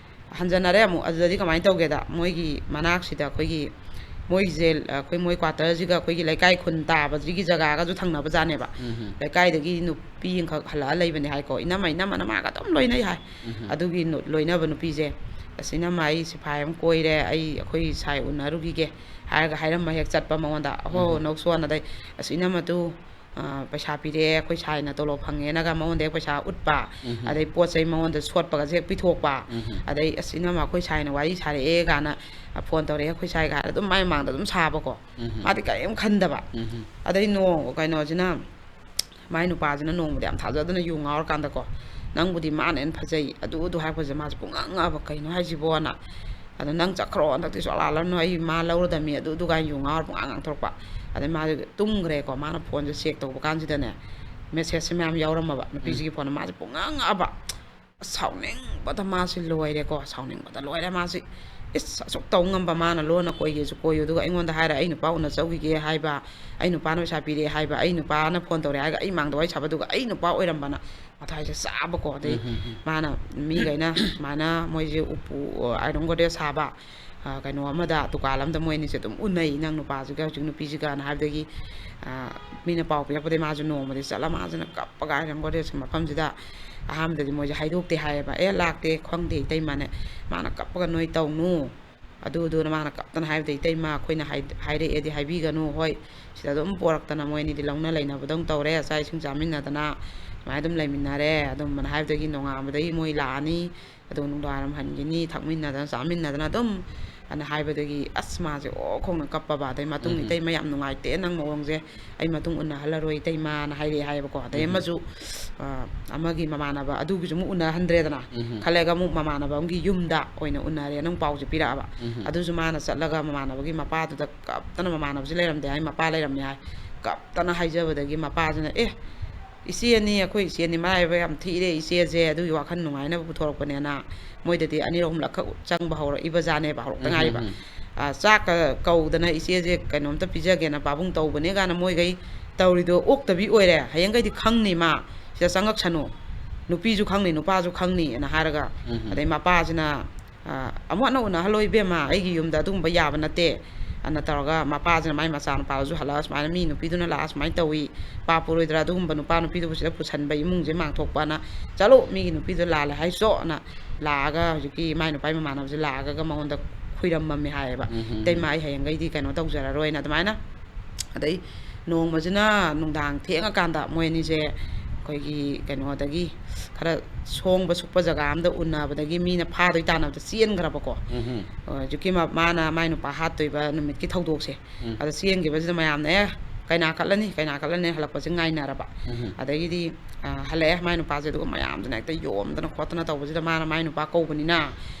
ꯍꯟꯖꯟꯅꯔꯦ ꯑꯃꯨꯛ꯫ ꯑꯗꯨꯗꯗꯤ ꯀꯃꯥꯏꯅ ꯇꯧꯒꯦꯗ, ꯃꯣꯏꯒꯤ ꯃꯅꯥꯛꯁꯤꯗ ꯑꯩꯈꯣꯏꯒꯤ, ꯃꯣꯏꯒꯤꯁꯦ, ꯑꯩꯈꯣꯏ, ꯃꯣꯏ ꯀ꯭ꯋꯥꯇꯔꯁꯤꯒ ꯑꯩꯈꯣꯏꯒꯤ ꯂꯩꯀꯥꯏ ꯈꯨꯟ ꯇꯥꯕꯁꯤꯒꯤ ꯖꯒꯥꯒꯁꯨ ꯊꯪꯅꯕ ꯖꯥꯠꯅꯦꯕ꯫ ꯎꯝ꯫ ꯂꯩꯀꯥꯏꯗꯒꯤ ꯅꯨꯄꯤ ꯑꯃꯈꯛ ꯍꯜꯂꯛꯑ ꯂꯩꯕꯅꯦ ꯍꯥꯏꯀꯣ, ꯏꯅꯝꯃ, ꯏꯅꯝꯃꯅ ꯃꯥꯒ ꯑꯗꯨꯝ ꯂꯣꯏꯅꯩ ꯍꯥꯏ꯫ ꯎꯝ꯫ ꯑꯗꯨꯒꯤ ꯅꯨ-, ꯂꯣꯏꯅꯕ ꯅꯨꯄꯤꯁꯦ, "ꯑꯁ, ꯏꯅꯝꯃ, ꯑꯩ ꯁꯤꯐꯥꯏ ꯑꯃ ꯀꯣꯏꯔꯦ, ꯑꯩ ꯑꯩꯈꯣꯏ ꯁꯥꯏ ꯎꯅꯔꯨꯈꯤꯒꯦ" ꯍꯥꯏꯔꯒ ꯍꯥꯏꯔꯝꯃ ꯍꯦꯛ ꯆꯠꯄ ꯃꯉꯣꯟꯗ, "ꯍꯣ, ꯎꯝ꯫ ꯅꯧꯁꯣꯟ", ꯑꯗꯩ, "ꯑꯁ, ꯏꯅꯝꯃ, ꯇꯨ, ꯑ, ꯄꯩꯁꯥ ꯄꯤꯔꯛꯑꯦ, ꯑꯩꯈꯣꯏ ꯁꯥꯏꯅ ꯇꯣꯂꯣꯞ ꯐꯪꯉꯦꯅꯒ" ꯃꯉꯣꯟꯗ ꯍꯦꯛ ꯄꯩꯁꯥ ꯎꯠꯄ, ꯎꯝ꯫ ꯑꯗꯩ ꯄꯣꯠ ꯆꯩ ꯃꯉꯣꯟꯗ ꯁꯣꯠꯄꯒꯁꯦ ꯍꯦꯛ ꯄꯤꯊꯣꯛꯄ, ꯎꯝ꯫ ꯑꯗꯩ, "ꯑꯁ, ꯏꯅꯝꯃ, ꯑꯩꯈꯣꯏ ꯁꯥꯏꯅ ꯋꯥꯔꯤ ꯁꯥꯔꯛꯑꯦ" ꯀꯥꯏꯅ, ꯑ, "ꯐꯣꯟ ꯇꯧꯔꯛꯑꯦ ꯑꯩꯈꯣꯏ ꯁꯥꯏꯒ" ꯍꯥꯏꯔ ꯑꯗꯨꯝ ꯃꯥꯏ ꯃꯃꯥꯡꯗ ꯑꯗꯨꯝ ꯁꯥꯕꯀꯣ꯫ ꯎꯝ꯫ ꯃꯥꯗꯤ ꯀꯔꯤꯝ ꯈꯟꯗꯕ꯫ ꯎꯝ꯫ ꯑꯗꯩ ꯅꯣꯡ-, ꯀꯩꯅꯣꯁꯤꯅ, ꯃꯥꯏ ꯅꯨꯄꯥꯁꯤꯅ ꯅꯣꯡꯃꯗꯤ ꯌꯥꯝ ꯊꯥꯖꯗꯅ ꯌꯨ ꯉꯥꯎꯔꯀꯥꯟꯗꯀꯣ, "ꯅꯪꯕꯨꯗꯤ ꯃꯥꯅ ꯍꯦꯟꯅ ꯐꯖꯩ", ꯑꯗꯨ ꯑꯗꯨ ꯍꯥꯏꯔꯛꯄꯁꯦ ꯃꯥꯁꯦ ꯄꯨꯡꯉꯥꯡ ꯉꯛꯑꯕ, "ꯀꯩꯅꯣ ꯍꯥꯏꯁꯤꯕꯣꯅ?" ꯑꯗꯣ, "ꯅꯪ ꯆꯠꯈ꯭ꯔꯣ, ꯍꯟꯗꯛꯇꯤ ꯁꯨꯡꯂꯥꯛ ꯂꯥꯛꯂꯅꯨ, ꯑꯩ ꯃꯥ ꯂꯧꯔꯗꯝꯃꯤ", ꯑꯗꯨ ꯑꯗꯨ ꯀꯥꯏꯅ ꯌꯨ ꯉꯥꯎꯔ ꯄꯨꯡꯉꯥꯡ ꯉꯥꯡꯊꯣꯔꯛꯄ꯫ ꯑꯗꯩ ꯃꯥꯁꯦ ꯇꯨꯝꯈ꯭ꯔꯦꯀꯣ, ꯃꯥꯅ ꯐꯣꯟꯁꯦ ꯆꯦꯛ ꯇꯧꯕ ꯀꯥꯟꯁꯤꯗꯅꯦ, ꯃꯦꯁꯦꯖꯁꯦ ꯃꯌꯥꯝ ꯌꯥꯎꯔꯝꯃꯕ ꯎꯝ꯫ ꯅꯨꯄꯤꯁꯤꯒꯤ ꯐꯣꯟꯗ꯫ ꯃꯥꯁꯦ ꯄꯨꯡꯉꯥꯡ ꯉꯛꯑꯕ꯫ ꯁꯥꯎꯅꯤꯡꯕꯗ ꯃꯥꯁꯤ ꯂꯣꯏꯔꯦꯀꯣ, ꯁꯥꯎꯅꯤꯡꯕꯗ ꯂꯣꯏꯔꯦ ꯃꯥꯁꯤ꯫ ꯏꯁ, ꯑꯁꯨꯛ ꯇꯧ ꯉꯝꯕ ꯃꯥꯅ, ꯂꯣꯟꯅ ꯀꯣꯏꯒꯦꯁꯨ ꯀꯣꯏꯌꯨ, ꯑꯗꯨꯒ ꯑꯩꯉꯣꯟꯗ ꯍꯥꯏꯔ ꯑꯩ ꯅꯨꯄꯥ ꯎꯅ ꯆꯧꯈꯤꯒꯦ ꯍꯥꯏꯕ, ꯑꯩ ꯅꯨꯄꯥꯅ ꯄꯩꯁꯥ ꯄꯤꯔꯛꯑꯦ ꯍꯥꯏꯕ, ꯑꯩ ꯅꯨꯄꯥꯅ ꯐꯣꯟ ꯇꯧꯔꯛꯑꯦ ꯍꯥꯏꯔꯒ ꯑꯩ ꯃꯥꯡꯗ ꯋꯥꯔꯤ ꯁꯥꯕꯗꯨꯒ ꯑꯩ ꯅꯨꯄꯥ ꯑꯣꯏꯔꯝꯕꯅ ꯃꯊꯥꯏꯁꯦ ꯆꯥꯕꯀꯣ꯫ ꯑꯗꯩ ꯎꯝ, ꯎꯝ, ꯎꯝ꯫ ꯃꯥꯅ ꯃꯤꯈꯩꯅ ꯁꯨꯃꯥꯏꯅ ꯃꯣꯏꯁꯦ ꯎꯄꯨ, ꯑꯥꯏꯔꯟ ꯒꯣꯗ꯭ꯔꯦꯖ ꯁꯥꯕ, ꯑ, ꯀꯩꯅꯣ ꯑꯃꯗ, ꯗꯨꯀꯥꯟ ꯑꯃꯗ ꯃꯣꯏ ꯑꯅꯤꯁꯦ ꯑꯗꯨꯝ ꯎꯅꯩ, ꯅꯪ ꯅꯨꯄꯥꯁꯤꯒ ꯍꯧꯖꯤꯛ ꯅꯨꯄꯤꯁꯤꯒꯅ ꯍꯥꯏꯕꯗꯒꯤ, ꯑ, ꯃꯤꯅ ꯄꯥꯎ ꯄꯤꯔꯛꯄꯗꯒꯤ ꯃꯥꯁꯨ ꯅꯣꯡꯃꯗꯤ ꯆꯠꯂ ꯃꯥꯁꯤꯅ ꯀꯞꯄꯒ ꯑꯥꯏꯔꯟ ꯒꯣꯗ꯭ꯔꯦꯖꯀꯤ ꯃꯐꯝꯁꯤꯗ ꯑꯍꯥꯟꯕꯗꯗꯤ ꯃꯣꯏꯁꯦ ꯍꯥꯏꯗꯣꯛꯇꯦ ꯍꯥꯏꯌꯦꯕ꯫ "ꯑꯦ, ꯂꯥꯛꯇꯦ, ꯈꯪꯗꯦ, ꯏꯇꯩꯃꯅꯦ"꯫ ꯃꯥꯅ ꯀꯞꯄꯒ, "ꯅꯣꯏ ꯇꯧꯅꯨ", ꯑꯗꯨꯗꯨꯅ ꯃꯥꯅ ꯀꯞꯇꯅ ꯍꯥꯏꯕꯗ, "ꯏꯇꯩꯃ, ꯑꯩꯈꯣꯏꯅ ꯍꯥꯏ-, ꯍꯥꯏꯔꯛꯑꯦꯗꯤ ꯍꯥꯏꯕꯤꯒꯅꯨ, ꯍꯣꯏ, ꯁꯤꯗ ꯑꯗꯨꯝ ꯄꯣꯔꯛꯇꯅ ꯃꯣꯏ ꯑꯅꯤꯗꯤ ꯂꯧꯅ ꯂꯩꯅꯕꯗꯧ ꯇꯧꯔꯦ, ꯆꯥꯛ ꯏꯁꯤꯡ ꯆꯥꯃꯤꯟꯅꯗꯅ ꯁꯨꯃꯥꯏꯅ ꯑꯗꯨꯝ ꯂꯩꯃꯤꯟꯅꯔꯦ", ꯑꯗꯨꯝꯕꯅ ꯍꯥꯏꯕꯗꯒꯤ ꯅꯣꯡꯉꯥꯟꯕꯗꯒꯤ ꯃꯣꯏ ꯂꯥꯛꯑꯅꯤ, ꯑꯗꯨꯒ ꯅꯨꯡꯗꯥꯡꯋꯥꯏꯔꯝ ꯍꯟꯈꯤꯅꯤ, ꯊꯛꯃꯤꯟꯅꯗꯅ ꯆꯥꯃꯤꯟꯅꯗꯅ ꯑꯗꯨꯝ ꯑꯅ ꯍꯥꯏꯕꯗꯒꯤ ꯑꯁ ꯃꯥꯁꯦ ꯑꯣ ꯈꯣꯡꯅ ꯀꯞꯄꯕ꯫ ꯑꯗꯩ ꯃꯇꯨꯡ ꯎꯝ꯫ "ꯏꯇꯩꯃ ꯌꯥꯝ ꯅꯨꯡꯉꯥꯏꯇꯦ ꯅꯪ ꯃꯑꯣꯡꯁꯦ, ꯑꯩ ꯃꯇꯨꯡ ꯎꯅꯍꯜꯂꯔꯣꯏ ꯏꯇꯩꯃꯅ" ꯍꯥꯏꯔꯛꯑꯦ ꯍꯥꯏꯌꯦꯕꯀꯣ꯫ ꯑꯗꯩ ꯎꯝ꯫ ꯑꯃꯁꯨ ꯑ, ꯑꯃꯒꯤ ꯃꯃꯥꯟꯅꯕ ꯑꯗꯨꯒꯤꯁꯨ ꯑꯃꯨꯛ ꯎꯅꯍꯟꯗ꯭ꯔꯦꯗꯅ꯫ ꯎꯝ꯫ ꯈꯜꯂꯦꯒ ꯑꯃꯨꯛ ꯃꯃꯥꯟꯅꯕ ꯑꯃꯒꯤ ꯌꯨꯝꯗ ꯑꯣꯏꯅ ꯎꯅꯔꯦꯅ ꯑꯃꯨꯛ ꯄꯥꯎꯁꯦ ꯄꯤꯔꯛꯑꯕ꯫ ꯎꯝ꯫ ꯑꯗꯨꯁꯨ ꯃꯥꯅ ꯆꯠꯂꯒ ꯃꯃꯥꯟꯅꯕꯒꯤ ꯃꯄꯥꯗꯨꯗ ꯀꯞꯇꯅ, ꯃꯃꯥꯟꯅꯕꯁꯦ ꯂꯩꯔꯝꯗꯦ ꯍꯥꯏ, ꯃꯄꯥ ꯂꯩꯔꯝꯃꯦ ꯍꯥꯏ, ꯀꯞꯇꯅ ꯍꯥꯏꯖꯕꯗꯒꯤ ꯃꯄꯥꯁꯤꯅ "ꯑꯦ, ꯏꯆꯦꯅꯤ, ꯑꯩꯈꯣꯏ ꯏꯆꯦꯅꯤ, ꯃꯔꯥꯏꯕꯛ ꯌꯥꯝ ꯊꯤꯔꯦ ꯏꯆꯦꯁꯦ, ꯑꯗꯨꯒꯤ ꯋꯥꯈꯜ ꯅꯨꯡꯉꯥꯏꯅꯕ ꯄꯨꯊꯣꯔꯛꯄꯅꯦꯅ" ꯃꯣꯏꯗꯗꯤ ꯑꯅꯤꯔꯛ ꯑꯍꯨꯝꯂꯛꯈꯛ ꯆꯪꯕ ꯍꯧꯔꯛꯏꯕ ꯖꯥꯠꯅꯦꯕ ꯍꯧꯔꯛꯇ ꯎꯝ, ꯉꯥꯏꯔꯤꯕ꯫ ꯎꯝ꯫ ꯑ, ꯆꯥꯛꯀ ꯀꯧꯗꯅ "ꯏꯆꯦꯁꯦ ꯀꯩꯅꯣꯝꯇ ꯄꯤꯖꯒꯦꯅ ꯄꯥꯕꯨꯡ ꯇꯧꯕꯅꯦ" ꯀꯥꯏꯅ ꯃꯣꯏꯈꯩ ꯇꯧꯔꯤꯗꯣ ꯑꯣꯛꯇꯕꯤ ꯑꯣꯏꯔꯦ꯫ ꯍꯌꯦꯡꯈꯩꯗꯤ ꯈꯪꯅꯤ ꯃꯥ, ꯁꯤꯗ ꯆꯪꯉꯛꯁꯅꯨ꯫ ꯅꯨꯄꯤꯁꯨ ꯈꯪꯅꯤ, ꯅꯨꯄꯥꯁꯨ ꯈꯪꯅꯤꯅ ꯍꯥꯏꯔꯒ, ꯎꯝ꯫ ꯑꯗꯩ ꯃꯄꯥꯁꯤꯅ, "ꯑ, ꯑꯃꯨꯛ ꯍꯟꯅ ꯎꯅꯍꯜꯂꯣ ꯏꯕꯦꯝꯃ, ꯑꯩꯒꯤ ꯌꯨꯝꯗ ꯑꯗꯨꯒꯨꯝꯕ ꯌꯥꯕ ꯅꯠꯇꯦ" ꯑꯅ ꯇꯧꯔꯒ ꯃꯄꯥꯁꯤꯅ ꯃꯥꯏ ꯃꯆꯥꯅꯨꯄꯥꯗꯨꯁꯨ ꯍꯜꯂꯛꯑꯒ ꯁꯨꯃꯥꯏꯅ ꯃꯤ ꯅꯨꯄꯤꯗꯨꯅ ꯂꯥꯛꯑ ꯁꯨꯃꯥꯏꯅ ꯇꯧꯏ, ꯄꯥꯞ ꯄꯨꯔꯣꯏꯗ꯭ꯔꯥ ꯑꯗꯨꯒꯨꯝꯕ ꯅꯨꯄꯥ ꯅꯨꯄꯤꯗꯨꯕꯨ ꯁꯤꯗ ꯄꯨꯁꯟꯕ ꯏꯃꯨꯡꯁꯦ ꯃꯥꯡꯊꯣꯛꯄꯅ, "ꯆꯠꯂꯣ, ꯃꯤꯒꯤ ꯅꯨꯄꯤꯗꯣ ꯂꯥꯜꯂꯦ ꯍꯥꯏꯁꯣꯅ" ꯂꯥꯛꯑꯒ ꯍꯧꯖꯤꯛꯀꯤ ꯃꯥꯏ ꯅꯨꯄꯥꯒꯤ ꯃꯃꯥꯟꯅꯕꯁꯦ ꯂꯥꯛꯑꯒ ꯃꯉꯣꯟꯗ ꯈꯨꯏꯔꯝꯃꯝꯃꯦ ꯍꯥꯏꯌꯦꯕ꯫ ꯎꯝ, ꯎꯝ, "ꯏꯇꯩꯃ, ꯎꯝ꯫ ꯑꯩ ꯍꯌꯦꯡꯈꯩꯗꯤ ꯀꯩꯅꯣ ꯇꯧꯖꯔꯔꯣꯏꯅ" ꯑꯗꯨꯃꯥꯏꯅ꯫ ꯑꯗꯩ ꯅꯣꯡꯃꯁꯤꯅ ꯅꯨꯡꯗꯥꯡ ꯊꯦꯡꯉꯀꯥꯟꯗ ꯃꯣꯏ ꯑꯅꯤꯁꯦ ꯑꯩꯈꯣꯏꯒꯤ ꯀꯩꯅꯣꯗꯒꯤ ꯈꯔ ꯁꯣꯡꯕ ꯁꯨꯛꯄ ꯖꯒꯥ ꯑꯝꯗ ꯎꯅꯕꯗꯒꯤ ꯃꯤꯅ ꯐꯥꯗꯣꯏ ꯇꯥꯟꯅꯕꯗ ꯆꯦꯟꯈ꯭ꯔꯕꯀꯣ꯫ ꯎꯝ꯫ ꯑ, ꯍꯧꯖꯤꯛꯀꯤ ꯃ-, ꯃꯥꯅ ꯃꯥꯏ ꯅꯨꯄꯥ ꯍꯥꯠꯇꯣꯏꯕ ꯅꯨꯃꯤꯠꯀꯤ ꯊꯧꯗꯣꯛꯁꯦ꯫ ꯎꯝ꯫ ꯑꯗ ꯆꯦꯟꯈꯤꯕꯁꯤꯗ ꯃꯌꯥꯝꯅ, "ꯑꯦ, ꯀꯩꯅꯥ ꯀꯠꯂꯅꯤ, ꯀꯩꯅꯥ ꯀꯠꯂꯅꯤ" ꯍꯜꯂꯛꯄꯁꯦ ꯉꯥꯏꯅꯔꯕ꯫ ꯎꯝ꯫ ꯑꯗꯒꯤꯗꯤ, ꯑ, ꯍꯜꯂꯛꯑꯦ ꯃꯥꯏ ꯅꯨꯄꯥꯁꯦ, ꯑꯗꯨꯒ ꯃꯌꯥꯝꯁꯤꯅ ꯍꯦꯛꯇ ꯌꯣꯝꯗꯅ ꯈꯣꯠꯇꯅ ꯇꯧꯕꯁꯤꯗ ꯃꯥꯅ ꯃꯥꯏ ꯅꯨꯄꯥ ꯀꯧꯕꯅꯤꯅ,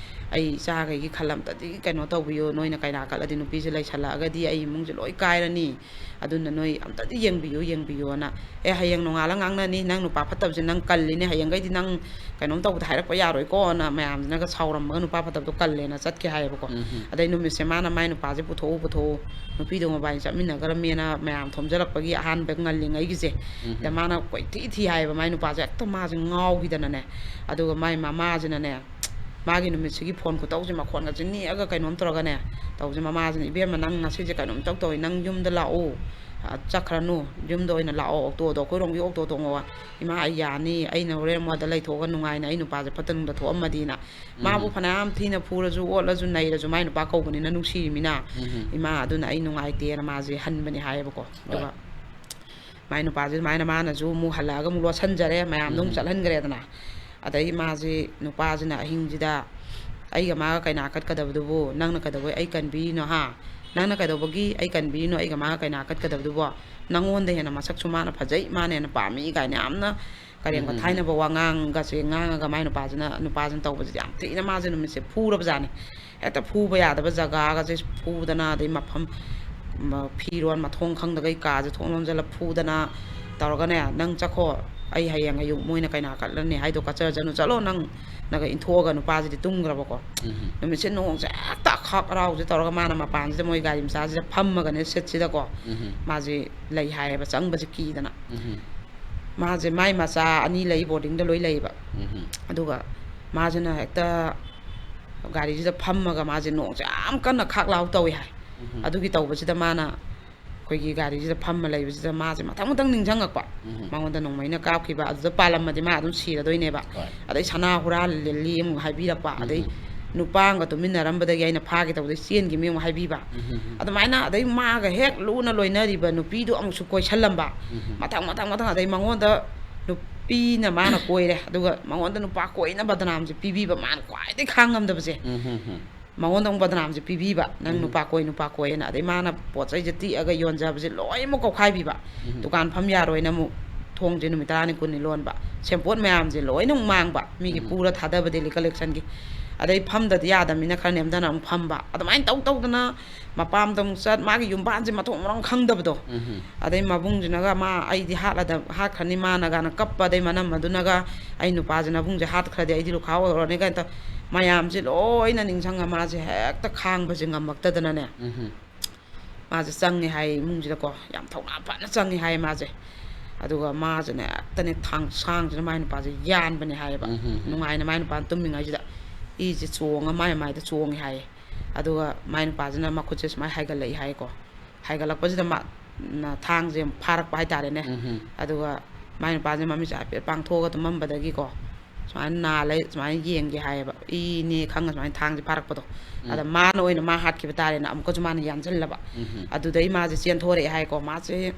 "ꯑꯩ ꯏꯆꯥꯈꯩꯒꯤ ꯈꯜ ꯑꯝꯇꯗꯤ ꯀꯩꯅꯣ ꯇꯧꯕꯤꯌꯨ, ꯅꯣꯏꯅ ꯀꯩꯅꯥ ꯀꯠꯂꯗꯤ ꯅꯨꯄꯤꯁꯦ ꯂꯩꯁꯜꯂꯛꯑꯒꯗꯤ ꯑꯩ ꯏꯃꯨꯡꯁꯦ ꯂꯣꯏ ꯀꯥꯏꯔꯅꯤ, ꯑꯗꯨꯅ ꯅꯣꯏ ꯑꯝꯇꯗꯤ ꯌꯦꯡꯕꯤꯌꯨ, ꯌꯦꯡꯕꯤꯌꯨꯅ"꯫ "ꯑꯦ, ꯍꯌꯦꯡ ꯅꯣꯡꯉꯥꯜꯂ ꯉꯥꯡꯅꯅꯤ, ꯅꯪ ꯅꯨꯄꯥ ꯐꯠꯇꯕꯁꯦ ꯅꯪ ꯀꯜꯂꯤꯅꯦ, ꯍꯌꯦꯡꯈꯩꯗꯤ ꯅꯪ ꯀꯩꯅꯣꯝ ꯇꯧꯕꯗ ꯍꯥꯏꯔꯛꯄ ꯌꯥꯔꯣꯏꯀꯣꯅ" ꯃꯌꯥꯝꯁꯤꯅꯒ ꯁꯥꯎꯔꯝꯃꯒ ꯅꯨꯄꯥ ꯐꯠꯇꯕꯗꯣ ꯀꯜꯂꯦꯅ ꯆꯠꯈꯤ ꯍꯥꯏꯌꯦꯕꯀꯣ꯫ ꯎꯝ꯫ ꯑꯗꯩ ꯅꯨꯃꯤꯠꯁꯦ ꯃꯥꯅ ꯃꯥꯏ ꯅꯨꯄꯥꯁꯦ ꯄꯨꯊꯣꯛꯎ, ꯄꯨꯊꯣꯛꯎ, ꯅꯨꯄꯤꯗꯣ ꯃꯕꯥꯅꯤ ꯆꯠꯃꯤꯟꯅꯈ꯭ꯔꯃꯦꯅ ꯃꯌꯥꯝ ꯊꯣꯝꯖꯤꯜꯂꯛꯄꯒꯤ ꯑꯍꯥꯟꯕ ꯉꯜꯂꯤꯉꯩꯒꯤꯁꯦ꯫ ꯎꯝ꯫ ꯑꯗ ꯃꯥꯅ ꯀꯣꯏꯊꯤ ꯊꯤ ꯍꯥꯏꯌꯦꯕ ꯃꯥꯏ ꯅꯨꯄꯥꯁꯦ, ꯍꯦꯛꯇ ꯃꯥꯁꯦ ꯉꯥꯎꯈꯤꯗꯅꯅꯦ꯫ ꯑꯗꯨꯒ ꯃꯥꯏ ꯃꯃꯥꯁꯤꯅꯅꯦ, ꯃꯥꯒꯤ ꯅꯨꯃꯤꯠꯁꯤꯒꯤ ꯐꯣꯟ ꯈꯨꯇꯧꯁꯦ ꯃꯈꯣꯟꯒꯁꯦ ꯅꯦꯛꯑꯒ ꯀꯩꯅꯣꯝ ꯇꯧꯔꯒꯅꯦ ꯇꯧꯁꯦ꯫ ꯃꯃꯥꯁꯤꯅ, "ꯏꯕꯦꯝꯃ, ꯅꯪ ꯉꯁꯤꯁꯦ ꯀꯩꯅꯣꯝ ꯏꯇꯧ ꯇꯧꯏ, ꯅꯪ ꯌꯨꯝꯗ ꯂꯥꯛꯑꯣ, ꯑ, ꯆꯠꯈ꯭ꯔꯅꯨ, ꯌꯨꯝꯗ ꯑꯣꯏꯅ ꯂꯥꯛꯑꯣ, ꯑꯣꯛꯇꯣꯗꯣ, ꯑꯩꯈꯣꯏꯔꯣꯝꯒꯤ ꯑꯣꯛꯇꯣ ꯇꯣꯡꯉꯣ, ꯏꯃꯥ ꯑꯩ ꯌꯥꯅꯤ, ꯑꯩꯅ ꯍꯣꯔꯦꯟ ꯃꯣꯏꯗ ꯂꯩꯊꯣꯛꯑꯒ ꯅꯨꯡꯉꯥꯏꯅ ꯑꯩ ꯅꯨꯄꯥꯁꯦ ꯐꯠꯇ ꯅꯨꯡꯗ ꯊꯣꯛꯑꯝꯃꯗꯤꯅ"꯫ ꯃꯥꯕꯨ ꯎꯝ꯫ ꯐꯅꯌꯥꯝ ꯊꯤꯅ ꯐꯨꯔꯁꯨ ꯑꯣꯠꯂꯁꯨ ꯅꯩꯔꯁꯨ ꯃꯥꯏ ꯅꯨꯄꯥ ꯀꯧꯕꯅꯤꯅ ꯅꯨꯡꯁꯤꯔꯤꯃꯤꯅ, ꯎꯝ꯫ "ꯏꯃꯥ, ꯑꯗꯨꯅ ꯑꯩ ꯅꯨꯡꯉꯥꯏꯇꯦꯅ" ꯃꯥꯁꯦ ꯍꯟꯕꯅꯦ ꯍꯥꯏꯌꯦꯕꯀꯣ꯫ ꯍꯣꯏ꯫ ꯑꯗꯨꯒ ꯃꯥꯏ ꯅꯨꯄꯥꯁꯦ ꯑꯗꯨꯃꯥꯏꯅ ꯃꯥꯅꯁꯨ ꯑꯃꯨꯛ ꯍꯜꯂꯛꯑꯒ ꯑꯃꯨꯛ ꯂꯣꯠꯁꯟꯖꯔꯦ, ꯃꯌꯥꯝꯗꯣ ꯑꯃꯨꯛ ꯎꯝ꯫ ꯆꯠꯍꯟꯈ꯭ꯔꯦꯗꯅ꯫ ꯑꯗꯩ ꯃꯥꯁꯦ, ꯅꯨꯄꯥꯁꯤꯅ ꯑꯍꯤꯡꯁꯤꯗ ꯑꯩꯒ ꯃꯥꯒ ꯀꯩꯅꯥ ꯀꯠꯀꯗꯕꯗꯨꯕꯨ ꯅꯪꯅ ꯀꯩꯗꯧꯕꯩ ꯑꯩ ꯀꯟꯕꯤꯔꯤꯅꯣ, ꯍꯥ? ꯅꯪꯅ ꯀꯩꯗꯧꯕꯒꯤ ꯑꯩ ꯀꯟꯕꯤꯔꯤꯅꯣ? ꯑꯩꯒ ꯃꯥꯒ ꯀꯩꯅꯥ ꯀꯠꯀꯗꯕꯗꯨꯕꯣ? ꯅꯪꯉꯣꯟꯗ ꯍꯦꯟꯅ ꯃꯁꯛꯁꯨ ꯃꯥꯅ ꯐꯖꯩ, ꯃꯥꯅ ꯍꯦꯟꯅ ꯄꯥꯝꯃꯤ ꯀꯥꯏꯅ ꯌꯥꯝꯅ ꯀꯔꯦꯝ ꯎꯝ, ꯎꯝ, ꯎꯝ꯫ ꯀꯊꯥꯏꯅꯕ ꯋꯥꯉꯥꯡꯒꯁꯦ ꯉꯥꯡꯉꯒ ꯃꯥꯏ ꯅꯨꯄꯥꯁꯤꯅ, ꯅꯨꯄꯥꯁꯤꯅ ꯇꯧꯕꯁꯤꯗꯤ ꯌꯥꯝ ꯊꯤꯅ ꯃꯥꯁꯦ ꯅꯨꯃꯤꯠꯁꯦ ꯐꯨꯔꯕꯖꯥꯠꯅꯤ꯫ ꯍꯦꯛꯇ ꯐꯨꯕ ꯌꯥꯗꯕ ꯖꯒꯥꯒꯁꯦ ꯐꯨꯗꯅ, ꯑꯗꯩ ꯃꯐꯝ, ꯃ-, ꯐꯤꯔꯣꯟ ꯃꯊꯣꯡ ꯈꯪꯗꯈꯩ ꯀꯥꯁꯦ ꯊꯣꯡ ꯂꯣꯟꯁꯤꯜꯂ ꯐꯨꯗꯅ ꯇꯧꯔꯒꯅꯦ, "ꯅꯪ ꯆꯠꯈꯣ, ꯑꯩ ꯍꯌꯦꯡ ꯑꯌꯨꯛ ꯃꯣꯏꯅ ꯀꯩꯅꯥ ꯀꯠꯂꯅꯤ ꯍꯥꯏꯗꯣ ꯀꯠꯆꯔꯖꯅꯨ, ꯆꯠꯂꯣ ꯅꯪ", ꯅꯒ ꯏꯟꯊꯣꯛꯑꯒ ꯅꯨꯄꯥꯁꯤꯗꯤ ꯇꯨꯝꯈ꯭ꯔꯕꯀꯣ꯫ ꯎꯝ꯫ ꯅꯨꯃꯤꯠꯁꯦ ꯅꯣꯡꯁꯦ ꯍꯦꯛꯇ ꯑꯈꯥꯛ ꯑꯔꯥꯎꯁꯦ ꯇꯧꯔꯒ ꯃꯥꯅ ꯃꯄꯥꯟꯁꯤꯗ ꯃꯣꯏ ꯒꯥꯔꯤ ꯃꯆꯥꯁꯤꯗ ꯐꯝꯃꯒꯅꯦ ꯁꯤꯠꯁꯤꯗꯀꯣ꯫ ꯎꯝ꯫ ꯃꯥꯁꯦ ꯂꯩ ꯍꯥꯏꯌꯦꯕ, ꯆꯪꯕꯁꯦ ꯀꯤꯗꯅ꯫ ꯎꯝ꯫ ꯃꯥꯁꯦ ꯃꯥꯏ ꯃꯆꯥ ꯑꯅꯤ ꯂꯩ, ꯕꯣꯔꯗꯤꯡꯗ ꯂꯣꯏ ꯂꯩꯌꯦꯕ꯫ ꯎꯝ꯫ ꯑꯗꯨꯒ ꯃꯥꯁꯤꯅ ꯍꯦꯛꯇ ꯒꯥꯔꯤꯁꯤꯗ ꯐꯝꯃꯒ ꯃꯥꯁꯦ ꯅꯣꯡꯁꯦ ꯌꯥꯝ ꯀꯟꯅ ꯈꯥꯛ ꯂꯥꯎ ꯇꯧꯏ ꯍꯥꯏ꯫ ꯎꯝ꯫ ꯑꯗꯨꯒꯤ ꯇꯧꯕꯁꯤꯗ ꯃꯥꯅ ꯑꯩꯈꯣꯏꯒꯤ ꯒꯥꯔꯤꯁꯤꯗ ꯐꯝꯃ ꯂꯩꯕꯁꯤꯗ ꯃꯥꯁꯦ ꯃꯊꯪ ꯃꯊꯪ ꯅꯤꯡꯁꯤꯡꯉꯛꯄ꯫ ꯎꯝ꯫ ꯃꯉꯣꯟꯗ ꯅꯣꯡꯃꯩꯅ ꯀꯥꯞꯈꯤꯕ, ꯑꯗꯨꯗ ꯄꯥꯜꯂꯝꯃꯗꯤ ꯃꯥ ꯑꯗꯨꯝ ꯁꯤꯔꯗꯣꯏꯅꯦꯕ꯫ ꯍꯣꯏ꯫ ꯑꯗꯩ ꯁꯅꯥ ꯍꯨꯔꯥꯜꯂꯤ ꯑꯃꯨꯛ ꯍꯥꯏꯕꯤꯔꯛꯄ, ꯑꯗꯩ ꯎꯝ꯫ ꯅꯨꯄꯥ ꯑꯃꯒ ꯇꯨꯃꯤꯟꯅꯔꯝꯕꯗꯒꯤ ꯑꯩꯅ ꯐꯥꯒꯦ ꯇꯧꯕꯗꯩ ꯆꯦꯟꯈꯤꯕꯅꯤ ꯑꯃꯨꯛ ꯍꯥꯏꯕꯤꯕ꯫ ꯎꯝ꯫ ꯑꯗꯨꯃꯥꯏꯅ ꯑꯗꯩ ꯃꯥꯒ ꯍꯦꯛ ꯂꯨꯅ ꯂꯣꯏꯅꯔꯤꯕ ꯅꯨꯄꯤꯗꯣ ꯑꯃꯨꯛꯁꯨ ꯀꯣꯏꯁꯜꯂꯝꯕ꯫ ꯎꯝ꯫ ꯃꯊꯪ, ꯃꯊꯪ, ꯃꯊꯪ, ꯑꯗꯩ ꯃꯉꯣꯟꯗ ꯅꯨꯄꯤꯅ ꯃꯥꯅ ꯀꯣꯏꯔꯦ, ꯑꯗꯨꯒ ꯃꯉꯣꯟꯗ ꯅꯨꯄꯥ ꯀꯣꯏꯅ ꯕꯗꯅꯥꯝꯁꯦ ꯄꯤꯕꯤꯕ, ꯃꯥꯅ ꯈ꯭ꯋꯥꯏꯗꯒꯤ ꯈꯥꯡꯉꯝꯗꯕꯁꯦ꯫ ꯎꯝ, ꯎꯝ, ꯎꯝ꯫ ꯃꯉꯣꯟꯗ ꯑꯃꯨꯛ ꯕꯗꯅꯥꯝꯁꯦ ꯄꯤꯕꯤꯕ, "ꯅꯪ ꯎꯝ꯫ ꯅꯨꯄꯥ ꯀꯣꯏ, ꯅꯨꯄꯥ ꯀꯣꯏ" ꯍꯥꯏꯅ꯫ ꯑꯗꯩ ꯃꯥꯅ ꯄꯣꯠ ꯆꯩꯁꯦ ꯇꯤꯛꯑꯒ ꯌꯣꯟꯖꯕꯁꯦ ꯂꯣꯏꯅꯃꯛ ꯀꯣꯛꯈꯥꯏꯕꯤꯕ꯫ ꯎꯝ꯫ ꯗꯨꯀꯥꯟ ꯐꯝ ꯌꯥꯔꯣꯏꯅ ꯑꯃꯨꯛ ꯊꯣꯡꯁꯦ ꯅꯨꯃꯤꯠ ꯇꯔꯥꯅꯤ ꯀꯨꯟꯅꯤ ꯂꯣꯟꯕ꯫ ꯁꯦꯟꯄꯣꯠ ꯃꯌꯥꯝꯁꯦ ꯂꯣꯏꯅꯃꯛ ꯃꯥꯡꯕ, ꯃꯤꯒꯤ ꯎꯝ꯫ ꯄꯨꯔ ꯊꯥꯗꯕ daily collectionꯒꯤ꯫ ꯑꯗꯩ ꯐꯝꯗꯗꯤ ꯌꯥꯗꯕꯅꯤꯅ ꯈꯔ ꯅꯦꯝꯊꯅ ꯑꯃꯨꯛ ꯐꯝꯕ꯫ ꯑꯗꯨꯃꯥꯏꯅ ꯇꯧ ꯇꯧꯗꯅ ꯃꯄꯥꯝꯗ ꯑꯃꯨꯛ ꯆꯠ, ꯃꯥꯒꯤ ꯌꯨꯝꯕꯥꯟꯁꯦ ꯃꯊꯣꯡ ꯃꯔꯝ ꯈꯪꯗꯕꯗꯣ꯫ ꯎꯝ꯫ ꯑꯗꯩ ꯃꯕꯨꯡꯁꯤꯅꯒ, "ꯃꯥ ꯑꯩꯗꯤ ꯍꯥꯠꯂꯗ-, ꯍꯥꯠꯈ꯭ꯔꯅꯤ ꯃꯥꯅ" ꯀꯥꯏꯅ ꯀꯞꯄ, ꯑꯗꯩ ꯃꯅꯝ ꯑꯗꯨꯅꯒ, "ꯑꯩ ꯅꯨꯄꯥꯁꯦ ꯅꯕꯨꯡꯁꯦ ꯍꯥꯠꯈ꯭ꯔꯗꯤ ꯑꯩꯗꯤ ꯂꯨꯈꯥ ꯑꯣꯏꯔꯨꯔꯅꯤ" ꯀꯥꯏꯅ ꯇꯧ-, ꯃꯌꯥꯝꯁꯦ ꯂꯣꯏꯅ ꯅꯤꯡꯁꯤꯡꯉ ꯃꯥꯁꯦ ꯍꯦꯛꯇ ꯈꯥꯡꯕꯁꯦ ꯉꯝꯃꯛꯇꯗꯅꯅꯦ꯫ ꯎꯝ꯫ ꯃꯥꯁꯦ ꯆꯪꯉꯦ ꯍꯥꯏ ꯏꯃꯨꯡꯁꯤꯗꯀꯣ, ꯌꯥꯝ ꯊꯧꯅꯥ ꯐꯅ ꯆꯪꯉꯦ ꯍꯥꯏ ꯃꯥꯁꯦ꯫ ꯑꯗꯨꯒ ꯃꯥꯁꯦꯅꯦ ꯍꯦꯛꯇꯅꯦ ꯊꯥꯡꯁꯥꯡꯁꯤꯅ ꯃꯥꯏ ꯅꯨꯄꯥꯁꯦ ꯌꯥꯟꯕꯅꯦ ꯍꯥꯏꯌꯦꯕ꯫ ꯎꯝ, ꯎꯝ, ꯎꯝ꯫ ꯅꯨꯡꯉꯥꯏꯅ ꯃꯥꯏ ꯅꯨꯄꯥꯅ ꯇꯨꯝꯃꯤꯉꯩꯁꯤꯗ ꯏꯁꯦ ꯆꯣꯡꯉ ꯃꯥꯏ ꯃꯥꯏꯗ ꯆꯣꯡꯉꯦ ꯍꯥꯏꯌꯦ꯫ ꯑꯗꯨꯒ ꯃꯥꯏ ꯅꯨꯄꯥꯁꯤꯅ ꯃꯈꯨꯠꯁꯦ ꯁꯨꯃꯥꯏꯅ ꯍꯥꯏꯒꯠꯂꯛꯏ ꯍꯥꯏꯀꯣ꯫ ꯍꯥꯏꯒꯠꯂꯛꯄꯁꯤꯗ ꯃꯥ, ꯅ-, ꯊꯥꯡꯁꯦ ꯐꯥꯔꯛꯄ ꯍꯥꯏꯇꯥꯔꯦꯅꯦ꯫ ꯎꯝ, ꯎꯝ꯫ ꯑꯗꯨꯒ ꯃꯥꯏ ꯅꯨꯄꯥꯁꯦ ꯃꯃꯤꯠꯁꯦ ꯍꯥꯏꯐꯦꯠ ꯄꯥꯡꯊꯣꯛꯑꯒ ꯇꯨꯝꯃꯝꯕꯗꯒꯤꯀꯣ, ꯁꯨꯃꯥꯏꯅ ꯅꯥ ꯂꯩ, ꯁꯨꯃꯥꯏꯅ ꯌꯦꯡꯒꯦ ꯍꯥꯏꯌꯦꯕ꯫ ꯏꯅꯦ ꯈꯪꯉ ꯁꯨꯃꯥꯏꯅ ꯊꯥꯡꯁꯦ ꯐꯥꯔꯛꯄꯗꯣ꯫ ꯎꯝ꯫ ꯑꯗ ꯃꯥꯅ ꯑꯣꯏꯅ ꯃꯥ ꯍꯥꯠꯈꯤꯕ ꯇꯥꯔꯦꯅ ꯑꯃꯨꯛꯀꯁꯨ ꯃꯥꯅ ꯌꯥꯟꯁꯤꯜꯂꯕ꯫ ꯎꯝ꯫ ꯑꯗꯨꯗꯩ ꯃꯥꯁꯦ ꯆꯦꯟꯊꯣꯔꯛꯑꯦ ꯍꯥꯏꯀꯣ꯫ ꯃꯥꯁꯦ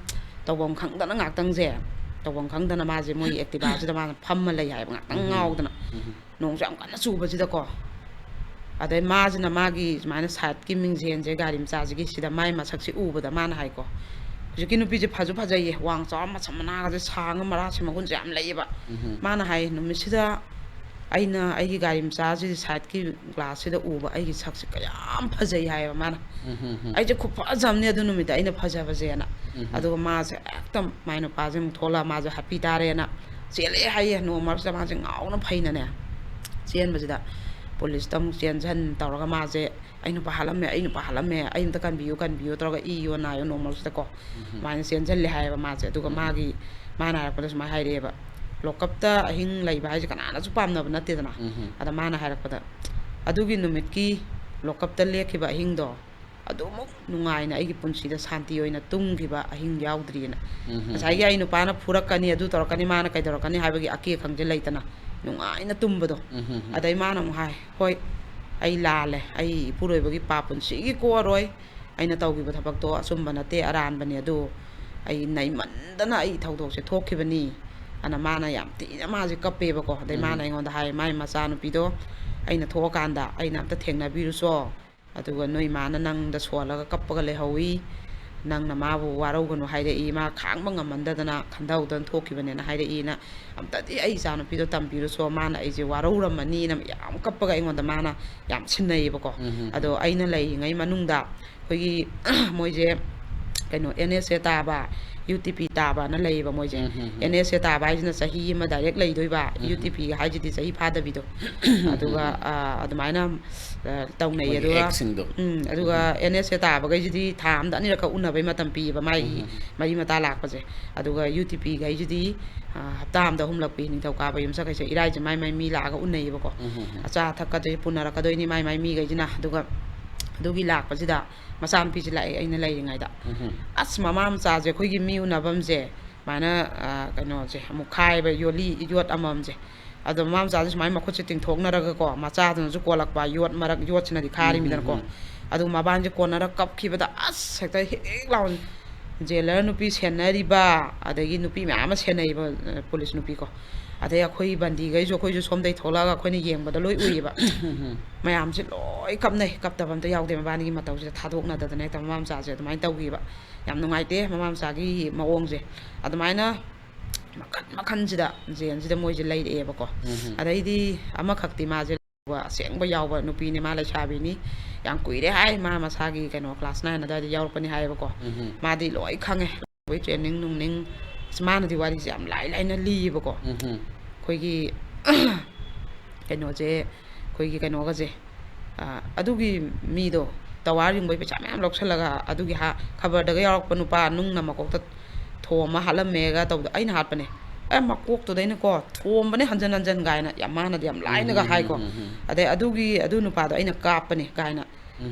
ꯇꯧꯐꯝ ꯈꯪꯗꯅ ꯉꯥꯛꯇꯪꯁꯦ, ꯇꯧꯐꯝ ꯈꯪꯗꯅ ꯃꯥꯁꯦ ꯃꯣꯏꯒꯤ Activaꯁꯤꯗ ꯃꯥꯅ ꯐꯝꯃ ꯂꯩ ꯍꯥꯏꯕ, ꯉꯥꯛꯇꯪ ꯎꯝ꯫ ꯉꯥꯎꯗꯅ꯫ ꯎꯝ꯫ ꯅꯣꯡꯁꯨ ꯌꯥꯝ ꯀꯟꯅ ꯆꯨꯕꯁꯤꯗꯀꯣ꯫ ꯑꯗꯩ ꯃꯥꯁꯤꯅ ꯃꯥꯒꯤ ꯁꯨꯃꯥꯏꯅ ꯁꯥꯏꯠꯀꯤ ꯃꯤꯡꯖꯦꯜꯁꯦ ꯒꯥꯔꯤ ꯃꯆꯥꯁꯤꯒꯤ ꯁꯤꯗ ꯃꯥꯏ ꯃꯁꯛꯁꯤ ꯎꯕꯗ ꯃꯥꯅ ꯍꯥꯏꯀꯣ, "ꯍꯧꯖꯤꯛꯀꯤ ꯅꯨꯄꯤꯁꯦ ꯐꯁꯨ ꯐꯖꯩꯌꯦ, ꯋꯥꯡ ꯆꯥꯎꯔ ꯃꯁꯝ ꯃꯅꯥꯒꯁꯦ ꯁꯥꯡꯉ ꯃꯔꯥꯁꯦ ꯃꯒꯨꯟꯁꯦ ꯌꯥꯝ ꯂꯩꯌꯦꯕ"꯫ ꯎꯝ꯫ ꯃꯥꯅ ꯍꯥꯏ, "ꯅꯨꯃꯤꯠꯁꯤꯗ ꯑꯩꯅ ꯑꯩꯒꯤ ꯒꯥꯔꯤ ꯃꯆꯥꯁꯤꯗꯤ ꯁꯥꯏꯠꯀꯤ ꯒ꯭ꯂꯥꯁꯁꯤꯗ ꯎꯕ ꯑꯩꯒꯤ ꯁꯛꯁꯦ ꯀꯌꯥꯝ ꯐꯖꯩ" ꯍꯥꯏꯌꯦꯕ ꯃꯥꯅ꯫ ꯎꯝ, ꯎꯝ, ꯎꯝ꯫ "ꯑꯩꯁꯦ ꯈꯨꯐꯖ ꯑꯃꯅꯤ ꯑꯗꯨ ꯅꯨꯃꯤꯠꯇ ꯑꯩꯅ ꯐꯖꯕꯁꯦꯅ"꯫ ꯎꯝ꯫ ꯑꯗꯨꯒ ꯃꯥꯁꯦ ꯍꯦꯛꯇ ꯃꯥꯏ ꯅꯨꯄꯥꯁꯦ ꯑꯃꯨꯛ ꯊꯣꯛꯂꯛꯑ ꯃꯥꯁꯦ ꯍꯥꯠꯄꯤ ꯇꯥꯔꯦꯅ ꯆꯦꯜꯂꯦ ꯍꯥꯏꯌꯦ꯫ ꯅꯣꯡꯃ ꯃꯔꯛꯁꯤꯗ ꯃꯥꯁꯦ ꯉꯥꯎꯅ ꯐꯩꯅꯅꯦ ꯆꯦꯟꯕꯁꯤꯗ ꯄꯨꯂꯤꯁꯇ ꯑꯃꯨꯛ ꯆꯦꯟꯁꯤꯟ ꯇꯧꯔꯒ ꯃꯥꯁꯦ, "ꯑꯩ ꯅꯨꯄꯥ ꯍꯥꯠꯂꯝꯃꯦ, ꯑꯩ ꯅꯨꯄꯥ ꯍꯥꯠꯂꯝꯃꯦ, ꯑꯩ ꯑꯝꯇ ꯀꯟꯕꯤꯌꯨ, ꯀꯟꯕꯤꯌꯨ" ꯇꯧꯔꯒ ꯏꯌꯣ ꯅꯥꯏꯌꯣ ꯅꯣꯡꯃ ꯃꯔꯛꯁꯤꯗꯀꯣ꯫ ꯎꯝ꯫ ꯑꯗꯨꯃꯥꯏꯅ ꯆꯦꯟꯁꯤꯜꯂꯦ ꯍꯥꯏꯌꯦꯕ ꯃꯥꯁꯦ꯫ ꯑꯗꯨꯒ ꯎꯝ꯫ ꯃꯥꯒꯤ, ꯃꯥꯅ ꯍꯥꯏꯔꯛꯄꯗ ꯁꯨꯃꯥꯏꯅ ꯍꯥꯏꯔꯛꯑꯦꯕ, "ꯂꯣꯀꯞꯇ ꯑꯍꯤꯡ ꯂꯩꯕ ꯍꯥꯏꯁꯦ ꯀꯅꯥꯅꯁꯨ ꯄꯥꯝꯅꯕ ꯅꯠꯇꯦꯗꯅ"꯫ ꯎꯝ꯫ ꯑꯗ ꯃꯥꯅ ꯍꯥꯏꯔꯛꯄꯗ, "ꯑꯗꯨꯒꯤ ꯅꯨꯃꯤꯠꯀꯤ ꯂꯣꯀꯞꯇ ꯂꯦꯛꯈꯤꯕ ꯑꯍꯤꯡꯗꯣ ꯑꯗꯨꯃꯨꯛ ꯅꯨꯡꯉꯥꯏꯅ ꯑꯩꯒꯤ ꯄꯨꯟꯁꯤꯗ ꯁꯥꯟꯇꯤ ꯑꯣꯏꯅ ꯇꯨꯝꯈꯤꯕ ꯑꯍꯤꯡ ꯌꯥꯎꯗ꯭ꯔꯤꯑꯅ"꯫ ꯎꯝ꯫ ꯉꯁꯥꯏꯒꯤ "ꯑꯩ ꯅꯨꯄꯥꯅ ꯐꯨꯔꯛꯀꯅꯤ, ꯑꯗꯨ ꯇꯧꯔꯛꯀꯅꯤ, ꯃꯥꯅ ꯀꯩꯗꯧꯔꯛꯀꯅꯤ" ꯍꯥꯏꯕꯒꯤ ꯑꯀꯤ ꯑꯈꯪꯁꯦ ꯂꯩꯇꯅ ꯅꯨꯡꯉꯥꯏꯅ ꯇꯨꯝꯕꯗꯣ꯫ ꯎꯝ꯫ ꯑꯗꯩ ꯃꯥꯅ ꯑꯃꯨꯛ ꯍꯥꯏ, "ꯍꯣꯏ, ꯑꯩ ꯂꯥꯜꯂꯦ, ꯑꯩ ꯏꯄꯨꯔꯣꯏꯕꯒꯤ ꯄꯥꯞ ꯄꯨꯟꯁꯤꯒꯤ ꯀꯣꯛꯑꯔꯣꯏ, ꯑꯩꯅ ꯇꯧꯈꯤꯕ ꯊꯕꯛꯇꯣ ꯑꯆꯨꯝꯕ ꯅꯠꯇꯦ, ꯑꯔꯥꯟꯕꯅꯦ, ꯑꯗꯨ ꯑꯩ ꯅꯩꯃꯟꯗꯅ ꯑꯩ ꯊꯧꯗꯣꯛꯁꯦ ꯊꯣꯛꯈꯤꯕꯅꯤ" ꯑꯅ ꯃꯥꯅ ꯌꯥꯝ ꯊꯤꯅ ꯃꯥꯁꯦ ꯀꯞꯄꯦꯕꯀꯣ꯫ ꯑꯗꯩ ꯃꯥꯅ ꯎꯝ꯫ ꯑꯩꯉꯣꯟꯗ ꯍꯥꯏ, "ꯃꯥꯏ ꯃꯆꯥꯅꯨꯄꯤꯗꯣ ꯑꯩꯅ ꯊꯣꯛꯑꯀꯥꯟꯗ ꯑꯩꯅ ꯑꯝꯇ ꯊꯦꯡꯅꯕꯤꯔꯨꯆꯣ, ꯑꯗꯨꯒ ꯅꯣꯏ ꯃꯥꯅ ꯅꯪꯗ ꯁꯣꯜꯂꯒ ꯀꯞꯄꯒ ꯂꯩꯍꯧꯋꯤ, ꯅꯪꯅ ꯃꯥꯕꯨ ꯋꯥꯔꯧꯒꯅꯨ ꯍꯥꯏꯔꯛꯏ, ꯃꯥ ꯈꯥꯡꯕ ꯉꯝꯃꯟꯗꯗꯅ ꯈꯟꯊꯍꯧꯗꯅ ꯊꯣꯛꯈꯤꯕꯅꯦꯅ" ꯍꯥꯏꯔꯛꯏꯅ꯫ "ꯑꯝꯇꯗꯤ ꯑꯩ ꯏꯆꯥꯅꯨꯄꯤꯗꯣ ꯇꯝꯕꯤꯔꯨꯆꯣ, ꯃꯥꯅ ꯑꯩꯁꯦ ꯋꯥꯔꯧꯔꯝꯃꯅꯤꯅ" ꯌꯥꯝ ꯀꯞꯄꯒ ꯑꯩꯉꯣꯟꯗ ꯃꯥꯅ ꯌꯥꯝ ꯁꯤꯟꯅꯩꯌꯦꯕꯀꯣ꯫ ꯎꯝ, ꯎꯝ, ꯎꯝ꯫ ꯑꯗꯣ ꯑꯩꯅ ꯂꯩꯔꯤꯉꯩ ꯃꯅꯨꯡꯗ ꯑꯩꯈꯣꯏꯒꯤ ꯃꯣꯏꯁꯦ ꯀꯩꯅꯣ, ꯑꯦꯟ ꯑꯦꯁ ꯑꯦ ꯇꯥꯕ, ꯌꯨ ꯇꯤ ꯄꯤ ꯇꯥꯕꯅ ꯂꯩꯌꯦꯕ ꯃꯣꯏꯁꯦ꯫ ꯎꯝ, ꯎꯝ, ꯎꯝ꯫ ꯑꯦꯟ ꯑꯦꯁ ꯑꯦ ꯇꯥꯕ ꯍꯥꯏꯁꯤꯅ ꯆꯍꯤ ꯑꯃ ꯗꯥꯏꯔꯦꯛ ꯂꯩꯗꯣꯏꯕ, ꯎꯝ, ꯎꯝ꯫ ꯌꯨ ꯇꯤ ꯄꯤꯒ ꯍꯥꯏꯁꯤꯗꯤ ꯆꯍꯤ ꯐꯥꯗꯕꯤꯗꯣ꯫ ꯑꯗꯨꯒ, ꯎꯝ, ꯎꯝ꯫ ꯑ, ꯑꯗꯨꯃꯥꯏꯅ, ꯑ, ꯇꯧꯅꯩ꯫ ꯃꯣꯏꯒꯤ ꯑꯗꯨꯒ, ꯑꯦꯛꯁꯤꯡꯗꯣ꯫ ꯎꯝ, ꯑꯗꯨꯒ ꯎꯝ, ꯎꯝ꯫ ꯑꯦꯟ ꯑꯦꯁ ꯑꯦ ꯇꯥꯕꯈꯩꯁꯤꯗꯤ ꯊꯥ ꯑꯃꯗ ꯑꯅꯤꯔꯛꯈꯛ ꯎꯅꯕꯩ ꯃꯇꯝ ꯄꯤꯌꯦꯕ ꯃꯥꯒꯤ ꯎꯝ, ꯎꯝ, ꯎꯝ꯫ ꯃꯔꯤ ꯃꯇꯥ ꯂꯥꯛꯄꯁꯦ꯫ ꯑꯗꯨꯒ ꯌꯨ ꯇꯤ ꯄꯤꯈꯩꯁꯤꯗꯤ, ꯑ, ꯍꯞꯇꯥ ꯑꯃꯗ ꯑꯍꯨꯝꯂꯛ ꯄꯤ꯫ ꯅꯤꯡꯊꯧꯀꯥꯕ ꯌꯨꯝꯁꯀꯩꯁ ꯏꯔꯥꯏꯁꯦ ꯃꯥꯏ ꯃꯥꯏ ꯃꯤ ꯂꯥꯛꯑꯒ ꯎꯅꯩꯌꯦꯕꯀꯣ꯫ ꯎꯝ, ꯎꯝ, ꯎꯝ꯫ ꯑꯆꯥ ꯑꯊꯛꯀꯁꯦ ꯄꯨꯅꯔꯛꯀꯗꯣꯏꯅꯤ ꯃꯥꯏ ꯃꯥꯏ ꯃꯤꯈꯩꯁꯤꯅ꯫ ꯑꯗꯨꯒ ꯑꯗꯨꯒꯤ ꯂꯥꯛꯄꯁꯤꯗ ꯃꯆꯥꯅꯨꯄꯤꯁꯦ ꯂꯥꯛꯑꯦ ꯑꯩꯅ ꯂꯩꯔꯤꯉꯩꯗ꯫ ꯎꯝ, ꯎꯝ꯫ ꯑꯁ, ꯃꯃꯥ ꯃꯆꯥꯁꯦ ꯑꯩꯈꯣꯏꯒꯤ ꯃꯤ ꯎꯅꯐꯝꯁꯦ ꯁꯨꯃꯥꯏꯅ, ꯑ, ꯀꯩꯅꯣꯁꯦ ꯑꯃꯨꯛ ꯈꯥꯏꯕ, ꯌꯣꯠꯂꯤ ꯌꯣꯠ ꯑꯃꯃꯝꯁꯦ꯫ ꯑꯗꯣ ꯃꯃꯥ ꯃꯆꯥꯁꯦ ꯁꯨꯃꯥꯏꯅ ꯃꯈꯨꯠꯁꯦ ꯇꯤꯡꯊꯣꯛꯅꯔꯒꯀꯣ, ꯃꯆꯥꯗꯨꯅꯁꯨ ꯀꯣꯜꯂꯛꯄ, ꯌꯣꯠ ꯃꯔꯛ, ꯌꯣꯠꯁꯤꯅꯗꯤ ꯎꯝ, ꯎꯝ, ꯈꯥꯔꯤꯃꯤꯗꯅꯀꯣ꯫ ꯎꯝ꯫ ꯑꯗꯨ ꯃꯕꯥꯅꯤꯁꯦ ꯀꯣꯟꯅꯔ ꯀꯞꯈꯤꯕꯗ ꯑꯁ ꯍꯦꯛꯇ ꯍꯦꯛ ꯂꯥꯎꯅ ꯖꯦꯂꯔ ꯅꯨꯄꯤ ꯁꯦꯟꯅꯔꯤꯕ, ꯑꯗꯒꯤ ꯅꯨꯄꯤ ꯃꯌꯥꯝ ꯑꯃ ꯁꯦꯟꯅꯩꯕ, ꯑ, ꯄꯨꯂꯤꯁ ꯅꯨꯄꯤꯀꯣ꯫ ꯑꯗꯩ ꯑꯩꯈꯣꯏ ꯕꯟꯗꯤꯈꯩꯁꯨ, ꯑꯩꯈꯣꯏꯁꯨ ꯁꯣꯝꯗꯩ ꯊꯣꯛꯂꯛꯑꯒ ꯑꯩꯈꯣꯏꯅ ꯌꯦꯡꯕꯗ ꯂꯣꯏ ꯎꯏꯌꯦꯕ꯫ ꯃꯌꯥꯝꯁꯦ ꯂꯣꯏ ꯀꯞꯅꯩ, ꯀꯞꯇꯕ ꯑꯝꯇ ꯌꯥꯎꯗꯦ꯫ ꯃꯕꯥꯅꯤꯒꯤ ꯃꯇꯧꯁꯤꯗ ꯊꯥꯗꯣꯛꯅꯗꯗꯅ ꯍꯦꯛꯇ ꯃꯃꯥ ꯃꯆꯥꯁꯦ ꯑꯗꯨꯃꯥꯏꯅ ꯇꯧꯈꯤꯕ꯫ ꯌꯥꯝ ꯅꯨꯡꯉꯥꯏꯇꯦ ꯃꯃꯥ ꯃꯆꯥꯒꯤ ꯃꯑꯣꯡꯁꯦ꯫ ꯑꯗꯨꯃꯥꯏꯅ ꯃꯈꯟ ꯃꯈꯟꯁꯤꯗ ꯖꯦꯟꯁꯤꯗ ꯃꯣꯏꯁꯦ ꯂꯩꯔꯛꯑꯦꯕꯀꯣ꯫ ꯑꯗꯩꯗꯤ ꯑꯃꯈꯛꯇꯤ ꯃꯥꯁꯦ ꯑꯁꯦꯡꯕ ꯌꯥꯎꯕ ꯅꯨꯄꯤꯅꯤ, ꯃꯥ ꯂꯩꯁꯥꯕꯤꯅꯤ꯫ ꯌꯥꯝ ꯀꯨꯏꯔꯦ ꯍꯥꯏ, ꯃꯥ ꯃꯁꯥꯒꯤ ꯀꯩꯅꯣ class nine ꯑꯗꯨꯋꯥꯏꯗ ꯌꯥꯎꯔꯛꯄꯅꯤ ꯍꯥꯏꯌꯦꯕꯀꯣ꯫ ꯃꯥꯗꯤ ꯂꯣꯏ ꯈꯪꯉꯦ꯫ ꯑꯩꯈꯣꯏ training ꯅꯨꯡꯅꯤꯡ, ꯑꯁ, ꯃꯥꯅꯗꯤ ꯋꯥꯔꯤꯁꯦ ꯌꯥꯝ ꯂꯥꯏ ꯂꯥꯏꯅ ꯂꯤꯌꯦꯕꯀꯣ꯫ ꯑꯩꯈꯣꯏꯒꯤ ꯀꯩꯅꯣꯁꯦ, ꯑꯩꯈꯣꯏꯒꯤ ꯀꯩꯅꯣꯒꯁꯦ, ꯑ, ꯑꯗꯨꯒꯤ ꯃꯤꯗꯣ ꯇꯋꯥꯔ ꯌꯨꯡꯕꯩ ꯄꯩꯁꯥ ꯃꯌꯥꯝ ꯂꯧꯁꯜꯂꯒ, ꯑꯗꯨꯒꯤ ꯍꯥ-, ꯈꯕꯔꯗꯒ ꯌꯥꯎꯔꯛꯄ ꯅꯨꯄꯥ ꯅꯨꯡꯅ ꯃꯀꯣꯛꯇ ꯊꯣꯝꯃ ꯍꯥꯠꯂꯝꯃꯦꯒ ꯇꯧꯕꯗꯣ ꯑꯩꯅ ꯍꯥꯠꯄꯅꯦ꯫ ꯑꯦ, ꯃꯀꯣꯛꯇꯨꯗ ꯑꯩꯅꯀꯣ, "ꯊꯣꯝꯕꯅꯦ ꯍꯟꯖꯟ ꯍꯟꯖꯟ" ꯀꯥꯏꯅ ꯌꯥꯝ ꯃꯥꯅꯗꯤ ꯌꯥꯝ ꯂꯥꯏꯅꯒ ꯍꯥꯏꯀꯣ꯫ ꯑꯗꯩ ꯑꯗꯨꯒꯤ, ꯑꯗꯨ ꯅꯨꯄꯥꯗꯣ ꯑꯩꯅ ꯀꯥꯞꯄꯅꯦ ꯀꯥꯏꯅ꯫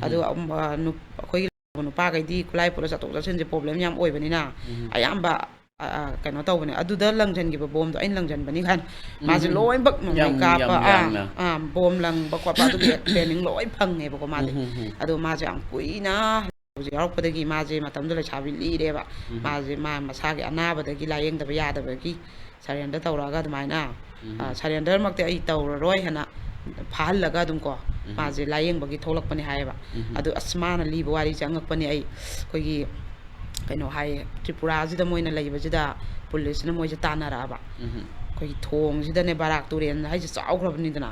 ꯑꯗꯨꯒ, ꯑꯝ, ꯑ, ꯅꯨꯞ-, ꯑꯩꯈꯣꯏꯒꯤ ꯅꯨꯄꯥꯈꯩꯗꯤ ꯈꯨꯠꯂꯥꯏ ꯄꯨꯔ ꯆꯠꯊꯣꯛ ꯆꯠꯁꯤꯟꯁꯦ problem ꯌꯥꯝ ꯑꯣꯏꯕꯅꯤꯅ, ꯑꯌꯥꯝꯕ, ꯑ, ꯑ, ꯀꯩꯅꯣ ꯇꯧꯕꯅꯦ꯫ "ꯑꯗꯨꯗ ꯂꯪꯁꯤꯟꯈꯤꯕ ꯕꯣꯝꯗꯣ ꯑꯩꯅ ꯂꯪꯁꯤꯟꯕꯅꯤ" ꯀꯥꯏꯅ꯫ ꯃꯥꯁꯦ ꯂꯣꯏꯅꯃꯛ ꯅꯣꯡꯃꯩ ꯌꯥꯝ, ꯀꯥꯞꯄ, ꯌꯥꯝ ꯑꯥ, ꯌꯥꯡꯅ꯫ ꯑꯥ, ꯕꯣꯝ ꯂꯪꯕ ꯈꯣꯠꯄ ꯑꯗꯨꯒꯤ training ꯂꯣꯏ ꯐꯪꯉꯦꯕꯀꯣ ꯃꯥꯗꯤ꯫ ꯑꯗꯣ ꯃꯥꯁꯦ ꯌꯥꯝ ꯀꯨꯏꯅ ꯍꯧꯖꯤꯛ ꯌꯥꯎꯔꯛꯄꯗꯒꯤ ꯃꯥꯁꯦ ꯃꯇꯝꯗꯨ ꯂꯩꯁꯥꯕꯤ ꯂꯤꯔꯦꯕ꯫ ꯃꯥꯁꯦ ꯃꯥ ꯃꯁꯥꯒꯤ ꯑꯅꯥꯕꯗꯒꯤ ꯂꯥꯏꯌꯦꯡꯗꯕ ꯌꯥꯗꯕꯒꯤ surrender ꯇꯧꯔꯛꯑꯒ ꯑꯗꯨꯃꯥꯏꯅ, ꯑ, surrender ꯃꯛꯇꯤ ꯑꯩ ꯇꯧꯔꯔꯣꯏ ꯍꯥꯏꯅ ꯐꯥꯍꯜꯂꯒ ꯑꯗꯨꯝ ꯀꯣ, ꯃꯥꯁꯦ ꯂꯥꯏꯌꯦꯡꯕꯒꯤ ꯊꯣꯛꯂꯛꯄꯅꯦ ꯍꯥꯏꯌꯦꯕ꯫ ꯑꯗꯨ ꯑꯁ, ꯃꯥꯅ ꯂꯤꯕ ꯋꯥꯔꯤꯁꯦ ꯑꯉꯛꯄꯅꯦ꯫ ꯑꯩ, ꯑꯩꯈꯣꯏꯒꯤ ꯀꯩꯅꯣ ꯍꯥꯏꯌꯦ, ꯇ꯭ꯔꯤꯄꯨꯔꯥꯁꯤꯗ ꯃꯣꯏꯅ ꯂꯩꯕꯁꯤꯗ ꯄꯨꯂꯤꯁꯅ ꯃꯣꯏꯁꯦ ꯇꯥꯟꯅꯔꯛꯑꯕ꯫ ꯑꯩꯈꯣꯏꯒꯤ ꯊꯣꯡꯁꯤꯗꯅꯦ, ꯕꯔꯥꯛ ꯇꯨꯔꯦꯜ ꯍꯥꯏꯁꯦ ꯆꯥꯎꯈ꯭ꯔꯕꯅꯤꯗꯅ,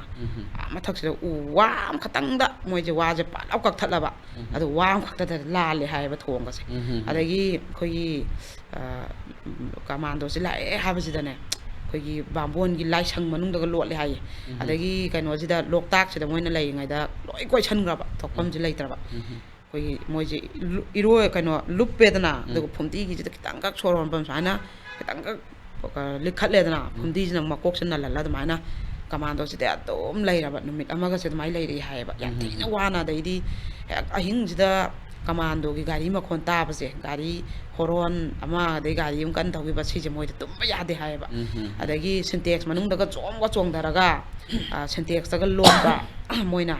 ꯑꯥ ꯃꯊꯛꯁꯤꯗ ꯎ ꯋꯥ ꯑꯃꯈꯛꯇꯪꯗ ꯃꯣꯏꯁꯦ ꯋꯥꯁꯦ ꯄꯥꯛꯂꯥꯎ ꯀꯛꯊꯠꯂꯕ꯫ ꯑꯗꯨ ꯋꯥ ꯑꯃꯈꯛꯇꯗ ꯂꯥꯜꯂꯦ ꯍꯥꯏꯌꯦꯕ ꯊꯣꯡꯒꯁꯦ꯫ ꯑꯗꯒꯤ ꯑꯩꯈꯣꯏꯒꯤ, ꯑ, commandoꯁꯦ ꯂꯥꯛꯑꯦ ꯍꯥꯏꯕꯁꯤꯗꯅꯦ, ꯑꯩꯈꯣꯏꯒꯤ ꯕꯥꯝꯕꯣꯟꯒꯤ ꯂꯥꯏꯁꯪ ꯃꯅꯨꯡꯗꯒ ꯂꯣꯠꯂꯦ ꯍꯥꯏꯌꯦ꯫ ꯑꯗꯒꯤ ꯀꯩꯅꯣꯁꯤꯗ, ꯂꯣꯛꯇꯥꯛꯁꯤꯗ ꯃꯣꯏꯅ ꯂꯩꯔꯤꯉꯩꯗ ꯂꯣꯏ ꯀꯣꯏꯁꯟꯈ꯭ꯔꯕ, ꯊꯣꯛꯐꯝꯁꯦ ꯂꯩꯇ꯭ꯔꯕ꯫ ꯑꯩꯈꯣꯏꯒꯤ ꯃꯣꯏꯁꯦ ꯏꯔꯣꯏ, ꯀꯩꯅꯣ, ꯂꯨꯞꯄꯦꯗꯅ, ꯑꯗꯨꯒ ꯐꯨꯝꯗꯤꯒꯤꯁꯤꯗ ꯈꯤꯇꯪꯈꯛ ꯁꯣꯔ ꯍꯣꯟꯐꯝ ꯁꯨꯃꯥꯏꯅ ꯈꯤꯇꯪꯈꯛ ꯂꯤꯈꯠꯂꯦꯗꯅ, ꯐꯨꯝꯗꯤꯁꯤꯅ ꯃꯀꯣꯛꯁꯦ ꯅꯜꯍꯜꯂ ꯑꯗꯨꯃꯥꯏꯅ commandoꯁꯤꯗ ꯑꯗꯨꯝ ꯂꯩꯔꯕ, ꯅꯨꯃꯤꯠ ꯑꯃꯒꯁꯦ ꯑꯗꯨꯃꯥꯏꯅ ꯂꯩꯔꯛꯑꯦ ꯍꯥꯏꯌꯦꯕ꯫ ꯌꯥꯝ ꯊꯤꯅ ꯋꯥꯅ꯫ ꯑꯗꯩꯗꯤ ꯍꯦꯛ ꯑꯍꯤꯡꯁꯤꯗ commandoꯒꯤ ꯒꯥꯔꯤ ꯃꯈꯣꯟ ꯇꯥꯕꯁꯦ, ꯒꯥꯔꯤ horn ꯑꯃ, ꯑꯗꯩ ꯒꯥꯔꯤ ꯑꯃ ꯀꯟꯅ ꯊꯧꯈꯤꯕ, ꯁꯤꯁꯦ ꯃꯣꯏꯗ ꯇꯨꯝꯕ ꯌꯥꯗꯦ ꯍꯥꯏꯌꯦꯕ꯫ ꯑꯗꯒꯤ Sintex ꯃꯅꯨꯡꯗꯒ ꯆꯣꯡꯒ ꯆꯣꯡꯊꯔꯒ, ꯑ, Sintexꯇꯒ ꯂꯣꯠꯄ, ꯃꯣꯏꯅ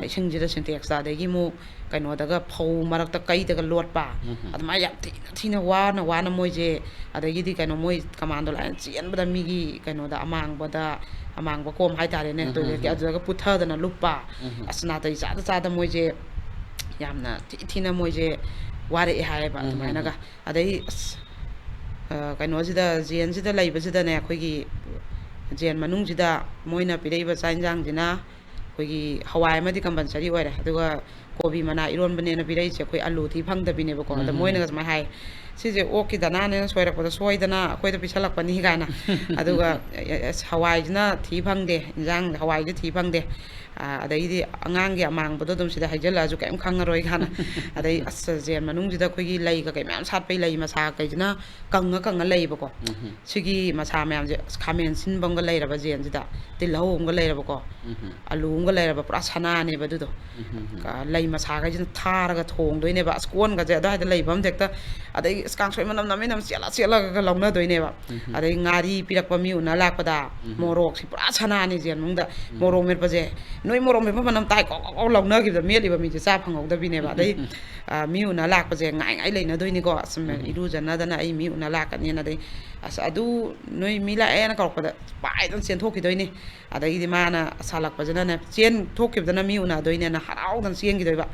ꯏꯁꯤꯡꯁꯤꯗ ꯁꯤꯟꯇꯦꯛꯁꯇ, ꯑꯗꯒꯤ ꯑꯃꯨꯛ ꯀꯩꯅꯣꯗꯒ ꯐꯧ ꯃꯔꯛꯇ ꯀꯩꯗꯒ ꯂꯣꯠꯄ, ꯑꯗꯨꯃꯥꯏꯅ ꯌꯥꯝ ꯊꯤꯅ ꯊꯤꯅ ꯋꯥꯅ ꯋꯥꯅ ꯃꯣꯏꯁꯦ, ꯑꯗꯒꯤꯗꯤ ꯀꯩꯅꯣ ꯃꯣꯏ ꯀꯃꯥꯟꯗꯣ ꯂꯥꯏꯅ ꯆꯦꯟꯕꯗ ꯃꯤꯒꯤ ꯀꯩꯅꯣꯗ ꯑꯃꯥꯡꯕꯗ, ꯑꯃꯥꯡꯕ ꯀꯣꯝ ꯍꯥꯏꯇꯥꯔꯦꯅꯦ, ꯇꯣꯏꯂꯦꯠꯀꯤ, ꯑꯗꯨꯗꯒ ꯄꯨꯊꯗꯅ ꯂꯨꯞꯄ, ꯑꯁ ꯅꯥꯇꯩ ꯆꯥꯗ ꯆꯥꯗ ꯃꯣꯏꯁꯦ ꯌꯥꯝꯅ ꯊꯤ ꯊꯤꯅ ꯃꯣꯏꯁꯦ ꯋꯥꯔꯛꯑꯦ ꯍꯥꯏꯌꯦꯕ ꯑꯗꯨꯃꯥꯏꯅꯒ꯫ ꯑꯗꯩ ꯑꯁ ꯀꯩꯅꯣꯁꯤꯗ, ꯖꯦꯟꯁꯤꯗ ꯂꯩꯕꯁꯤꯗꯅꯦ, ꯑꯩꯈꯣꯏꯒꯤ ꯖꯦꯟ ꯃꯅꯨꯡꯁꯤꯗ ꯃꯣꯏꯅ ꯄꯤꯔꯛꯏꯕ ꯆꯥꯛ ꯌꯦꯟꯁꯥꯡꯁꯤꯅ ꯑꯩꯈꯣꯏꯒꯤ ꯍꯋꯥꯏ ꯑꯃꯗꯤ ꯀꯝꯄꯜꯁꯔꯤ ꯑꯣꯏꯔꯦ, ꯑꯗꯨꯒ ꯀꯣꯕꯤ ꯃꯅꯥ ꯏꯔꯣꯟꯕꯅꯦꯅ ꯄꯤꯔꯛꯏꯁꯦ, ꯑꯩꯈꯣꯏ ꯑꯂꯨ ꯊꯤ ꯐꯪꯗꯕꯤꯅꯦꯕꯀꯣ꯫ ꯑꯗ ꯃꯣꯏꯅꯒ ꯁꯨꯃꯥꯏꯅ ꯍꯥꯏ, "ꯁꯤꯁꯦ ꯑꯣꯛꯀꯤ ꯗꯅꯥꯅꯦꯅ ꯁꯣꯏꯔꯛꯄꯗ ꯁꯣꯏꯗꯅ ꯑꯩꯈꯣꯏꯗ ꯄꯤꯁꯜꯂꯛꯄꯅꯤ" ꯀꯥꯏꯅ꯫ ꯑꯗꯨꯒ ꯑꯁ ꯍꯋꯥꯏꯁꯤꯅ ꯊꯤ ꯐꯪꯗꯦ, ꯏꯟꯖꯥꯡ ꯍꯋꯥꯏꯁꯦ ꯊꯤ ꯐꯪꯗꯦ, ꯑꯗꯩꯗꯤ ꯑꯉꯥꯡꯒꯤ ꯑꯃꯥꯡꯕꯗꯣ ꯑꯗꯨꯝ ꯁꯤꯗ ꯍꯩꯖꯤꯜꯂꯛꯑꯁꯨ ꯀꯔꯤꯝ ꯈꯪꯉꯔꯣꯏ ꯀꯥꯏꯅ꯫ ꯑꯗꯩ ꯑꯁ ꯖꯦꯟ ꯃꯅꯨꯡꯁꯤꯗ ꯑꯩꯈꯣꯏꯒꯤ ꯂꯩ ꯀꯩꯀꯩ ꯃꯌꯥꯝ ꯁꯥꯠꯄꯩ ꯂꯩ ꯃꯁꯥ ꯀꯩꯁꯤꯅ ꯀꯪꯉ ꯀꯪꯉ ꯂꯩꯌꯦꯕꯀꯣ꯫ ꯁꯤꯒꯤ ꯃꯁꯥ ꯃꯌꯥꯝꯁꯦ, ꯑꯁ ꯈꯥꯃꯦꯟ ꯁꯤꯟꯕ ꯑꯃꯒ ꯂꯩꯔꯕ ꯖꯦꯟꯁꯤꯗ, ꯇꯤꯜꯍꯧ ꯑꯃꯒ ꯂꯩꯔꯕꯀꯣ, ꯑꯂꯨ ꯑꯃꯒ ꯂꯩꯔꯕ, ꯄꯨꯔꯥ ꯁꯅꯥꯅꯦꯕ ꯑꯗꯨꯗꯣ꯫ ꯂꯩ ꯃꯁꯥꯈꯩꯁꯤꯅ ꯊꯥꯔꯒ ꯊꯣꯡꯗꯣꯏꯅꯦꯕ꯫ ꯑꯁ ꯀꯣꯟꯒꯁꯦ ꯑꯗꯨꯋꯥꯏꯗ ꯂꯩꯕ ꯑꯝꯗ ꯍꯦꯛꯇ, ꯑꯗꯩ ꯑꯁ ꯀꯥꯡꯁꯣꯏ ꯃꯅꯝ ꯅꯝꯃꯤ ꯅꯝ ꯆꯦꯜꯂ ꯆꯦꯜꯂꯒ ꯂꯧꯅꯗꯣꯏꯅꯦꯕ꯫ ꯑꯗꯩ ꯉꯥꯔꯤ ꯄꯤꯔꯛꯄ ꯃꯤ ꯎꯅ ꯂꯥꯛꯄꯗ, ꯃꯣꯔꯣꯛꯁꯤ ꯄꯨꯔꯥ ꯁꯅꯥꯅꯤ ꯖꯦꯟ ꯃꯅꯨꯡꯗ꯫ ꯃꯣꯔꯣꯛ ꯃꯦꯠꯄꯁꯦ, "ꯅꯣꯏ ꯃꯣꯔꯣꯛ ꯃꯦꯠꯄ ꯃꯅꯝ ꯇꯥꯏ" ꯀꯧ ꯀꯧ ꯀꯧ ꯂꯧꯅꯈꯤꯕꯗ ꯃꯦꯠꯂꯤꯕ ꯃꯤꯁꯦ ꯆꯥ ꯐꯪꯍꯧꯗꯕꯤꯅꯦꯕ꯫ ꯑꯗꯩ ꯃꯤ ꯎꯅ ꯂꯥꯛꯄꯁꯦ ꯉꯥꯏ ꯉꯥꯏ ꯂꯩꯅꯗꯣꯏꯅꯤꯀꯣ꯫ ꯑꯁ ꯏꯔꯨꯖꯅꯗꯅ ꯑꯩ ꯃꯤ ꯎꯅ ꯂꯥꯛꯀꯅꯤꯅ, ꯑꯗꯩ ꯑꯁ ꯑꯗꯨ ꯅꯣꯏ ꯃꯤ ꯂꯥꯛꯑꯦꯅ ꯀꯧꯔꯛꯄꯗ ꯄꯥꯏꯗꯅ ꯆꯦꯟꯊꯣꯛꯈꯤꯗꯣꯏꯅꯤ꯫ ꯑꯗꯒꯤꯗꯤ ꯃꯥꯅ ꯁꯥꯜꯂꯛꯄꯁꯤꯅꯅꯦ, ꯆꯦꯟ ꯊꯣꯛꯈꯤꯕꯗꯅ ꯃꯤ ꯎꯅꯗꯣꯏꯅꯦꯅ ꯍꯔꯥꯎꯗꯅ ꯆꯦꯟꯈꯤꯗꯣꯏꯕ꯫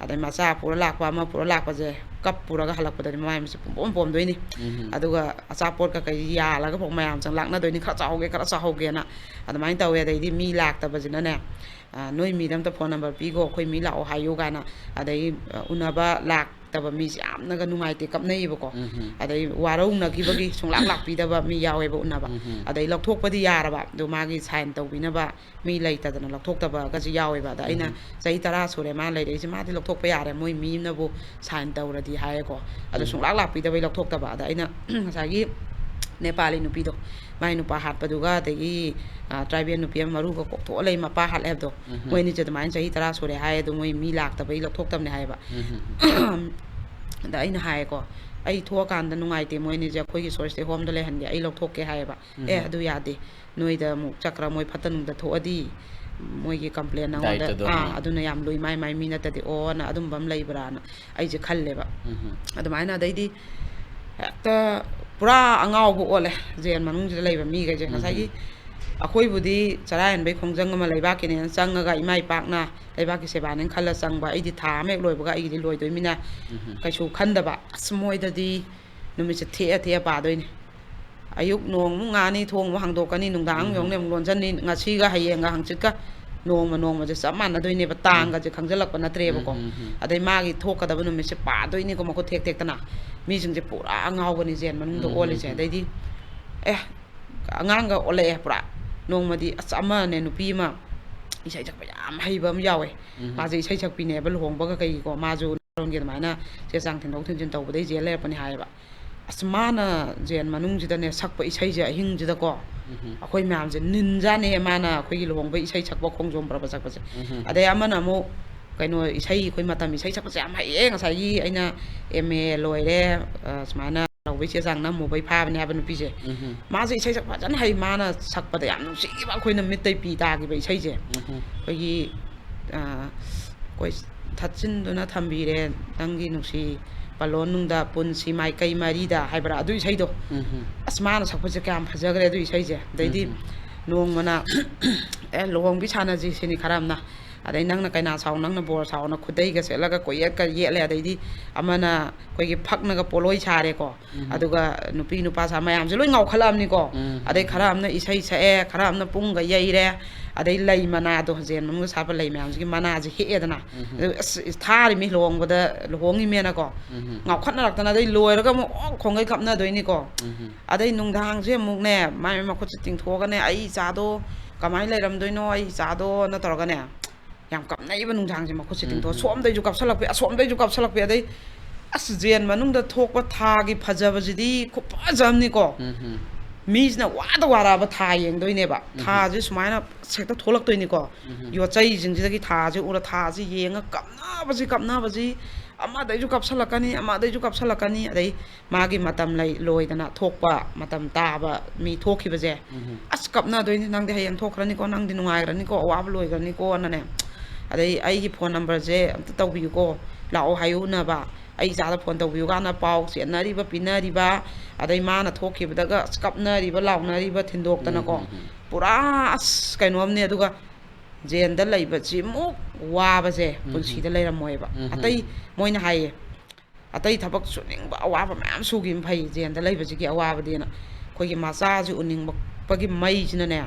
ꯑꯗꯩ ꯃꯆꯥ ꯄꯨꯔ ꯂꯥꯛꯄ ꯑꯃ ꯄꯨꯔ ꯂꯥꯛꯄꯁꯦ ꯀꯞ ꯄꯨꯔꯒ ꯍꯜꯂꯛꯄꯗꯗꯤ ꯃꯃꯥꯏ ꯃꯃꯤꯠꯁꯦ ꯄꯨꯡꯄꯣꯝ ꯄꯣꯝꯗꯣꯏꯅꯤ꯫ ꯑꯗꯨꯒ ꯑꯆꯥꯄꯣꯠ ꯀꯩꯀꯩ ꯌꯥꯜꯂꯒ ꯐꯥꯎ ꯃꯌꯥꯝ ꯆꯪ ꯂꯥꯛꯅꯗꯣꯏꯅꯤ, "ꯈꯔ ꯆꯥꯍꯧꯒꯦ, ꯈꯔ ꯆꯥꯍꯧꯒꯦꯅ" ꯑꯗꯨꯃꯥꯏꯅ ꯇꯧꯋꯦ꯫ ꯑꯗꯩꯗꯤ ꯃꯤ ꯂꯥꯛꯇꯕꯁꯤꯅꯅꯦ, "ꯅꯣꯏ ꯃꯤꯗ ꯑꯝꯇ ꯐꯣꯟ ꯅꯝꯕꯔ ꯄꯤꯈꯣ, ꯑꯩꯈꯣꯏ ꯃꯤ ꯂꯥꯛꯑꯣ ꯍꯥꯏꯌꯨ" ꯀꯥꯏꯅ꯫ ꯑꯗꯩ ꯎꯅꯕ ꯂꯥꯛ ꯇꯕ ꯃꯤꯁꯦ ꯌꯥꯝꯅꯒ ꯅꯨꯡꯉꯥꯏꯇꯦ, ꯀꯞꯅꯩꯌꯦꯕꯀꯣ꯫ ꯑꯗꯩ ꯋꯥꯔꯧꯅꯈꯤꯕꯒꯤ ꯁꯨꯡꯂꯥꯛ ꯂꯥꯛꯄꯤꯗꯕ ꯃꯤ ꯌꯥꯎꯋꯦꯕ ꯎꯅꯕ꯫ ꯑꯗꯩ ꯂꯧꯊꯣꯛꯄꯗꯤ ꯌꯥꯔꯕ, ꯑꯗꯣ ꯃꯥꯒꯤ ꯁꯥꯏꯟ ꯇꯧꯕꯤꯅꯕ ꯃꯤ ꯂꯩꯇꯗꯅ ꯂꯧꯊꯣꯛꯇꯕꯒꯁꯨ ꯌꯥꯎꯋꯦꯕ꯫ ꯑꯗ ꯑꯩꯅ, "ꯆꯍꯤ ꯇꯔꯥ ꯁꯨꯔꯦ ꯃꯥ ꯂꯩꯔꯛꯏꯁꯦ, ꯃꯥꯗꯤ ꯂꯧꯊꯣꯛꯄ ꯌꯥꯔꯦ, ꯃꯣꯏ ꯃꯤ ꯑꯃꯅꯕꯨ ꯁꯥꯏꯟ ꯇꯧꯔꯗꯤ" ꯍꯥꯏꯌꯦꯀꯣ꯫ ꯑꯗꯣ ꯁꯨꯡꯂꯥꯛ ꯂꯥꯛꯄꯤꯗꯕꯩ ꯂꯧꯊꯣꯛꯇꯕ꯫ ꯑꯗ ꯑꯩꯅ ꯉꯁꯥꯏꯒꯤ ꯅꯦꯄꯥꯂꯤ ꯅꯨꯄꯤꯗꯣ, ꯃꯥꯏ ꯅꯨꯄꯥ ꯍꯥꯠꯄꯗꯨꯒ, ꯑꯗꯒꯤ ꯇ꯭ꯔꯥꯏꯕꯦꯜ ꯅꯨꯄꯤ ꯑꯃ ꯃꯔꯨꯒ ꯀꯣꯛꯊꯣꯛꯑ ꯂꯩ ꯃꯄꯥ ꯍꯥꯠꯂꯦ ꯍꯥꯏꯕꯗꯣ, ꯃꯣꯏ ꯑꯅꯤꯁꯦ ꯑꯗꯨꯃꯥꯏꯅ ꯆꯍꯤ ꯇꯔꯥ ꯁꯨꯔꯦ ꯍꯥꯏ, ꯑꯗꯣ ꯃꯣꯏ ꯃꯤ ꯂꯥꯛꯇꯕꯩ ꯂꯧꯊꯣꯛꯇꯕꯅꯦ ꯍꯥꯏꯌꯦꯕ꯫ ꯑꯗ ꯑꯩꯅ ꯍꯥꯏꯌꯦꯀꯣ, "ꯑꯩ ꯊꯣꯛꯑꯀꯥꯟꯗ ꯅꯨꯡꯉꯥꯏꯇꯦ, ꯃꯣꯏ ꯑꯅꯤꯁꯦ ꯑꯩꯈꯣꯏꯒꯤ ꯁꯣꯏꯁꯇꯦ ꯍꯣꯝꯗ ꯂꯩꯍꯟꯒꯦ, ꯑꯩ ꯂꯧꯊꯣꯛꯀꯦ" ꯍꯥꯏꯌꯦꯕ꯫ "ꯑꯦ, ꯑꯗꯨ ꯌꯥꯗꯦ, ꯅꯣꯏꯗ ꯑꯃꯨꯛ ꯆꯠꯈ꯭ꯔ ꯃꯣꯏ ꯐꯠꯇ ꯅꯨꯡꯗ ꯊꯣꯛꯑꯗꯤ ꯃꯣꯏꯒꯤ complain ꯅꯉꯣꯟꯗ꯫ Dietꯇꯗꯣ, ꯑꯥ, ꯎꯝ꯫ ꯑꯗꯨꯅ ꯌꯥꯝ ꯂꯨꯏ, ꯃꯥꯏ ꯃꯥꯏ ꯃꯤ ꯅꯠꯇꯗꯤ ꯑꯣꯅ ꯑꯗꯨꯝꯕ ꯑꯃ ꯂꯩꯕ꯭ꯔꯥꯅ ꯑꯩꯁꯦ ꯈꯜꯂꯦꯕ꯫ ꯎꯝ꯫ ꯑꯗꯨꯃꯥꯏꯅ ꯑꯗꯩꯗꯤ ꯍꯦꯛꯇ ꯄꯨꯔꯥ ꯑꯉꯥꯎꯕ ꯑꯣꯜꯂꯦ ꯖꯦꯜ ꯃꯅꯨꯡꯁꯤꯗ ꯂꯩꯕ ꯃꯤꯈꯩꯁꯦ꯫ ꯎꯝ꯫ ꯉꯁꯥꯏꯒꯤ ꯑꯩꯈꯣꯏꯕꯨꯗꯤ ꯆꯔꯥ ꯍꯦꯟꯕꯩ ꯈꯣꯡꯖꯪ ꯑꯃ ꯂꯩꯕꯥꯛꯀꯤꯅꯦꯅ ꯆꯪꯉꯒ ꯏꯃꯥ ꯏꯄꯥꯛꯅ ꯂꯩꯕꯥꯛꯀꯤ ꯁꯦꯕꯥꯅꯦꯅ ꯈꯜꯂ ꯆꯪꯕ꯫ ꯑꯩꯗꯤ ꯊꯥ ꯑꯃ ꯍꯦꯛ ꯂꯣꯏꯕꯒ ꯑꯩꯒꯤꯗꯤ ꯂꯣꯏꯗꯣꯏꯃꯤꯅ ꯎꯝ꯫ ꯀꯩꯁꯨ ꯈꯟꯗꯕ꯫ ꯑꯁ, ꯃꯣꯏꯗꯗꯤ ꯅꯨꯃꯤꯠꯁꯦ ꯊꯦꯛꯑ ꯊꯦꯛꯑ ꯄꯥꯗꯣꯏꯅꯦ꯫ ꯑꯌꯨꯛ ꯅꯣꯡꯃꯨꯛ ꯉꯥꯅꯤ, ꯊꯣꯡ ꯑꯃꯨꯛ ꯍꯥꯡꯗꯣꯛꯀꯅꯤ, ꯅꯨꯡꯗꯥꯡ ꯑꯃꯨꯛ ꯎꯝ꯫ ꯌꯧꯅꯤ ꯑꯃꯨꯛ ꯂꯣꯟꯁꯤꯟꯅꯤ, ꯉꯁꯤꯒ ꯍꯌꯦꯡꯒ ꯍꯪꯆꯤꯠꯀ ꯅꯣꯡꯃ ꯅꯣꯡꯃꯁꯦ ꯆꯞ ꯃꯥꯟꯅꯗꯣꯏꯅꯦꯕ, ꯇꯥꯡꯒꯁꯦ ꯈꯪꯖꯤꯜꯂꯛꯄ ꯅꯠꯇ꯭ꯔꯦꯕꯀꯣ꯫ ꯎꯝ, ꯎꯝ, ꯎꯝ꯫ ꯑꯗꯩ ꯃꯥꯒꯤ ꯊꯣꯛꯀꯗꯕ ꯅꯨꯃꯤꯠꯁꯦ ꯄꯥꯗꯣꯏꯅꯤꯀꯣ, ꯃꯈꯨꯠ ꯊꯦꯛ ꯊꯦꯛꯇꯅ꯫ ꯃꯤꯁꯤꯡꯁꯦ ꯄꯨꯔꯥ ꯉꯥꯎꯕꯅꯤ ꯖꯦꯜ ꯃꯅꯨꯡꯗ ꯎꯝ, ꯑꯣꯜꯂꯤꯁꯦ꯫ ꯎꯝ, ꯎꯝ꯫ ꯑꯗꯩꯗꯤ ꯑꯦ, ꯑꯉꯥꯡꯒ ꯑꯣꯜꯂꯛꯑꯦ ꯄꯨꯔꯥ꯫ ꯅꯣꯡꯃꯗꯤ ꯑꯁ ꯑꯃꯅꯦ, ꯅꯨꯄꯤ ꯑꯃ ꯏꯁꯩ ꯁꯛꯄ ꯌꯥꯝ ꯍꯩꯕ ꯑꯃ ꯌꯥꯎꯋꯦ꯫ ꯎꯝ꯫ ꯃꯥꯁꯦ ꯏꯁꯩ ꯁꯛꯄꯤꯅꯦꯕ, ꯂꯨꯍꯣꯡꯕꯒ ꯀꯩꯒꯤꯀꯣ, ꯃꯥꯁꯨ ꯅꯥꯔꯣꯟꯒꯤ ꯑꯗꯨꯃꯥꯏꯅ ꯆꯦ ꯆꯥꯡ ꯊꯤꯟꯗꯣꯛ ꯊꯤꯟꯖꯤꯟ ꯇꯧꯕꯗꯩ ꯖꯦꯜ ꯂꯩꯔꯛꯄꯅꯦ ꯍꯥꯏꯌꯦꯕ꯫ ꯑꯁ, ꯃꯥꯅ ꯖꯦꯜ ꯃꯅꯨꯡꯁꯤꯗꯅꯦ ꯁꯛꯄ ꯏꯁꯩꯁꯦ ꯑꯍꯤꯡꯁꯤꯗꯀꯣ, ꯎꯝ꯫ ꯑꯩꯈꯣꯏ ꯃꯌꯥꯝꯁꯦ ꯅꯤꯟꯖꯥꯅꯦ꯫ ꯃꯥꯅ ꯑꯩꯈꯣꯏꯒꯤ ꯂꯨꯍꯣꯡꯕꯩ ꯏꯁꯩ ꯁꯛꯄ ꯈꯣꯡꯖꯣꯝ ꯄꯔꯕ ꯁꯛꯄꯁꯦ꯫ ꯎꯝ꯫ ꯑꯗꯩ ꯑꯃꯅ ꯑꯃꯨꯛ ꯀꯩꯅꯣ, ꯏꯁꯩ ꯑꯩꯈꯣꯏ ꯃꯇꯝ ꯏꯁꯩ ꯁꯛꯄꯁꯦ ꯌꯥꯝ ꯍꯩꯌꯦ꯫ ꯉꯁꯥꯏꯒꯤ ꯑꯩꯅ M A ꯂꯣꯏꯔꯦ, ꯑ, ꯁꯨꯃꯥꯏꯅ ꯂꯧꯕꯩ ꯆꯦ ꯆꯥꯡ ꯅꯝꯃꯨꯕꯩ ꯐꯥꯕꯅꯦ ꯍꯥꯏꯕ ꯅꯨꯄꯤꯁꯦ꯫ ꯎꯝ꯫ ꯃꯥꯁꯦ ꯏꯁꯩ ꯁꯛꯄ ꯐꯖꯅ ꯍꯩ꯫ ꯃꯥꯅ ꯁꯛꯄꯗ ꯌꯥꯝ ꯅꯨꯡꯁꯤꯕ, ꯑꯩꯈꯣꯏꯅ ꯃꯤꯠꯇꯩ ꯄꯤ ꯇꯥꯈꯤꯕ ꯏꯁꯩꯁꯦ꯫ ꯎꯝ꯫ ꯑꯩꯈꯣꯏꯒꯤ, ꯑ, ꯑꯩꯈꯣꯏ ꯊꯠꯆꯤꯟꯗꯨꯅ ꯊꯝꯕꯤꯔꯦ ꯅꯪꯒꯤ ꯅꯨꯡꯁꯤ ꯄꯜꯂꯣꯟꯅꯨꯡꯗ ꯄꯨꯟꯁꯤ ꯃꯥꯏꯀꯩ ꯃꯔꯤꯗ ꯍꯥꯏꯕ꯭ꯔꯥ, ꯑꯗꯨ ꯏꯁꯩꯗꯣ꯫ ꯎꯝ꯫ ꯑꯁ, ꯃꯥꯅ ꯁꯛꯄꯁꯦ ꯀꯌꯥꯝ ꯐꯖꯈ꯭ꯔꯦ ꯑꯗꯨ ꯏꯁꯩꯁꯦ꯫ ꯑꯗꯩꯗꯤ ꯎꯝ꯫ ꯅꯣꯡꯃꯅ ꯑꯦ, ꯂꯨꯍꯣꯡꯕꯤ ꯁꯥꯟꯅꯁꯤ ꯁꯤꯅꯤ ꯈꯔ ꯑꯃꯅ꯫ ꯑꯗꯩ ꯅꯪꯅ ꯀꯩꯅꯥ ꯁꯥꯎ, ꯅꯪꯅ ꯕꯣꯔ ꯁꯥꯎꯅ ꯈꯨꯗꯩꯒ ꯁꯦꯠꯂꯒ ꯀꯣꯏꯌꯦꯠꯀ ꯌꯦꯠꯂꯦ꯫ ꯑꯗꯩꯗꯤ ꯑꯃꯅ ꯑꯩꯈꯣꯏꯒꯤ ꯐꯛꯅꯒ ꯄꯣꯠꯂꯣꯏ ꯁꯥꯔꯦꯀꯣ꯫ ꯎꯝ꯫ ꯑꯗꯨꯒ ꯅꯨꯄꯤ ꯅꯨꯄꯥ ꯁꯥ ꯃꯌꯥꯝꯁꯦ ꯂꯣꯏ ꯉꯥꯎꯈꯠꯂꯛꯑꯕꯅꯤꯀꯣ꯫ ꯎꯝ꯫ ꯑꯗꯩ ꯈꯔ ꯑꯃꯅ ꯏꯁꯩ ꯁꯛꯑꯦ, ꯈꯔ ꯑꯃꯅ ꯄꯨꯡꯒ ꯌꯩꯔꯦ, ꯑꯗꯩ ꯂꯩ ꯃꯅꯥꯗꯣ, ꯖꯦꯜ ꯃꯅꯨꯡꯗ ꯁꯥꯠꯄ ꯂꯩ ꯃꯌꯥꯝꯁꯤꯒꯤ ꯃꯅꯥꯁꯦ ꯍꯦꯛꯑꯦꯗꯅ꯫ ꯎꯝ꯫ ꯑꯗꯨ ꯑꯁ, ꯊꯥꯔꯤꯃꯤ ꯂꯨꯍꯣꯡꯕꯗ, ꯂꯨꯍꯣꯡꯉꯤꯃꯦꯅꯀꯣ꯫ ꯎꯝ꯫ ꯉꯥꯎꯈꯠꯅꯔꯛꯇꯅ ꯑꯗꯩ ꯂꯣꯏꯔꯒ ꯑꯃꯨꯛ ꯑꯣ ꯈꯣꯡꯒꯩ ꯀꯞꯅꯗꯣꯏꯅꯤꯀꯣ꯫ ꯎꯝ꯫ ꯑꯗꯩ ꯅꯨꯡꯗꯥꯡꯁꯦ ꯑꯃꯨꯛꯅꯦ, ꯃꯥꯏ ꯃꯈꯨꯠꯁꯦ ꯇꯤꯡꯊꯣꯛꯑꯒꯅꯦ, "ꯑꯩ ꯏꯆꯥꯗꯣ ꯀꯃꯥꯏꯅ ꯂꯩꯔꯝꯗꯣꯏꯅꯣ, ꯑꯩ ꯏꯆꯥꯗꯣꯅ" ꯇꯧꯔꯒꯅꯦ, ꯌꯥꯝ ꯀꯞꯅꯩꯕ ꯅꯨꯡꯗꯥꯡꯁꯦ, ꯃꯈꯨꯠꯁꯦ ꯇꯤꯡꯊꯣꯛꯑ꯫ ꯎꯝ꯫ ꯁꯣꯝꯗꯩꯁꯨ ꯀꯞꯁꯜꯂꯛꯄꯤ, ꯑꯁꯣꯝꯗꯩꯁꯨ ꯀꯞꯁꯜꯂꯛꯄꯤ꯫ ꯑꯗꯩ ꯑꯁ, ꯖꯦꯜ ꯃꯅꯨꯡꯗ ꯊꯣꯛꯄ ꯊꯥꯒꯤ ꯐꯖꯕꯁꯤꯗꯤ ꯈꯨꯐꯖ ꯑꯃꯅꯤꯀꯣ꯫ ꯎꯝ꯫ ꯃꯤꯁꯤꯅ ꯋꯥꯗ ꯋꯥꯔꯛꯑꯕ ꯊꯥ ꯌꯦꯡꯗꯣꯏꯅꯦꯕ꯫ ꯎꯝ꯫ ꯊꯥꯁꯦ ꯁꯨꯃꯥꯏꯅ ꯍꯦꯛꯇ ꯊꯣꯛꯂꯛꯇꯣꯏꯅꯤꯀꯣ꯫ ꯎꯝ꯫ ꯌꯣꯠꯆꯩꯁꯤꯡꯁꯤꯗꯒꯤ ꯊꯥꯁꯦ ꯎꯔ, ꯊꯥꯁꯦ ꯌꯦꯡꯉ ꯀꯞꯅꯕꯁꯤ, ꯀꯞꯅꯕꯁꯤ꯫ ꯑꯃꯗꯩꯁꯨ ꯀꯥꯞꯁꯜꯂꯛꯀꯅꯤ, ꯑꯃꯗꯩꯁꯨ ꯀꯥꯞꯁꯜꯂꯛꯀꯅꯤ, ꯑꯗꯩ ꯃꯥꯒꯤ ꯃꯇꯝ ꯂꯩ, ꯂꯣꯏꯗꯅ ꯊꯣꯛꯄ ꯃꯇꯝ ꯇꯥꯕ ꯃꯤ ꯊꯣꯛꯈꯤꯕꯁꯦ, ꯎꯝ꯫ ꯑꯁ, ꯀꯞꯅꯗꯣꯏꯅꯤ, "ꯅꯪꯗꯤ ꯍꯌꯦꯡ ꯊꯣꯛꯈ꯭ꯔꯅꯤꯀꯣ, ꯅꯪꯗꯤ ꯅꯨꯡꯉꯥꯏꯈ꯭ꯔꯅꯤꯀꯣ, ꯑꯋꯥꯕ ꯂꯣꯏꯈ꯭ꯔꯅꯤꯀꯣꯅꯅꯦ"꯫ ꯑꯗꯩ "ꯑꯩꯒꯤ ꯐꯣꯟ ꯅꯝꯕꯔꯁꯦ ꯑꯝꯇ ꯇꯧꯕꯤꯌꯨꯀꯣ, ꯂꯥꯛꯑꯣ ꯍꯥꯏꯌꯨ ꯎꯅꯕ, ꯑꯩ ꯏꯆꯥꯗ ꯐꯣꯟ ꯇꯧꯕꯤꯌꯨ" ꯀꯥꯏꯅ ꯄꯥꯎ ꯆꯦꯟꯅꯔꯤꯕ, ꯄꯤꯅꯔꯤꯕ, ꯑꯗꯩ ꯃꯥꯅ ꯊꯣꯛꯈꯤꯕꯗꯒ ꯑꯁ ꯀꯞꯅꯔꯤꯕ, ꯂꯥꯎꯅꯔꯤꯕ, ꯊꯤꯟꯗꯣꯛꯇꯅꯀꯣ꯫ ꯎꯝ, ꯎꯝ, ꯎꯝ꯫ ꯄꯨꯔꯥ ꯑꯁ ꯀꯩꯅꯣꯝꯅꯤ꯫ ꯑꯗꯨꯒ ꯖꯦꯜꯗ ꯂꯩꯕꯁꯤꯃꯨꯛ ꯋꯥꯕꯁꯦ ꯎꯝ, ꯄꯨꯟꯁꯤꯗ ꯎꯝ꯫ ꯂꯩꯔꯝꯃꯣꯏꯕ꯫ ꯎꯝ, ꯎꯝ꯫ ꯑꯇꯩ ꯃꯣꯏꯅ ꯍꯥꯏꯌꯦ, ꯑꯇꯩ ꯊꯕꯛ ꯁꯨꯅꯤꯡꯕ ꯑꯋꯥꯕ ꯃꯌꯥꯝ ꯁꯨꯈꯤꯕ ꯐꯩ, ꯖꯦꯜꯗ ꯂꯩꯕꯁꯤꯒꯤ ꯑꯋꯥꯕꯗꯤꯅ꯫ ꯑꯩꯈꯣꯏꯒꯤ ꯃꯆꯥꯁꯤ ꯎꯅꯤꯡꯕꯒꯤ ꯃꯩꯁꯤꯅꯅꯦ,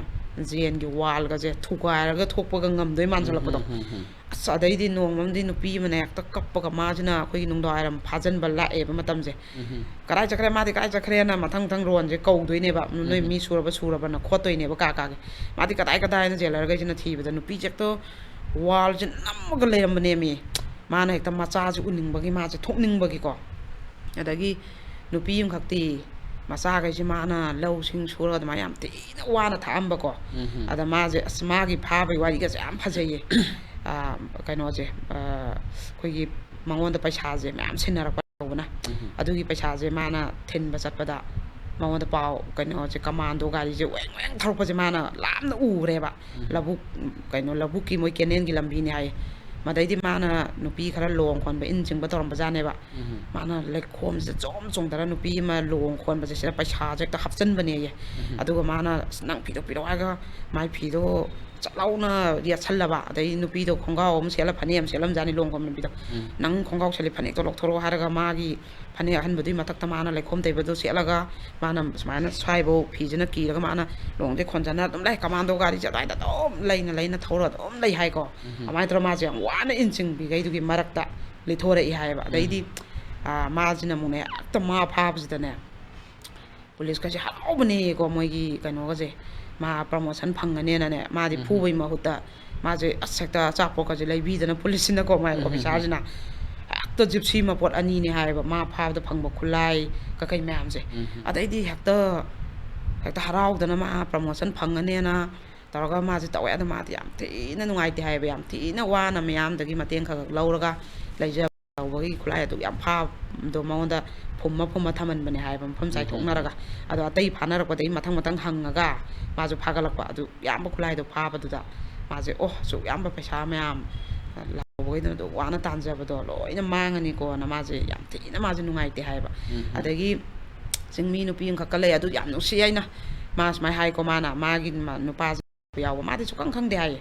ꯖꯦꯜꯒꯤ ꯋꯥꯜꯒꯁꯦ ꯊꯨꯒꯥꯏꯔꯒ ꯊꯣꯛꯄꯒ ꯉꯝꯗꯣꯏ ꯃꯥꯟꯁꯤꯜꯂꯛꯄꯗꯣ꯫ ꯎꯝ, ꯎꯝ, ꯎꯝ, ꯎꯝ꯫ ꯑꯁ, ꯑꯗꯩꯗꯤ ꯅꯣꯡꯃ ꯑꯃꯗꯤ ꯅꯨꯄꯤ ꯑꯃꯅ ꯍꯦꯛꯇ ꯀꯞꯄꯒ ꯃꯥꯁꯤꯅ ꯑꯩꯈꯣꯏꯒꯤ ꯅꯨꯡꯗꯥꯡꯋꯥꯏꯔꯝ ꯐꯥꯖꯟꯕ ꯂꯥꯛꯑꯦꯕ ꯃꯇꯝꯁꯦ꯫ ꯎꯝ꯫ "ꯀꯗꯥꯏ ꯆꯠꯈ꯭ꯔꯦ? ꯃꯥꯗꯤ ꯀꯗꯥꯏ ꯆꯠꯈ꯭ꯔꯦꯅ?" ꯃꯊꯪ ꯃꯊꯪ ꯔꯣꯟꯁꯦ ꯀꯧꯗꯣꯏꯅꯦꯕ, "ꯅꯣꯏ ꯎꯝ꯫ ꯃꯤ ꯁꯨꯔꯕ ꯁꯨꯔꯕꯅ" ꯈꯣꯠꯇꯣꯏꯅꯦꯕ ꯀꯥ ꯀꯥꯒꯤ꯫ ꯃꯥꯗꯤ ꯀꯗꯥꯏ ꯀꯗꯥꯏꯅ ꯖꯦꯂꯔꯈꯩꯁꯤꯅ ꯊꯤꯕꯗ ꯅꯨꯄꯤꯁꯦ ꯍꯦꯛꯇ ꯋꯥꯜꯁꯦ ꯅꯝꯃꯒ ꯂꯩꯔꯝꯕꯅꯦꯃꯤ꯫ ꯃꯥꯅ ꯍꯦꯛꯇ ꯃꯆꯥꯁꯦ ꯎꯅꯤꯡꯕꯒꯤ, ꯃꯥꯁꯦ ꯊꯣꯛꯅꯤꯡꯕꯒꯤꯀꯣ꯫ ꯑꯗꯒꯤ ꯅꯨꯄꯤ ꯑꯃꯈꯛꯇꯤ ꯃꯆꯥꯈꯩꯁꯦ ꯃꯥꯅ ꯂꯧꯁꯤꯡ ꯁꯨꯔꯒ ꯑꯗꯨꯃꯥꯏꯅ ꯌꯥꯝ ꯊꯤꯅ ꯋꯥꯅ ꯊꯥꯛꯑꯝꯕꯀꯣ꯫ ꯎꯝ꯫ ꯑꯗ ꯃꯥꯁꯦ, ꯑꯁ, ꯃꯥꯒꯤ ꯐꯥꯕꯒꯤ ꯋꯥꯔꯤꯒꯁꯦ ꯌꯥꯝ ꯐꯖꯩꯌꯦ꯫ ꯑꯥ, ꯀꯩꯅꯣꯁꯦ, ꯑꯥ, ꯑꯩꯈꯣꯏꯒꯤ ꯃꯉꯣꯟꯗ ꯄꯩꯁꯥꯁꯦ ꯃꯌꯥꯝ ꯁꯤꯟꯅꯔꯛꯄ ꯇꯧꯕꯅ꯫ ꯎꯝ꯫ ꯑꯗꯨꯒꯤ ꯄꯩꯁꯥꯁꯦ ꯃꯥꯅ ꯊꯤꯟꯕ ꯆꯠꯄꯗ ꯃꯉꯣꯟꯗ ꯄꯥꯎ, ꯀꯩꯅꯣꯁꯦ, ꯀꯃꯥꯟꯗꯣ ꯒꯥꯔꯤꯁꯦ ꯋꯦꯡ ꯋꯦꯡ ꯊꯧꯔꯛꯄꯁꯦ ꯃꯥꯅ ꯂꯥꯞꯅ ꯎꯈ꯭ꯔꯦꯕ꯫ ꯎꯝ꯫ ꯂꯧꯕꯨꯛ, ꯀꯩꯅꯣ, ꯂꯧꯕꯨꯛꯀꯤ ꯃꯣꯏ ꯀꯦꯅꯦꯜꯒꯤ ꯂꯝꯕꯤꯅꯤ ꯍꯥꯏꯌꯦ꯫ ꯃꯗꯩꯗꯤ ꯃꯥꯅ ꯅꯨꯄꯤ ꯈꯔ ꯂꯣꯡ ꯈꯣꯟꯕ, ꯏꯟ ꯆꯤꯡꯕ ꯇꯧꯔꯝꯕꯖꯥꯠꯅꯦꯕ꯫ ꯎꯝ꯫ ꯃꯥꯅ ꯂꯩꯈꯣꯝꯁꯦ ꯖꯣꯝ ꯆꯣꯡꯊꯔ ꯅꯨꯄꯤ ꯑꯃ ꯂꯣꯡ ꯈꯣꯟꯕꯁꯦ ꯁꯤꯗ ꯄꯩꯁꯥꯁꯦ ꯍꯦꯛꯇ ꯍꯥꯞꯆꯤꯟꯕꯅꯦꯌꯦ꯫ ꯎꯝ꯫ ꯑꯗꯨꯒ ꯃꯥꯅ, "ꯑꯁ, ꯅꯪ ꯐꯤꯗꯣ ꯄꯤꯔꯛꯑꯣ" ꯍꯥꯏꯔꯒ ꯃꯥꯏ ꯐꯤꯗꯣ ꯆꯠ ꯂꯥꯎꯅ ꯌꯦꯠꯁꯜꯂꯕ, ꯑꯗꯩ ꯅꯨꯄꯤꯗꯣ ꯈꯣꯡꯒ꯭ꯔꯥꯎ ꯑꯃ ꯁꯦꯠꯂ ꯐꯅꯦꯛ ꯑꯃ ꯁꯦꯠꯂꯝꯖꯥꯠꯅꯤ ꯂꯣꯡ ꯈꯣꯟꯕ ꯅꯨꯄꯤꯗꯣ꯫ ꯎꯝ꯫ "ꯅꯪ ꯈꯣꯡꯒ꯭ꯔꯥꯎ ꯁꯦꯠꯂꯤ ꯐꯅꯦꯛꯇꯣ ꯂꯧꯊꯣꯔꯛꯑꯣ" ꯍꯥꯏꯔꯒ ꯃꯥꯒꯤ ꯐꯅꯦꯛ ꯑꯍꯟꯕꯗꯨꯒꯤ ꯃꯊꯛꯇ ꯃꯥꯅ ꯂꯩꯈꯣꯝ ꯇꯩꯕꯗꯣ ꯁꯦꯠꯂꯒ ꯃꯥꯅ ꯁꯨꯃꯥꯏꯅ ꯁ꯭ꯋꯥꯏꯐꯧ ꯐꯤꯁꯤꯅ ꯀꯤꯔꯒ ꯃꯥꯅ ꯂꯣꯡꯁꯦ ꯈꯣꯟꯖꯅ ꯑꯗꯨꯝ ꯂꯩ꯫ ꯀꯃꯥꯟꯗꯣ ꯒꯥꯔꯤꯁꯦ ꯑꯗꯨꯋꯥꯏꯗ ꯑꯗꯨꯝ ꯂꯩꯅ ꯂꯩꯅ ꯊꯧꯔ ꯑꯗꯨꯝ ꯂꯩ ꯍꯥꯏꯀꯣ꯫ ꯎꯝ꯫ ꯑꯗꯨꯃꯥꯏꯅ ꯇꯧꯔ ꯃꯥꯁꯦ ꯌꯥꯝ ꯋꯥꯅ ꯏꯟ ꯆꯤꯡꯕꯤꯈꯩꯗꯨꯒꯤ ꯃꯔꯛꯇ ꯂꯤꯊꯣꯔꯛꯏ ꯍꯥꯏꯌꯦꯕ꯫ ꯑꯗꯩꯗꯤ, ꯎꯝ꯫ ꯑꯥ, ꯃꯥꯁꯤꯅ ꯑꯃꯨꯛꯅꯦ ꯍꯦꯛꯇ ꯃꯥ ꯐꯥꯕꯁꯤꯗꯅꯦ, ꯄꯨꯂꯤꯁꯀꯁꯦ ꯍꯔꯥꯎꯕꯅꯦꯀꯣ, ꯃꯣꯏꯒꯤ ꯀꯩꯅꯣꯒꯁꯦ, ꯃꯥ promotion ꯐꯪꯉꯅꯦꯅꯅꯦ꯫ ꯃꯥꯗꯤ ꯎꯝ꯫ ꯐꯨꯕꯩ ꯃꯍꯨꯠꯇ ꯃꯥꯁꯦ ꯑꯁ ꯍꯦꯛꯇ ꯑꯆꯥꯄꯣꯠꯀꯁꯦ ꯂꯩꯕꯤꯗꯅ ꯄꯨꯂꯤꯁꯁꯤꯅꯀꯣ, ꯃꯥꯏ ꯎꯝ, ꯎꯝ, ꯎꯝ꯫ Officerꯁꯤꯅ ꯍꯦꯛꯇ ꯖꯤꯞꯁꯤ ꯃꯄꯣꯠ ꯑꯅꯤꯅꯦ ꯍꯥꯏꯌꯦꯕ ꯃꯥ ꯐꯥꯕꯗ ꯐꯪꯕ ꯈꯨꯠꯂꯥꯏ ꯀꯩꯀꯩ ꯃꯌꯥꯝꯁꯦ꯫ ꯎꯝ, ꯎꯝ꯫ ꯑꯗꯩꯗꯤ ꯍꯦꯛꯇ, ꯍꯦꯛꯇ ꯍꯔꯥꯎꯗꯅ ꯃꯥ promotion ꯐꯪꯉꯅꯦꯅ ꯇꯧꯔꯒ ꯃꯥꯁꯦ ꯇꯧꯋꯦ꯫ ꯑꯗꯣ ꯃꯥꯗꯤ ꯌꯥꯝ ꯊꯤꯅ ꯅꯨꯡꯉꯥꯏꯇꯦ ꯍꯥꯏꯌꯦꯕ, ꯌꯥꯝ ꯊꯤꯅ ꯋꯥꯅ ꯃꯌꯥꯝꯗꯒꯤ ꯃꯇꯦꯡ ꯈꯔ ꯈꯔ ꯂꯧꯔꯒ ꯂꯩꯖꯕ꯫ ꯂꯧꯕꯒꯤ ꯈꯨꯠꯂꯥꯏ ꯑꯗꯨ ꯌꯥꯝ ꯐꯥꯕꯗꯣ ꯃꯉꯣꯟꯗ ꯐꯨꯝꯃ ꯐꯨꯝꯃ ꯊꯝꯍꯟꯕꯅꯦ ꯍꯥꯏꯕ, ꯃꯐꯝ ꯆꯥꯏꯊꯣꯛꯅꯔꯒ꯫ ꯑꯗꯣ ꯑꯇꯩ ꯐꯥꯅꯔꯛꯄꯗꯒꯤ ꯃꯊꯪ ꯃꯊꯪ ꯍꯪꯉꯒ ꯃꯥꯁꯨ ꯐꯥꯒꯠꯂꯛꯄ꯫ ꯑꯗꯨ ꯏꯌꯥꯝꯕ ꯈꯨꯠꯂꯥꯏꯗꯣ ꯐꯥꯕꯗꯨꯗ ꯃꯥꯁꯦ, "ꯑꯣ, ꯑꯁꯨꯛ ꯌꯥꯝꯕ ꯄꯩꯁꯥ ꯃꯌꯥꯝ ꯂꯥꯎꯕꯈꯩꯗꯨꯅ ꯑꯗꯨ ꯋꯥꯅ ꯇꯥꯟꯖꯕꯗꯣ ꯂꯣꯏꯅ ꯃꯥꯡꯉꯅꯤꯀꯣꯅ" ꯃꯥꯁꯦ ꯌꯥꯝ ꯊꯤꯅ ꯃꯥꯁꯦ ꯅꯨꯡꯉꯥꯏꯇꯦ ꯍꯥꯏꯕ꯫ ꯑꯗꯒꯤ ꯆꯤꯡꯃꯤ ꯅꯨꯄꯤ ꯑꯃꯈꯛꯀ ꯂꯩ, ꯑꯗꯨ ꯌꯥꯝ ꯅꯨꯡꯁꯤ꯫ ꯑꯩꯅ, ꯃꯥ ꯁꯨꯃꯥꯏꯅ ꯍꯥꯏꯀꯣ, ꯃꯥꯅ ꯃꯥꯒꯤ ꯃ-, ꯅꯨꯄꯥꯁꯦ ꯌꯥꯎꯕ, ꯃꯥꯗꯤ ꯁꯨꯈꯪ ꯈꯪꯗꯦ ꯍꯥꯏꯌꯦ꯫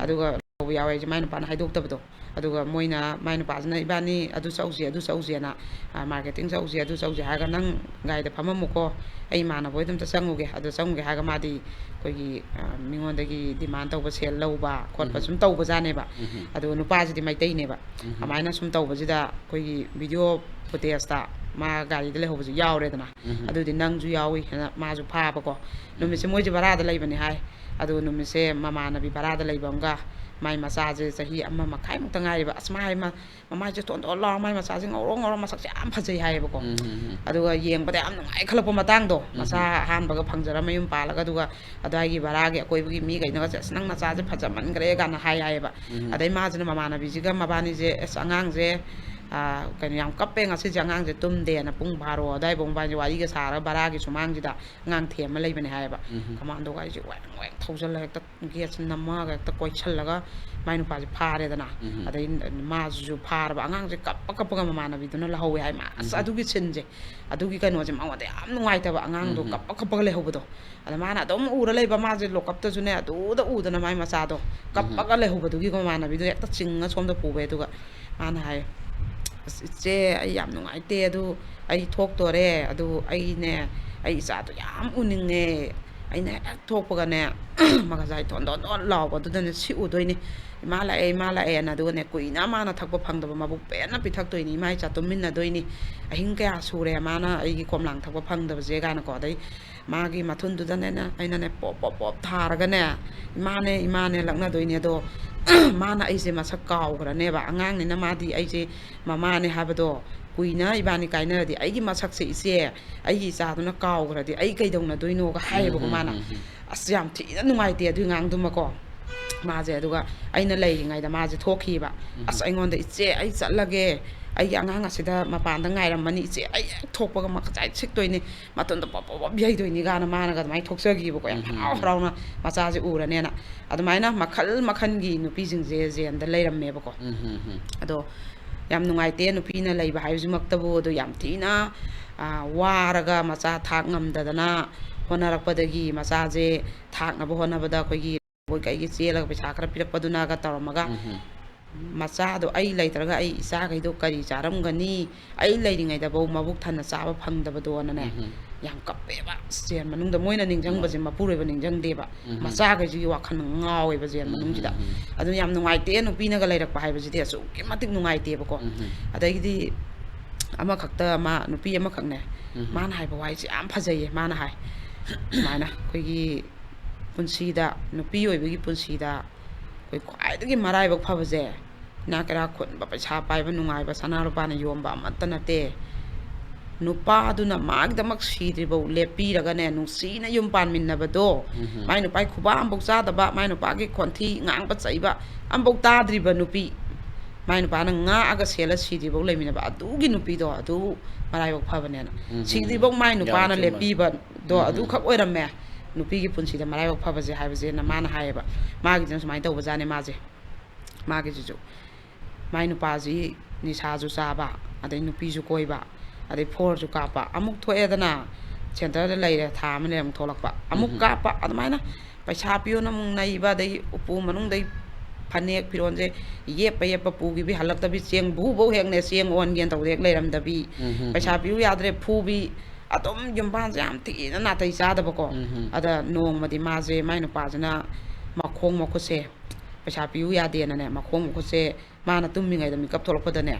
ꯑꯗꯨꯒ ꯂꯧꯕ ꯌꯥꯎꯋꯦ ꯍꯥꯏꯁꯦ ꯃꯥꯏ ꯅꯨꯄꯥꯅ ꯍꯥꯏꯗꯣꯛꯇꯕꯗꯣ꯫ ꯑꯗꯨꯒ ꯃꯣꯏꯅ, ꯃꯥꯏ ꯅꯨꯄꯥꯁꯤꯅ, "ꯏꯕꯥꯅꯤ ꯑꯗꯨ ꯆꯧꯁꯦ, ꯑꯗꯨ ꯆꯧꯁꯦꯅ, ꯑ, marketing ꯆꯧꯁꯦ, ꯑꯗꯨ ꯆꯧꯁꯦ" ꯍꯥꯏꯔꯒ, "ꯅꯪ ꯒꯥꯔꯤꯗ ꯐꯝꯃꯝꯃꯨꯀꯣ, ꯑꯩ ꯏꯃꯥꯟꯅꯕ ꯍꯣꯏꯗ ꯑꯝꯇ ꯆꯪꯉꯨꯒꯦ, ꯑꯗꯨ ꯆꯪꯉꯨꯒꯦ" ꯍꯥꯏꯔꯒ ꯃꯥꯗꯤ ꯑꯩꯈꯣꯏꯒꯤ, ꯑ, ꯃꯤꯉꯣꯟꯗꯒꯤ demand ꯇꯧꯕ, ꯁꯦꯜ ꯂꯧꯕ ꯈꯣꯠꯄ ꯁꯨꯝ ꯇꯧꯕꯖꯥꯠꯅꯦꯕ꯫ ꯑꯗꯨꯒ ꯅꯨꯄꯥꯁꯤꯗꯤ ꯃꯩꯇꯩꯅꯦꯕ꯫ ꯑꯗꯨꯃꯥꯏꯅ ꯁꯨꯝ ꯇꯧꯕꯁꯤꯗ ꯑꯩꯈꯣꯏꯒꯤ video footageꯇ ꯃꯥ ꯒꯥꯔꯤꯗ ꯂꯩꯍꯧꯕꯁꯨ ꯌꯥꯎꯔꯦꯗꯅ꯫ ꯑꯗꯨꯗꯤ ꯅꯪꯁꯨ ꯌꯥꯎꯏ ꯍꯥꯏꯅ ꯃꯥꯁꯨ ꯐꯥꯕꯀꯣ꯫ ꯅꯨꯃꯤꯠꯁꯦ ꯃꯣꯏꯁꯦ ꯚꯔꯥꯗ ꯂꯩꯕꯅꯤ ꯍꯥꯏ꯫ ꯑꯗꯨꯒ ꯅꯨꯃꯤꯠꯁꯦ ꯃꯃꯥꯟꯅꯕꯤ ꯚꯔꯥꯗ ꯂꯩꯕ ꯑꯃꯒ ꯃꯥꯏ ꯃꯆꯥꯁꯦ ꯆꯍꯤ ꯑꯃ ꯃꯈꯥꯏꯃꯨꯛꯇ ꯉꯥꯏꯔꯤꯕ꯫ ꯑꯁ, ꯃꯥ ꯍꯥꯏ, ꯃ-, ꯃꯃꯥꯏꯁꯦ ꯇꯣꯟ ꯇꯣꯟ ꯂꯥꯎꯔ, ꯃꯥꯏ ꯃꯆꯥꯁꯦ ꯉꯧꯔꯣꯛ ꯉꯧꯔ, ꯃꯁꯛꯁꯦ ꯌꯥꯝ ꯐꯖꯩ ꯍꯥꯏꯌꯦꯕꯀꯣ꯫ ꯑꯗꯨꯒ ꯌꯦꯡꯕꯗ ꯌꯥꯝ ꯅꯨꯡꯉꯥꯏ ꯈꯜꯂꯛꯄ ꯃꯇꯥꯡꯗꯣ, ꯃꯆꯥ ꯑꯍꯥꯟꯕꯒ ꯐꯪꯖꯔ ꯃꯌꯨꯝ ꯄꯥꯜꯂꯒ, ꯑꯗꯨꯒ ꯑꯗꯨꯋꯥꯏꯒꯤ ꯚꯔꯥꯒꯤ ꯑꯀꯣꯏꯕꯒꯤ ꯃꯤꯈꯩꯅꯒꯁꯦ, "ꯑꯁ, ꯅꯪ ꯅꯆꯥꯁꯦ ꯐꯖꯃꯟꯈ꯭ꯔꯦ" ꯀꯥꯏꯅ ꯍꯥꯏ ꯍꯥꯏꯌꯦꯕ꯫ ꯑꯗꯩ ꯃꯥꯁꯤꯅ ꯃꯃꯥꯟꯅꯕꯤꯁꯤꯒ ꯃꯕꯥꯅꯤꯁꯦ, "ꯑꯁ, ꯑꯉꯥꯡꯁꯦ, ꯑ, ꯀꯩꯅꯣ, ꯌꯥꯝ ꯀꯞꯄꯦ ꯉꯁꯤꯁꯦ, ꯑꯉꯥꯡꯁꯦ ꯇꯨꯝꯗꯦꯅ ꯄꯨꯡ ꯕꯥꯔꯣ ꯑꯗꯨꯋꯥꯏꯐꯥꯎ ꯃꯕꯥꯅꯤ ꯋꯥꯔꯤꯒ ꯁꯥꯔꯒ ꯚꯔꯥꯒꯤ ꯁꯨꯃꯥꯡꯁꯤꯗ ꯑꯉꯥꯡ ꯊꯦꯝꯃ ꯂꯩꯕꯅꯦ" ꯍꯥꯏꯌꯦꯕ꯫ ꯈꯃꯥꯟꯗꯣꯒ ꯑꯩꯁꯦ ꯋꯦꯡ ꯋꯦꯡ ꯊꯧꯖꯜꯂ ꯍꯦꯛꯇ ꯒꯦꯠꯁꯦ ꯅꯝꯃꯒ ꯍꯦꯛꯇ ꯀꯣꯏꯁꯜꯂꯒ ꯃꯥꯏ ꯅꯨꯄꯥꯁꯦ ꯐꯥꯔꯦꯗꯅ꯫ ꯑꯗꯩ ꯃꯥꯁꯤꯁꯨ ꯐꯥꯔꯕ, ꯑꯉꯥꯡꯁꯦ ꯀꯞꯄ ꯀꯞꯄꯒ ꯃꯃꯥꯟꯅꯕꯤꯗꯨꯅ ꯂꯧꯍꯧꯋꯦ ꯍꯥꯏ꯫ ꯃꯥ, ꯑꯁ, ꯑꯗꯨꯒꯤ ꯁꯤꯟꯁꯦ, ꯑꯗꯨꯒꯤ ꯀꯩꯅꯣꯁꯦ ꯃꯉꯣꯟꯗ ꯌꯥꯝ ꯅꯨꯡꯉꯥꯏꯇꯕ, ꯑꯉꯥꯡꯗꯣ ꯀꯞꯄ ꯀꯞꯄꯒ ꯂꯩꯍꯧꯕꯗꯣ꯫ ꯑꯗ ꯃꯥꯅ ꯑꯗꯨꯝ ꯎꯔ ꯂꯩꯕ, ꯃꯥꯁꯦ ꯂꯣꯀꯞꯇꯁꯨꯅꯦ ꯑꯗꯨꯗ ꯎꯗꯅ ꯃꯥꯏ ꯃꯆꯥꯗꯣ ꯀꯞꯄꯒ ꯂꯩꯍꯧꯕꯗꯨꯒꯤ ꯃꯃꯥꯟꯅꯕꯤꯗꯣ ꯍꯦꯛꯇ ꯆꯤꯡꯉ ꯁꯣꯝꯗ ꯄꯨꯕꯩ꯫ ꯑꯗꯨꯒ ꯃꯥꯅ ꯍꯥꯏ, "ꯑꯁ, ꯏꯆꯦ, ꯑꯩ ꯌꯥꯝ ꯅꯨꯡꯉꯥꯏꯇꯦ, ꯑꯗꯨ ꯑꯩ ꯊꯣꯛꯇꯣꯔꯦ, ꯑꯗꯨ ꯑꯩꯅꯦ, ꯑꯩ ꯏꯆꯥꯗꯣ ꯌꯥꯝ ꯎꯅꯤꯡꯉꯦ, ꯑꯩꯅ ꯍꯦꯛ ꯊꯣꯛꯄꯒꯅꯦ ꯃꯒꯖꯥꯏ ꯊꯣꯟ ꯊꯣꯟ ꯊꯣꯟ ꯂꯥꯎꯕꯗꯨꯗꯅꯦ ꯁꯤꯠꯎꯗꯣꯏꯅꯦ, ꯏꯃꯥ ꯂꯥꯛꯑꯦ, ꯏꯃꯥ ꯂꯥꯛꯑꯦꯅ꯫ ꯑꯗꯨꯒꯅꯦ ꯀꯨꯏꯅ ꯃꯥꯅ ꯊꯛꯄ ꯐꯪꯗꯕ, ꯃꯕꯨꯛ ꯄꯦꯟꯅ ꯄꯤꯊꯛꯇꯣꯏꯅꯤ, ꯏꯃꯥ ꯏꯆꯥ ꯇꯨꯝꯃꯤꯟꯅꯗꯣꯏꯅꯤ, ꯑꯍꯤꯡ ꯀꯌꯥ ꯁꯨꯔꯦ ꯃꯥꯅ ꯑꯩꯒꯤ ꯈꯣꯝꯂꯥꯡ ꯊꯛꯄ ꯐꯪꯗꯕꯁꯦ" ꯀꯥꯏꯅꯀꯣ꯫ ꯑꯗꯩ ꯃꯥꯒꯤ ꯃꯊꯨꯟꯗꯨꯗꯅꯦ ꯑꯩꯅꯅꯦ ꯄꯣꯞ ꯄꯣꯞ ꯄꯣꯞ ꯊꯥꯔꯒꯅꯦ, "ꯏꯃꯥꯅꯦ, ꯏꯃꯥꯅꯦ" ꯂꯛꯅꯗꯣꯏꯅꯦ꯫ ꯑꯗꯣ ꯃꯥꯅ ꯑꯩꯁꯦ ꯃꯁꯛ ꯀꯥꯎꯈ꯭ꯔꯅꯦꯕ, ꯑꯉꯥꯡꯅꯤꯅ ꯃꯥꯗꯤ ꯑꯩꯁꯦ ꯃꯃꯥꯅꯦ ꯍꯥꯏꯕꯗꯣ꯫ ꯀꯨꯏꯅ ꯏꯕꯥꯅꯤ ꯀꯥꯏꯅꯔꯗꯤ ꯑꯩꯒꯤ ꯃꯁꯛꯁꯦ, "ꯏꯆꯦ, ꯑꯩꯒꯤ ꯏꯆꯥꯗꯨꯅ ꯀꯥꯎꯈ꯭ꯔꯗꯤ ꯑꯩ ꯀꯩꯗꯧꯅꯗꯣꯏꯅꯣꯒ" ꯍꯥꯏꯌꯦꯕꯀꯣ ꯃꯥꯅ꯫ ꯑꯁ, ꯌꯥꯝ ꯊꯤꯅ ꯅꯨꯡꯉꯥꯏꯇꯦ ꯑꯗꯨꯏ ꯑꯉꯥꯡꯗꯨꯃꯀꯣ꯫ ꯃꯥꯁꯦ꯫ ꯑꯗꯨꯒ ꯑꯩꯅ ꯂꯩꯔꯤꯉꯩꯗ ꯃꯥꯁꯦ ꯊꯣꯛꯈꯤꯕ꯫ "ꯑꯁ, ꯑꯩꯉꯣꯟꯗ, 'ꯏꯆꯦ, ꯑꯩ ꯆꯠꯂꯒꯦ, ꯑꯩꯒꯤ ꯑꯉꯥꯡ ꯑꯁꯤꯗ ꯃꯄꯥꯟꯗ ꯉꯥꯏꯔꯝꯃꯅꯤ ꯏꯆꯦ, ꯑꯩ ꯍꯦꯛ ꯊꯣꯛꯄꯒ ꯃꯈꯖꯥꯏ ꯁꯤꯛꯇꯣꯏꯅꯤ, ꯃꯇꯨꯡꯗ ꯄꯣꯞ ꯄꯣꯞ ꯄꯣꯞ ꯌꯩꯗꯣꯏꯅꯤ," ꯀꯥꯏꯅ ꯃꯥꯅꯒ ꯑꯗꯨꯃꯥꯏꯅ ꯊꯣꯛꯆꯈꯤꯕꯀꯣ꯫ ꯌꯥꯝ ꯍꯔꯥꯎ ꯍꯔꯥꯎꯅ ꯃꯆꯥꯁꯦ ꯎꯔꯅꯦꯅ꯫ ꯑꯗꯨꯃꯥꯏꯅ ꯃꯈꯜ ꯃꯈꯜꯒꯤ ꯅꯨꯄꯤꯁꯤꯡꯁꯦ ꯖꯦꯟꯗ ꯂꯩꯔꯝꯃꯦꯕꯀꯣ꯫ ꯑꯗꯣ ꯌꯥꯝ ꯅꯨꯡꯉꯥꯏꯇꯦ, ꯅꯨꯄꯤꯅ ꯂꯩꯕ ꯍꯥꯏꯕꯁꯤꯃꯛꯇꯕꯨ꯫ ꯑꯗꯣ ꯌꯥꯝ ꯊꯤꯅ, ꯑ, ꯋꯥꯔꯒ ꯃꯆꯥ ꯊꯥꯛ ꯉꯝꯗꯗꯅ ꯍꯣꯠꯅꯔꯛꯄꯗꯒꯤ, ꯃꯆꯥꯁꯦ ꯊꯥꯛꯅꯕ ꯍꯣꯠꯅꯕꯗ ꯑꯩꯈꯣꯏꯒꯤ ꯀꯩꯒꯤ ꯆꯦꯜꯂꯒ ꯄꯩꯁꯥ ꯈꯔ ꯄꯤꯔꯛꯄꯗꯨꯅꯒ ꯇꯧꯔꯝꯃꯒ, ꯃꯆꯥꯗꯣ ꯑꯩ ꯂꯩꯇ꯭ꯔꯒ ꯑꯩ ꯏꯆꯥꯈꯩꯗꯣ ꯀꯔꯤ ꯆꯥꯔꯝꯒꯅꯤ, ꯑꯩ ꯂꯩꯔꯤꯉꯩꯗꯐꯧ ꯃꯕꯨꯛ ꯊꯟꯅ ꯆꯥꯕ ꯐꯪꯗꯕꯗꯣꯅꯅꯦ꯫ ꯌꯥꯝ ꯀꯞꯄꯦꯕ꯫ ꯑꯁ, ꯖꯦꯜ ꯃꯅꯨꯡꯗ ꯃꯣꯏꯅ ꯅꯤꯡꯁꯤꯡꯕꯁꯦ ꯃꯄꯨꯔꯣꯏꯕ ꯅꯤꯡꯁꯤꯡꯗꯦꯕ꯫ ꯃꯆꯥꯈꯩꯁꯤꯒꯤ ꯋꯥꯈꯜ ꯉꯥꯎꯋꯦꯕ ꯖꯦꯜ ꯃꯅꯨꯡꯁꯤꯗ꯫ ꯑꯗꯨ ꯌꯥꯝ ꯅꯨꯡꯉꯥꯏꯇꯦ, ꯅꯨꯄꯤꯅꯒ ꯂꯩꯔꯛꯄ ꯍꯥꯏꯕꯁꯤꯗꯤ ꯑꯁꯨꯛꯀꯤ ꯃꯇꯤꯛ ꯅꯨꯡꯉꯥꯏꯇꯦꯕꯀꯣ꯫ ꯑꯗꯒꯤꯗꯤ ꯑꯃꯈꯛꯇ, ꯃꯥ ꯅꯨꯄꯤ ꯑꯃꯈꯛꯅꯦ, ꯃꯥꯅ ꯍꯥꯏꯕ ꯋꯥꯍꯩꯁꯦ ꯌꯥꯝ ꯐꯖꯩꯌꯦ꯫ ꯃꯥꯅ ꯍꯥꯏ ꯁꯨꯃꯥꯏꯅ, ꯑꯩꯈꯣꯏꯒꯤ ꯄꯨꯟꯁꯤꯗ, ꯅꯨꯄꯤ ꯑꯣꯏꯕꯒꯤ ꯄꯨꯟꯁꯤꯗ ꯑꯩꯈꯣꯏ ꯈ꯭ꯋꯥꯏꯗꯒꯤ ꯃꯔꯥꯏꯕꯛ ꯐꯕꯁꯦ, ꯏꯅꯥꯛ ꯀꯩꯔꯥꯛ ꯈꯨꯟꯕ, ꯄꯩꯁꯥ ꯄꯥꯏꯕ, ꯅꯨꯡꯉꯥꯏꯕ, ꯁꯅꯥ ꯂꯨꯄꯥꯅ ꯌꯣꯝꯕ ꯑꯃꯠꯇ ꯅꯠꯇꯦ꯫ ꯅꯨꯄꯥꯗꯨꯅ ꯃꯥꯒꯤꯗꯃꯛ ꯁꯤꯗ꯭ꯔꯤꯐꯥꯎ ꯂꯦꯞꯄꯤꯔꯒꯅꯦ, ꯅꯨꯡꯁꯤꯅ ꯌꯨꯝ ꯄꯥꯟꯃꯤꯟꯅꯕꯗꯣ, ꯃꯥꯏ ꯅꯨꯄꯥꯒꯤ ꯈꯨꯕꯥꯛ ꯑꯃꯐꯥꯎ ꯆꯥꯗꯕ, ꯃꯥꯏ ꯅꯨꯄꯥꯒꯤ ꯈꯣꯟꯊꯤ ꯉꯥꯡꯕ ꯆꯩꯕ ꯑꯃꯐꯥꯎ ꯇꯥꯗ꯭ꯔꯤꯕ ꯅꯨꯄꯤ, ꯃꯥꯏ ꯅꯨꯄꯥꯅ ꯉꯥꯛꯑꯒ ꯁꯦꯜꯂ ꯁꯤꯗ꯭ꯔꯤꯐꯥꯎ ꯂꯩꯃꯤꯟꯅꯕ ꯑꯗꯨꯒꯤ ꯅꯨꯄꯤꯗꯣ, ꯑꯗꯨ ꯃꯔꯥꯏꯕꯛ ꯐꯕꯅꯦꯅ꯫ ꯁꯤꯗ꯭ꯔꯤꯐꯥꯎ ꯃꯥꯏ ꯅꯨꯄꯥꯅ ꯂꯦꯞꯄꯤꯕꯗꯣ ꯑꯗꯨꯈꯛ ꯑꯣꯏꯔꯝꯃꯦ ꯅꯨꯄꯤꯒꯤ ꯄꯨꯟꯁꯤꯗ ꯃꯔꯥꯏꯕꯛ ꯐꯕꯁꯦ ꯍꯥꯏꯕꯁꯦꯅ ꯃꯥꯅ ꯍꯥꯏꯌꯦꯕ꯫ ꯃꯥꯒꯤꯁꯤꯅ ꯁꯨꯃꯥꯏꯅ ꯇꯧꯕꯖꯥꯠꯅꯦ ꯃꯥꯁꯦ꯫ ꯃꯥꯒꯤꯁꯤꯁꯨ ꯃꯥꯏ ꯅꯨꯄꯥꯁꯤ ꯅꯤꯁꯥꯁꯨ ꯆꯥꯕ, ꯑꯗꯩ ꯅꯨꯄꯤꯁꯨ ꯀꯣꯏꯕ, ꯑꯗꯩ ꯐꯣꯔꯁꯨ ꯀꯥꯞꯄ꯫ ꯑꯃꯨꯛ ꯊꯣꯛꯑꯦꯗꯅ, ꯁꯦꯟꯇꯔꯗ ꯂꯩꯔꯦ, ꯊꯥ ꯑꯃ ꯂꯩꯔ ꯑꯃꯨꯛ ꯊꯣꯛꯂꯛꯄ, ꯑꯃꯨꯛ ꯀꯥꯞꯄ꯫ ꯑꯗꯨꯃꯥꯏꯅ ꯄꯩꯁꯥ ꯄꯤꯌꯣꯅ ꯑꯃꯨꯛ ꯅꯩꯕ, ꯑꯗꯩ ꯎꯄꯨ ꯃꯅꯨꯡꯗꯩ ꯐꯅꯦꯛ ꯐꯤꯔꯣꯜꯁꯦ ꯌꯦꯞꯄ ꯌꯦꯞꯄ ꯄꯨꯈꯤꯕꯤ, ꯍꯜꯂꯛꯇꯕꯤ, ꯆꯦꯡꯕꯨꯐꯧ ꯍꯦꯛꯅꯦ, ꯆꯦꯡ ꯑꯣꯟꯒꯦꯅ ꯇꯧꯕꯗ ꯍꯦꯛ ꯂꯩꯔꯝꯗꯕꯤ, ꯄꯩꯁꯥ ꯄꯤꯌꯨ ꯌꯥꯗ꯭ꯔꯦ ꯐꯨꯕꯤ꯫ ꯑꯗꯨꯝ ꯌꯨꯝꯕꯥꯟꯁꯦ ꯌꯥꯝ ꯊꯤꯅ ꯅꯥꯇꯩ ꯆꯥꯗꯕꯀꯣ꯫ ꯑꯗ ꯅꯣꯡꯃꯗꯤ ꯃꯥꯁꯦ, ꯃꯥꯏ ꯅꯨꯄꯥꯁꯤꯅ ꯃꯈꯣꯡ ꯃꯈꯨꯠꯁꯦ, ꯄꯩꯁꯥ ꯄꯤꯌꯨ ꯌꯥꯗꯦꯅꯅꯦ, ꯃꯈꯣꯡ ꯃꯈꯨꯠꯁꯦ ꯃꯥꯅ ꯇꯨꯝꯃꯤꯉꯩꯗ ꯃꯤꯀꯞ ꯊꯣꯛꯂꯛꯄꯗꯅꯦ,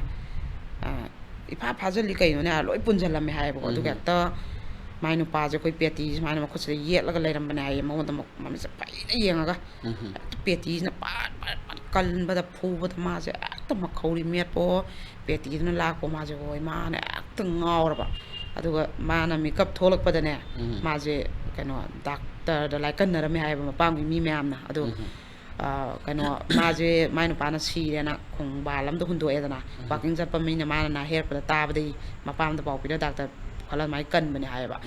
ꯑ, ꯏꯐꯥ ꯐꯥꯖꯤꯜꯂꯤ ꯀꯩꯅꯣꯅꯦ, ꯂꯣꯏ ꯄꯨꯟꯁꯤꯜꯂꯝꯃꯦ ꯍꯥꯏꯌꯦꯕꯀꯣ꯫ ꯑꯗꯨꯒ ꯍꯦꯛꯇ ꯃꯥꯏ ꯅꯨꯄꯥꯁꯦ ꯑꯩꯈꯣꯏ ꯄꯦꯇꯤ ꯁꯨꯃꯥꯏꯅ ꯃꯈꯨꯠꯁꯤꯗ ꯌꯦꯠꯂꯒ ꯂꯩꯔꯝꯕꯅꯦ ꯍꯥꯏꯌꯦ꯫ ꯃꯉꯣꯟꯗ ꯃ-, ꯃꯃꯤꯠꯁꯦ ꯐꯩꯅ ꯌꯦꯡꯉꯒ ꯍꯦꯛꯇ ꯄꯦꯇꯤꯁꯤꯅ ꯄꯠ ꯄꯠ ꯄꯠ ꯀꯟꯕꯗ, ꯐꯨꯕꯗ ꯃꯥꯁꯦ ꯍꯦꯛꯇ ꯃꯈꯧꯔꯤ ꯃꯦꯠꯄꯣ, ꯄꯦꯇꯤꯗꯨꯅ ꯂꯥꯛꯄꯣ, ꯃꯥꯁꯦ ꯍꯣꯏ ꯃꯥꯅ ꯍꯦꯛꯇ ꯉꯥꯎꯔꯕ꯫ ꯑꯗꯨꯒ ꯃꯥꯅ ꯃꯤꯀꯞ ꯊꯣꯛꯂꯛꯄꯗꯅꯦ, ꯃꯥꯁꯦ ꯀꯩꯅꯣ, ꯗꯥꯛꯇꯔꯗ ꯂꯥꯏꯀꯟꯅꯔꯝꯃꯦ ꯍꯥꯏꯌꯦꯕ, ꯃꯄꯥꯝꯒꯤ ꯃꯤ ꯃꯌꯥꯝꯅ꯫ ꯑꯗꯣ ꯀꯩꯅꯣ, ꯃꯥꯁꯦ ꯃꯥꯏ ꯅꯨꯄꯥꯅ ꯁꯤꯔꯦꯅ ꯈꯣꯡꯕꯥꯜ ꯑꯃꯗ ꯍꯨꯟꯗꯣꯛꯑꯦꯗꯅ꯫ ꯋꯥꯀꯤꯡ ꯆꯠꯄ ꯃꯤꯅ ꯃꯥꯅ ꯅꯥ ꯍꯦꯛꯄꯗ ꯇꯥꯕꯗꯒꯤ ꯃꯄꯥꯝꯗ ꯄꯥꯎ ꯄꯤꯔ ꯗꯥꯛꯇꯔ ꯄꯨꯈꯠꯂ ꯑꯗꯨꯃꯥꯏꯅ ꯀꯟꯕꯅꯦ ꯍꯥꯏꯌꯦꯕ꯫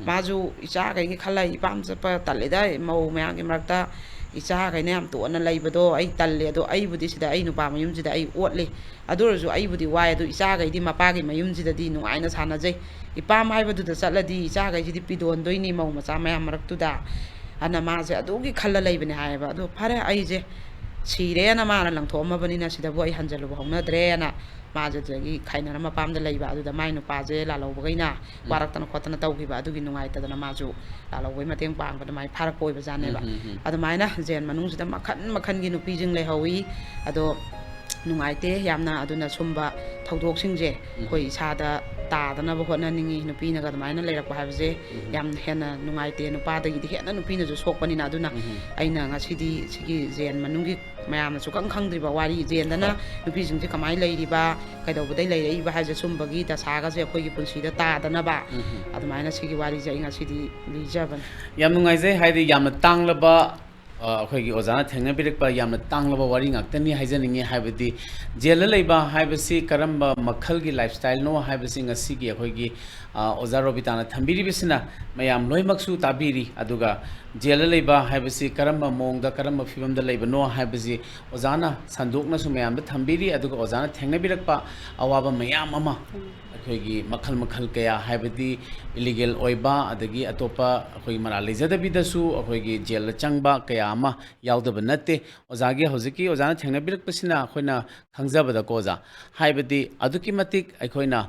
ꯃꯥꯁꯨ ꯏꯆꯥꯈꯩꯒꯤ ꯈꯜꯂ ꯏꯄꯥꯝ ꯆꯠꯄ ꯇꯜꯂꯤꯗ, ꯃꯧ ꯃꯌꯥꯝꯒꯤ ꯃꯔꯛꯇ ꯏꯆꯥꯈꯩꯅ ꯌꯥꯝ ꯇꯣꯟꯅ ꯂꯩꯕꯗꯣ ꯑꯩ ꯇꯜꯂꯦ, ꯑꯗꯣ ꯑꯩꯕꯨꯗꯤ ꯁꯤꯗ ꯑꯩ ꯅꯨꯄꯥ ꯃꯌꯨꯝꯁꯤꯗ ꯑꯩ ꯑꯣꯠꯂꯤ꯫ ꯑꯗꯨ ꯑꯣꯏꯔꯁꯨ ꯑꯩꯕꯨꯗꯤ ꯋꯥꯏ, ꯑꯗꯨ ꯏꯆꯥꯈꯩꯗꯤ ꯃꯄꯥꯒꯤ ꯃꯌꯨꯝꯁꯤꯗꯗꯤ ꯅꯨꯡꯉꯥꯏꯅ ꯁꯥꯟꯅꯖꯩ꯫ ꯏꯄꯥꯝ ꯍꯥꯏꯕꯗꯨꯗ ꯆꯠꯂꯗꯤ ꯏꯆꯥꯈꯩꯁꯤꯗꯤ ꯄꯤꯗꯣꯟꯗꯣꯏꯅꯤ ꯃꯧ ꯃꯆꯥ ꯃꯌꯥꯝ ꯃꯔꯛꯇꯨꯗ꯫ ꯑꯗꯨꯅ ꯃꯥꯁꯦ ꯑꯗꯨꯒꯤ ꯈꯜꯂ ꯂꯩꯕꯅꯦ ꯍꯥꯏꯌꯦꯕ꯫ ꯑꯗꯣ ꯐꯔꯦ, ꯑꯩꯁꯦ ꯁꯤꯔꯦꯅ ꯃꯥꯅ ꯂꯪꯊꯣꯛꯑꯝꯃꯕꯅꯤꯅ ꯁꯤꯗꯕꯨ ꯑꯩ ꯍꯟꯖꯜꯂꯨꯕ ꯍꯧꯅꯗ꯭ꯔꯦꯅ ꯃꯥꯁꯦ ꯑꯗꯨꯗꯒꯤ ꯈꯥꯏꯅꯔ ꯃꯄꯥꯝꯗ ꯂꯩꯕ꯫ ꯑꯗꯨꯗ ꯃꯥꯏ ꯅꯨꯄꯥꯁꯦ ꯂꯥꯜꯍꯧꯕꯈꯩꯅ ꯋꯥꯔꯛꯇꯅ ꯈꯣꯠꯇꯅ ꯇꯧꯈꯤꯕ, ꯑꯗꯨꯒꯤ ꯅꯨꯡꯉꯥꯏꯇꯗꯅ ꯃꯥꯁꯨ ꯂꯥꯜꯍꯧꯕꯩ ꯃꯇꯦꯡ ꯄꯥꯡꯕꯗ ꯃꯥꯏ ꯐꯥꯔꯛꯄ ꯑꯣꯏꯕꯖꯥꯠꯅꯦꯕ꯫ ꯑꯗꯨꯃꯥꯏꯅ ꯖꯦꯜ ꯃꯅꯨꯡꯁꯤꯗ ꯃꯈꯟ ꯃꯈꯟꯒꯤ ꯅꯨꯄꯤꯁꯤꯡ ꯂꯩꯍꯧꯋꯤ꯫ ꯑꯗꯣ ꯅꯨꯡꯉꯥꯏꯇꯦ ꯌꯥꯝꯅ꯫ ꯑꯗꯨꯅ ꯁꯨꯝꯕ ꯊꯧꯗꯣꯛꯁꯤꯡꯁꯦ ꯑꯩꯈꯣꯏ ꯏꯁꯥꯗ ꯇꯥꯗꯅꯕ ꯍꯣꯠꯅꯅꯤꯡꯉꯤ꯫ ꯅꯨꯄꯤꯅꯒ ꯑꯗꯨꯃꯥꯏꯅ ꯂꯩꯔꯛꯄ ꯍꯥꯏꯕꯁꯦ ꯌꯥꯝ ꯍꯦꯟꯅ ꯅꯨꯡꯉꯥꯏꯇꯦ, ꯅꯨꯄꯥꯗꯒꯤꯗꯤ ꯍꯦꯟꯅ ꯅꯨꯄꯤꯅꯁꯨ ꯁꯣꯛꯄꯅꯤꯅ꯫ ꯑꯗꯨꯅ ꯑꯩꯅ ꯉꯁꯤꯗꯤ ꯁꯤꯒꯤ ꯖꯦꯜ ꯃꯅꯨꯡꯒꯤ ꯃꯌꯥꯝꯅ ꯁꯨꯈꯪ ꯈꯪꯗ꯭ꯔꯤꯕ ꯋꯥꯔꯤ, ꯖꯦꯜꯗꯅ ꯅꯨꯄꯤꯁꯤꯡꯁꯦ ꯀꯃꯥꯏꯅ ꯂꯩꯔꯤꯕ, ꯀꯩꯗꯧꯕꯗꯩ ꯂꯩꯔꯛꯏꯕ ꯍꯥꯏꯁꯦ, ꯁꯨꯝꯕꯒꯤ ꯗꯁꯥꯒꯁꯦ ꯑꯩꯈꯣꯏꯒꯤ ꯄꯨꯟꯁꯤꯗ ꯇꯥꯗꯅꯕ ꯑꯗꯨꯃꯥꯏꯅ ꯁꯤꯒꯤ ꯋꯥꯔꯤꯁꯦ ꯑꯩ ꯉꯁꯤꯗꯤ ꯂꯤꯖꯕꯅꯤ꯫ ꯌꯥꯝ ꯅꯨꯡꯉꯥꯏꯖꯩ, ꯍꯥꯏꯗꯤ ꯌꯥꯝꯅ ꯇꯥꯡꯂꯕ, ꯑ, ꯑꯩꯈꯣꯏꯒꯤ ꯑꯣꯖꯥꯅ ꯊꯦꯡꯅꯕꯤꯔꯛꯄ ꯌꯥꯝꯅ ꯇꯥꯡꯂꯕ ꯋꯥꯔꯤ ꯉꯥꯛꯇꯅꯤ ꯍꯥꯏꯖꯅꯤꯡꯉꯤ꯫ ꯍꯥꯏꯕꯗꯤ ꯖꯦꯜꯗ ꯂꯩꯕ ꯍꯥꯏꯕꯁꯤ ꯀꯔꯝꯕ ꯃꯈꯜꯒꯤ ꯂꯥꯏꯐ ꯁ꯭ꯇꯥꯏꯜꯅꯣ ꯍꯥꯏꯕꯁꯤ ꯉꯁꯤꯒꯤ ꯑꯩꯈꯣꯏꯒꯤ, ꯑ, ꯑꯣꯖꯥ ꯔꯣꯕꯤꯇꯥꯅ ꯊꯝꯕꯤꯔꯤꯕꯁꯤꯅ ꯃꯌꯥꯝ ꯂꯣꯏꯅꯃꯛꯁꯨ ꯇꯥꯕꯤꯔꯤ꯫ ꯑꯗꯨꯒ ꯖꯦꯜꯗ ꯂꯩꯕ ꯍꯥꯏꯕꯁꯤ ꯀꯔꯝꯕ ꯃꯑꯣꯡꯗ, ꯀꯔꯝꯕ ꯐꯤꯕꯝꯗ ꯂꯩꯕꯅꯣ ꯍꯥꯏꯕꯁꯤ ꯑꯣꯖꯥꯅ ꯁꯟꯗꯣꯛꯅꯁꯨ ꯃꯌꯥꯝꯗ ꯊꯝꯕꯤꯔꯤ꯫ ꯑꯗꯨꯒ ꯑꯣꯖꯥꯅ ꯊꯦꯡꯅꯕꯤꯔꯛꯄ ꯑꯋꯥꯕ ꯃꯌꯥꯝ ꯑꯃ, ꯑꯩꯈꯣꯏꯒꯤ ꯃꯈꯜ ꯃꯈꯜ ꯀꯌꯥ, ꯍꯥꯏꯕꯗꯤ ꯏꯂꯤꯒꯦꯜ ꯑꯣꯏꯕ, ꯑꯗꯒꯤ ꯑꯇꯣꯞꯄ ꯑꯩꯈꯣꯏꯒꯤ ꯃꯔꯥꯜ ꯂꯩꯖꯗꯕꯤꯗꯁꯨ ꯑꯩꯈꯣꯏꯒꯤ ꯖꯦꯜꯗ ꯆꯪꯕ ꯀꯌꯥ ꯑꯃ ꯌꯥꯎꯗꯕ ꯅꯠꯇꯦ꯫ ꯑꯣꯖꯥꯒꯤ ꯍꯧꯖꯤꯛꯀꯤ ꯑꯣꯖꯥꯅ ꯊꯦꯡꯅꯕꯤꯔꯛꯄꯁꯤꯅ ꯑꯩꯈꯣꯏꯅ ꯈꯪꯖꯕꯗꯀꯣ ꯑꯣꯖꯥ, ꯍꯥꯏꯕꯗꯤ ꯑꯗꯨꯛꯀꯤ ꯃꯇꯤꯛ ꯑꯩꯈꯣꯏꯅ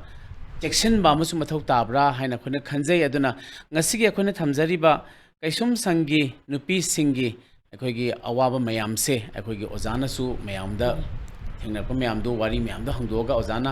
ꯆꯦꯛꯁꯤꯟꯕ ꯑꯃꯁꯨ ꯃꯊꯧ ꯇꯥꯕ꯭ꯔꯥ ꯍꯥꯏꯅ ꯑꯩꯈꯣꯏꯅ ꯈꯟꯖꯩ꯫ ꯑꯗꯨꯅ ꯉꯁꯤꯒꯤ ꯑꯩꯈꯣꯏꯅ ꯊꯝꯖꯔꯤꯕ ꯀꯩꯁꯨꯝ ꯁꯪꯒꯤ ꯅꯨꯄꯤꯁꯤꯡꯒꯤ ꯑꯩꯈꯣꯏꯒꯤ ꯑꯋꯥꯕ ꯃꯌꯥꯝꯁꯦ ꯑꯩꯈꯣꯏꯒꯤ ꯑꯣꯖꯥꯅꯁꯨ ꯃꯌꯥꯝꯗ ꯊꯦꯡꯅꯔꯛꯄ ꯃꯌꯥꯝꯗꯣ, ꯋꯥꯔꯤ ꯃꯌꯥꯝꯗꯣ ꯍꯪꯗꯣꯛꯑꯒ ꯑꯣꯖꯥꯅ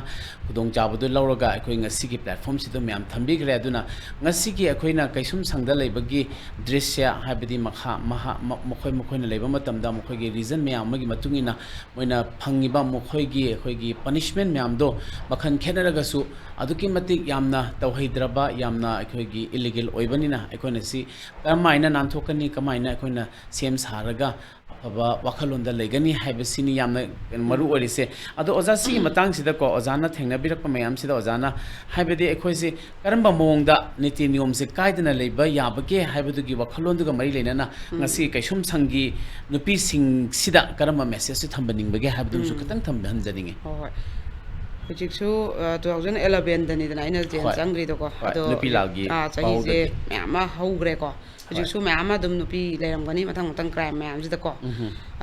ꯈꯨꯗꯣꯡꯆꯥꯕꯗꯨ ꯂꯧꯔꯒ ꯑꯩꯈꯣꯏ ꯉꯁꯤꯒꯤ ꯄ꯭ꯂꯦꯠꯐꯣꯝꯁꯤꯗ ꯃꯌꯥꯝ ꯊꯝꯕꯤꯈ꯭ꯔꯦ꯫ ꯑꯗꯨꯅ ꯉꯁꯤꯒꯤ ꯑꯩꯈꯣꯏꯅ ꯀꯩꯁꯨꯝ ꯁꯪꯗ ꯂꯩꯕꯒꯤ ꯗ꯭ꯔꯤꯁ꯭ꯌ, ꯍꯥꯏꯕꯗꯤ ꯃꯈꯥ, ꯃꯍꯥ-, ꯃ-, ꯃꯈꯣꯏ, ꯃꯈꯣꯏꯅ ꯂꯩꯕ ꯃꯇꯝꯗ ꯃꯈꯣꯏꯒꯤ ꯔꯤꯖꯟ ꯃꯌꯥꯝ ꯑꯃꯒꯤ ꯃꯇꯨꯡ ꯏꯟꯅ ꯃꯣꯏꯅ ꯐꯪꯉꯤꯕ ꯃꯈꯣꯏꯒꯤ, ꯑꯩꯈꯣꯏꯒꯤ ꯄꯅꯤꯁꯃꯦꯟ ꯃꯌꯥꯝꯗꯣ ꯃꯈꯜ ꯈꯦꯠꯅꯔꯒꯁꯨ ꯑꯗꯨꯛꯀꯤ ꯃꯇꯤꯛ ꯌꯥꯝꯅ ꯇꯧꯍꯩꯗ꯭ꯔꯕ, ꯌꯥꯝꯅ ꯑꯩꯈꯣꯏꯒꯤ ꯏꯂꯤꯒꯦꯜ ꯑꯣꯏꯕꯅꯤꯅ ꯑꯩꯈꯣꯏꯅ ꯁꯤ ꯀꯃꯥꯏꯅ ꯅꯥꯟꯊꯣꯛꯀꯅꯤ, ꯀꯃꯥꯏꯅ ꯑꯩꯈꯣꯏꯅ ꯁꯦꯝ ꯁꯥꯔꯒ ꯑꯐꯕ ꯋꯥꯈꯜꯂꯣꯟꯗ ꯂꯩꯒꯅꯤ ꯍꯥꯏꯕꯁꯤꯅꯤ ꯌꯥꯝꯅ ꯃꯔꯨ ꯑꯣꯏꯔꯤꯁꯦ꯫ ꯑꯗꯣ ꯑꯣꯖꯥ, ꯁꯤꯒꯤ ꯃꯇꯥꯡꯁꯤꯗꯀꯣ, ꯑꯣꯖꯥꯅ ꯊꯦꯡꯅꯕꯤꯔꯛꯄ ꯃꯌꯥꯝꯁꯤꯗ ꯑꯣꯖꯥꯅ, ꯍꯥꯏꯕꯗꯤ ꯑꯩꯈꯣꯏꯁꯦ ꯀꯔꯝꯕ ꯃꯑꯣꯡꯗ ꯅꯤꯇꯤ ꯅꯤꯌꯣꯝꯁꯦ ꯀꯥꯏꯗꯅ ꯂꯩꯕ ꯌꯥꯕꯒꯦ ꯍꯥꯏꯕꯗꯨꯒꯤ ꯋꯥꯈꯜꯂꯣꯟꯗꯨꯒ ꯃꯔꯤ ꯂꯩꯅꯅ ꯉꯁꯤ ꯀꯩꯁꯨꯝ ꯁꯪꯒꯤ ꯅꯨꯄꯤꯁꯤꯡꯁꯤꯗ ꯀꯔꯝꯕ message ꯁꯨ ꯊꯝꯕꯅꯤꯡꯕꯒꯦ ꯍꯥꯏꯕꯗꯨꯃꯁꯨ ꯈꯤꯇꯪ ꯊꯝꯕꯤꯍꯟꯖꯅꯤꯡꯉꯤ꯫ ꯍꯣꯏ, ꯍꯣꯏ꯫ ꯍꯧꯖꯤꯛꯁꯨ, ꯑ, two thousand eleven ꯗꯅꯤꯗꯅ ꯑꯩꯅ ꯖꯦꯟ ꯍꯣꯏ꯫ ꯆꯪꯈ꯭ꯔꯤꯗꯣꯀꯣ꯫ ꯍꯣꯏ, ꯑꯗꯣ, ꯅꯨꯄꯤ ꯂꯥꯜꯒꯤ ꯑ, ꯆꯍꯤꯁꯦ ꯄꯥꯎꯗꯒꯤ꯫ ꯃꯌꯥꯝ ꯑꯃ ꯍꯧꯈ꯭ꯔꯦꯀꯣ꯫ ꯍꯧꯖꯤꯛꯁꯨ ꯃꯌꯥꯝ ꯑꯃ ꯑꯗꯨꯝ ꯅꯨꯄꯤ ꯂꯩꯔꯝꯒꯅꯤ ꯃꯊꯪ ꯃꯊꯪ crime ꯃꯌꯥꯝꯁꯤꯗꯀꯣ꯫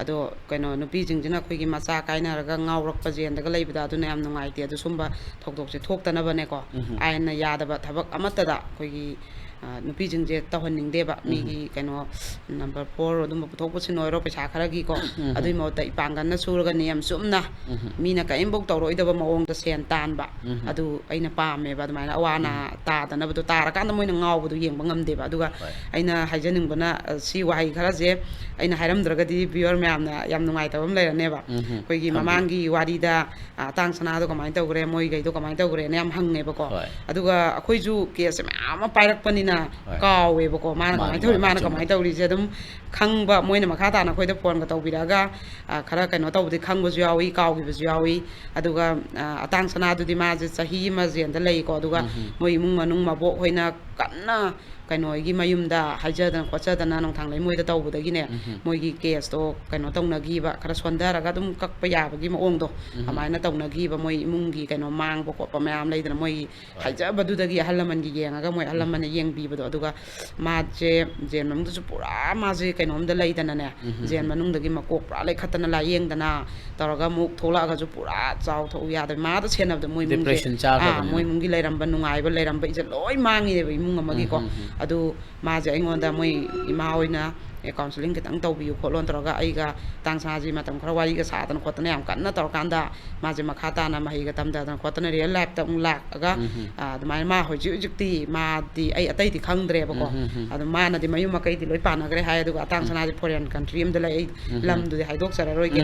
ꯑꯗꯣ ꯀꯩꯅꯣ, ꯅꯨꯄꯤꯁꯤꯡꯁꯤꯅ ꯑꯩꯈꯣꯏꯒꯤ ꯃꯆꯥ ꯀꯥꯏꯅꯔꯒ ꯉꯥꯎꯔꯛꯄ, ꯖꯦꯟꯗꯒ ꯂꯩꯕꯗ ꯑꯗꯨꯅ ꯌꯥꯝ ꯅꯨꯡꯉꯥꯏꯇꯦ꯫ ꯑꯗꯨ ꯁꯨꯝꯕ ꯊꯧꯗꯣꯛꯁꯦ ꯊꯣꯛꯇꯅꯕꯅꯦꯀꯣ, ꯑꯥꯏꯟꯅ ꯌꯥꯗꯕ ꯊꯕꯛ ꯑꯃꯠꯇꯗ ꯑꯩꯈꯣꯏꯒꯤ, ꯑ, ꯅꯨꯄꯤꯁꯤꯡꯁꯦ ꯇꯧꯍꯟꯅꯤꯡꯗꯦꯕ꯫ ꯃꯤꯒꯤ ꯀꯩꯅꯣ, number four ꯑꯗꯨꯝꯕ ꯄꯨꯊꯣꯛ ꯄꯨꯁꯤꯟ ꯑꯣꯏꯔꯣ, ꯄꯩꯁꯥ ꯈꯔꯒꯤꯀꯣ꯫ ꯑꯗꯨꯒꯤ ꯃꯍꯨꯠꯇ ꯏꯄꯥꯡꯒꯜꯅ ꯁꯨꯔꯒ ꯅꯤꯌꯝ ꯆꯨꯝꯅ ꯃꯤꯅ ꯀꯔꯤꯝꯐꯧ ꯇꯧꯔꯛꯑꯣꯏꯗꯕ ꯃꯑꯣꯡꯗ ꯁꯦꯟ ꯇꯥꯟꯕ꯫ ꯑꯗꯨ ꯑꯩꯅ ꯄꯥꯝꯃꯦꯕ꯫ ꯑꯗꯨꯃꯥꯏꯅ ꯑꯋꯥ ꯑꯅꯥ ꯇꯥꯗꯅꯕꯗꯣ, ꯇꯥꯔꯀꯥꯟꯗ ꯃꯣꯏꯅ ꯉꯥꯎꯕꯗꯣ ꯌꯦꯡꯕ ꯉꯝꯗꯦꯕ꯫ ꯑꯗꯨꯒ ꯑꯩꯅ ꯍꯥꯏꯖꯅꯤꯡꯕꯅ, ꯑ, ꯁꯤ ꯋꯥꯍꯩ ꯈꯔꯁꯦ ꯑꯩꯅ ꯍꯥꯏꯔꯝꯗ꯭ꯔꯒꯗꯤ viewer ꯃꯌꯥꯝꯅ ꯌꯥꯝ ꯅꯨꯡꯉꯥꯏꯇꯕ ꯑꯃ ꯂꯩꯔꯅꯦꯕ꯫ ꯑꯩꯈꯣꯏꯒꯤ ꯃꯃꯥꯡꯒꯤ ꯋꯥꯔꯤꯗ, ꯑ, ꯑꯇꯥꯡ ꯁꯅꯥꯗꯣ ꯀꯃꯥꯏꯅ ꯇꯧꯈ꯭ꯔꯦ, ꯃꯣꯏꯈꯩꯗꯣ ꯀꯃꯥꯏꯅ ꯇꯧꯈ꯭ꯔꯦꯅ ꯌꯥꯝ ꯍꯪꯉꯦꯕꯀꯣ꯫ ꯍꯣꯏ꯫ ꯑꯗꯨꯒ ꯑꯩꯈꯣꯏꯁꯨ case ꯁꯦ ꯃꯌꯥꯝ ꯑꯃ ꯄꯥꯏꯔꯛꯄꯅꯤꯅ ꯍꯣꯏ꯫ ꯀꯥꯎꯋꯦꯕꯀꯣ, ꯃꯥꯅ ꯃꯥꯅꯤ, ꯀꯃꯥꯏꯅ ꯇꯧꯔꯤ, ꯃꯥꯅꯤ, ꯃꯥꯅ ꯆꯨꯝꯃꯤ꯫ ꯀꯃꯥꯏꯅ ꯇꯧꯔꯤꯁꯦ ꯑꯗꯨꯝ ꯈꯪꯕ꯫ ꯃꯣꯏꯅ ꯃꯈꯥ ꯇꯥꯅ ꯑꯩꯈꯣꯏꯗ phoneꯒ ꯇꯧꯕꯤꯔꯛꯑꯒ, ꯑ, ꯈꯔ ꯀꯩꯅꯣ ꯇꯧꯕꯗꯤ ꯈꯪꯕꯁꯨ ꯌꯥꯎꯏ, ꯀꯥꯎꯈꯤꯕꯁꯨ ꯌꯥꯎꯏ꯫ ꯑꯗꯨꯒ, ꯑ, ꯑꯇꯥꯡ ꯁꯅꯥꯗꯨꯗꯤ ꯃꯥꯁꯦ ꯆꯍꯤ ꯑꯃ ꯖꯦꯟꯗ ꯂꯩꯀꯣ꯫ ꯑꯗꯨꯒ ꯃꯣꯏ ꯏꯃꯨꯡ ꯃꯅꯨꯡ ꯃꯕꯣꯛ ꯍꯣꯏꯅ ꯀꯟꯅ ꯀꯩꯅꯣꯒꯤ ꯃꯌꯨꯝꯗ ꯍꯥꯏꯖꯗꯅ ꯈꯣꯠꯆꯗꯅ ꯅꯣꯡꯊꯥꯡ ꯂꯩꯃꯣꯏꯗ ꯇꯧꯕꯗꯒꯤꯅꯦ, ꯃꯣꯏꯒꯤ case ꯇꯣ ꯀꯩꯅꯣ ꯇꯧꯅꯈꯤꯕ, ꯈꯔ ꯁꯣꯟꯊꯔꯒ ꯑꯗꯨꯝ ꯀꯛꯄ ꯌꯥꯕꯒꯤ ꯃꯑꯣꯡꯗꯣ ꯑꯗꯨꯃꯥꯏꯅ ꯇꯧꯅꯈꯤꯕ꯫ ꯃꯣꯏ ꯏꯃꯨꯡꯒꯤ ꯀꯩꯅꯣ ꯃꯥꯡꯕ ꯈꯣꯠꯄ ꯃꯌꯥꯝ ꯂꯩꯗꯅ, ꯃꯣꯏꯒꯤ ꯍꯥꯏꯖꯕꯗꯨꯗꯒꯤ ꯑꯍꯜ ꯂꯃꯟꯒꯤ ꯌꯦꯡꯉꯒ ꯃꯣꯏ ꯑꯍꯜ ꯂꯃꯟꯅ ꯌꯦꯡꯕꯤꯕꯗꯣ꯫ ꯑꯗꯨꯒ ꯃꯥꯁꯦ ꯖꯦꯜ ꯃꯅꯨꯡꯗꯁꯨ ꯄꯨꯔꯥ ꯃꯥꯁꯦ ꯀꯩꯅꯣꯝꯗ ꯂꯩꯗꯅꯅꯦ, ꯖꯦꯜ ꯃꯅꯨꯡꯗꯒꯤ ꯃꯀꯣꯛ ꯄꯨꯔꯥ ꯂꯩꯈꯠꯇꯅ ꯂꯥꯏꯌꯦꯡꯗꯅ ꯇꯧꯔꯒ ꯑꯃꯨꯛ ꯊꯣꯛꯂꯛꯑꯒꯁꯨ ꯄꯨꯔꯥ ꯆꯥꯎ ꯊꯛꯎ ꯌꯥꯗꯕ, ꯃꯥꯗ ꯁꯦꯟꯅꯕꯗ ꯃꯣꯏ ꯏꯃꯨꯡꯁꯦ, Depression ꯆꯥꯈ꯭ꯔꯕꯅꯤꯅ꯫ ꯑꯥ, ꯃꯣꯏ ꯏꯃꯨꯡꯒꯤ ꯂꯩꯔꯝꯕ ꯅꯨꯡꯉꯥꯏꯕ ꯂꯩꯔꯝꯕ ꯏꯖꯠ ꯂꯣꯏ ꯃꯥꯡꯉꯤꯅꯦꯕ ꯏꯃꯨꯡ ꯑꯃꯒꯤꯀꯣ꯫ ꯑꯗꯨ ꯃꯥꯁꯦ ꯑꯩꯉꯣꯟꯗ ꯃꯣꯏ ꯏꯃꯥ ꯍꯣꯏꯅ, "ꯑꯦ, counselling ꯈꯤꯇꯪ ꯇꯧꯕꯤꯌꯨ ꯈꯣꯠꯂꯣꯅ" ꯇꯧꯔꯒ ꯑꯩꯒ ꯇꯥꯡ ꯁꯅꯥꯁꯤ ꯃꯇꯝ ꯈꯔ ꯋꯥꯔꯤꯒ ꯁꯥꯗꯅ ꯈꯣꯠꯇꯅ ꯌꯥꯝ ꯀꯟꯅ ꯇꯧꯔꯀꯥꯟꯗ ꯃꯥꯁꯦ ꯃꯈꯥ ꯇꯥꯅ ꯃꯍꯩꯒ ꯇꯝꯊꯗꯅ ꯈꯣꯠꯇꯅ real life ꯇ ꯑꯃꯨꯛ ꯂꯥꯛꯑꯒ, ꯑ, ꯑꯗꯨꯃꯥꯏꯅ ꯃꯥ ꯍꯧꯖꯤꯛ ꯍꯧꯖꯤꯛꯇꯤ ꯃꯥꯗꯤ ꯑꯩ ꯑꯇꯩꯗꯤ ꯈꯪꯗ꯭ꯔꯦꯕꯀꯣ꯫ ꯑꯗꯣ ꯃꯥꯅꯗꯤ ꯃꯌꯨꯝ ꯃꯀꯩꯗꯤ ꯂꯣꯏ ꯄꯥꯟꯅꯈ꯭ꯔꯦ ꯍꯥꯏ, ꯑꯗꯨꯒ ꯑꯇꯥꯡ ꯁꯅꯥꯗꯤ foreign country ꯑꯃꯗ ꯂꯩ, ꯑꯩ ꯂꯝꯗꯨꯗꯤ ꯍꯥꯏꯗꯣꯛꯆꯔꯔꯣꯏꯒꯦ꯫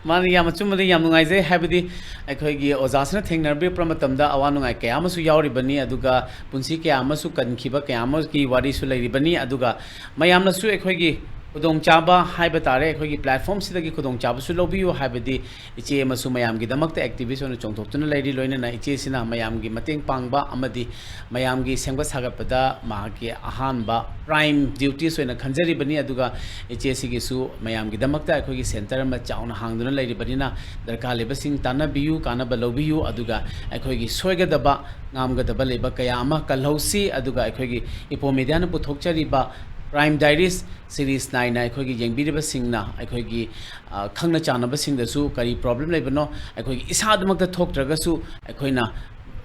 ꯃꯥꯅ ꯌꯥꯝ ꯑꯆꯨꯝꯕꯗ ꯌꯥꯝ ꯅꯨꯡꯉꯥꯏꯖꯩ, ꯍꯥꯏꯕꯗꯤ ꯑꯩꯈꯣꯏꯒꯤ ꯑꯣꯖꯥꯁꯤꯅ ꯊꯦꯡꯅꯕꯤꯔꯛꯄ ꯃꯇꯝꯗ ꯑꯋꯥ ꯅꯨꯡꯉꯥꯏ ꯀꯌꯥ ꯑꯃꯁꯨ ꯌꯥꯎꯔꯤꯕꯅꯤ, ꯑꯗꯨꯒ ꯄꯨꯟꯁꯤ ꯀꯌꯥ ꯑꯃꯁꯨ ꯀꯟꯈꯤꯕ ꯀꯌꯥ ꯑꯃꯒꯤ ꯋꯥꯔꯤꯁꯨ ꯂꯩꯔꯤꯕꯅꯤ꯫ ꯑꯗꯨꯒ ꯃꯌꯥꯝꯅꯁꯨ ꯑꯩꯈꯣꯏꯒꯤ ꯈꯨꯗꯣꯡꯆꯥꯕ ꯍꯥꯏꯕ ꯇꯥꯔꯦ, ꯑꯩꯈꯣꯏꯒꯤ platform ꯁꯤꯗꯒꯤ ꯈꯨꯗꯣꯡꯆꯥꯕꯁꯨ ꯂꯧꯕꯤꯌꯨ꯫ ꯍꯥꯏꯕꯗꯤ ꯏꯆꯦ ꯑꯃꯁꯨ ꯃꯌꯥꯝꯒꯤꯗꯃꯛꯇ activist ꯑꯣꯏꯅ ꯆꯣꯡꯊꯣꯛꯇꯨꯅ ꯂꯩꯔꯤ, ꯂꯣꯏꯅꯅ ꯏꯆꯦꯁꯤꯅ ꯃꯌꯥꯝꯒꯤ ꯃꯇꯦꯡ ꯄꯥꯡꯕ ꯑꯃꯗꯤ ꯃꯌꯥꯝꯒꯤ ꯁꯦꯝꯒꯠ ꯁꯥꯒꯠꯄꯗ ꯃꯍꯥꯛꯀꯤ ꯑꯍꯥꯟꯕ prime duties ꯑꯣꯏꯅ ꯈꯟꯖꯔꯤꯕꯅꯤ꯫ ꯑꯗꯨꯒ ꯏꯆꯦꯁꯤꯒꯤꯁꯨ ꯃꯌꯥꯝꯒꯤꯗꯃꯛꯇ ꯑꯩꯈꯣꯏꯒꯤ centre ꯑꯃ ꯆꯥꯎꯅ ꯍꯥꯡꯗꯨꯅ ꯂꯩꯔꯤꯕꯅꯤꯅ, ꯗꯔꯀꯥꯔ ꯂꯩꯕꯁꯤꯡ ꯇꯥꯟꯅꯕꯤꯌꯨ, ꯀꯥꯟꯅꯕ ꯂꯧꯕꯤꯌꯨ꯫ ꯑꯗꯨꯒ ꯑꯩꯈꯣꯏꯒꯤ ꯁꯣꯏꯒꯗꯕ, ꯉꯥꯝꯒꯗꯕ ꯂꯩꯕ ꯀꯌꯥ ꯑꯃ ꯀꯜꯍꯧꯁꯤ꯫ ꯑꯗꯨꯒ ꯑꯩꯈꯣꯏꯒꯤ Ipoh Media ꯅ ꯄꯨꯊꯣꯛꯆꯔꯤꯕ Crime Diaries series ꯅꯥꯏꯅ ꯑꯩꯈꯣꯏꯒꯤ ꯌꯦꯡꯕꯤꯔꯤꯕꯁꯤꯡꯅ ꯑꯩꯈꯣꯏꯒꯤ, ꯑ, ꯈꯪꯅ ꯆꯥꯟꯅꯕꯁꯤꯡꯗꯁꯨ ꯀꯔꯤ problem ꯂꯩꯕꯅꯣ, ꯑꯩꯈꯣꯏꯒꯤ ꯏꯁꯥꯗꯃꯛꯇ ꯊꯣꯛꯇ꯭ꯔꯒꯁꯨ ꯑꯩꯈꯣꯏꯅ,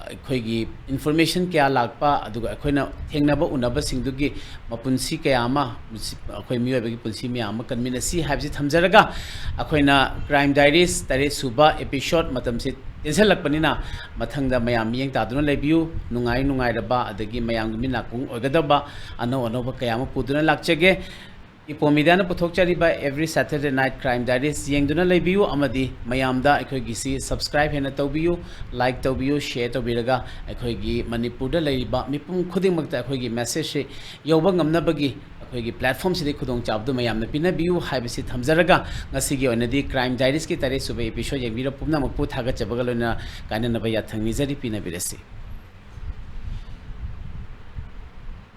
ꯑꯩꯈꯣꯏꯒꯤ information ꯀꯌꯥ ꯂꯥꯛꯄ, ꯑꯗꯨꯒ ꯑꯩꯈꯣꯏꯅ ꯊꯦꯡꯅꯕ ꯎꯅꯕꯁꯤꯡꯗꯨꯒꯤ ꯃꯄꯨꯟꯁꯤ ꯀꯌꯥ ꯑꯃ, ꯑꯩꯈꯣꯏ ꯃꯤꯑꯣꯏꯕꯒꯤ ꯄꯨꯟꯁꯤ ꯃꯌꯥꯝ ꯑꯃ ꯀꯟꯃꯤꯟꯅꯁꯤ ꯍꯥꯏꯕꯁꯤ ꯊꯝꯖꯔꯒ, ꯑꯩꯈꯣꯏꯅ Crime Diaries ꯇꯔꯦꯠ ꯁꯨꯕ episode ꯃꯇꯝꯁꯤ ꯇꯦꯟꯁꯤꯜꯂꯛꯄꯅꯤꯅ, ꯃꯊꯪꯗ ꯃꯌꯥꯝ ꯃꯤꯠꯌꯦꯡ ꯇꯥꯗꯨꯅ ꯂꯩꯕꯤꯌꯨ꯫ ꯅꯨꯡꯉꯥꯏ ꯅꯨꯡꯉꯥꯏꯔꯕ ꯑꯗꯒꯤ ꯃꯌꯥꯝꯒꯤ ꯃꯤꯠ ꯅꯥꯀꯣꯡ ꯑꯣꯏꯒꯗꯕ ꯑꯅꯧ ꯑꯅꯧꯕ ꯀꯌꯥ ꯑꯃ ꯄꯨꯗꯨꯅ ꯂꯥꯛꯆꯒꯦ꯫ Ipoh Media ꯅ ꯄꯨꯊꯣꯛꯆꯔꯤꯕ Every Saturday Night Crime Diaries ꯌꯦꯡꯗꯨꯅ ꯂꯩꯕꯤꯌꯨ, ꯑꯃꯗꯤ ꯃꯌꯥꯝꯗ ꯑꯩꯈꯣꯏꯒꯤꯁꯤ subscribe ꯍꯦꯟꯅ ꯇꯧꯕꯤꯌꯨ, like ꯇꯧꯕꯤꯌꯨ, share ꯇꯧꯕꯤꯔꯒ ꯑꯩꯈꯣꯏꯒꯤ ꯃꯅꯤꯄꯨꯔꯗ ꯂꯩꯔꯤꯕ ꯃꯤꯄꯨꯝ ꯈꯨꯗꯤꯡꯃꯛꯇ ꯑꯩꯈꯣꯏꯒꯤ message ꯁꯤ ꯌꯧꯕ ꯉꯝꯅꯕꯒꯤ ꯑꯩꯈꯣꯏꯒꯤ platform ꯁꯤꯗꯒꯤ ꯈꯨꯗꯣꯡꯆꯥꯕꯗꯨ ꯃꯌꯥꯝꯅ ꯄꯤꯅꯕꯤꯌꯨ ꯍꯥꯏꯕꯁꯤ ꯊꯝꯖꯔꯒ, ꯉꯁꯤꯒꯤ ꯑꯣꯏꯅꯗꯤ Crime Diaries ꯀꯤ ꯇꯔꯦꯠ ꯁꯨꯕ episode ꯌꯦꯡꯕꯤꯔ ꯄꯨꯝꯅꯃꯛꯄꯨ ꯊꯥꯒꯠꯆꯕꯒ ꯂꯣꯏꯅꯅ ꯀꯥꯏꯅꯅꯕ ꯌꯥꯊꯪ ꯅꯤꯖꯔꯤ꯫ ꯄꯤꯅꯕꯤꯔꯁꯤ꯫